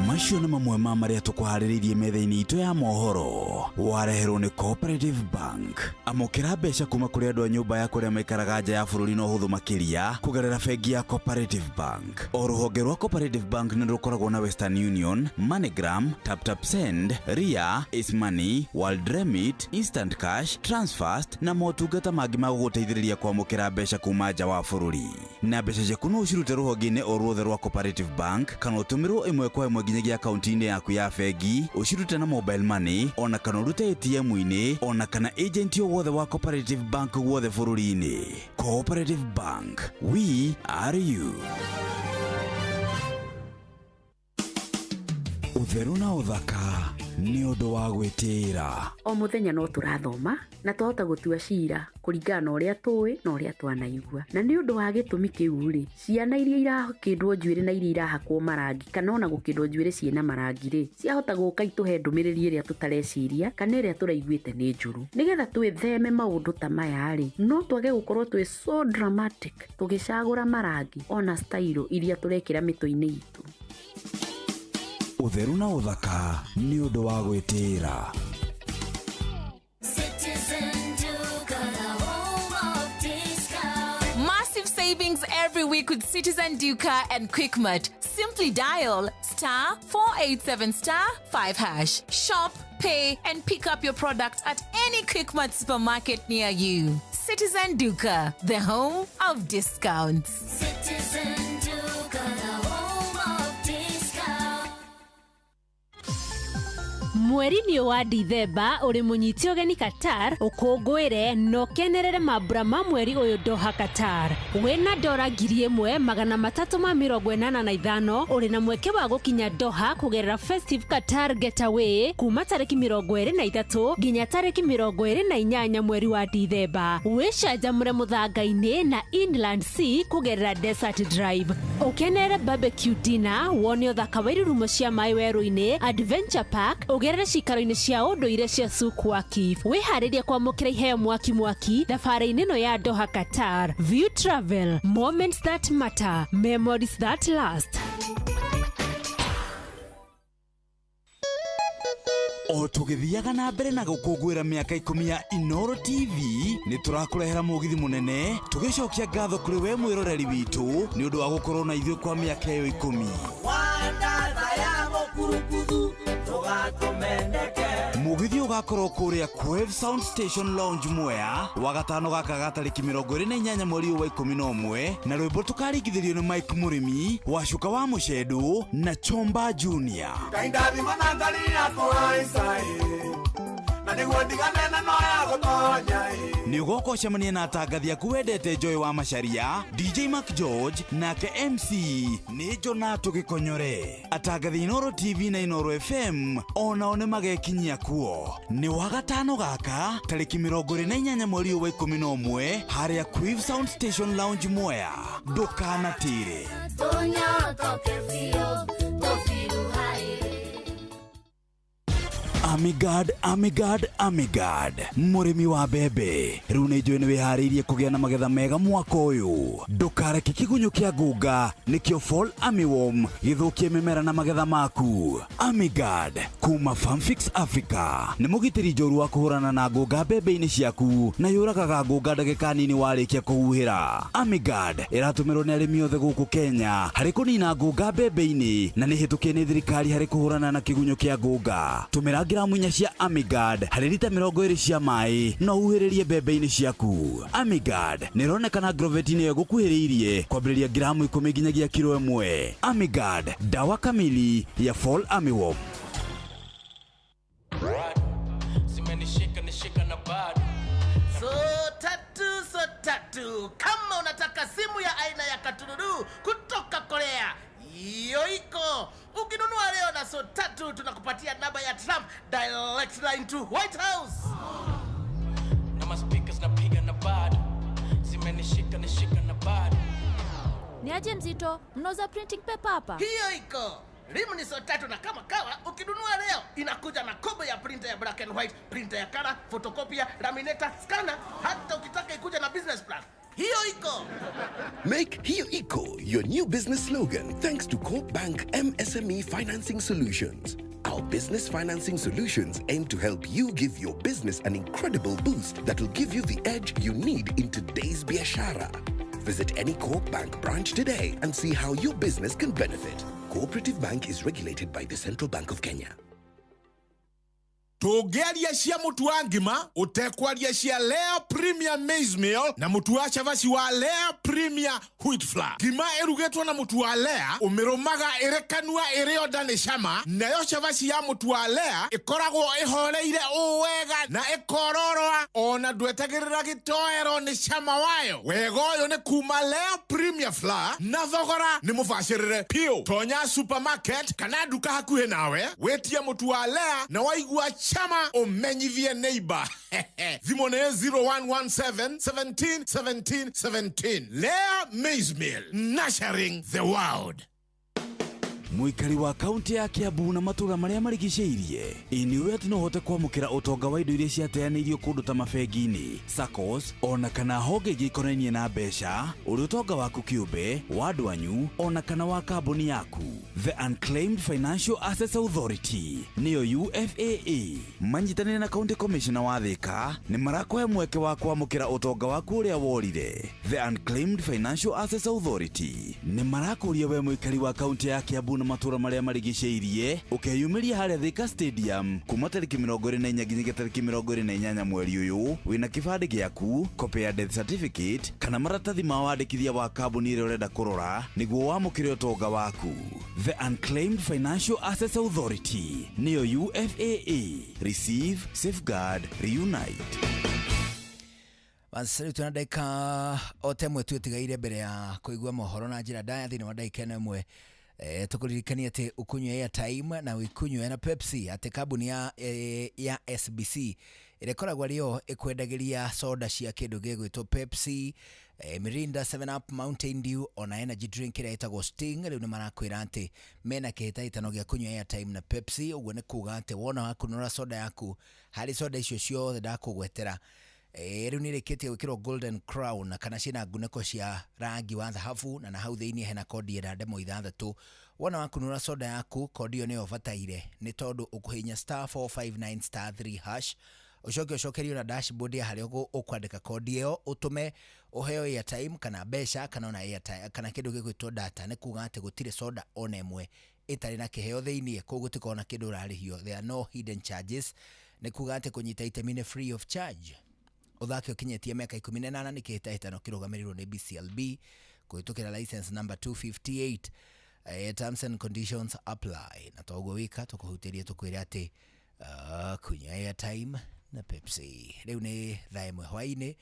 Macio nĩ mamwe ma marĩa tũkũharĩrĩirie metha-inĩ itũ ya mohoro. Wareherwo nĩ Cooperative Bank. Amũkĩra mbeca kuma kũrĩ andũ a nyũmba ya kũrĩa maikaraga nja ya bũrũri na ũhũthũ makĩria kũgerera bengi ya Cooperative Bank. O rũhonge rwa Cooperative Bank nĩ rũkoragwo na Western Union, MoneyGram, TapTap Send, Ria, Ace Money, World Remit, Instant Cash, Transfast na motungata mangĩ ma gũgũteithĩrĩria kwamũkĩra mbeca kuma nja wa bũrũri. Na mbeca ciaku no ũcirute rũhonge-inĩ o ruothe rwa Cooperative Bank kana ũtũmĩrwo ĩmwe kwa ĩmwe nginyagia akaunti-inĩ yaku ya bengi, ũcirute na mobile money ona kana ũrute ATM-inĩ ona kana agent o wothe wa Cooperative Bank guothe bũrũri-inĩ. Cooperative Bank, we are you. Ũtheru na ũthaka nĩ ũndũ wa gwĩtĩĩra. O mũthenya no tũrathoma na twahota gũtua cira kũringana na ũrĩa tũĩ na ũrĩa twanaigua. Na nĩ ũndũ wa gĩtũmi kĩu rĩ, ciana iria irakĩndwo njuĩrĩ na iria irahakwo marangi kana ona gũkĩndwo njuĩrĩ ciĩna marangi rĩ, ciahota gũka itũhe ndũmĩrĩri ĩrĩa tũtareciria kana ĩrĩa tũraiguĩte nĩ njũru. Nĩgetha twĩtheme maũndũ ta maya rĩ, no twage gũkorwo twĩ so dramatic tũgĩcagũra marangi ona style iria tũrekĩra mĩtwe-inĩ itũ. Ũtheru na ũthaka nĩ ũndũ wa gwĩtĩĩra. Massive savings every week with Citizen Duka and Quickmart. Simply dial *487*5#. Shop, pay, and pick up your product at any Quickmart supermarket near you. Citizen Duka, the home of discounts. Citizen Duka, the home of discounts. Mweri-inĩ wa Dithemba ũrĩ mũnyiti ũgeni Qatar ũkũngũĩre na ũkenerere mambura ma mweri ũyũ Doha Qatar. Wĩna dora 1385 ũrĩ na mweke wa gũkinya Doha kũgerera Festive Qatar Getaway kuma tarĩki 23 nginya tarĩki 28 mweri wa Dithemba. Wĩcanjamũre mũthanga-inĩ na Inland Sea kũgerera Desert Drive. Ũkenerere barbecue dinner, wone ũthaka wa irurumo cia maĩ werũ-inĩ, Adventure Park, ũgerere cikaro-inĩ cia ũndũire cia Souk Waqif. Wĩharĩrie kwamũkĩra iheo mwaki mwaki thabarĩ-inĩ ĩno ya Doha Qatar. View Travel, moments that matter, memories that last. O tũgĩthiaga na mbere na gũkũngũĩra mĩaka 10 ya Inooro TV, nĩ tũrakũrehera mũgithi mũnene tũgĩcokia ngatho kũrĩ we mwĩroreri witũ nĩ ũndũ wa gũkorwo na ithuĩ kwa mĩaka ĩyo 10. Mũgithi ũgakorwo kũrĩa Quave Sound Station Lounge Mwea wagatano gaka ga tarĩki 28 mweri wa 11 na rwĩmbo tũkaringithĩrio nĩ Mike Mũrĩmi wa Cuka wa Mũcendũ na Chomba Junior. Nĩ ũgoka ũcemanie na atangathi aku wendete Joy wa Macharia, DJ Mark George nake MC nĩ Jonato Gĩkonyore. Atangathi Inooro TV na Inooro FM onao nĩ magekinyia kuo. Nĩ wagatano gaka tarĩki 28 mweri wa 11 harĩa Quave Sound Station Lounge Mwea. Ndũkanatĩre. Amigad, Amigad, Amigad, mũrĩmi wa mbembe rĩu nĩ njũĩ nĩ wĩharĩirie kũgĩa na magetha mega mwaka ũyũ. Ndũkareke kĩgunyũ kĩa ngunga nĩkĩo Fall Armyworm gĩthũkie mĩmera na magetha maku. Amigad, Kuma Farmfix Africa nĩ mũgitĩri njoru wa kũhũrana na ngũnga mbembe-inĩ ciaku na yũragaga ngũnga ndagĩka nini warĩkia kũhuhĩra. Amigard ĩratũmĩrwo nĩ arĩmi othe gũkũ Kenya harĩ kũnina ngũnga mbembe-inĩ na nĩ hĩtũkie nĩ thirikari harĩ kũhũrana na kĩgunyũ kĩa ngũnga. Tũmĩra ngiramu 4 cia Amigard harĩ rita 20 cia maĩ na ũhuhĩrĩrie mbembe-inĩ ciaku. Amigard nĩ ĩronekana Agrovet-inĩ ĩyo ĩgũkuhĩrĩirie kwambĩrĩria ngiramu 10 nginyagia kiro 1. Amigard, dawa kamili ya fall armyworm. So tatu. Kama unataka simu ya aina ya katururu kutoka Korea, hiyo iko. Ukinunua leo na so tatu tunakupatia namba ya Trump direct line to White House. Na ma speakers napiga na bado. Zimenishika nishika na bado. Ni aje mzito, mnauza printing paper hapa? Hiyo iko. Rimu ni so tatu na kama kawa, ukinunua leo inakuja na kobo ya printer ya black and white, printer ya color, photocopier, laminator, scanner, hata ukitaka ikuja na business plan. Hiyo iko. Make Hiyo Iko your new business slogan thanks to Co-op Bank MSME Financing Solutions. Our business financing solutions aim to help you give your business an incredible boost that will give you the edge you need in today's biashara. Visit any Co-op Bank branch today and see how your business can benefit. Cooperative Bank is regulated by the Central Bank of Kenya. Tũngĩaria cia mũtu wa ngima ũtekwaria cia Lea Premier Maize Meal na mũtu wa cabaci wa Lea Premier Wheat Flour. Ngima ĩrugĩtwo na mũtu wa Lea ũmĩrũmaga ĩrĩ kanua ĩrĩ onda nĩ cama, nayo cabaci ya mũtu wa Lea ĩkoragwo ĩhoreire ũũ wega na ĩkororoa ona ndwetagĩrĩra gĩtoero nĩ cama wayo. Wega ũyũ nĩ kuma Lea Premier Flour na thogora nĩ mũbacĩrĩre piũ. Tonya supermarket kana nduka hakuhĩ nawe wĩtie mũtu wa Lea na waigua chama umenyithie neighbor. Thimũ nĩ 0117 17 17 17. Lea Maize Meal, nurturing the world. Mũikari wa kaunti ya Kiambu na matũũra marĩa marigicĩirie, ĩ nĩ atĩ no ũhote kwamũkĩra ũtonga wa indo iria ciateanĩirio kũndũ ta mabengi-inĩ, SACCOs, ona kana honge ingĩ ikonainie na mbeca, ũrĩ ũtonga waku kĩũmbe, wa andũ anyu, ona kana wa kambuni yaku. The Unclaimed Financial Assets Authority nĩyo UFAA manyitanĩire na County Commissioner wa Thika nĩ marakũhe mweke wa kwamũkĩra ũtonga waku ũrĩa worire. The Unclaimed Financial Assets Authority nĩ marakũria we mũikari wa kaunti ya Kiambu na matũũra marĩa marigicĩirie ũkeyumĩria harĩa Thika Stadium kuma tarĩki 24 nginyagia tarĩki 28 mweri ũyũ wĩna kĩbandĩ gĩaku, copy ya death certificate kana maratathi ma wandĩkithia wa kambuni ĩrĩa ũrenda kũrora nĩguo wamũkĩre ũtonga waku. The Unclaimed Financial Assets Authority nĩyo UFAA. Receive, safeguard, reunite. Basi rĩu twĩna ndagĩka o ta ĩmwe tu ĩtigaire mbere ya kũigua mohoro na njĩra ndaya thĩinĩ wa ndagĩka ĩno ĩmwe. Tukuririkania atĩ ũkũnyua airtime na wĩkũnyua na Pepsi atĩ kambuni ya SBC ĩrĩa ĩkoragwo arĩ yo ĩkwendagĩria soda cia kĩndũ gĩgwĩtwo Pepsi, Mirinda, 7 Up, Mountain Dew ona energy drink ĩrĩa ĩtagwo Sting. Rĩu nĩ marakwĩra atĩ mena kĩhĩtahĩtano gĩa kũnyua airtime na Pepsi. Ũguo nĩ kuga atĩ wona wakunũra soda yaku harĩ soda icio ciothe ndakũgwetera, rĩu nĩ ĩrĩkĩtie gwĩkĩrwo Golden Crown kana ciĩna ngunĩko cia rangi wa thahabu na hau thĩinĩ hena kodi ĩna ndemwa 6. Wona wakunũra soda yaku kodi ĩyo nĩyo ũbataire nĩ tondũ ũkũhihinya *459 *3# ũcoke ũcokerio na dashboard ya harĩa ũkwandĩka kodi ĩyo ũtũme ũheo airtime kana mbeca kana ona airtime kana kĩndũ gĩgwĩtwo data. Nĩ kuga atĩ gũtirĩ soda ona ĩmwe ĩtarĩ na kĩheo thĩinĩ, koguo gũtikoragwo na kĩndũ ũrarĩhio. There are no hidden charges. Nĩ kuga atĩ kũnyita itemi nĩ free of charge. Ũthaki ũkinyĩtie mĩaka 18 nĩ kĩhĩtahĩtano kĩrũgamĩrĩirwo nĩ BCLB kũhĩtũkĩra license number 258. Terms and conditions apply. Na toguo wika tũkũhutĩrie tũkwĩre atĩ kunyua airtime na Pepsi. Rĩu nĩ thaa 1 hwaĩ-inĩ,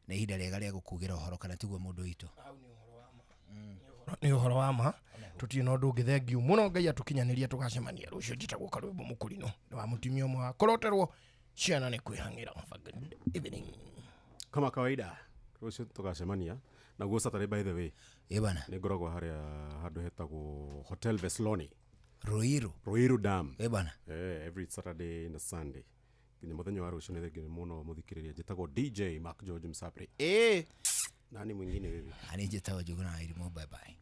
nĩ ihinda rĩega rĩa gũkugĩra ũhoro kana tiguo mũndũ witũ? Nĩ ũhoro wa ma tũtirĩ na ũndũ ũngĩ. Thengiũ mũno, Ngai atũkinyanĩria tũgacemania rũciũ. Njĩtagwo Karwĩmbo Mũkũrinũ nĩ wa mũtumia ũmwe wa kũroterwo ciana nĩ kwĩhang'ĩra. Have a good evening. Kama kawaida rũciũ tũgacemania naguo Saturday, by the way. Ĩ bana, nĩ ngoragwo harĩa handũ hetagwo Hotel Vesloni, Ruiru Dam. Ĩ bana, every Saturday na Sunday nginya mũthenya wa rũciũ. Nĩ thengiũ mũno mũthikĩrĩria. Njĩtagwo DJ Mark George Msapri. Nani mwingine wewe? Ani njĩtagwo Njuguna wa Irimũ. Bye bye.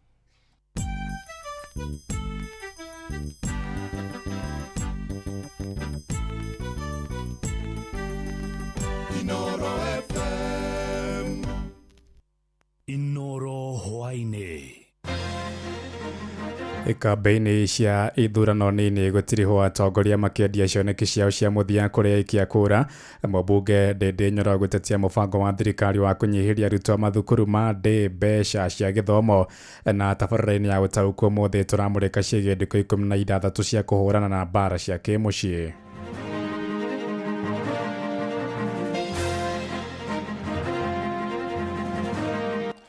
Inoro FM. Inoro hwaini. Kambĩini cia ithurano nini gũtirihwo atongoria makĩendia cioneki ciao cia mũthia kũrĩ aikia kura. Mũmbunge Ndindi Nyoro gũtetia mũbango wa thirikari wa kũnyihĩria arutwo a mathukuru ma ndĩ mbeca cia gĩthomo. Na tabarĩra-inĩ ya ũtaũku ũmũthĩ tũramũrĩka ciĩgiĩ ndukũ 16 cia kũhũrana na mbara cia kĩmũciĩ.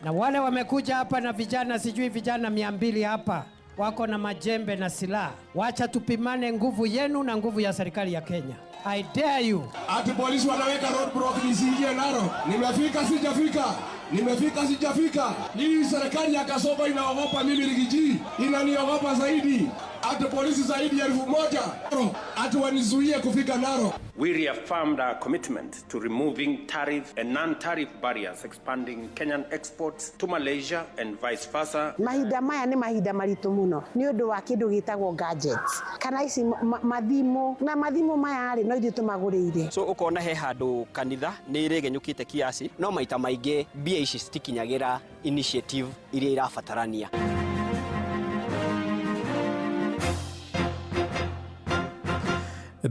Na wale wamekuja hapa na vijana, sijui vijana 200 hapa wako na majembe na silaha. Wacha tupimane nguvu yenu na nguvu ya serikali ya Kenya. I dare you. Ati polisi wanaweka roadblock nisiingie Narok. Nimefika sijafika. Nimefika sijafika. Hii serikali ya Kasongo inaogopa mimi Rigiji. Inaniogopa zaidi. Ati polisi zaidi ya 1000. Ati wanizuie kufika Narok. We reaffirmed our commitment to removing tariff and non-tariff barriers, expanding Kenyan exports to Malaysia and vice versa. Mahinda maya nĩ mahinda maritũ mũno nĩ ũndũ wa kĩndũ gĩtagwo gadgets kana ici mathimũ, na mathimũ maya rĩ no ithuĩ tũmagũrĩire. So ũkona he handũ kanitha nĩ ĩregenyũkĩte kiasi, no maita maingĩ mbia ici citikinyagĩra initiative iria irabatarania.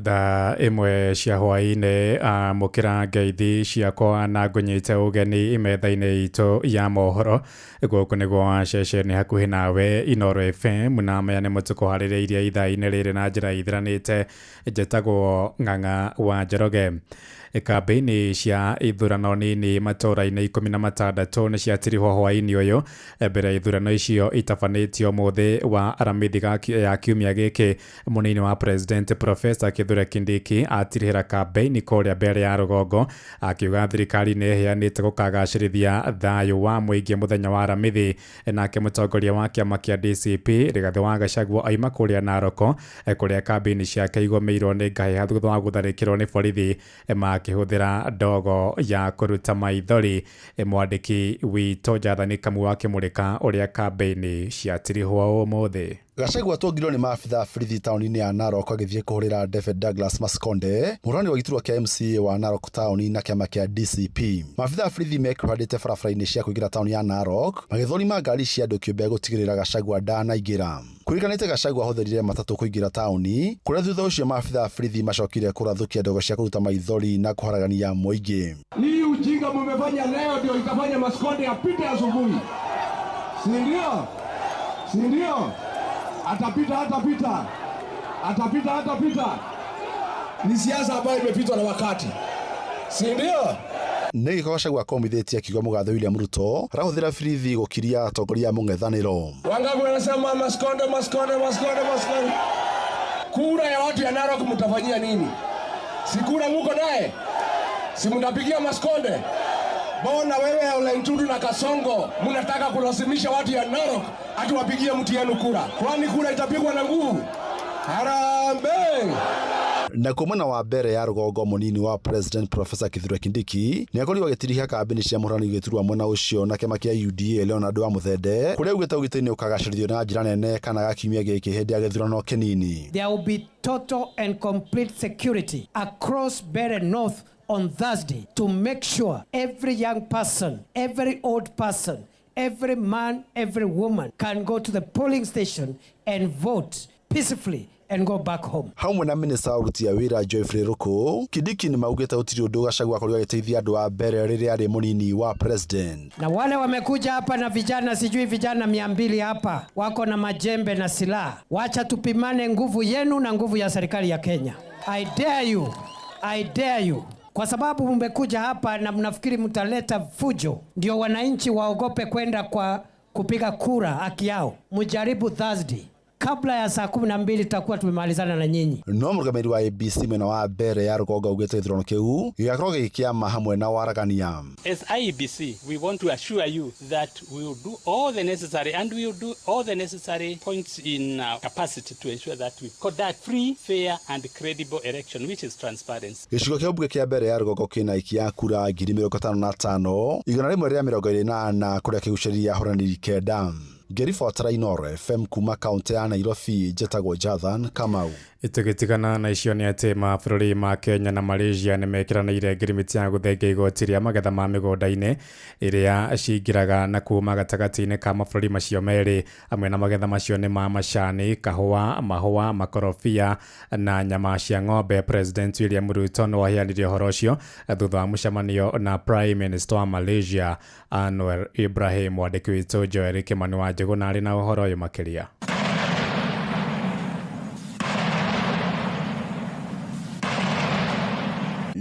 Thaa ĩmwe cia hwaĩ-inĩ amũkĩra ngeithi ciakwa na ngũnyite ũgeni metha-inĩ itũ ya mohoro. Gũkũ nĩguo ceceni hakuhĩ nawe Inoro FM, na maya nĩmo tũkũharĩrĩirie ithaa-inĩ rĩrĩ na njĩra ithiranĩte. Njĩtagwo Ng'ang'a wa Njoroge. Kambĩini cia ithurano nini matũũra-inĩ 16 nĩ ciatirihwo hwaĩ-inĩ ũyũ mbere ya ithurano icio itabanĩtio ũmũthĩ wa aramithi ya kiumia gĩkĩ. Mũnini wa President Professor Kithure Kindiki atirihĩra kambĩini kũrĩa mbere ya rũgongo, akiuga thirikari nĩ ĩheanĩte gũkagacĩrithia thayũ wa mũingĩ mũthenya wa aramithi. Nake mũtongoria wa kĩama kĩa DCP Rigathĩ wa Gachagua aima kũrĩa Narok kũrĩa kambĩini ciake igũmĩirwo nĩ ngahĩha thutha wa gũtharĩkĩrwo nĩ borithi makĩhũthĩra ndogo ya kũruta maithori. Mwandĩki witũ Jathani Kamu akĩmũrĩka ũrĩa kambĩini ciatirihwo ũmũthĩ. Gachagua atũngirwo nĩ maabitha a borithi taũni-inĩ ya Narok agĩthiĩ kũhũrĩra David Douglas Maskonde, mũhũrani wa gĩturwa kĩa MCA wa Narok taũni na kĩama kĩa DCP. Maabitha a borithi mekũhandĩte barabara-inĩ cia kũingĩra taũni ya Narok magĩthũrima ngari cia andũ kĩũmbe gũtigĩrĩra Gachagua ndanaingĩra. Kwĩrĩkanĩte Gachagua ahũthĩrire matatũ kũingĩra taũni kũrĩa thutha ũcio maabitha a borithi macokire kũrathũkia ndogo cia kũruta maithori na kũharagania mũingĩ. Hii ujinga mumefanya leo ndio itafanya Maskonde apite asubuhi. Si ndio? Si ndio? Atapita, atapita. Atapita, atapita. Ni siasa ambayo imepitwa na wakati. Si ndio? Nĩ gĩko Gachagua akomithĩtie akiuga mũgathe William Ruto arahũthĩra birithi gũkiria atongoria a mũng'ethanĩro. Wangapi wanasema Maskonde, Maskonde, Maskonde, Maskonde? Kura ya watu ya Narok mtafanyia nini? Si kura muko naye? Si mtapigia Maskonde? Bona wewe Ole Ntutu na Kasongo mnataka kulazimisha watu ya Narok ati wapigie mtu yenu kura. Kwani kura itapigwa na nguvu? Harambee! Na kuo mwena wa mbere ya rũgongo mũnini wa President Professor Kithure Kindiki nĩakorirwo agĩtirihia kambĩini cia mũhũrani gĩturwa mwena ũcio na kĩama kĩa UDA Leonard wa Muthende kũrĩa augĩte ũgitĩri nĩ ũkagacĩrithio na njĩra nene kana ga kiumia gĩkĩ hĩndĩ ya gĩthurano kĩnini. There will be total and complete security across Mbeere North on Thursday to make sure every young person, every old person, every man, every woman can go to the polling station and vote peacefully and go back home. Hamwe na minista wa ũruti wa wĩra Geoffrey Ruku, Kindiki nĩ maugĩte gũtirĩ ũndũ Gachagua akorirwo agĩteithia andũ a mbere rĩrĩa arĩ mũnini wa president. Na wale wamekuja hapa na vijana, sijui vijana 200 hapa wako na majembe na silaha. Wacha tupimane nguvu yenu na nguvu ya serikali ya Kenya. I dare you. I dare you. Kwa sababu mmekuja hapa na mnafikiri mtaleta fujo ndio wananchi waogope kwenda kwa kupiga kura haki yao. Mjaribu Thursday. Kabla ya saa 12 tutakuwa tumemalizana na nyinyi. No mũrũgamĩrĩri wa ABC mwena wa mbere ya rũgongo augĩte gĩthurano kĩu gĩgakorwo gĩkĩama hamwe na waragania. As IEBC, we want to assure you that we will do all the necessary and we will do all the necessary points in our capacity to ensure that we conduct free, fair and credible election, which is transparency. Gĩcigo kĩa mbunge kĩa mbere ya rũgongo kĩna aikia a kura 55,124 kũrĩa kĩgucĩrĩria ahũranĩri 9. Ngĩribotera Inooro FM kuma kaunti ya Nairobi, njĩtagwo Jathan Kamau. Tũgĩtigana na icio nĩ atĩ mabũrũri ma Kenya na Malaysia nĩ mekĩranĩire ngirimiti ya gũthengia igoti rĩa magetha ma mĩgũnda-inĩ iria cingĩraga na kuma gatagatĩ-inĩ ka mabũrũri macio merĩ. Amwe na magetha macio nĩ ma macani, kahũa, mahũa, makorobia na nyama cia ng'ombe. President William Ruto nĩ waheanire ũhoro ũcio thutha wa mũcemanio na Prime Minister wa Malaysia Anwar Ibrahim. Mwandĩki witũ Joel Kimani wa Njũgũna arĩ na ũhoro ũyũ makĩria.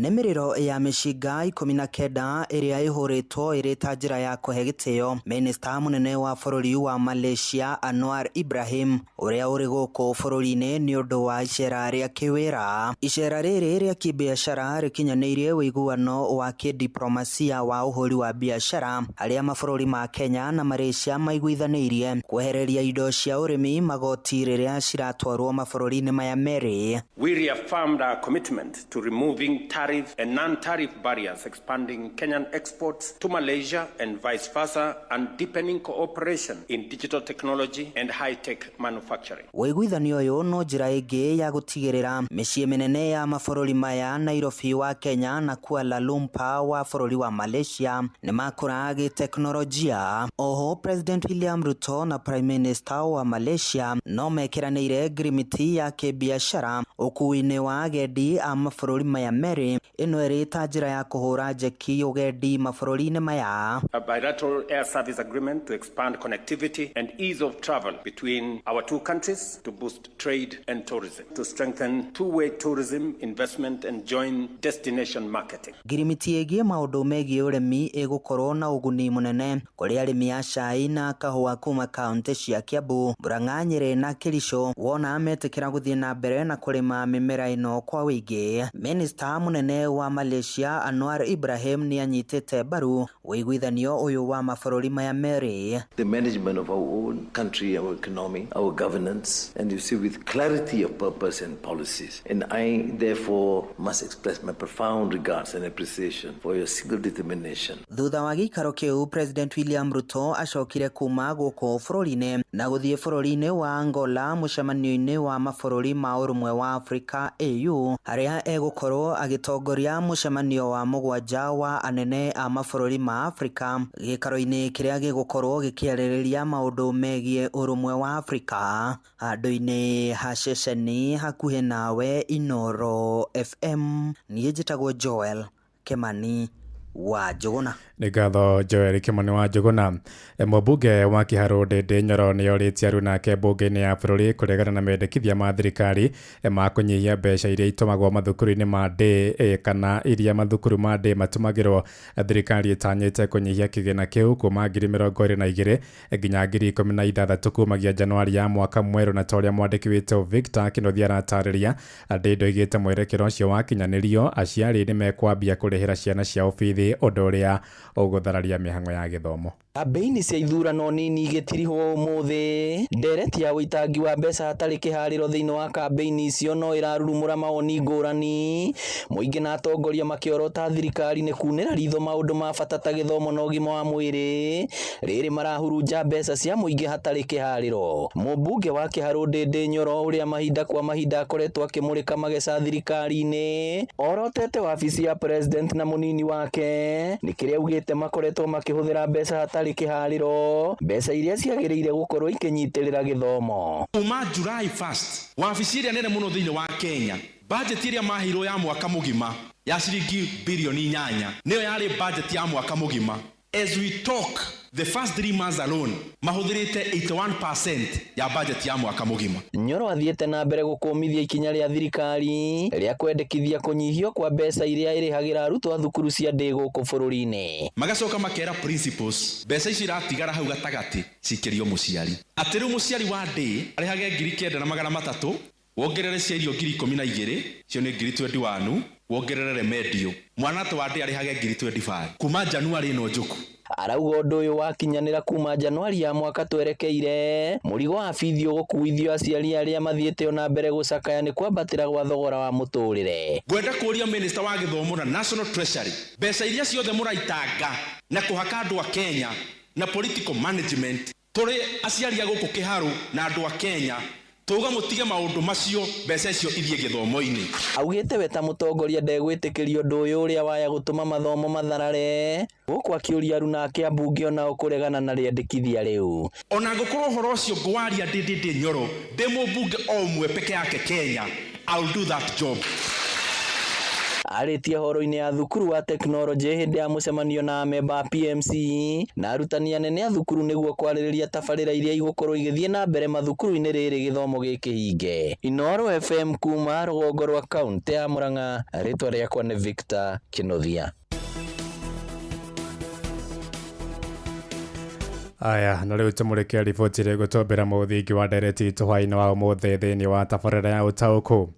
Nĩ mĩrĩro ya mĩcinga 19 ĩrĩa ĩhũrĩtwo ĩrĩ ta njĩra ya kũhe gĩtĩo minista mũnene wa bũrũri wa Malaysia Anwar Ibrahim ũrĩa ũrĩ gũkũ bũrũri-inĩ nĩ ũndũ wa icera rĩa kĩwĩra. Icera rĩrĩ rĩa kĩbiacara rĩkinyanĩirie ũiguano wa kĩdiplomasia wa ũhũri wa biacara harĩa mabũrũri ma Kenya na Malaysia maiguithanĩirie kwehereria indo cia ũrĩmi magoti rĩrĩa ciratwarwo mabũrũri-inĩ maya merĩ. We reaffirmed our commitment to removing tariff and non-tariff barriers, expanding Kenyan exports to Malaysia and vice versa, and deepening cooperation in digital technology and high-tech manufacturing. Ũiguithanio ũyũ no njĩra ĩngĩ ya gũtigĩrĩra mĩciĩ mĩnene ya mabũrũri maya Nairobi wa Kenya na Kuala Lumpur wa bũrũri wa Malaysia nĩ makũra gĩteknolojia. Oho President William Ruto na Prime Minister wa Malaysia no mekĩranĩire ngirimiti ya kĩbiacara ũkuui-inĩ wa agendi a mabũrũri maya merĩ, ĩno ĩrĩ ta njĩra ya kũhũra njeki ũgendi mabũrũri-inĩ maya. A bilateral air service agreement to expand connectivity and ease of travel between our two countries to boost trade and tourism, to strengthen two-way tourism investment and joint destination marketing. Ngirimiti ĩgiĩ maũndũ megiĩ ũrĩmi ĩgũkorwo na ũguni mũnene kũrĩ arĩmi a cai na kahũa kuma kaunti cia Kiambu, Murang'a, Nyĩrĩ na Kericho wona metĩkĩra gũthiĩ na mbere na kũrĩma mĩmera ĩno kwa ũingĩ. Minista mũnene wa Malaysia Anwar Ibrahim nĩ anyitĩte mbaru ũiguithanio ũyũ wa mabũrũri maya merĩ. The management of our own country, our economy, our governance, and you see with clarity of purpose and policies. And I therefore must express my profound regards and appreciation for your single determination. Thutha wa gĩikaro kĩu President William Ruto acokire kuma gũkũ bũrũri-inĩ na gũthiĩ bũrũri-inĩ wa Angola mũcemanio-inĩ wa mabũrũri ma ũrũmwe wa Afrika AU harĩa egũkorwo agĩtongoria mũcemanio wa 7 wa anene a mabũrũri ma Afrika gĩikaro-inĩ kĩrĩa gĩgũkorwo gĩkĩarĩrĩria maũndũ megiĩ ũrũmwe wa Afrika. Handũ-inĩ ha ceceni hakuhĩ nawe Inooro FM, niĩ njĩtagwo Joel Kimani wa Njũgũna. Nĩ ngatho Joel Kimani wa Njũgũna. Mũmbunge wa Kiharũ Ndĩndĩ Nyoro nĩ orĩtie arunake mbunge-inĩ ya bũrũri kũregana na mendekithia ma thirikari ma kũnyihia mbeca iria itũmagwo mathukuru-inĩ ma ndĩ kana iria mathukuru ma ndĩ matũmagĩrwo. Thirikari ĩtanyĩte kũnyihia kĩgĩna kĩu kuma 22,000 nginya 16,000 kumagia Januari ya mwaka mwerũ, na ta ũrĩa mwandĩki witũ Victor Kĩnuthia aratarĩria, Ndĩndĩ oigĩte mwerekero ũcio wakinyanĩrio aciari nĩ mekwambia kũrĩhĩra ciana ciao bithi, ũndũ ũrĩa ũgũthararia mĩhang'o ya gĩthomo. Kambĩini cia ithurano nini igĩtirihwo ũmũthĩ, ndereti ya ũitangi wa mbeca hatarĩ kĩharĩro thĩinĩ wa kambĩini icio no ĩrarurumũra mawoni ngũrani, mũingĩ na atongoria makĩorota thirikari nĩ kunĩra ritho maũndũ ma bata ta gĩthomo na ũgima wa mwĩrĩ rĩrĩ marahurunja mbeca cia mũingĩ hatarĩ kĩharĩro. Mũmbunge wa Kĩharũ Ndĩndĩ Nyoro ũrĩa mahinda kwa mahinda akoretwo akĩmũrĩka mageca thirikari-inĩ orotete wabici ya president na mũnini wake nĩ kĩrĩa augĩte makoretwo makĩhũthĩra mbeca hatarĩ kĩharĩro, mbeca iria ciagĩrĩire gũkorwo ikĩnyitĩrĩra gĩthomo. Kuma July 1st wabici ĩrĩa nene mũno thĩinĩ wa Kenya, budget ĩrĩa maheirwo ya mwaka mũgima ya ciringi bilioni 8 nĩyo yarĩ budget ya mwaka mũgima. As we talk, the first 3 months alone mahũthĩrĩte 81% ya budget ya mwaka mũgima. Nyoro athiĩte na mbere gũkũmithia ikinya rĩa thirikari rĩa kwendekithia kũnyihio kwa mbeca iria ĩrĩhagĩra arutwo a thukuru cia ndĩ gũkũ bũrũri-inĩ. Magacoka makera principals mbeca ici iratigara hau gatagatĩ cikĩrio mũciari, atĩ rĩu mũciari wa ndĩ arĩhage 9,300, wongerere cia irio 12,000, cio nĩ 21,000, wongerere remedio, mwana wa ndĩ arĩhage 25,000 kuma Januari ĩno njũku. Arauga ũndũ ũyũ wakinyanĩra kuma Januari ya mwaka twerekeire, mũrigo wa bithi ũgũkuithio aciari arĩa mathiĩte ona mbere gũcakaya nĩ kwambatĩra gwa thogora wa mũtũrĩre. Ngwenda kũria minister wa gĩthomo na National Treasury, mbeca iria ciothe mũraitanga na kũhaka andũ a Kenya na political management Tũrĩ aciari a gũkũ Kĩharũ na andũ a Kenya tuga mũtige maũndũ macio, mbeca icio ithiĩ gĩthomo-inĩ. Augĩte we ta mũtongoria ndegwĩtĩkĩria ũndũ ũyũ ũrĩa waya gũtũma mathomo matharare, gũkũ akĩũria aruna ake ambunge onao kũregana na rĩendekithia rĩu. Ona ngũkorwo ũhoro ũcio ngwaria ndĩ Nyoro, ndĩ mũmbunge o ũmwe peke yake Kenya, I'll do that job. Arĩtie horo-inĩ ya thukuru wa tekinoronjĩ hĩndĩ ya mũcemanio na amemba a PMC na arutani anene a thukuru nĩguo kwarĩrĩria tabarĩra iria igũkorwo igĩthiĩ na mbere mathukuru-inĩ rĩrĩ gĩthomo gĩkĩhinge. Inooro FM kuma rũgongo rwa kaũntĩ ya Murang'a, rĩtwa rĩakwa nĩ Victor Kĩnuthia. Aya, na rĩu tũmũrĩke riboti ĩrĩa ĩgũtũmbĩra mũthingi wa ndereti itũ hwaĩ-inĩ wa ũmũthĩ thĩinĩ wa tabarĩra ya ũtaũku.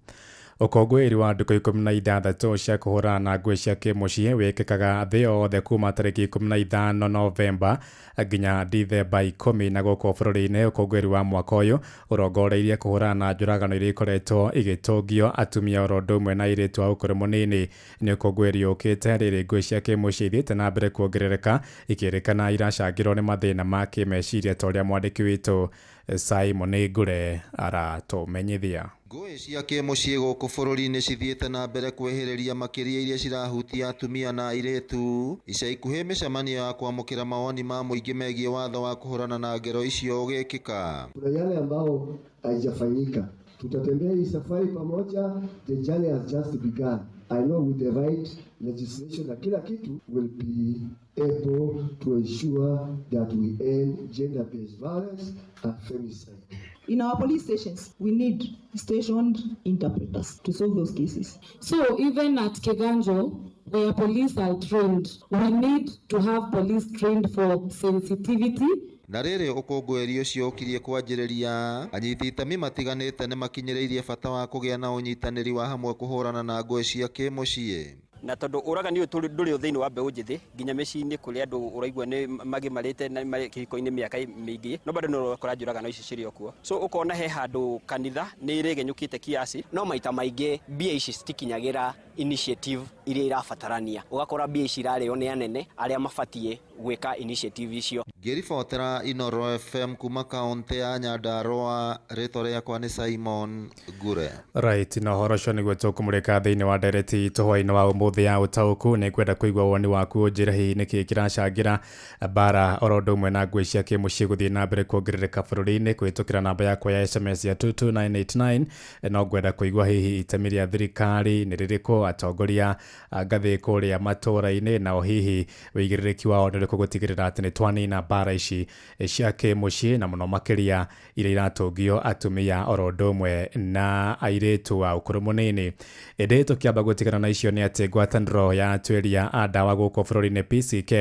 Ũkũngũĩri wa ndukũ 16 cia kũhũrana na ngũĩ cia kĩmũciĩ wĩkĩkaga thĩ yothe kuma tarĩki 15 Novemba nginya Dithemba 10, na gũkũ bũrũri-inĩ ũkũngũĩri wa mwaka ũyũ ũrongoreirie kũhũrana na njũragano iria ikoretwo igĩtũngio atumia oro ũndũ ũmwe na airĩtu a ũkũrũ mũnini. Nĩ ũkũngũĩri ũkĩte rĩrĩ ngũĩ cia kĩmũciĩ ithiĩte na mbere kuongerereka ikĩrĩkana iracangĩrwo nĩ mathĩna ma kĩmeciria ta ũrĩa mwandĩki witũ Simon Ngure aratũmenyithia. Ngũĩ cia kĩmũciĩ gũkũ bũrũri-inĩ cithiĩte na mbere kwĩhĩrĩria makĩria iria cirahutia atumia na airĩtu. Ica ikuhĩ mĩcemanio ya kwamũkĩra mawoni ma mũingĩ megiĩ watho wa kũhũrana na ngero icio ũgĩkĩka. Kuna yale ambao haijafanyika. Tutatembea hii safari pamoja. The journey has just begun. I know with the right legislation na kila kitu will be able to ensure that we end gender-based violence and femicide. In our police stations, we need stationed interpreters to solve those cases. So even at Kiganjo, where police are trained, we need to have police trained for sensitivity. Na rĩrĩ ũkũngũĩri ũcio ũkirie kwanjĩrĩria, anyiti itemi matiganĩte nĩmakinyĩrĩirie bata wa kũgĩa na ũnyitanĩri wa hamwe kũhũrana na ngũĩ cia kĩmũciĩ. Na tondũ ũragani ũyũ ndũrĩ thĩinĩ wa mbeũ njĩthĩ nginya mĩciĩ-inĩ kũrĩa andũ ũraigua nĩ magimarĩte na marĩ kĩhiko-inĩ mĩaka mĩingĩ, no bado no ũrakora njũragano ici cirĩ o kuo. So ũkona he handũ kanitha nĩ ĩregenyũkĩte kiasi, no maita maingĩ mbia ici citikinyagĩra initiative iria irabatarania, ũgakora mbia ici irarĩo nĩ anene arĩa mabatiĩ gwĩka initiative icio. Ngĩribotera Inooro FM kuma kaũntĩ ya Nyandarũa, rĩtwa rĩakwa nĩ Simon Ngure. Right, na ũhoro ũcio nĩguo tũkũmũrĩka thĩinĩ wa ndereti itũ hwaĩ-inĩ wa ũmũthĩ ya ũtaũku. Nĩ ngwenda kũigua woni waku, ũnjĩre hihi nĩkĩĩ kĩracangĩra mbara oro ũndũ ũmwe na ngũĩ cia kĩmũciĩ gũthiĩ na mbere kuongerereka bũrũri-inĩ kũhĩtũkĩra namba yakwa ya SMS ya 22989. No ngwenda kũigua hihi itemi rĩa thirikari nĩ rĩrĩkũ, atongoria a ngathĩ kũrĩa matũũra-inĩ, nao hihi wĩigĩrĩrĩki wao nĩ ũrĩkũ gũtigĩrĩra atĩ nĩ twanina mbara ici cia kĩmũciĩ na mũno makĩria iria iratũngio atumia oro ũndũ ũmwe na airĩtu a ũkũrũ mũnini. Ĩndĩ tũkĩamba gũtigana na icio nĩ atĩ ngwatanĩro ya atuĩria a ndawa gũkũ bũrũri-inĩ PCK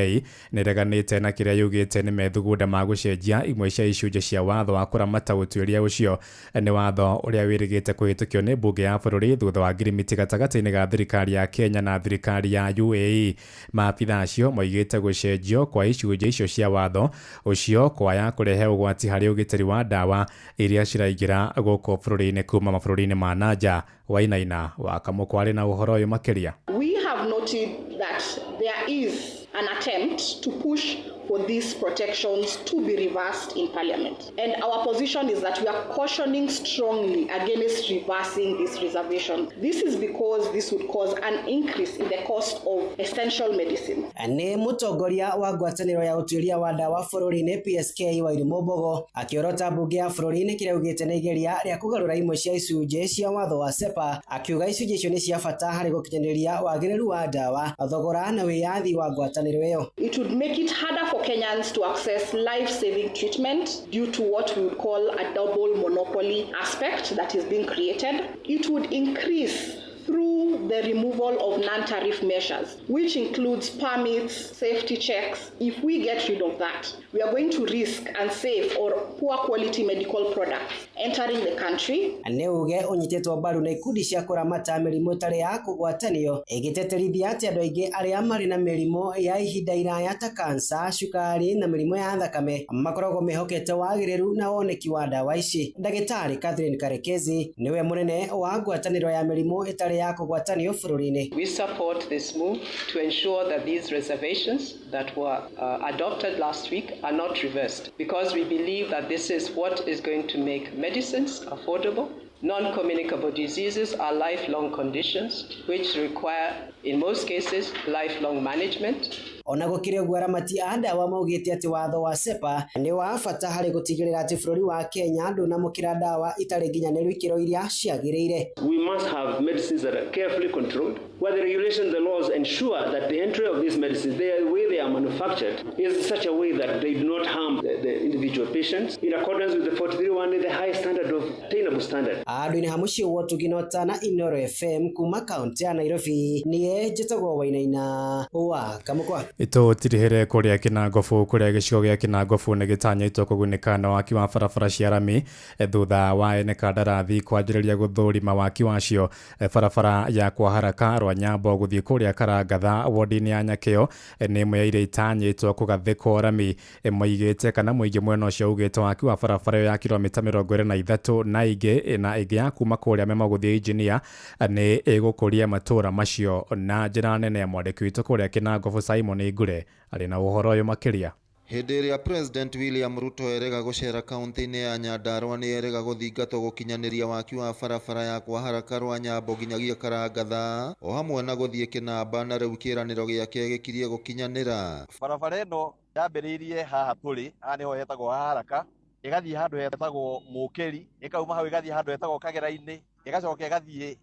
nĩ ĩreganĩte na kĩrĩa yugĩte nĩ methugunda ma gũcenjia imwe cia icunjĩ cia watho wa kũramata ũtuĩria ũcio. Nĩ watho ũrĩa wĩrĩgĩte kũhĩtũkio nĩ mbunge ya bũrũri thutha wa ngirimiti gatagatĩ-inĩ ga thirikari ya Kenya na thirikari ya UAE. Maabitha acio moigĩte gũcenjio kwa icunjĩ icio cia watho ũcio kwaya kũrehe ũgwati harĩ ũgitĩri wa ndawa iria ciraingĩra gũkũ bũrũri-inĩ kuma mabũrũri-inĩ ma nanja. Wainaina wa Kamũkwarĩ na ũhoro ũyũ makĩria. We have noted that there is an attempt to push for these protections to be reversed in Parliament. And our position is that we are cautioning strongly against reversing this reservation. This is because this would cause an increase in the cost of essential medicine. Nĩ mũtongoria wa ngwatanĩro ya ũtuĩria wa ndawa bũrũri-inĩ PSK Wairimu Mbogo akĩorota mbunge ya bũrũri-inĩ kĩrĩa augĩte nĩ igeria rĩa kũgarũra imwe cia icunjĩ cia watho wa SEPA, akiuga icunjĩ icio nĩ cia bata harĩ gũkinyanĩria wagĩrĩru wa ndawa, thogora na wĩyathi wa ngwatanĩro ĩyo. It would make it harder for Kenyans to access life-saving treatment due to what we would call a double monopoly aspect that is being created. It would increase through the removal of non-tariff measures, which includes permits, safety checks. If we get rid of that, we are going to risk unsafe or poor quality medical products entering the country. Nĩ uge ũnyitĩtwo mbaru na ikundi cia kũramata mĩrimũ ĩtarĩ ya kũgwatanio ĩgĩtĩtĩrithia atĩ andũ aingĩ arĩa marĩ na mĩrimũ ya ihinda iraya ta kansa, cukari na mĩrimũ ya thakame makoragwo mehokete wagĩrĩru na woneki wa ndawa ici. Ndagĩtarĩ Catherine Karekezi nĩwe mũnene wa ngwatanĩro ya mĩrimũ ĩtarĩ ya kũgwatanio Ngwatanĩro bũrũri-inĩ. We support this move to ensure that these reservations that were adopted last week are not reversed, because we believe that this is what is going to make medicines affordable. Non-communicable diseases are lifelong conditions which require, in most cases, lifelong management. Ona gũkĩrĩ ũguo, aramati a ndawa maugĩte atĩ watho wa SEPA nĩ wa bata harĩ gũtigĩrĩra atĩ bũrũri wa Kenya ndũnamũkĩra ndawa itarĩ nginyanĩru ikĩro iria ciagĩrĩire. We must have medicines that are carefully controlled, where the regulations, the laws ensure that the entry of these medicines, the way they are manufactured, is in such a way that they do not harm the individual patients, in accordance with the 43.1, the high standard of attainable standard. Handũ-inĩ ha mũciĩ wa ũtugi na ũtana Inooro FM kuma kaũntĩ ya Nairobi, niĩ njĩtagwo Wainaina wa Kamũkwa. Tũtirihĩre kũrĩa Kĩnangobu, kũrĩa gĩcigo gĩa Kĩnangobu nĩ gĩtanyĩtwo kũgunĩka na waki wa barabara cia rami thutha wa ene kandarathi kwanjĩrĩria gũthũrima waki wacio. Barabara ya kwa haraka rwa Nyambo gũthiĩ kũrĩa Karangatha wodi-inĩ ya Nyakĩo nĩ ĩmwe ya iria itanyĩtwo kũgathĩkwo rami. Moigĩte kana mũingĩ mwena ũcio ugĩte waki wa barabara ĩyo ya kilomita 23 na ingĩ na ĩngĩ ya kuma kũrĩa Memo gũthiĩ Injinia nĩ ĩgũkũria matũũra macio na njĩra nene. Mwandĩki witũ kũrĩa Kĩnangobu Simon Ngure arĩ na ũhoro ũyũ makĩria. Hĩndĩ ĩrĩa President William Ruto erĩga gũcera kaunti-inĩ ya Nyandarua nĩ erĩga gũthingatwo gũkinyanĩria waki wa barabara ya kwa haraka rwa Nyambo nginyagia Karangatha o hamwe na gũthiĩ Kĩnamba, na rĩu kĩĩranĩro gĩake gĩkirie gũkinyanĩra. Barabara ĩno yambĩrĩirie haha tũrĩ, haha nĩho hetagwo Haraka, ĩgathiĩ handũ hetagwo Mũkĩri, ĩkauma hau ĩgathiĩ handũ hetagwo Kagera-inĩ, ĩgacoka ĩgathiĩ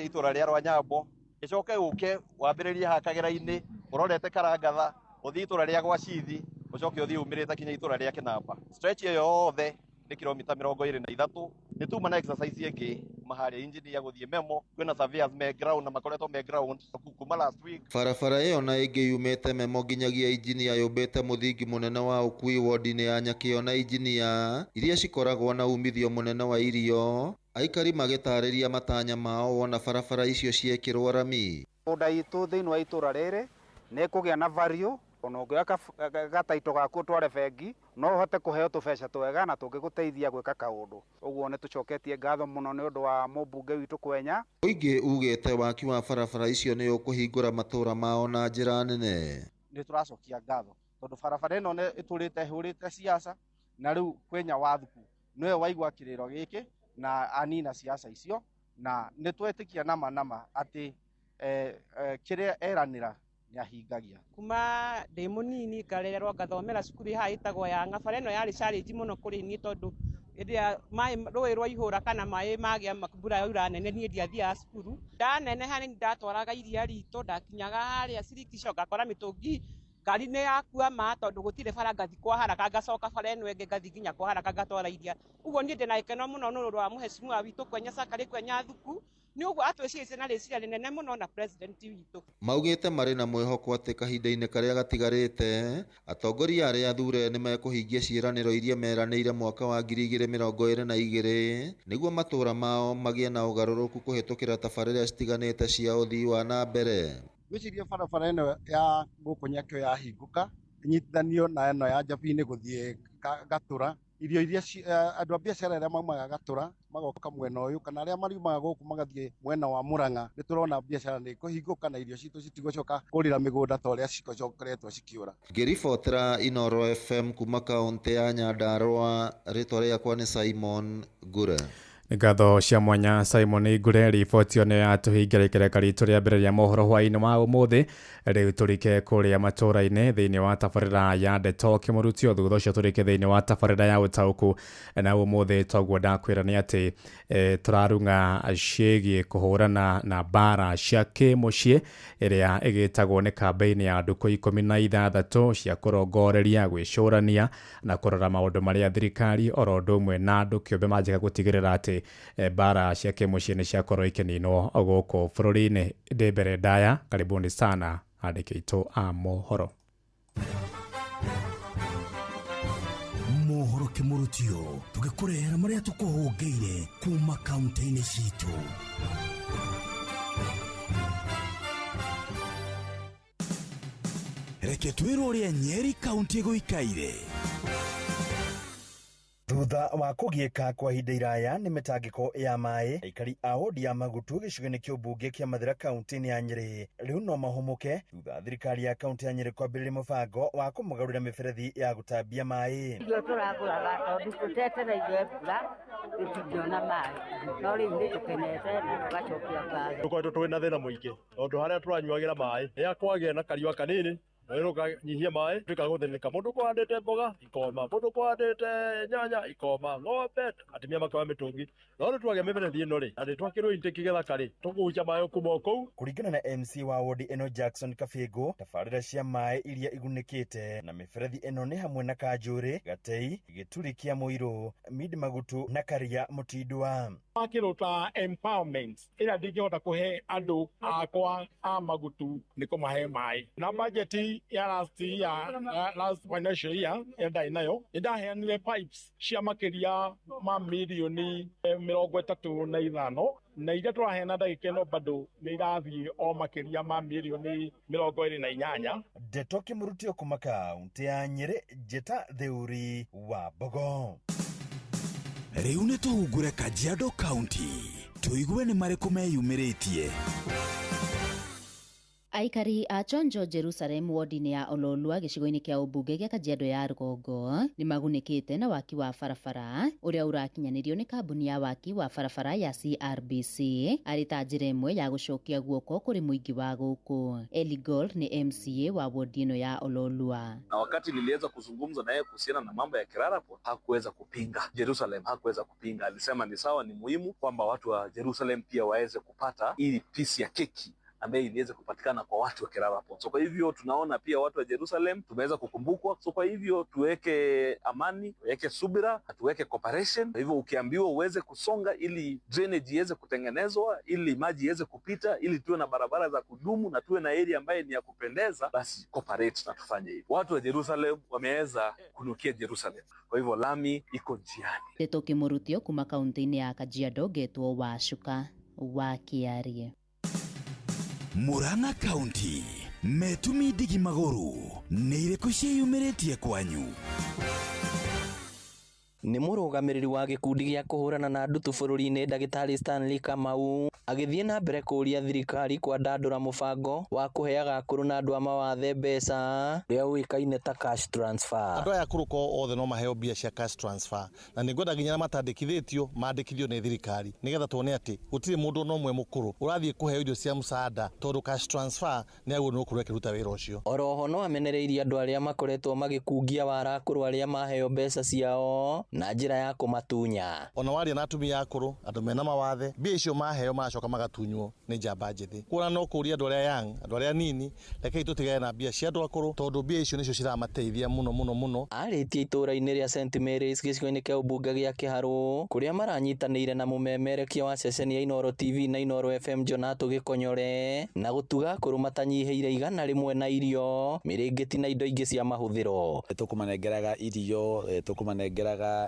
itũra rĩa Rwanyambo, ĩcoke ũke wambĩrĩrie haha Kagera-inĩ ũrorete Karangatha, ũthiĩ itũra rĩa Gwacithi, ũcoke ũthiĩ umĩrĩte kinya itũra rĩa Kĩnamba. Stretch ĩyo yothe nĩ kilomita 23. Nĩ tuma na exercise ĩngĩ maharĩa engineer gũthiĩ Memo, kwĩna surveyors me ground na makoretwo me ground kuma last week. Barabara ĩyo na ĩngĩ yumĩte Memo nginyagia Injinia yũmbĩte mũthingi mũnene wa ũkui wodi-inĩ ya Nyakĩo na Injinia iria cikoragwo na umithio mũnene wa irio, aikari magĩtarĩria matanya mao wona barabara icio ciekĩrwo rami. Mũgũnda itũ thĩinĩ wa itũra rĩrĩ nĩ kũgĩa na value, ona ũngĩoya gataito gaku ũtware bengi no ũhote kũheo tũbeca twega na tũngĩgũteithia gwĩka kaũndũ. Ũguo nĩ tũcoketie ngatho mũno nĩ ũndũ wa mũmbunge witũ Kwenya. Mũingĩ ugĩte waki wa barabara icio nĩ ũkũhingũra matũra mao na njĩra nene. Nĩ tũracokia ngatho tondũ barabara ĩno nĩ ĩtũrĩte ĩhũrĩte siasa, na rĩu Kwenya Wathuku nĩwe waigua kĩrĩro gĩkĩ na anina siasa icio, na nĩ twetĩkia nama nama atĩ kĩrĩa eranĩra nĩahingagia. Kuma ndĩ mũnini ngarererwo ngathomera cukuru haha ĩtagwo ya Ng'abara. Ĩno yarĩ challenge mũno kũrĩ niĩ tondũ hĩndĩ ĩrĩa maĩ rũĩ rwaihũra kana maĩ magĩa mbura yaura nene niĩ ndiathiaga cukuru. Ndaneneha nĩ ndatwaraga iria ritũ, ndakinyaga harĩa Sirikisho ngakora mĩtũngi ngari nĩ yakua ma tondũ gũtirĩ bara, ngathi kwa haraka ngacoka bara ĩno ĩngĩ ngathi nginya kwa haraka ngatwara iria. Ũguo niĩ ndĩna gĩkeno mũno nĩ ũndũ wa mũhecimiwa witũ Kwenya Sakarĩ Kwenya Thuku, nĩ ũguo atwĩcirĩtie na rĩciria rĩnene mũno na president witũ. Maugĩte marĩ na mwĩhoko atĩ kahinda-inĩ karĩa gatigarĩte atongoria arĩa athure nĩ mekũhingia ciĩranĩro iria meranĩire mwaka wa 2022 nĩguo matũra mao magĩe na ũgarũrũku kũhĩtũkĩra tabarĩra citiganĩte cia ũthii wa na mbere. Ngwĩciria barabara ĩno ya gũkũ Nyakĩo yahingũka ĩnyitithanio na ĩno ya Njabini gũthiĩ Gatũra, irio iria andũ a biacara arĩa maumaga Gatũra magoka mwena ũyũ kana arĩa mariumaga gũkũ magathiĩ mwena wa Mũrang'a, nĩ tũrona biacara nĩ ĩkũhingũka na irio citũ citigũcoka kũrĩra mĩgũnda ta ũrĩa cicokeretwo cikĩũra. Ngĩribotera Inooro FM kuma kaũntĩ ya Nyandarua, rĩtwa rĩakwa nĩ Simon Ngure. Ngatho cia mwanya Simon Ngure. Riboti ĩyo nĩyo yatũhingĩra ikereka ritũ rĩa mbere rĩa mohoro hwaĩ-inĩ wa ũmũthĩ. Rĩu tũrike kũrĩa matũũra-inĩ thĩinĩ wa tabarĩra ya Ndeto Kĩmũrutio, thutha ũcio tũrike thĩinĩ wa tabarĩra ya Ũtaũku. Na ũmũthĩ toguo ndakwĩra nĩ atĩ tũrarung'a ciĩgiĩ kũhũrana na mbara cia kĩmũciĩ ĩrĩa ĩgĩtagwo nĩ kambĩini ya ndukũ 16 cia kũrongoreria, gwĩcũrania na kũrora maũndũ marĩa thirikari oro ũndũ ũmwe na andũ kĩũmbe manjĩka gũtigĩrĩra atĩ mbara cia kĩmũciĩ nĩ ciakorwo ikĩninwo gũkũ bũrũri-inĩ. Ndĩ mbere ndaya, karibuni sana andĩki aitũ a mohoro. Mohoro Kĩmũrutio, tũgĩkũrehera marĩa tũkũhũngĩire kuma kaunti-inĩ citũ. Reke twĩrwo ũrĩa Nyeri kaunti ĩgũikaire. Thutha Thutha wa kũgiĩka kwa ihinda iraya nĩ mĩtangĩko ya maĩ, aikari a wodi ya Magutu gĩcigo-inĩ kĩa ũmbunge kĩa Mathĩra kaunti-inĩ ya Nyĩrĩ rĩu no mahũmũke thutha thirikari ya kaunti ya Nyĩrĩ kwambĩrĩria mũbango wa kũmagarũrĩra mĩberethi ya gũtambia maĩ. Irio tũragũraga tondũ tũtetereire mbura tũtingĩona maĩ, no rĩu nĩ tũkenete na tũgacokia ngatho. Tũkoretwo twĩ na thĩna mũingĩ tondũ harĩa tũranyuagĩra maĩ rĩrĩa kwagĩa na kariũa kanini rũkanyihia maĩ tuĩka gũthĩnĩka. Mũndũ kũhandĩte mboga ikoma, mũndũ kũhandĩte nyanya ikoma, ng'ombe atumia makoya mĩtũngi. No rĩu twagĩa mĩberethi ĩno rĩ, na nĩ twakĩrwo intake gĩthaka rĩ, tũkũgucia maĩ kuma o kũu. Kũringana na MC wa wodi ĩno Jackson Kabĩngũ, tabarĩra cia maĩ iria igunĩkĩte na mĩberethi ĩno nĩ hamwe na Kanjũrĩ, Gatei, Gĩturi kĩa Mũirũ, Mid Magutu na Karia Mũtindwa. Wakĩrwo ta empowerment ĩrĩa ndingĩhota kũhe andũ akwa a Magutu nĩ kũmahe maĩ, na bajeti ya last year, last financial year ĩrĩa ndarĩ nayo nĩ ndaheanire pipes cia makĩria ma mirioni 35 na iria tũraheana ndagĩka ĩno bado nĩ irathiĩ o makĩria ma mirioni 28. Ndeto kĩmũrutio kuma kaunti ya Nyĩrĩ, Njĩta Theuri wa Mbogo. Rĩu nĩ tũhungure Kajiado County tũigue nĩ marĩkũ meyumĩrĩtie. Aikari a Chonjo Jerusalem wodi-inĩ ya Ololua gĩcigo-inĩ kĩa ũmbunge gĩa Kajiado ya rũgongo nĩ magunĩkĩte na waki wa barabara ũrĩa ũrakinyanĩrio nĩ kambuni ya waki wa barabara ya CRBC arĩ ta njĩra ĩmwe ya gũcokia guoko kũrĩ mũingĩ wa gũkũ. Eli Gold ni MCA wa wodi ĩno ya Ololua. Na wakati niliweza kuzungumza naye kuhusiana na mambo ya Kerarapo, hakuweza kupinga. Jerusalem hakuweza kupinga, alisema ni sawa, ni muhimu kwamba watu wa Jerusalem pia waweze kupata ili pisi ya keki ambaye iliweza kupatikana kwa watu wa Kerarapo. So kwa hivyo tunaona pia watu wa Jerusalem tumeweza kukumbukwa. So kwa hivyo tuweke amani, tuweke subira, tuweke cooperation. Kwa hivyo ukiambiwa uweze kusonga ili drainage iweze kutengenezwa, ili maji iweze kupita, ili tuwe na barabara za kudumu na tuwe na area ambaye ni ya kupendeza, basi cooperate na tufanye hivyo. Watu wa Jerusalem wameweza kunukia Jerusalem. Kwa hivyo lami iko njiani. Ndeto Kimurutio kuma kaunti-inĩ ya Kajiado getwo Wacuka wa Kĩarie. Murang'a County metumi ndigi magũrũ nĩ irĩkũ ciĩyumĩrĩtie kwanyu? Nĩ mũrũgamĩrĩri wa gĩkundi gĩa kũhũrana na ndutu bũrũri-inĩ ndagĩtarĩ Stanley Kamau agĩthiĩ na mbere kũũria thirikari kwandandũra mũbango wa kũheaga akũrũ na andũ a mawathe mbeca ũrĩa ũĩkaine ta cash transfer. Andũ aya akũrũ ko othe no maheo mbia cia cash transfer, na nĩ ngwenda nginya matandĩkithĩtio mandĩkithio nĩ thirikari nĩgetha tuone atĩ gũtirĩ mũndũ ona ũmwe mũkũrũ ũrathiĩ kũheo irio cia msaada tondũ cash transfer nĩ agĩrĩirwo nĩ gũkorwo ĩkĩruta wĩra ũcio. Oroho no amenereirie andũ arĩa makoretwo magĩkungia wara akũrũ arĩa maheo mbeca ciao na njĩra ya kũmatunya. Ona waria na atumia akũrũ, andũ mena mawathe, mbia icio maheo macoka magatunywo nĩ njamba njĩthĩ. Kuona no kũria andũ arĩa young, andũ arĩa nini, rekei tũtigane na mbia cia andũ akũrũ tondũ mbia icio nĩcio ciramateithia mũno mũno mũno. Arĩtie itũũra-inĩ rĩa St Mary's gĩcigo-inĩ kĩa ũmbunge gĩa Kĩharũ kũrĩa maranyitanĩire na mũmemerekia wa ceceni ya Inooro TV na Inooro FM Jonato Gĩkonyore na gũtuga akũrũ matanyihĩire 100 na irio, mĩrĩngĩti na indo ingĩ cia mahũthĩro. Tũkũmanengeraga irio, tũkũmanengeraga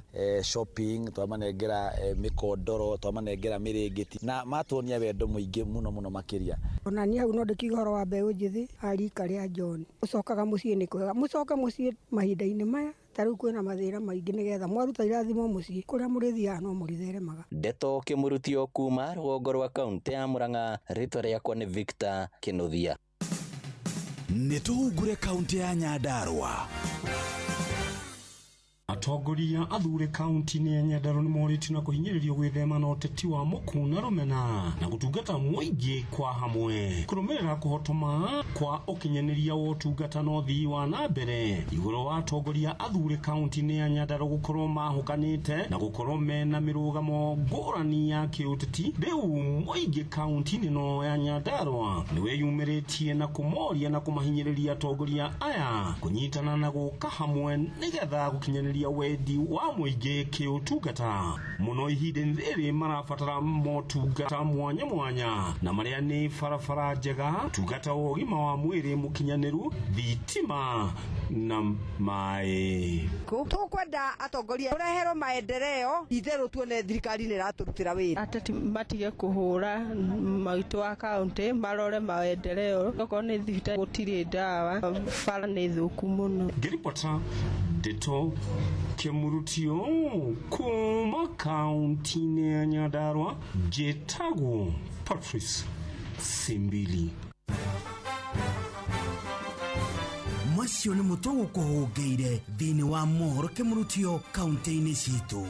shopping, twamanengera mikondoro, twamanengera mĩrĩngĩti na matuonia wendo mũingĩ mũno mũno makĩria. Ona niĩ hau no ndĩkiuga ũhoro wa mbeũ njĩthĩ a rika rĩa John. Ũcokaga mũciĩ nĩ kwega, mũcoke mũciĩ mahinda-inĩ maya ta rĩu kwĩna mathĩna maingĩ nĩgetha mwaruta irathimo mũciĩ kũrĩa mũrĩthiaga no mũrĩtheremaga. Ndeto Kĩmũrutio kuma rũgongo rwa kaunti ya Murang'a, rĩtwa rĩakwa nĩ Victor Kĩnuthia. Nĩ tũhungure kaunti ya Nyandarua. Atongoria athure kaunti-inĩ ya Nyandarua nĩ morĩtio na kũhinyĩrĩrio gwĩthema na ũteti wa mũku na rũmena na gũtungata mũingĩ kwa hamwe kũrũmĩrĩra kũhotoma kwa ũkinyanĩria wa ũtungata na ũthii wa na mbere igũrũ wa atongoria athure kaunti-inĩ ya Nyandarua gũkorwo mahũkanĩte na gũkorwo mena mĩrũgamo ngũrani ya kĩũteti. Rĩu mũingĩ kaunti-inĩ ĩno ya Nyandarua nĩ wĩyumĩrĩtie na kũmoria na kũmahinyĩrĩria atongoria aya kũnyitana na gũka hamwe nĩgetha gũkinyanĩria wendi wa mũingĩ kĩũtungata mũno ihinda-inĩ rĩrĩ marabatara motungata mwanya mwanya na marĩa nĩ barabara njega, tungata wa ũgima wa mwĩrĩ mũkinyanĩru, thitima na maĩ. Tũkwenda atongoria tũreherwo maendeleo itherũ tuone thirikari nĩ ĩratũrutĩra wĩra. Ateti matige kũhũra maitũ wa kaunti marore maendeleo, okorwo nĩ thibitarĩ gũtirĩ ndawa, bara nĩ thũku mũno. Ngĩribota Ndeto Kĩmurutio kuma kaunti-inĩ ya Nyandarua, njĩtagwo Patrice Simbili. Macio nĩ mũtũ gũkũhũngĩire thĩinĩ wa mohoro kĩmurutio kaunti-inĩ citũ.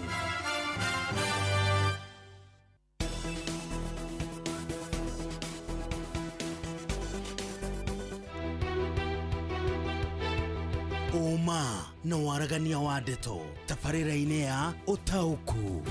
Ũma na waragania wa ndeto tabarĩra-inĩ ya ũtaũku.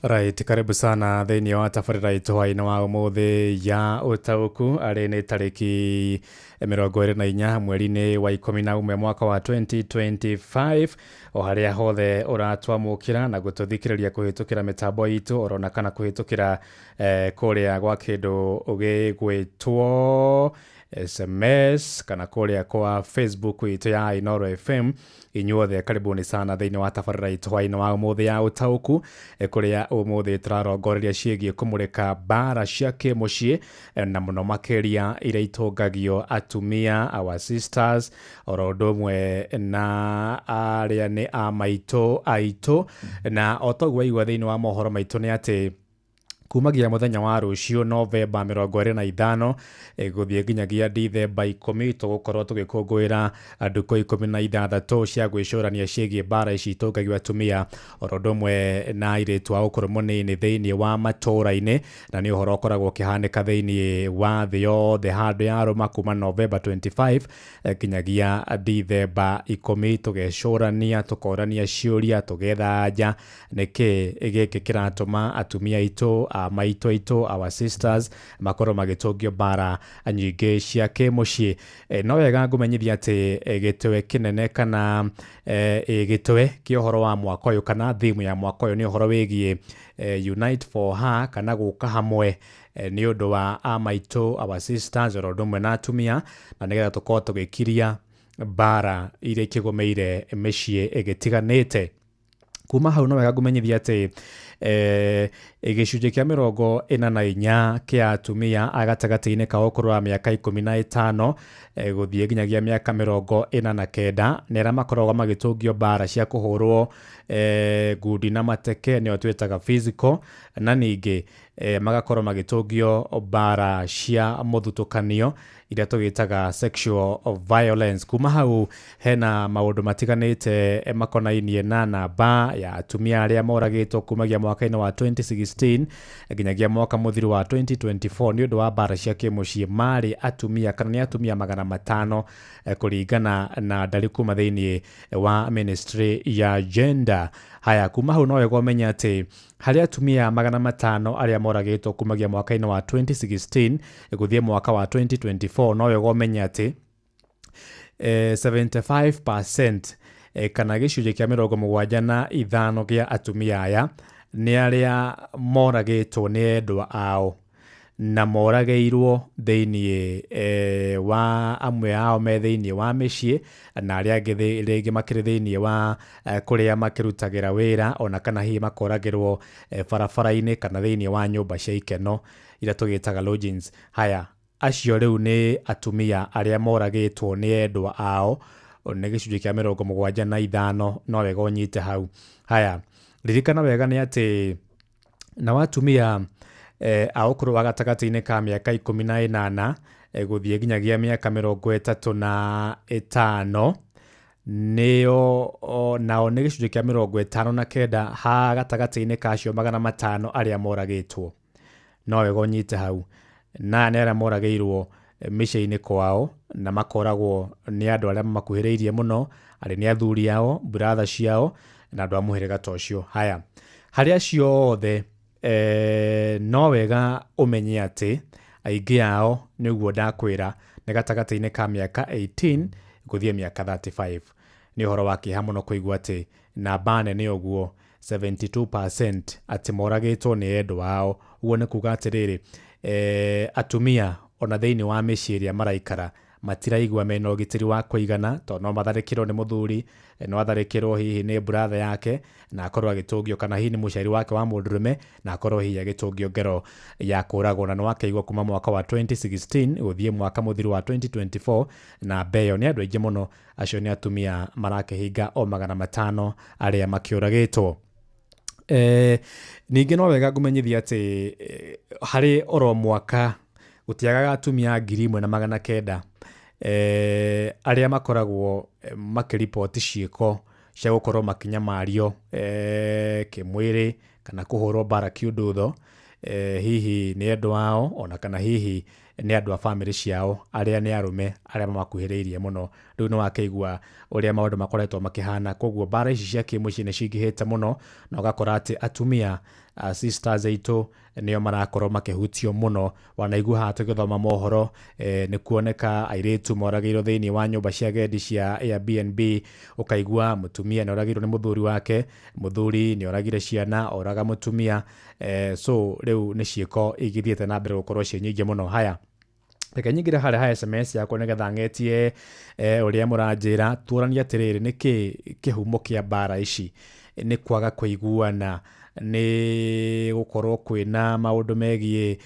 Right, karibu sana thĩinĩ wa tabarĩra itũ hwaĩ-inĩ wa ũmũthĩ ya ũtaũku arĩ nĩ tarĩki 24 mweri-inĩ wa 11 mwaka wa 2025 o harĩa hothe ũratwamũkĩra na gũtũthikĩrĩria kũhĩtũkĩra mĩtambo itũ orona kana kũhĩtũkĩra kũrĩa gwa kĩndũ gĩgwĩtwo SMS kana kũrĩa kwa Facebook itũ ya Inoro FM. Inyuothe karibuni sana thĩinĩ wa tabarĩra itũ hwaĩ-inĩ wa ũmũthĩ ya ũtaũku, kũrĩa ũmũthĩ tũrarongoreria ciĩgiĩ kũmũrĩka mbara cia kĩmũciĩ, na mũno makĩria iria itũngagio atumia, our sisters, oro ũndũ ũmwe na arĩa nĩ a maitũ aitũ. Na o toguo waigua thĩinĩ wa mohoro maitũ nĩ atĩ kumagia muthenya wa rucio Novemba 25 gũthiĩ nginyagia Dithemba 10 tũgũkorwo tũgĩkũngũĩra ndukũ 16 cia gwĩcũrania ciĩgiĩ mbara ici itũngagio atumia oro ũndũ ũmwe na airĩtu a ũkũrũ mũnini thĩinĩ wa matũũra-inĩ, na nĩ ũhoro ũkoragwo ũkĩhanĩka thĩinĩ wa thĩ yothe handũ yarũma kuma Novemba 25 nginyagia Dithemba 10 tũgecũrania, tũkorania ciũria, tũgetha anja nĩkĩ gĩkĩ kĩratũma atumia aitũ, maitũ aitũ, our sisters makorwo magĩtũngio mbara nyingĩ cia kĩmũciĩ. No wega ngũmenyithia atĩ gĩtwe kĩnene kana gĩtwe kĩa ũhoro wa mwaka ũyũ kana theme ya mwaka ũyũ nĩ ũhoro wĩgiĩ Unite for Her kana gũka hamwe nĩ ũndũ wa amaitũ, our sisters, oro ũndũ ũmwe na atumia, na nĩgetha tũkorwo tũgĩkiria mbara iria ikĩgũmĩire mĩciĩ ĩgĩtiganĩte. Kuma hau no wega ngũmenyithia atĩ gĩcunjĩ kĩa 44 kĩa atumia a gatagatĩ-inĩ ka ũkũrũ wa mĩaka 15 gũthiĩ nginyagia mĩaka 49 nĩ arĩa makoragwo magĩtũngio mbara cia kũhũrwo ngundi na mateke, nĩyo twĩtaga physical, na ningĩ magakorwo magĩtũngio mbara cia mũthutũkanio iria tũgĩtaga sexual violence. Kuma hau hena maũndũ matiganĩte makonainie na namba ya atumia arĩa moragĩtwo kumagia mwaka-inĩ wa 2016 nginyagia mwaka mũthiru wa 2024 nĩ ũndũ wa mbara cia kĩmũciĩ marĩ atumia kana nĩ atumia 500 kũringana na ndari kuma thĩinĩ wa ministry ya gender. Haya, kuma hau no wega ũmenye atĩ harĩ atumia 500 arĩa moragĩtwo kumagia mwaka-inĩ wa 2016 gũthiĩ mwaka wa 2024, no wega ũmenye atĩ 75% kana gĩcunjĩ kĩa 75 gĩa atumia aya nĩ arĩa moragĩtwo nĩ endwa ao na moragĩirwo thĩinĩ wa amwe ao me thĩinĩ wa mĩciĩ na arĩa angĩ rĩngĩ makĩrĩ thĩinĩ wa kũrĩa makĩrutagĩra wĩra, ona kana hihi makoragĩrwo barabara-inĩ kana thĩinĩ wa nyũmba cia ikeno iria tũgĩtaga lodgings. Haya, acio rĩu nĩ atumia arĩa moragĩtwo nĩ endwa ao nĩ gĩcunjĩ kĩa 75, no wega ũnyite hau. Haya, ririkana wega nĩ atĩ nao atumia a ũkũrũ wa gatagatĩ-inĩ ka mĩaka 18 gũthiĩ nginyagia mĩaka 35 nĩo nao nĩ gĩcunjĩ kĩa 59 ha gatagatĩ-inĩ ka acio 500 arĩa moragĩtwo, no wega ũnyite hau. Na nĩ arĩa moragĩirwo mĩciĩ-inĩ kwao na makoragwo nĩ andũ arĩa mamakuhĩrĩirie mũno, arĩ nĩ athuri ao, brother ciao na andũ a mũhĩrĩga ta ũcio. Haya, harĩ acio othe no wega ũmenye atĩ aingĩ ao nĩguo ndakwĩra nĩ gatagatĩ-inĩ ka mĩaka 18 gũthiĩ mĩaka 35. Nĩ ũhoro wa kĩeha mũno kũigua atĩ namba nene ũguo 72% atĩ moragĩtwo nĩ endwa ao. Ũguo nĩ kuga atĩrĩrĩ, atumia ona thĩinĩ wa mĩciĩ ĩrĩa maraikara Matiraigua mena ũgitĩri wa kũigana, tondũ no matharĩkĩrwo nĩ mũthuri, no atharĩkĩrwo hihi nĩ brother yake na akorwo agĩtũngio, kana hihi nĩ mũciari wake wa mũndũrũme na akorwo hihi agĩtũngio ngero ya kũragwo. Na nĩwakĩigua kuma mwaka wa 2016 gũthiĩ mwaka mũthiru wa 2024, na mbeyo nĩ andũ aingĩ mũno, acio nĩ atumia marakĩhinga o 500 arĩa makĩũragĩtwo. Ningĩ no wega ngũmenyithia atĩ harĩ oro mwaka gũtiagaga atumia 1900 arĩa makoragwo makĩriboti ciĩko cia gũkorwo makĩnyamario kĩmwĩrĩ kana kũhũrwo mbara kĩundutho, hihi nĩ endwa ao ona kana hihi nĩ andũ a bamĩrĩ ciao arĩa nĩ arũme arĩa mamakuhĩrĩirie mũno. Rĩu nĩ wakĩigua ũrĩa maũndũ makoretwo makĩhana. Koguo mbara ici cia kĩmũciĩ nĩ cingĩhĩte mũno, na ũgakora atĩ atumia, sisters aitũ, nĩo marakorwo makĩhutio mũno. Wanaigua haha tũgĩthoma mohoro, nĩ kuoneka airĩtu moragĩirwo thĩinĩ wa nyũmba cia gendi cia Airbnb. Ũkaigua mũtumia nĩ oragĩirwo nĩ mũthuri wake, mũthuri nĩ oragire ciana, oraga mũtumia. So rĩu nĩ ciĩko igĩthiĩte na mbere gũkorwo ciĩ nyingĩ mũno. Haya, reke nyingĩre harĩa ha SMS yakwa nĩgetha ng'etie ũrĩa mũranjĩra. Tuoranie atĩrĩrĩ, nĩkĩ kĩhumo kĩa mbara ici? Nĩ kwaga kũiguana, nĩ gũkorwo kwĩna maũndũ megiĩ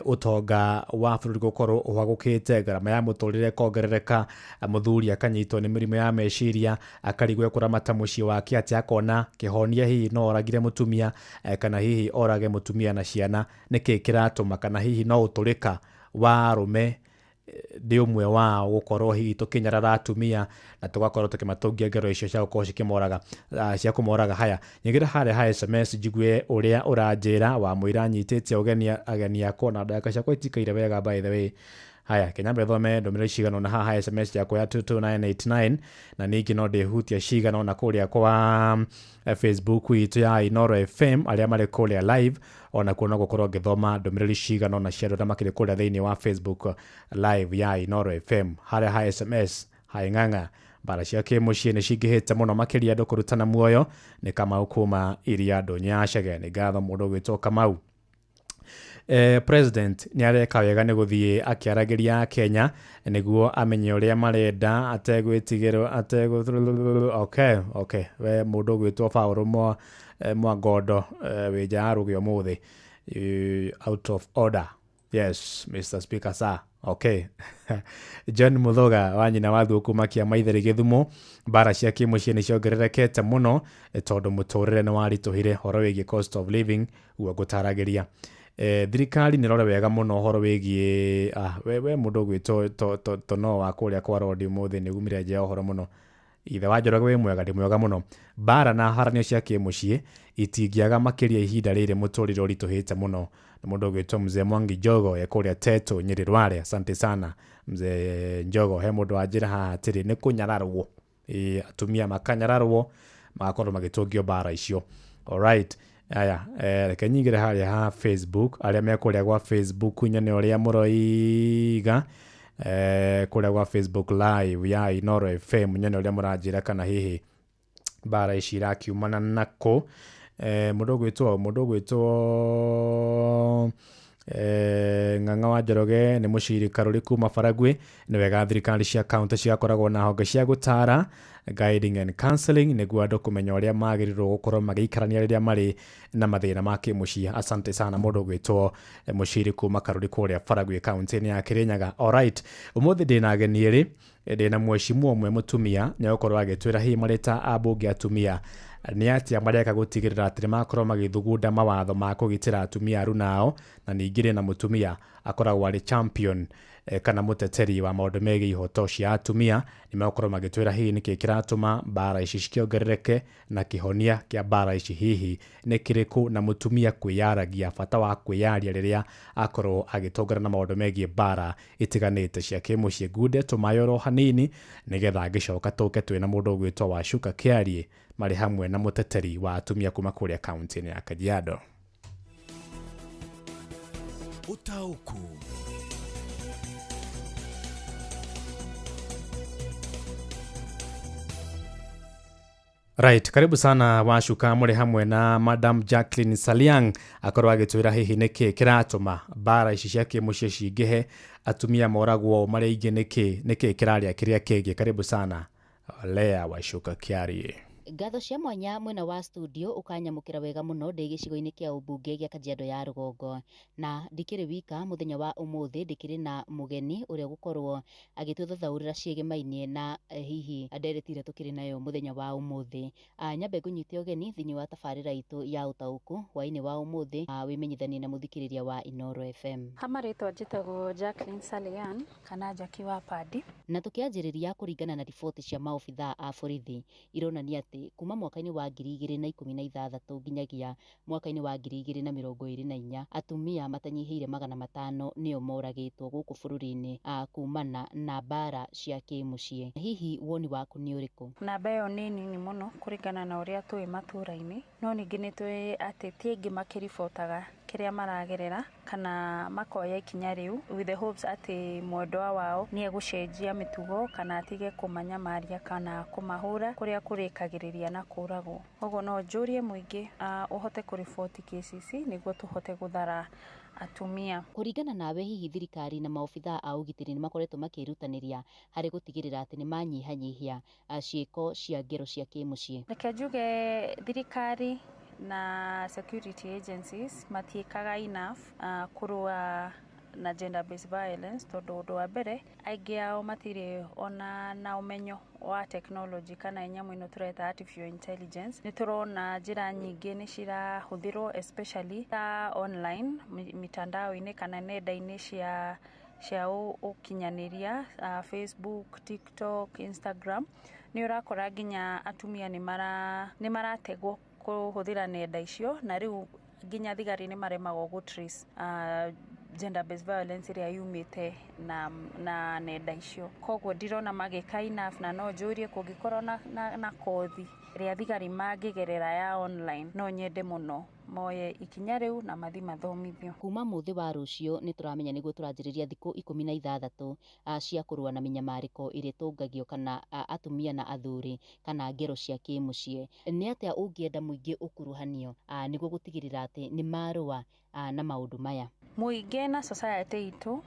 ũtonga wa bũrũri gũkorwo ũhagũkĩte, ngarama ya mũtũrĩre ĩkongerereka, mũthuri akanyitwo nĩ mĩrimũ ya meciria, akarigwo ekũramata mũciĩ wake atĩa, akona kĩhonia hihi no oragire mũtumia, kana hihi orage mũtumia na ciana. Nĩkĩ kĩratũma? Kana hihi no ũtũrĩka wa arũme ndĩ ũmwe wao gũkorwo hihi tũkĩnyarara atumia na tũgakorwo tũkĩmatũngia ngero icio cia gũkorwo cikĩmoraga, cia kũmoraga. Haya, nyingĩra harĩa ha SMS njigue ũrĩa ũranjĩra. Wa mũira nyitĩte ũgeni ageni akwa na ndagĩka ciakwa itikaire wega, by the way. Haya, kenya thome ndũmĩrĩri cigana ũna haha SMS yakwa ya 22989, na ningĩ no ndĩhutia cigana ũna kũrĩa kwa Facebook itũ ya Inooro FM, arĩa marĩ kũrĩa live. Ona kuo no gũkorwo ngĩthoma ndũmĩrĩri cigana ũna cia andũ arĩa makĩrĩ kũrĩa thĩinĩ wa Facebook live ya Inooro FM. Harĩa ha SMS, hai ng'ang'a, mbara cia kĩmũciĩ nĩ cingĩhĩte mũno makĩria andũ kũrutana muoyo. Nĩ Kamau kuma iria ndũnyũ ya Chege. Nĩ ngatho mũndũ ũgwĩtwo Kamau. President nĩ areka wega nĩ gũthiĩ akĩaragĩria Kenya nĩguo amenye ũrĩa marenda ategwĩtigĩrwo ategũ. Okay, we mũndũ ũgwĩtwo Paũlũ Mwangondo, wĩ nja ya rũgĩ ũmũthĩ. Out of order. Yes, Mr. Speaker, sir. Okay. John Muthoga wa nyina wa thuo kuma kĩa Maitheri Gĩthumo, mbara cia kĩmũciĩ nĩ ciongererekete mũno, tondũ mũtũrĩre nĩ waritũhire, ũhoro wĩgiĩ cost of living guo ngũtaragĩria. Thirikari nĩ rore wega mũno ũhoro wĩgiĩ we mũndũ ũgwĩtwo tono wa kũrĩa kwa Rodi, ũmũthĩ nĩ umire nja ya ũhoro mũno. Ithe wa Njoroge, wĩ mwega? Ndĩ mwega mũno. Mbara na haranio cia kĩmũciĩ itingĩaga makĩria ihinda rĩrĩ mũtũrĩre ũritũhĩte mũno. Nĩ mũndũ ũgwĩtwo Mzee Mwangi Njogo e kũrĩa Teto Nyĩrĩ Rware. Asante sana, Mzee Njogo. He mũndũ wanjĩra haha atĩrĩ nĩ kũnyararwo. Ĩĩ, atumia makanyararwo, magakorwo magĩtũngio mbara icio. Alright. Aya, reke nyingĩre harĩa ha Facebook, arĩa me kũrĩa gwa Facebook nyone ũrĩa mũroiga, kũrĩa gwa Facebook live ya Inooro FM, nyone ũrĩa mũranjĩra kana hihi mbara ici irakiumana nakũ. Mũndũ ũgwĩtwo Ng'ang'a wa Njoroge, nĩ mũciri Karũri kuma Baragwi. Nĩ wega thirikari cia kaunti cigakoragwo na honge cia gũtara, guiding and counseling, nĩguo andũ kũmenya ũrĩa magĩrĩirwo gũkorwo magĩikarania rĩrĩa marĩ na mathĩna ma kĩmũciĩ. Asante sana, mũndũ ũgwĩtwo mũciri kuma Karũri kũrĩa Baragwi, kaunti-inĩ ya Kĩrĩnyaga. Alright, ũmũthĩ ndĩna ageni erĩ. Ndĩna mheshimiwa ũmwe mũtumia, nĩ egũkorwo agĩtwĩra hihi marĩ ta ambunge atumia nĩ atĩa mareka gũtigĩrĩra atĩ nĩmakorwo magĩthugunda mawatho ma kũgitĩra atumia aruna, na ningĩ ndĩna mũtumia akoragwo arĩ champion, kana mũteteri wa maũndũ megiĩ ihoto cia atumia. Nĩ megũkorwo magĩtwĩra hihi nĩkĩ kĩratũma mbara ici cikĩongerereke, na kĩhonia kĩa mbara ici hihi nĩ kĩrĩkũ, na mũtumia kwĩyaragia, bata wa kwĩyaria rĩrĩa akorwo agĩtongora na maũndũ megiĩ mbara itiganĩte cia kĩmũciĩ. Ngunde tũmaĩ oro hanini nĩgetha ngĩcoka tũke twĩna mũndũ ũgwĩtwo Wacuka Kĩarie, marĩ hamwe na mũteteri wa atumia kuma kũrĩa kaunti-inĩ ya Kajiado. Ũtaũku. Right, karibu sana Wacuka mũrĩ hamwe na Madam Jacqueline Saliang akorwo agĩtwĩra hihi nĩkĩ kĩratũma mbara ici cia kĩmũciĩ cingĩhe, atumia moragwo marĩ aingĩ nĩkĩ, nĩkĩ kĩrarĩa kĩrĩa kĩngĩ. Karibu sana Lea Wacuka Kĩarie. Ngatho cia mwanya mwena wa studio ũkanyamũkĩra wega mũno ndĩ gĩcigo-inĩ kĩa ũmbunge gĩa Kajiado ya rũgongo, na ndikĩrĩ wika mũthenya wa ũmũthĩ, ndĩkĩrĩ na mũgeni ũrĩa ũgũkorwo agĩtũthathaũrĩra ciĩgemainie na hihi ndereti ĩrĩa tũkĩrĩ nayo mũthenya wa ũmũthĩ. Nyambe ngũnyite ũgeni thĩinĩ wa tabarĩra itũ ya ũtaũku hwaĩ-inĩ wa ũmũthĩ, wĩmenyithanie na mũthikĩrĩria wa Inooro FM. Ha marĩtwa njĩtagwo Jacqueline Salian kana Jackie wa Padi. Na tũkĩanjĩrĩria kũringana na riboti cia maobithaa a borithi ironania atĩ kuma mwaka-inĩ wa 2016 nginyagia mwaka-inĩ wa 2024 atumia matanyihĩire 500 nĩo moragĩtwo gũkũ bũrũri-inĩ kumana na mbara cia kĩmũciĩ. Hihi woni waku nĩ ũrĩkũ? Namba ĩyo nĩ nini mũno kũringana na ũrĩa tũĩ matũra-inĩ, no ningĩ nĩ tũĩ atĩ ti aingĩ makĩribotaga kĩrĩa maragerera kana makoya ikinya rĩu with the hopes atĩ mwendwa wao nĩ egũcenjia mĩtugo kana atige kũmanyamaria kana kũmahũra kũrĩa kũrĩkagĩrĩria na kũragwo. Koguo no njũrie mũingĩ ũhote kũriboti kesi ici nĩguo tũhote gũthara atumia. Kũringana nawe hihi thirikari na maobithaa a ũgitĩri nĩ makoretwo makĩrutanĩria harĩ gũtigĩrĩra atĩ nĩ manyihanyihia ciĩko cia ngero cia kĩmũciĩ? Reke njuge thirikari na security agencies matiĩkaga enough kũrũa na gender based violence, tondũ ũndũ wa mbere aingĩ ao matirĩ ona na ũmenyo wa technology kana nyamũ ĩno tũreta artificial intelligence. Nĩ tũrona njĩra nyingĩ nĩ cirahũthĩrwo especially ta online mitandao-inĩ kana nenda-inĩ cia ũkinyanĩria, Facebook, TikTok, Instagram. Nĩ ũrakora nginya atumia nĩ marategwo kũhũthĩra nenda icio, na rĩu nginya thigari nĩ maremagwo gũ trace gender based violence ĩrĩa yumĩte na nenda icio. Koguo ndirona magĩka enough, na no njũrie kũngĩkorwo na kothi ĩrĩa thigari mangĩgerera ya online, no nyende mũno moye ikinya rĩu na mathi mathomithio. Kuma mũthĩ wa rũciũ nĩ tũramenya nĩguo tũranjĩrĩria thikũ 16 cia kũrũa na mĩnyamarĩko ĩrĩa ĩtũngagio kana atumia na athuri kana ngero cia kĩmũciĩ. Nĩ atĩa ũngĩenda mũingĩ ũkuruhanio nĩguo gũtigĩrĩra atĩ nĩ marũa na maũndũ maya? Mũingĩ na society itũ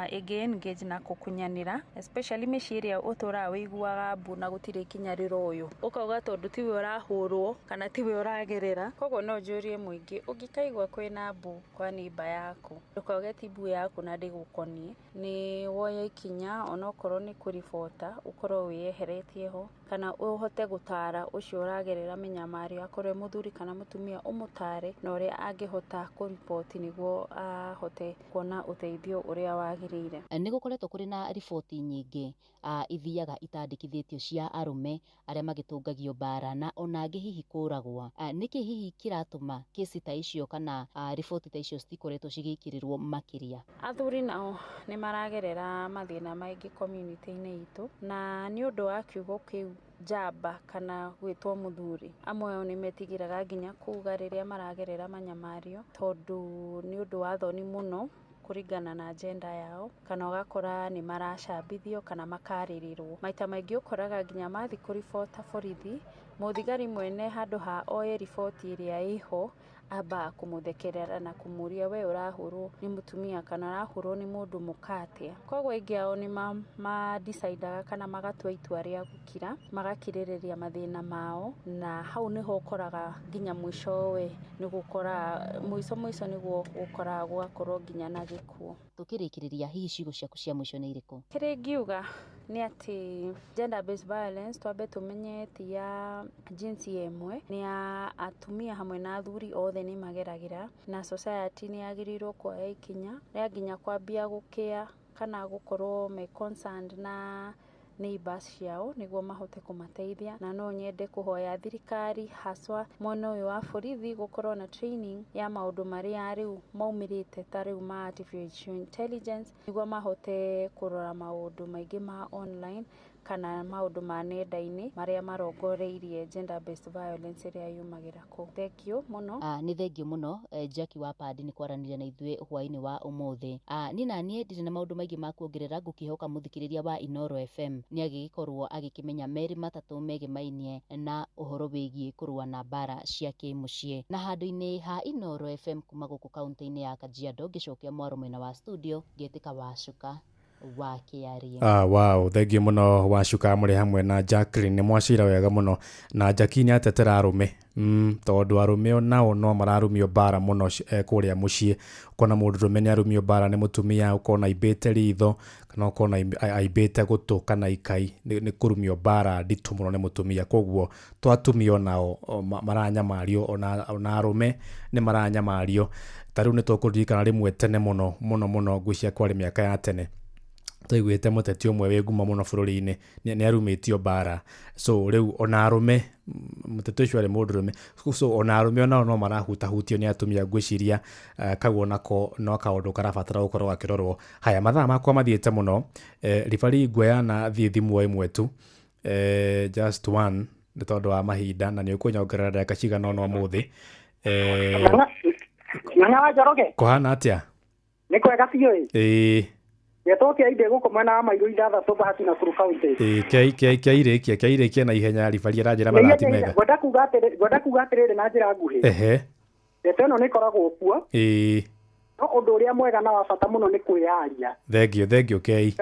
ĩngĩ engage na kũkunyanĩra, especially mĩciĩ ĩrĩa ũtũraga wĩiguaga mbu na gũtirĩ ikinya rĩroywo, ũkauga tondũ tiwe ũrahũrwo kana tiwe ũragerera. Koguo no njũrie mũingĩ, ũngĩkaigua kwĩna mbu kwa neighbor yaku, ndũkauge ti mbu yaku na ndĩgũkoniĩ, nĩ woye ikinya onokorwo nĩ kũribota, ũkorwo wĩyeheretie ho, kana ũhote gũtara ũcio ũragerera mĩnyamario, akorwo e mũthuri kana mũtumia, ũmũtare na ũrĩa angĩhota kũriboti nĩguo ahote kuona ũteithio ũrĩa wagĩrĩire. Nĩ gũkoretwo kũrĩ na riboti nyingĩ ithiaga itandĩkithĩtio cia arũme arĩa magĩtũngagio mbara na ona angĩ hihi kũragwo. Nĩkĩ hihi kĩratũma kesi ta icio kana riboti ta icio citikoretwo cigĩkĩrĩrwo makĩria? Athuri nao nĩ maragerera mathĩna maingĩ community-inĩ itũ, na nĩ ũndũ wa kiugo kĩu njamba kana gwĩtwo mũthuri, amwe ao nĩ metigĩraga nginya kuga rĩrĩa maragerera manyamario, tondũ nĩ ũndũ wa thoni mũno kũringana na gender yao, kana ũgakora nĩ maracambithio kana makarĩrĩrwo. Maita maingĩ ũkoraga nginya mathi kũribota borithi, mũthigari mwene handũ ha oye riboti ĩrĩa ĩho, ambaga kũmũthekerera na kũmũria we ũrahũrwo nĩ mũtumia kana ũrahũrwo nĩ mũndũ mũka atĩa. Koguo aingĩ ao nĩ ma-decidaga kana magatua itua rĩa gũkira, magakirĩrĩria mathĩna mao, na hau nĩho ũkoraga nginya mũicowe nĩ gũkora mũico mũico nĩguo gũkoraga gũgakorwo nginya na gĩkuũ. Tũkĩrĩkĩrĩria, hihi ciugo ciaku cia mũico nĩ irĩkũ? Kĩrĩa ingiuga nĩ atĩ gender based violence twambe tũmenye ti ya jinsi ĩmwe, nĩ ya atumia hamwe na athuri othe nĩ mageragĩra, na society nĩ yagĩrĩirwo kuoya ikinya rĩa nginya kwambia gũkĩa kana gũkorwo me concerned na neighbors ciao nĩguo mahote kũmateithia. Na no nyende kũhoya thirikari haswa mwena ũyũ wa borithi gũkorwo na training ya maũndũ marĩa rĩu maumĩrĩte ta rĩu ma artificial intelligence, nĩguo mahote kũrora maũndũ maingĩ ma online kana maũndũ ma nenda-inĩ marĩa marongoreirie gender based violence ĩrĩa yumagĩra kũu. Thank you mũno. Nĩ thengio mũno, Jackie wa Pandi, nĩ kwaranĩria na ithuĩ hwaĩ-inĩ wa ũmũthĩ. Niĩ na niĩ ndirĩ na maũndũ maingĩ ma kuongerera. Ngũkĩhoka mũthikĩrĩria wa Inoro FM nĩ agĩgĩkorwo agĩkĩmenya merĩ matatũ megemainie na ũhoro wĩgiĩ kũrũa na mbara cia kĩmũciĩ. Na handũ-inĩ ha Inoro FM kuma gũkũ kaũntĩ-inĩ ya Kajiado, ngĩcokia mwaro mwena wa studio ngĩtĩka Wacuka wa Kĩarie. Wow, thengiũ mũno Wacuka mũrĩ hamwe na Jacqueline, nĩ mwacira wega mũno. Na Jackie nĩ atetera arũme, tondũ arũme onao no mararumio mbara mũno kũrĩa mũciĩ. Ũkona mũndũrũme nĩ arumio mbara nĩ mũtumia, ũkona aimbĩte ritho kana ũkona aimbĩte gũtũ kana ikai, nĩ kũrumio mbara nditũ mũno nĩ mũtumia. Koguo to atumia onao maranyamario, ona arũme nĩ maranyamario. Ta rĩu nĩ tũkũririkana rĩmwe tene mũno mũno mũno, ngwĩciria kwarĩ mĩaka ya tene, twaiguĩte mũteti ũmwe wĩ ngumo mũno bũrũri-inĩ nĩ arumĩtio mbara. So rĩu ona arũme, mũteti ũcio arĩ mũndũrũme, so ona arũme onao no marahutahutio nĩ atumia. Ngwĩciria kau onako no kaũndũ karabatara gũkorwo gakĩrorwo. Haya, mathaa makwa mathiĩte mũno. Ribari nguoya na thiĩ thimũ o ĩmwe tu, just one, nĩ tondũ wa mahinda na nĩ ũkũnyongerera ndagĩka cigana ũna ũmũthĩ. Ng'ang'a wa Njoroge. Kũhana atĩa? Nĩ kwega biũ ĩ. Ĩĩ. Getwo Kĩaindĩ gũkũ mwena wa Mairũ 6, Bahati, Nakuru County. Ĩĩ, kĩairĩkia kĩairĩkia na ihenya, ribari aranjĩra mathaa ti mega. Ngwenda kuga atĩrĩrĩ na njĩra nguhĩ. Ndeto ĩno nĩ ĩkoragwo kuo. No ũndũ ũrĩa mwega na wa bata mũno nĩ kwĩyaria. Thengio, thengio kei.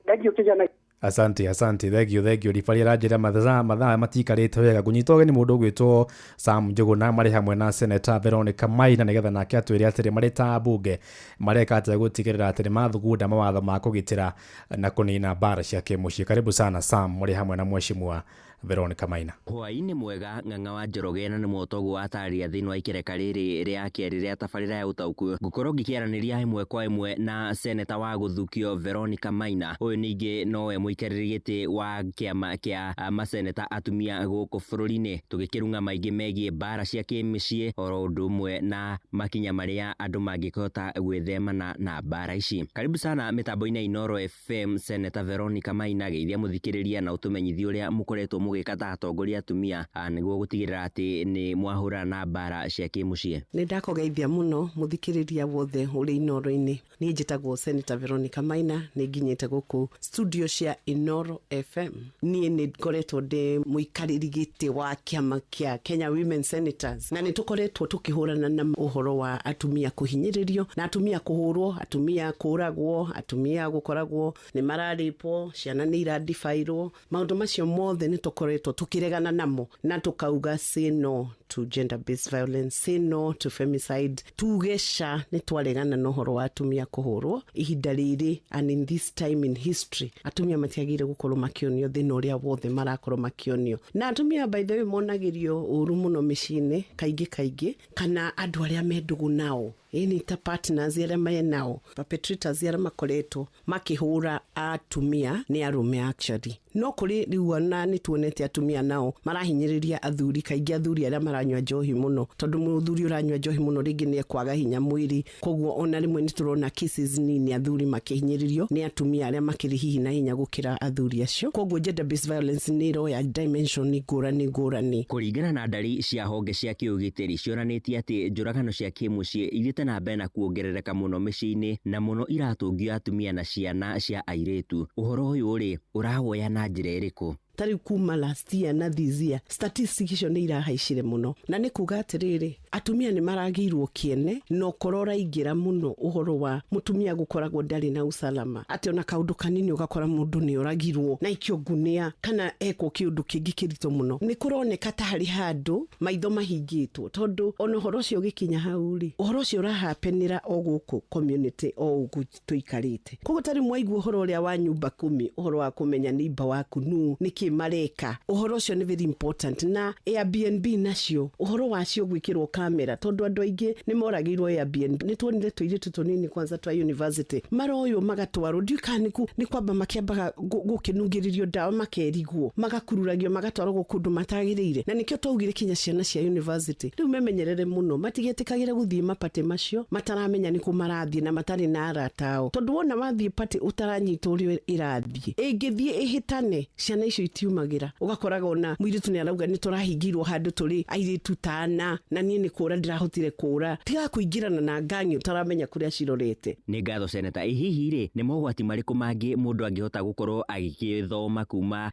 Thengio kĩgĩa. Asante, asante, thengio, thengio. Ribari aranjĩra mathaa matiikarĩte wega. Ngũnyita ũgeni mũndũ ũgwĩtwo Sam Njũgũna marĩ hamwe na Senator Veronica Maina, nĩgetha nake atwĩre atĩrĩ, marĩ ta mbunge mareka atĩa gũtigĩrĩra atĩ nĩ mathugunda mawatho ma kũgitĩra na kũnina mbara cia kĩmũciĩ. Karibu sana Sam, mũrĩ hamwe na mheshimiwa Veronica Maina. Hwaĩ-inĩ mwega, Ng'ang'a wa Njoroge, na nĩ mwotoguo atarĩria thĩinĩ wa ikereka rĩrĩ rĩa kerĩ rĩa tabarĩra ya ũtaũku. Ngũkorwo ngĩkĩaranĩria ĩmwe kwa ĩmwe na seneta wa gũthukio Veronica Maina. Ũyũ ningĩ nowe mũikarĩri gĩtĩ wa kĩama kĩa maseneta atumia gũkũ bũrũri-inĩ, tũgĩkĩrung'a maingĩ megiĩ mbara cia kĩmĩciĩ oro ũndũ ũmwe na makinya marĩa andũ mangĩkĩhota gwĩthemana na mbara ici. Karibu sana mĩtambo-inĩ ya Inoro FM, Seneta Veronica Maina. Geithia mũthikĩrĩria na ũtũmenyithie ũrĩa mũkoretwo mũgĩka ta atongoria atumia nĩguo gũtigĩrĩra atĩ nĩ mwahũrana na mbara cia kĩmũciĩ. Nĩ ndakũgeithia mũno mũthikĩrĩria wothe ũrĩ Inoro-inĩ. Niĩ njĩtagwo Senator Veronica Maina, nĩ nginyĩte gũkũ studio cia Inoro FM. Niĩ nĩ ngoretwo ndĩ mũikarĩri gĩtĩ wa kĩama kĩa Kenya Women Senators, na nĩ tũkoretwo tũkĩhũrana na ũhoro wa atumia kũhinyĩrĩrio na atumia kũhũrwo, atumia kũragwo, atumia gũkoragwo nĩ mararĩpwo, ciana nĩ iradibairwo. Maũndũ macio mothe nĩ tũkoretwo tũkĩregana namo na tũkauga say no to gender based violence, say no to femicide. Tuge ca nĩ twaregana na ũhoro wa atumia kũhũrwo ihinda rĩrĩ, and in this time in history atumia matiagĩrĩire gũkorwo makĩonio thĩna ũrĩa wothe marakorwo makĩonio. Na atumia, by the way, monagĩrio ũru mũno mĩciĩ-inĩ kaingĩ kaingĩ, kana andũ arĩa me ndũgũ nao, ĩni ta partners arĩa me nao. Perpetrators arĩa makoretwo makĩhũra atumia nĩ arũme actually, no kũrĩ rĩu ona nĩ tuonete atumia nao marahinyĩrĩria athuri, kaingĩ athuri arĩa maranyua njohi mũno, tondũ mũthuri ũranyua njohi mũno rĩngĩ nĩ ekwaga hinya mwĩrĩ. Koguo ona rĩmwe nĩ tũrona cases nini athuri makĩhinyĩrĩrio nĩ atumia arĩa makĩrĩ hihi na hinya gũkĩra athuri acio. Koguo gender based violence nĩ ĩroya dimension ngũrani ngũrani. Kũringana na ndari cia honge cia kĩũgitĩri, cionanĩtie atĩ njũragano cia kĩmũciĩ ithiĩte na mbere na kuongerereka mũno mĩciĩ-inĩ, na mũno iratũngio atumia na ciana cia airĩtu. Ũhoro ũyũ rĩ, ũrawoya na njĩra ĩrĩkũ? Ta rĩu kuma last year na this year, statistics icio nĩ irahaicire mũno, na nĩ kuga atĩrĩrĩ, atumia nĩ maragĩirwo kĩene, na ũkorwo ũraingĩra mũno ũhoro wa mũtumia gũkoragwo ndarĩ na usalama, atĩ ona kaũndũ kanini ũgakora mũndũ nĩ oragirwo na ikio ngunia kana ekwo kĩũndũ kĩngĩ kĩritũ mũno. Nĩ kũroneka ta harĩ handũ maitho mahingĩtwo, tondũ ona ũhoro ũcio ũgĩkinya hau rĩ, ũhoro ũcio ũrahapenĩra o gũkũ community o ũguo tũikarĩte. Koguo tarĩ mwaigua ũhoro ũrĩa wa nyumba kumi, ũhoro wa kũmenya neighbor waku nũ nĩkĩ. nĩkĩ mareka. Ũhoro ũcio nĩ very important. Na Airbnb nacio, ũhoro wacio gwĩkĩrwo kamera, tondũ andũ aingĩ nĩ moragĩirwo Airbnb. Nĩ tuonire tũirĩtu tũnini kwanza twa university maroywo magatwarwo, ndiũĩ kana nĩ kwamba makĩambaga gũkĩnungĩrĩrio ndawa, makerigwo, magakururagio, magatwarwo kũndũ matagĩrĩire. Na nĩkĩo twaugire kinya ciana cia university rĩu memenyerere mũno, matigetĩkagĩre gũthiĩ mapatĩ macio mataramenya nĩ kũ marathiĩ na matarĩ na arata ao, tondũ wona wathiĩ patĩ ũtaranyita ũrĩa ĩrathiĩ, ĩngĩthiĩ ĩhĩtane, ciana icio itiumagĩra. Ũgakoraga ona mũirĩtu nĩ arauga nĩ tũrahingirwo handũ tũrĩ airĩtu tana, na niĩ nĩ kũra ndĩrahotire kũra. Tiga kũingĩrana na ngangi ũtaramenya kũrĩa cirorete. Nĩ ngatho seneta. Ĩ hihi rĩ, nĩ mogwati marĩkũ mangĩ mũndũ angĩhota gũkorwo agĩgĩthoma kuma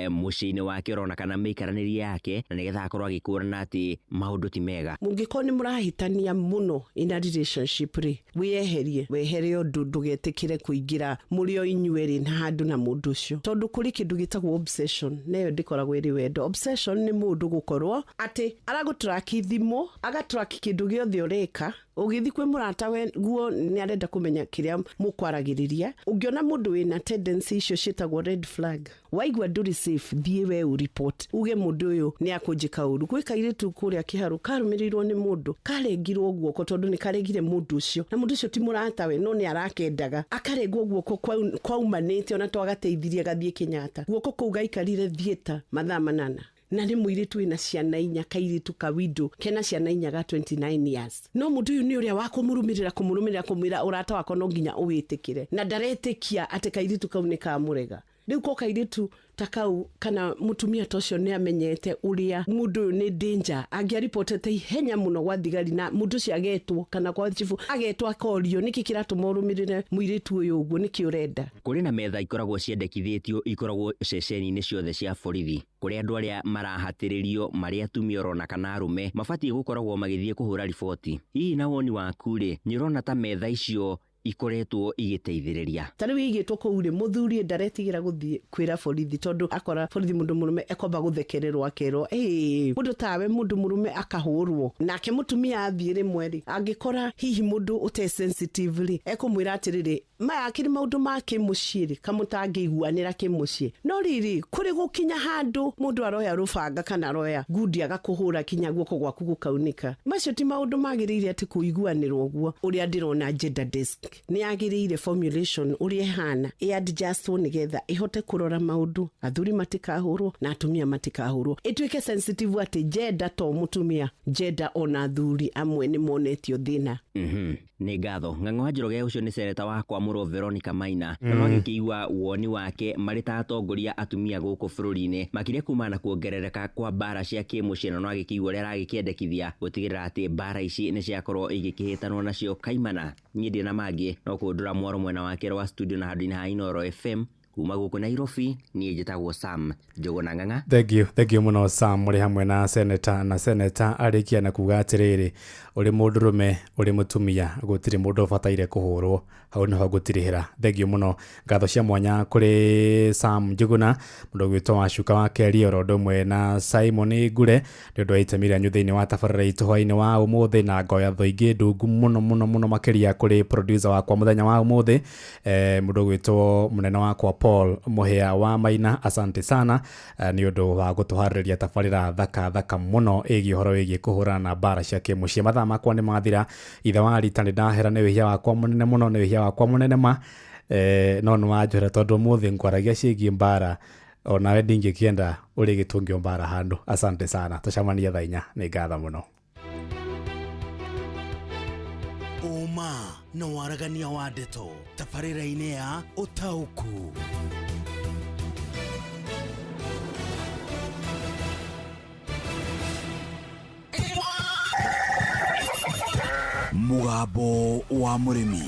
mũciĩ-inĩ wake orona kana mĩikaranĩrie yake, na nĩgetha akorwo agĩkũrana atĩ maũndũ ti mega? Mũngĩkorwo nĩ mũrahĩtania mũno in a relationship rĩ, wĩyeherie, wehere ũndũ, ndũgetĩkĩre kũingĩra mũrĩ o inyuerĩ na handũ na mũndũ ũcio, tondũ kũrĩ kĩndũ gĩtagwo obsession, na ĩyo ndĩkoragwo ĩrĩ wendo. Obsession nĩ mũndũ gũkorwo atĩ aragũtraki thimũ, agatraki kĩndũ gĩothe ũreka. Ũgĩthiĩ kwĩ mũrata we guo nĩ arenda kũmenya kĩrĩa mũkwaragĩrĩria. Ũngĩona mũndũ wĩna tendency icio ciĩtagwo red flag, waigua ndũrĩ safe, thiĩ we ũreport, uge mũndũ ũyũ nĩ akũnjĩka ũru. Gwĩ kairĩtu kũrĩa Kĩharũ karũmĩrĩirwo nĩ mũndũ, karengirwo guoko tondũ nĩ karegire mũndũ ũcio, na mũndũ ũcio ti mũratawe no nĩ arakendaga, akarengwo guoko kwaumanĩte, ona to agateithirie gathiĩ Kenyatta. Guoko kũu gaikarire theatre mathaa 8, na nĩ mũirĩtu wĩna ciana 4, kairĩtu kawindo kena ciana 4 ga 29 years. No mũndũ ũyũ nĩ ũrĩa wa kũmũrũmĩrĩra, kũmũrũmĩrĩra, kũmwĩra ũrata wakwa no nginya ũwĩtĩkĩre, na ndaretĩkia atĩ kairĩtu kau nĩ kamũrega. Rĩu ko kairĩtu ta kau kana mũtumia ta ũcio nĩ amenyete ũrĩa mũndũ ũyũ nĩ danger, angĩaripotete ihenya mũno gwa thigari, na mũndũ ũcio agetwo kana kwa chifu agetwo akorio nĩkĩ kĩratũma ũrũmĩrĩre mũirĩtu ũyũ ũguo, nĩkĩ ũrenda. Kũrĩ na metha ikoragwo ciendekithĩtio, ikoragwo ceceni-inĩ ciothe cia borithi, kũrĩa andũ arĩa marahatĩrĩrio marĩ atumia orona kana arũme mabatiĩ gũkoragwo magĩthiĩ kũhũra riboti. Hihi na woni waku rĩ, nĩ ũrona ta metha icio ikoretwo igĩteithĩrĩria? Ta rĩu igĩtwo kũu rĩ, mũthuri ndaretigĩra gũthiĩ kwĩra borithi, tondũ akora borithi mũndũ mũrũme ekwamba gũthekererwo, akerwo ĩĩ mũndũ tawe mũndũ mũrũme akahũrwo. Nake mũtumia athiĩ rĩmwe rĩ, angĩkora hihi mũndũ ũte sensitive rĩ, ekũmwĩra atĩrĩrĩ, maya akĩrĩ maũndũ ma kĩmũciĩ rĩ, kamũtangĩiguanĩra kĩmũciĩ. No rĩrĩ, kũrĩ gũkinya handũ mũndũ aroya rũbanga kana aroya ngundi agakũhũra kinya guoko gwaku gũkaunĩka, macio ti maũndũ magĩrĩire atĩ kũiguanĩrwo ũguo. Ũrĩa ndĩrona gender desk nĩ yagĩrĩire formulation ũrĩa ĩhana ĩadjustwo nĩgetha ĩhote kũrora maũndũ, athuri matikahũrwo na atumia matikahũrwo, ĩtuĩke sensitive atĩ gender to mũtumia, gender ona athuri amwe nĩ monetio thĩna. Nĩ ngatho. Ng'ang'a wa Njoroge ũcio nĩ seneta wa kwamũrwo Veronica Maina, na no agĩkĩigua woni wake marĩ ta atongoria atumia gũkũ bũrũri-inĩ, makĩria kumana na kuongerereka kwa mbara cia kĩmũciĩ, na no agĩkĩigua ũrĩa aragĩkĩendekithia gũtigĩrĩra atĩ mbara ici nĩ ciakorwo igĩkĩhĩtanwo nacio kaimana. Niĩ ndĩ na mangĩ no kũndũra mwaro mwena wake wa studio na handũ-inĩ ha Inooro FM. Kuma gũkũ Nairobi, niĩ njĩtagwo Sam Njũgũna Ng'ang'a. Thank you mũno Sam, mũrĩ hamwe na seneta, na seneta arĩkia na kuga atĩrĩrĩ, ũrĩ mũndũrũme ũrĩ mũtumia gũtirĩ mũndũ ũbataire kũhũrwo, hau nĩho ngũtirihĩra. Thank you mũno, ngatho cia mwanya kũrĩ Sam Njũgũna, mũndũ ũgwĩtwo Wacuka wa Kerĩ, oro ũndũ ũmwe na Simon Ngure, nĩ ũndũ wa itemi rĩanyu thĩinĩ wa tabarĩra itũ hwaĩ-inĩ wa ũmũthĩ, na ngoya thũ ingĩ ndungu mũno mũno mũno makĩria kũrĩ producer wakwa mũthenya wa ũmũthĩ, mũndũ ũgwĩtwo mũnene wakwa Paul Mũhĩa wa Maina. Asante sana nĩ ũndũ wa gũtũharĩrĩria tabarĩra thaka thaka mũno ĩgiĩ ũhoro wĩgiĩ kũhũrana na mbara cia kĩmũciĩ. Mathaa makwa nĩ mathira, ithe wa rita nĩ ndahera, nĩ wĩhia wakwa mũnene mũno, nĩ wĩhia wakwa mũnene ma, no nĩ wanjohera tondũ ũmũthĩ ngwaragia ciĩgiĩ mbara, onawe ndingĩkĩenda ũrĩ gĩtũngio mbara handũ. Asante sana, tũcemanie thaa 4. Nĩ ngatho mũno. Ũma na waragania wa ndeto tabarĩra-inĩ ya Ũtaũku. Mũgambo wa mũrĩmi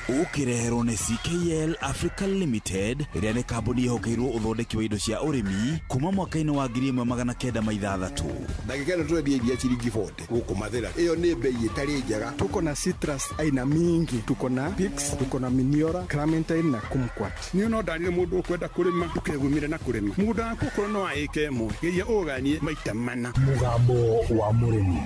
ũkĩreherwo nĩ CKL Africa Limited, ĩrĩa nĩ kambuni ĩhokeirwo ũthondeki wa indo cia ũrĩmi kuma mwaka-inĩ wa 1906. Ndagĩka ĩno tũrendia iria ciringi 40 gũkũ Mathĩra, ĩyo nĩ bei ĩtarĩ njega. Tuko na citrus aina mingi, tuko na pix, tuko na miniora, clementine na kumquat. Niĩ no ndarire mũndũ ũkwenda kũrĩma ndũkegumire na kũrĩma mũgũnda waku okorwo no wa ĩka ĩmwe, geria ũganie maita mana. Mũgambo wa mũrĩmi.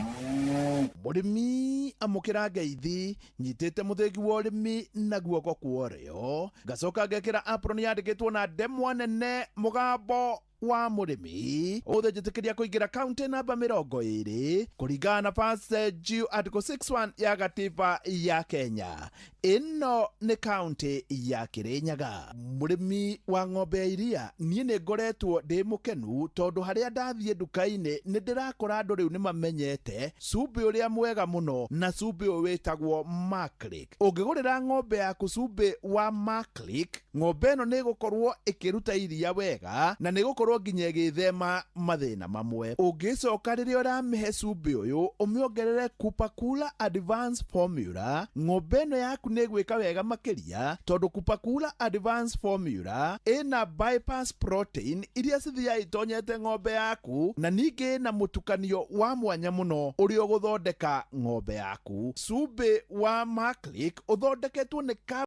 Mũrĩmi amũkĩra ngeithi, nyitĩte mũthĩgi wa ũrĩmi na guoko kwa ũrĩo, ngacoka ngekĩra apron yandĩkĩtwo na ndemwa nene mũgambo Wa mũrĩmi ũthĩ njĩtĩkĩria kũingĩra kaunti namba 20 kũringana na First G Article 61 ya gatiba ya Kenya. Ĩno nĩ kaunti ya Kirinyaga. Mũrĩmi wa ng'ombe ya iria, niĩ nĩ ngoretwo ndĩ mũkenu tondũ harĩa ndathiĩ nduka-inĩ nĩ ndĩrakora andũ rĩu nĩ mamenyete cumbĩ ũrĩa mwega mũno, na cumbĩ ũyũ wĩtagwo Maclick. Ũngĩgũrĩra ng'ombe yaku cumbĩ wa Maclick, ng'ombe ĩno nĩ ĩgũkorwo ĩkĩruta iria wega na nĩ ĩgũkorwo nginya ĩgĩthema mathĩna mamwe. Ũngĩcoka rĩrĩa ũramĩhe cumbĩ ũyũ ũmĩongerere Kupakula Advanced Formula, ng'ombe ĩno yaku nĩ ĩgwĩka wega makĩria tondũ Kupakula Advanced Formula ĩna bypass protein iria cithiaga itonyete ng'ombe yaku, na ningĩ ĩna mũtukanio wa mwanya mũno ũrĩa ũgũthondeka ng'ombe yaku. Cumbĩ wa Maclick ũthondeketwo nĩ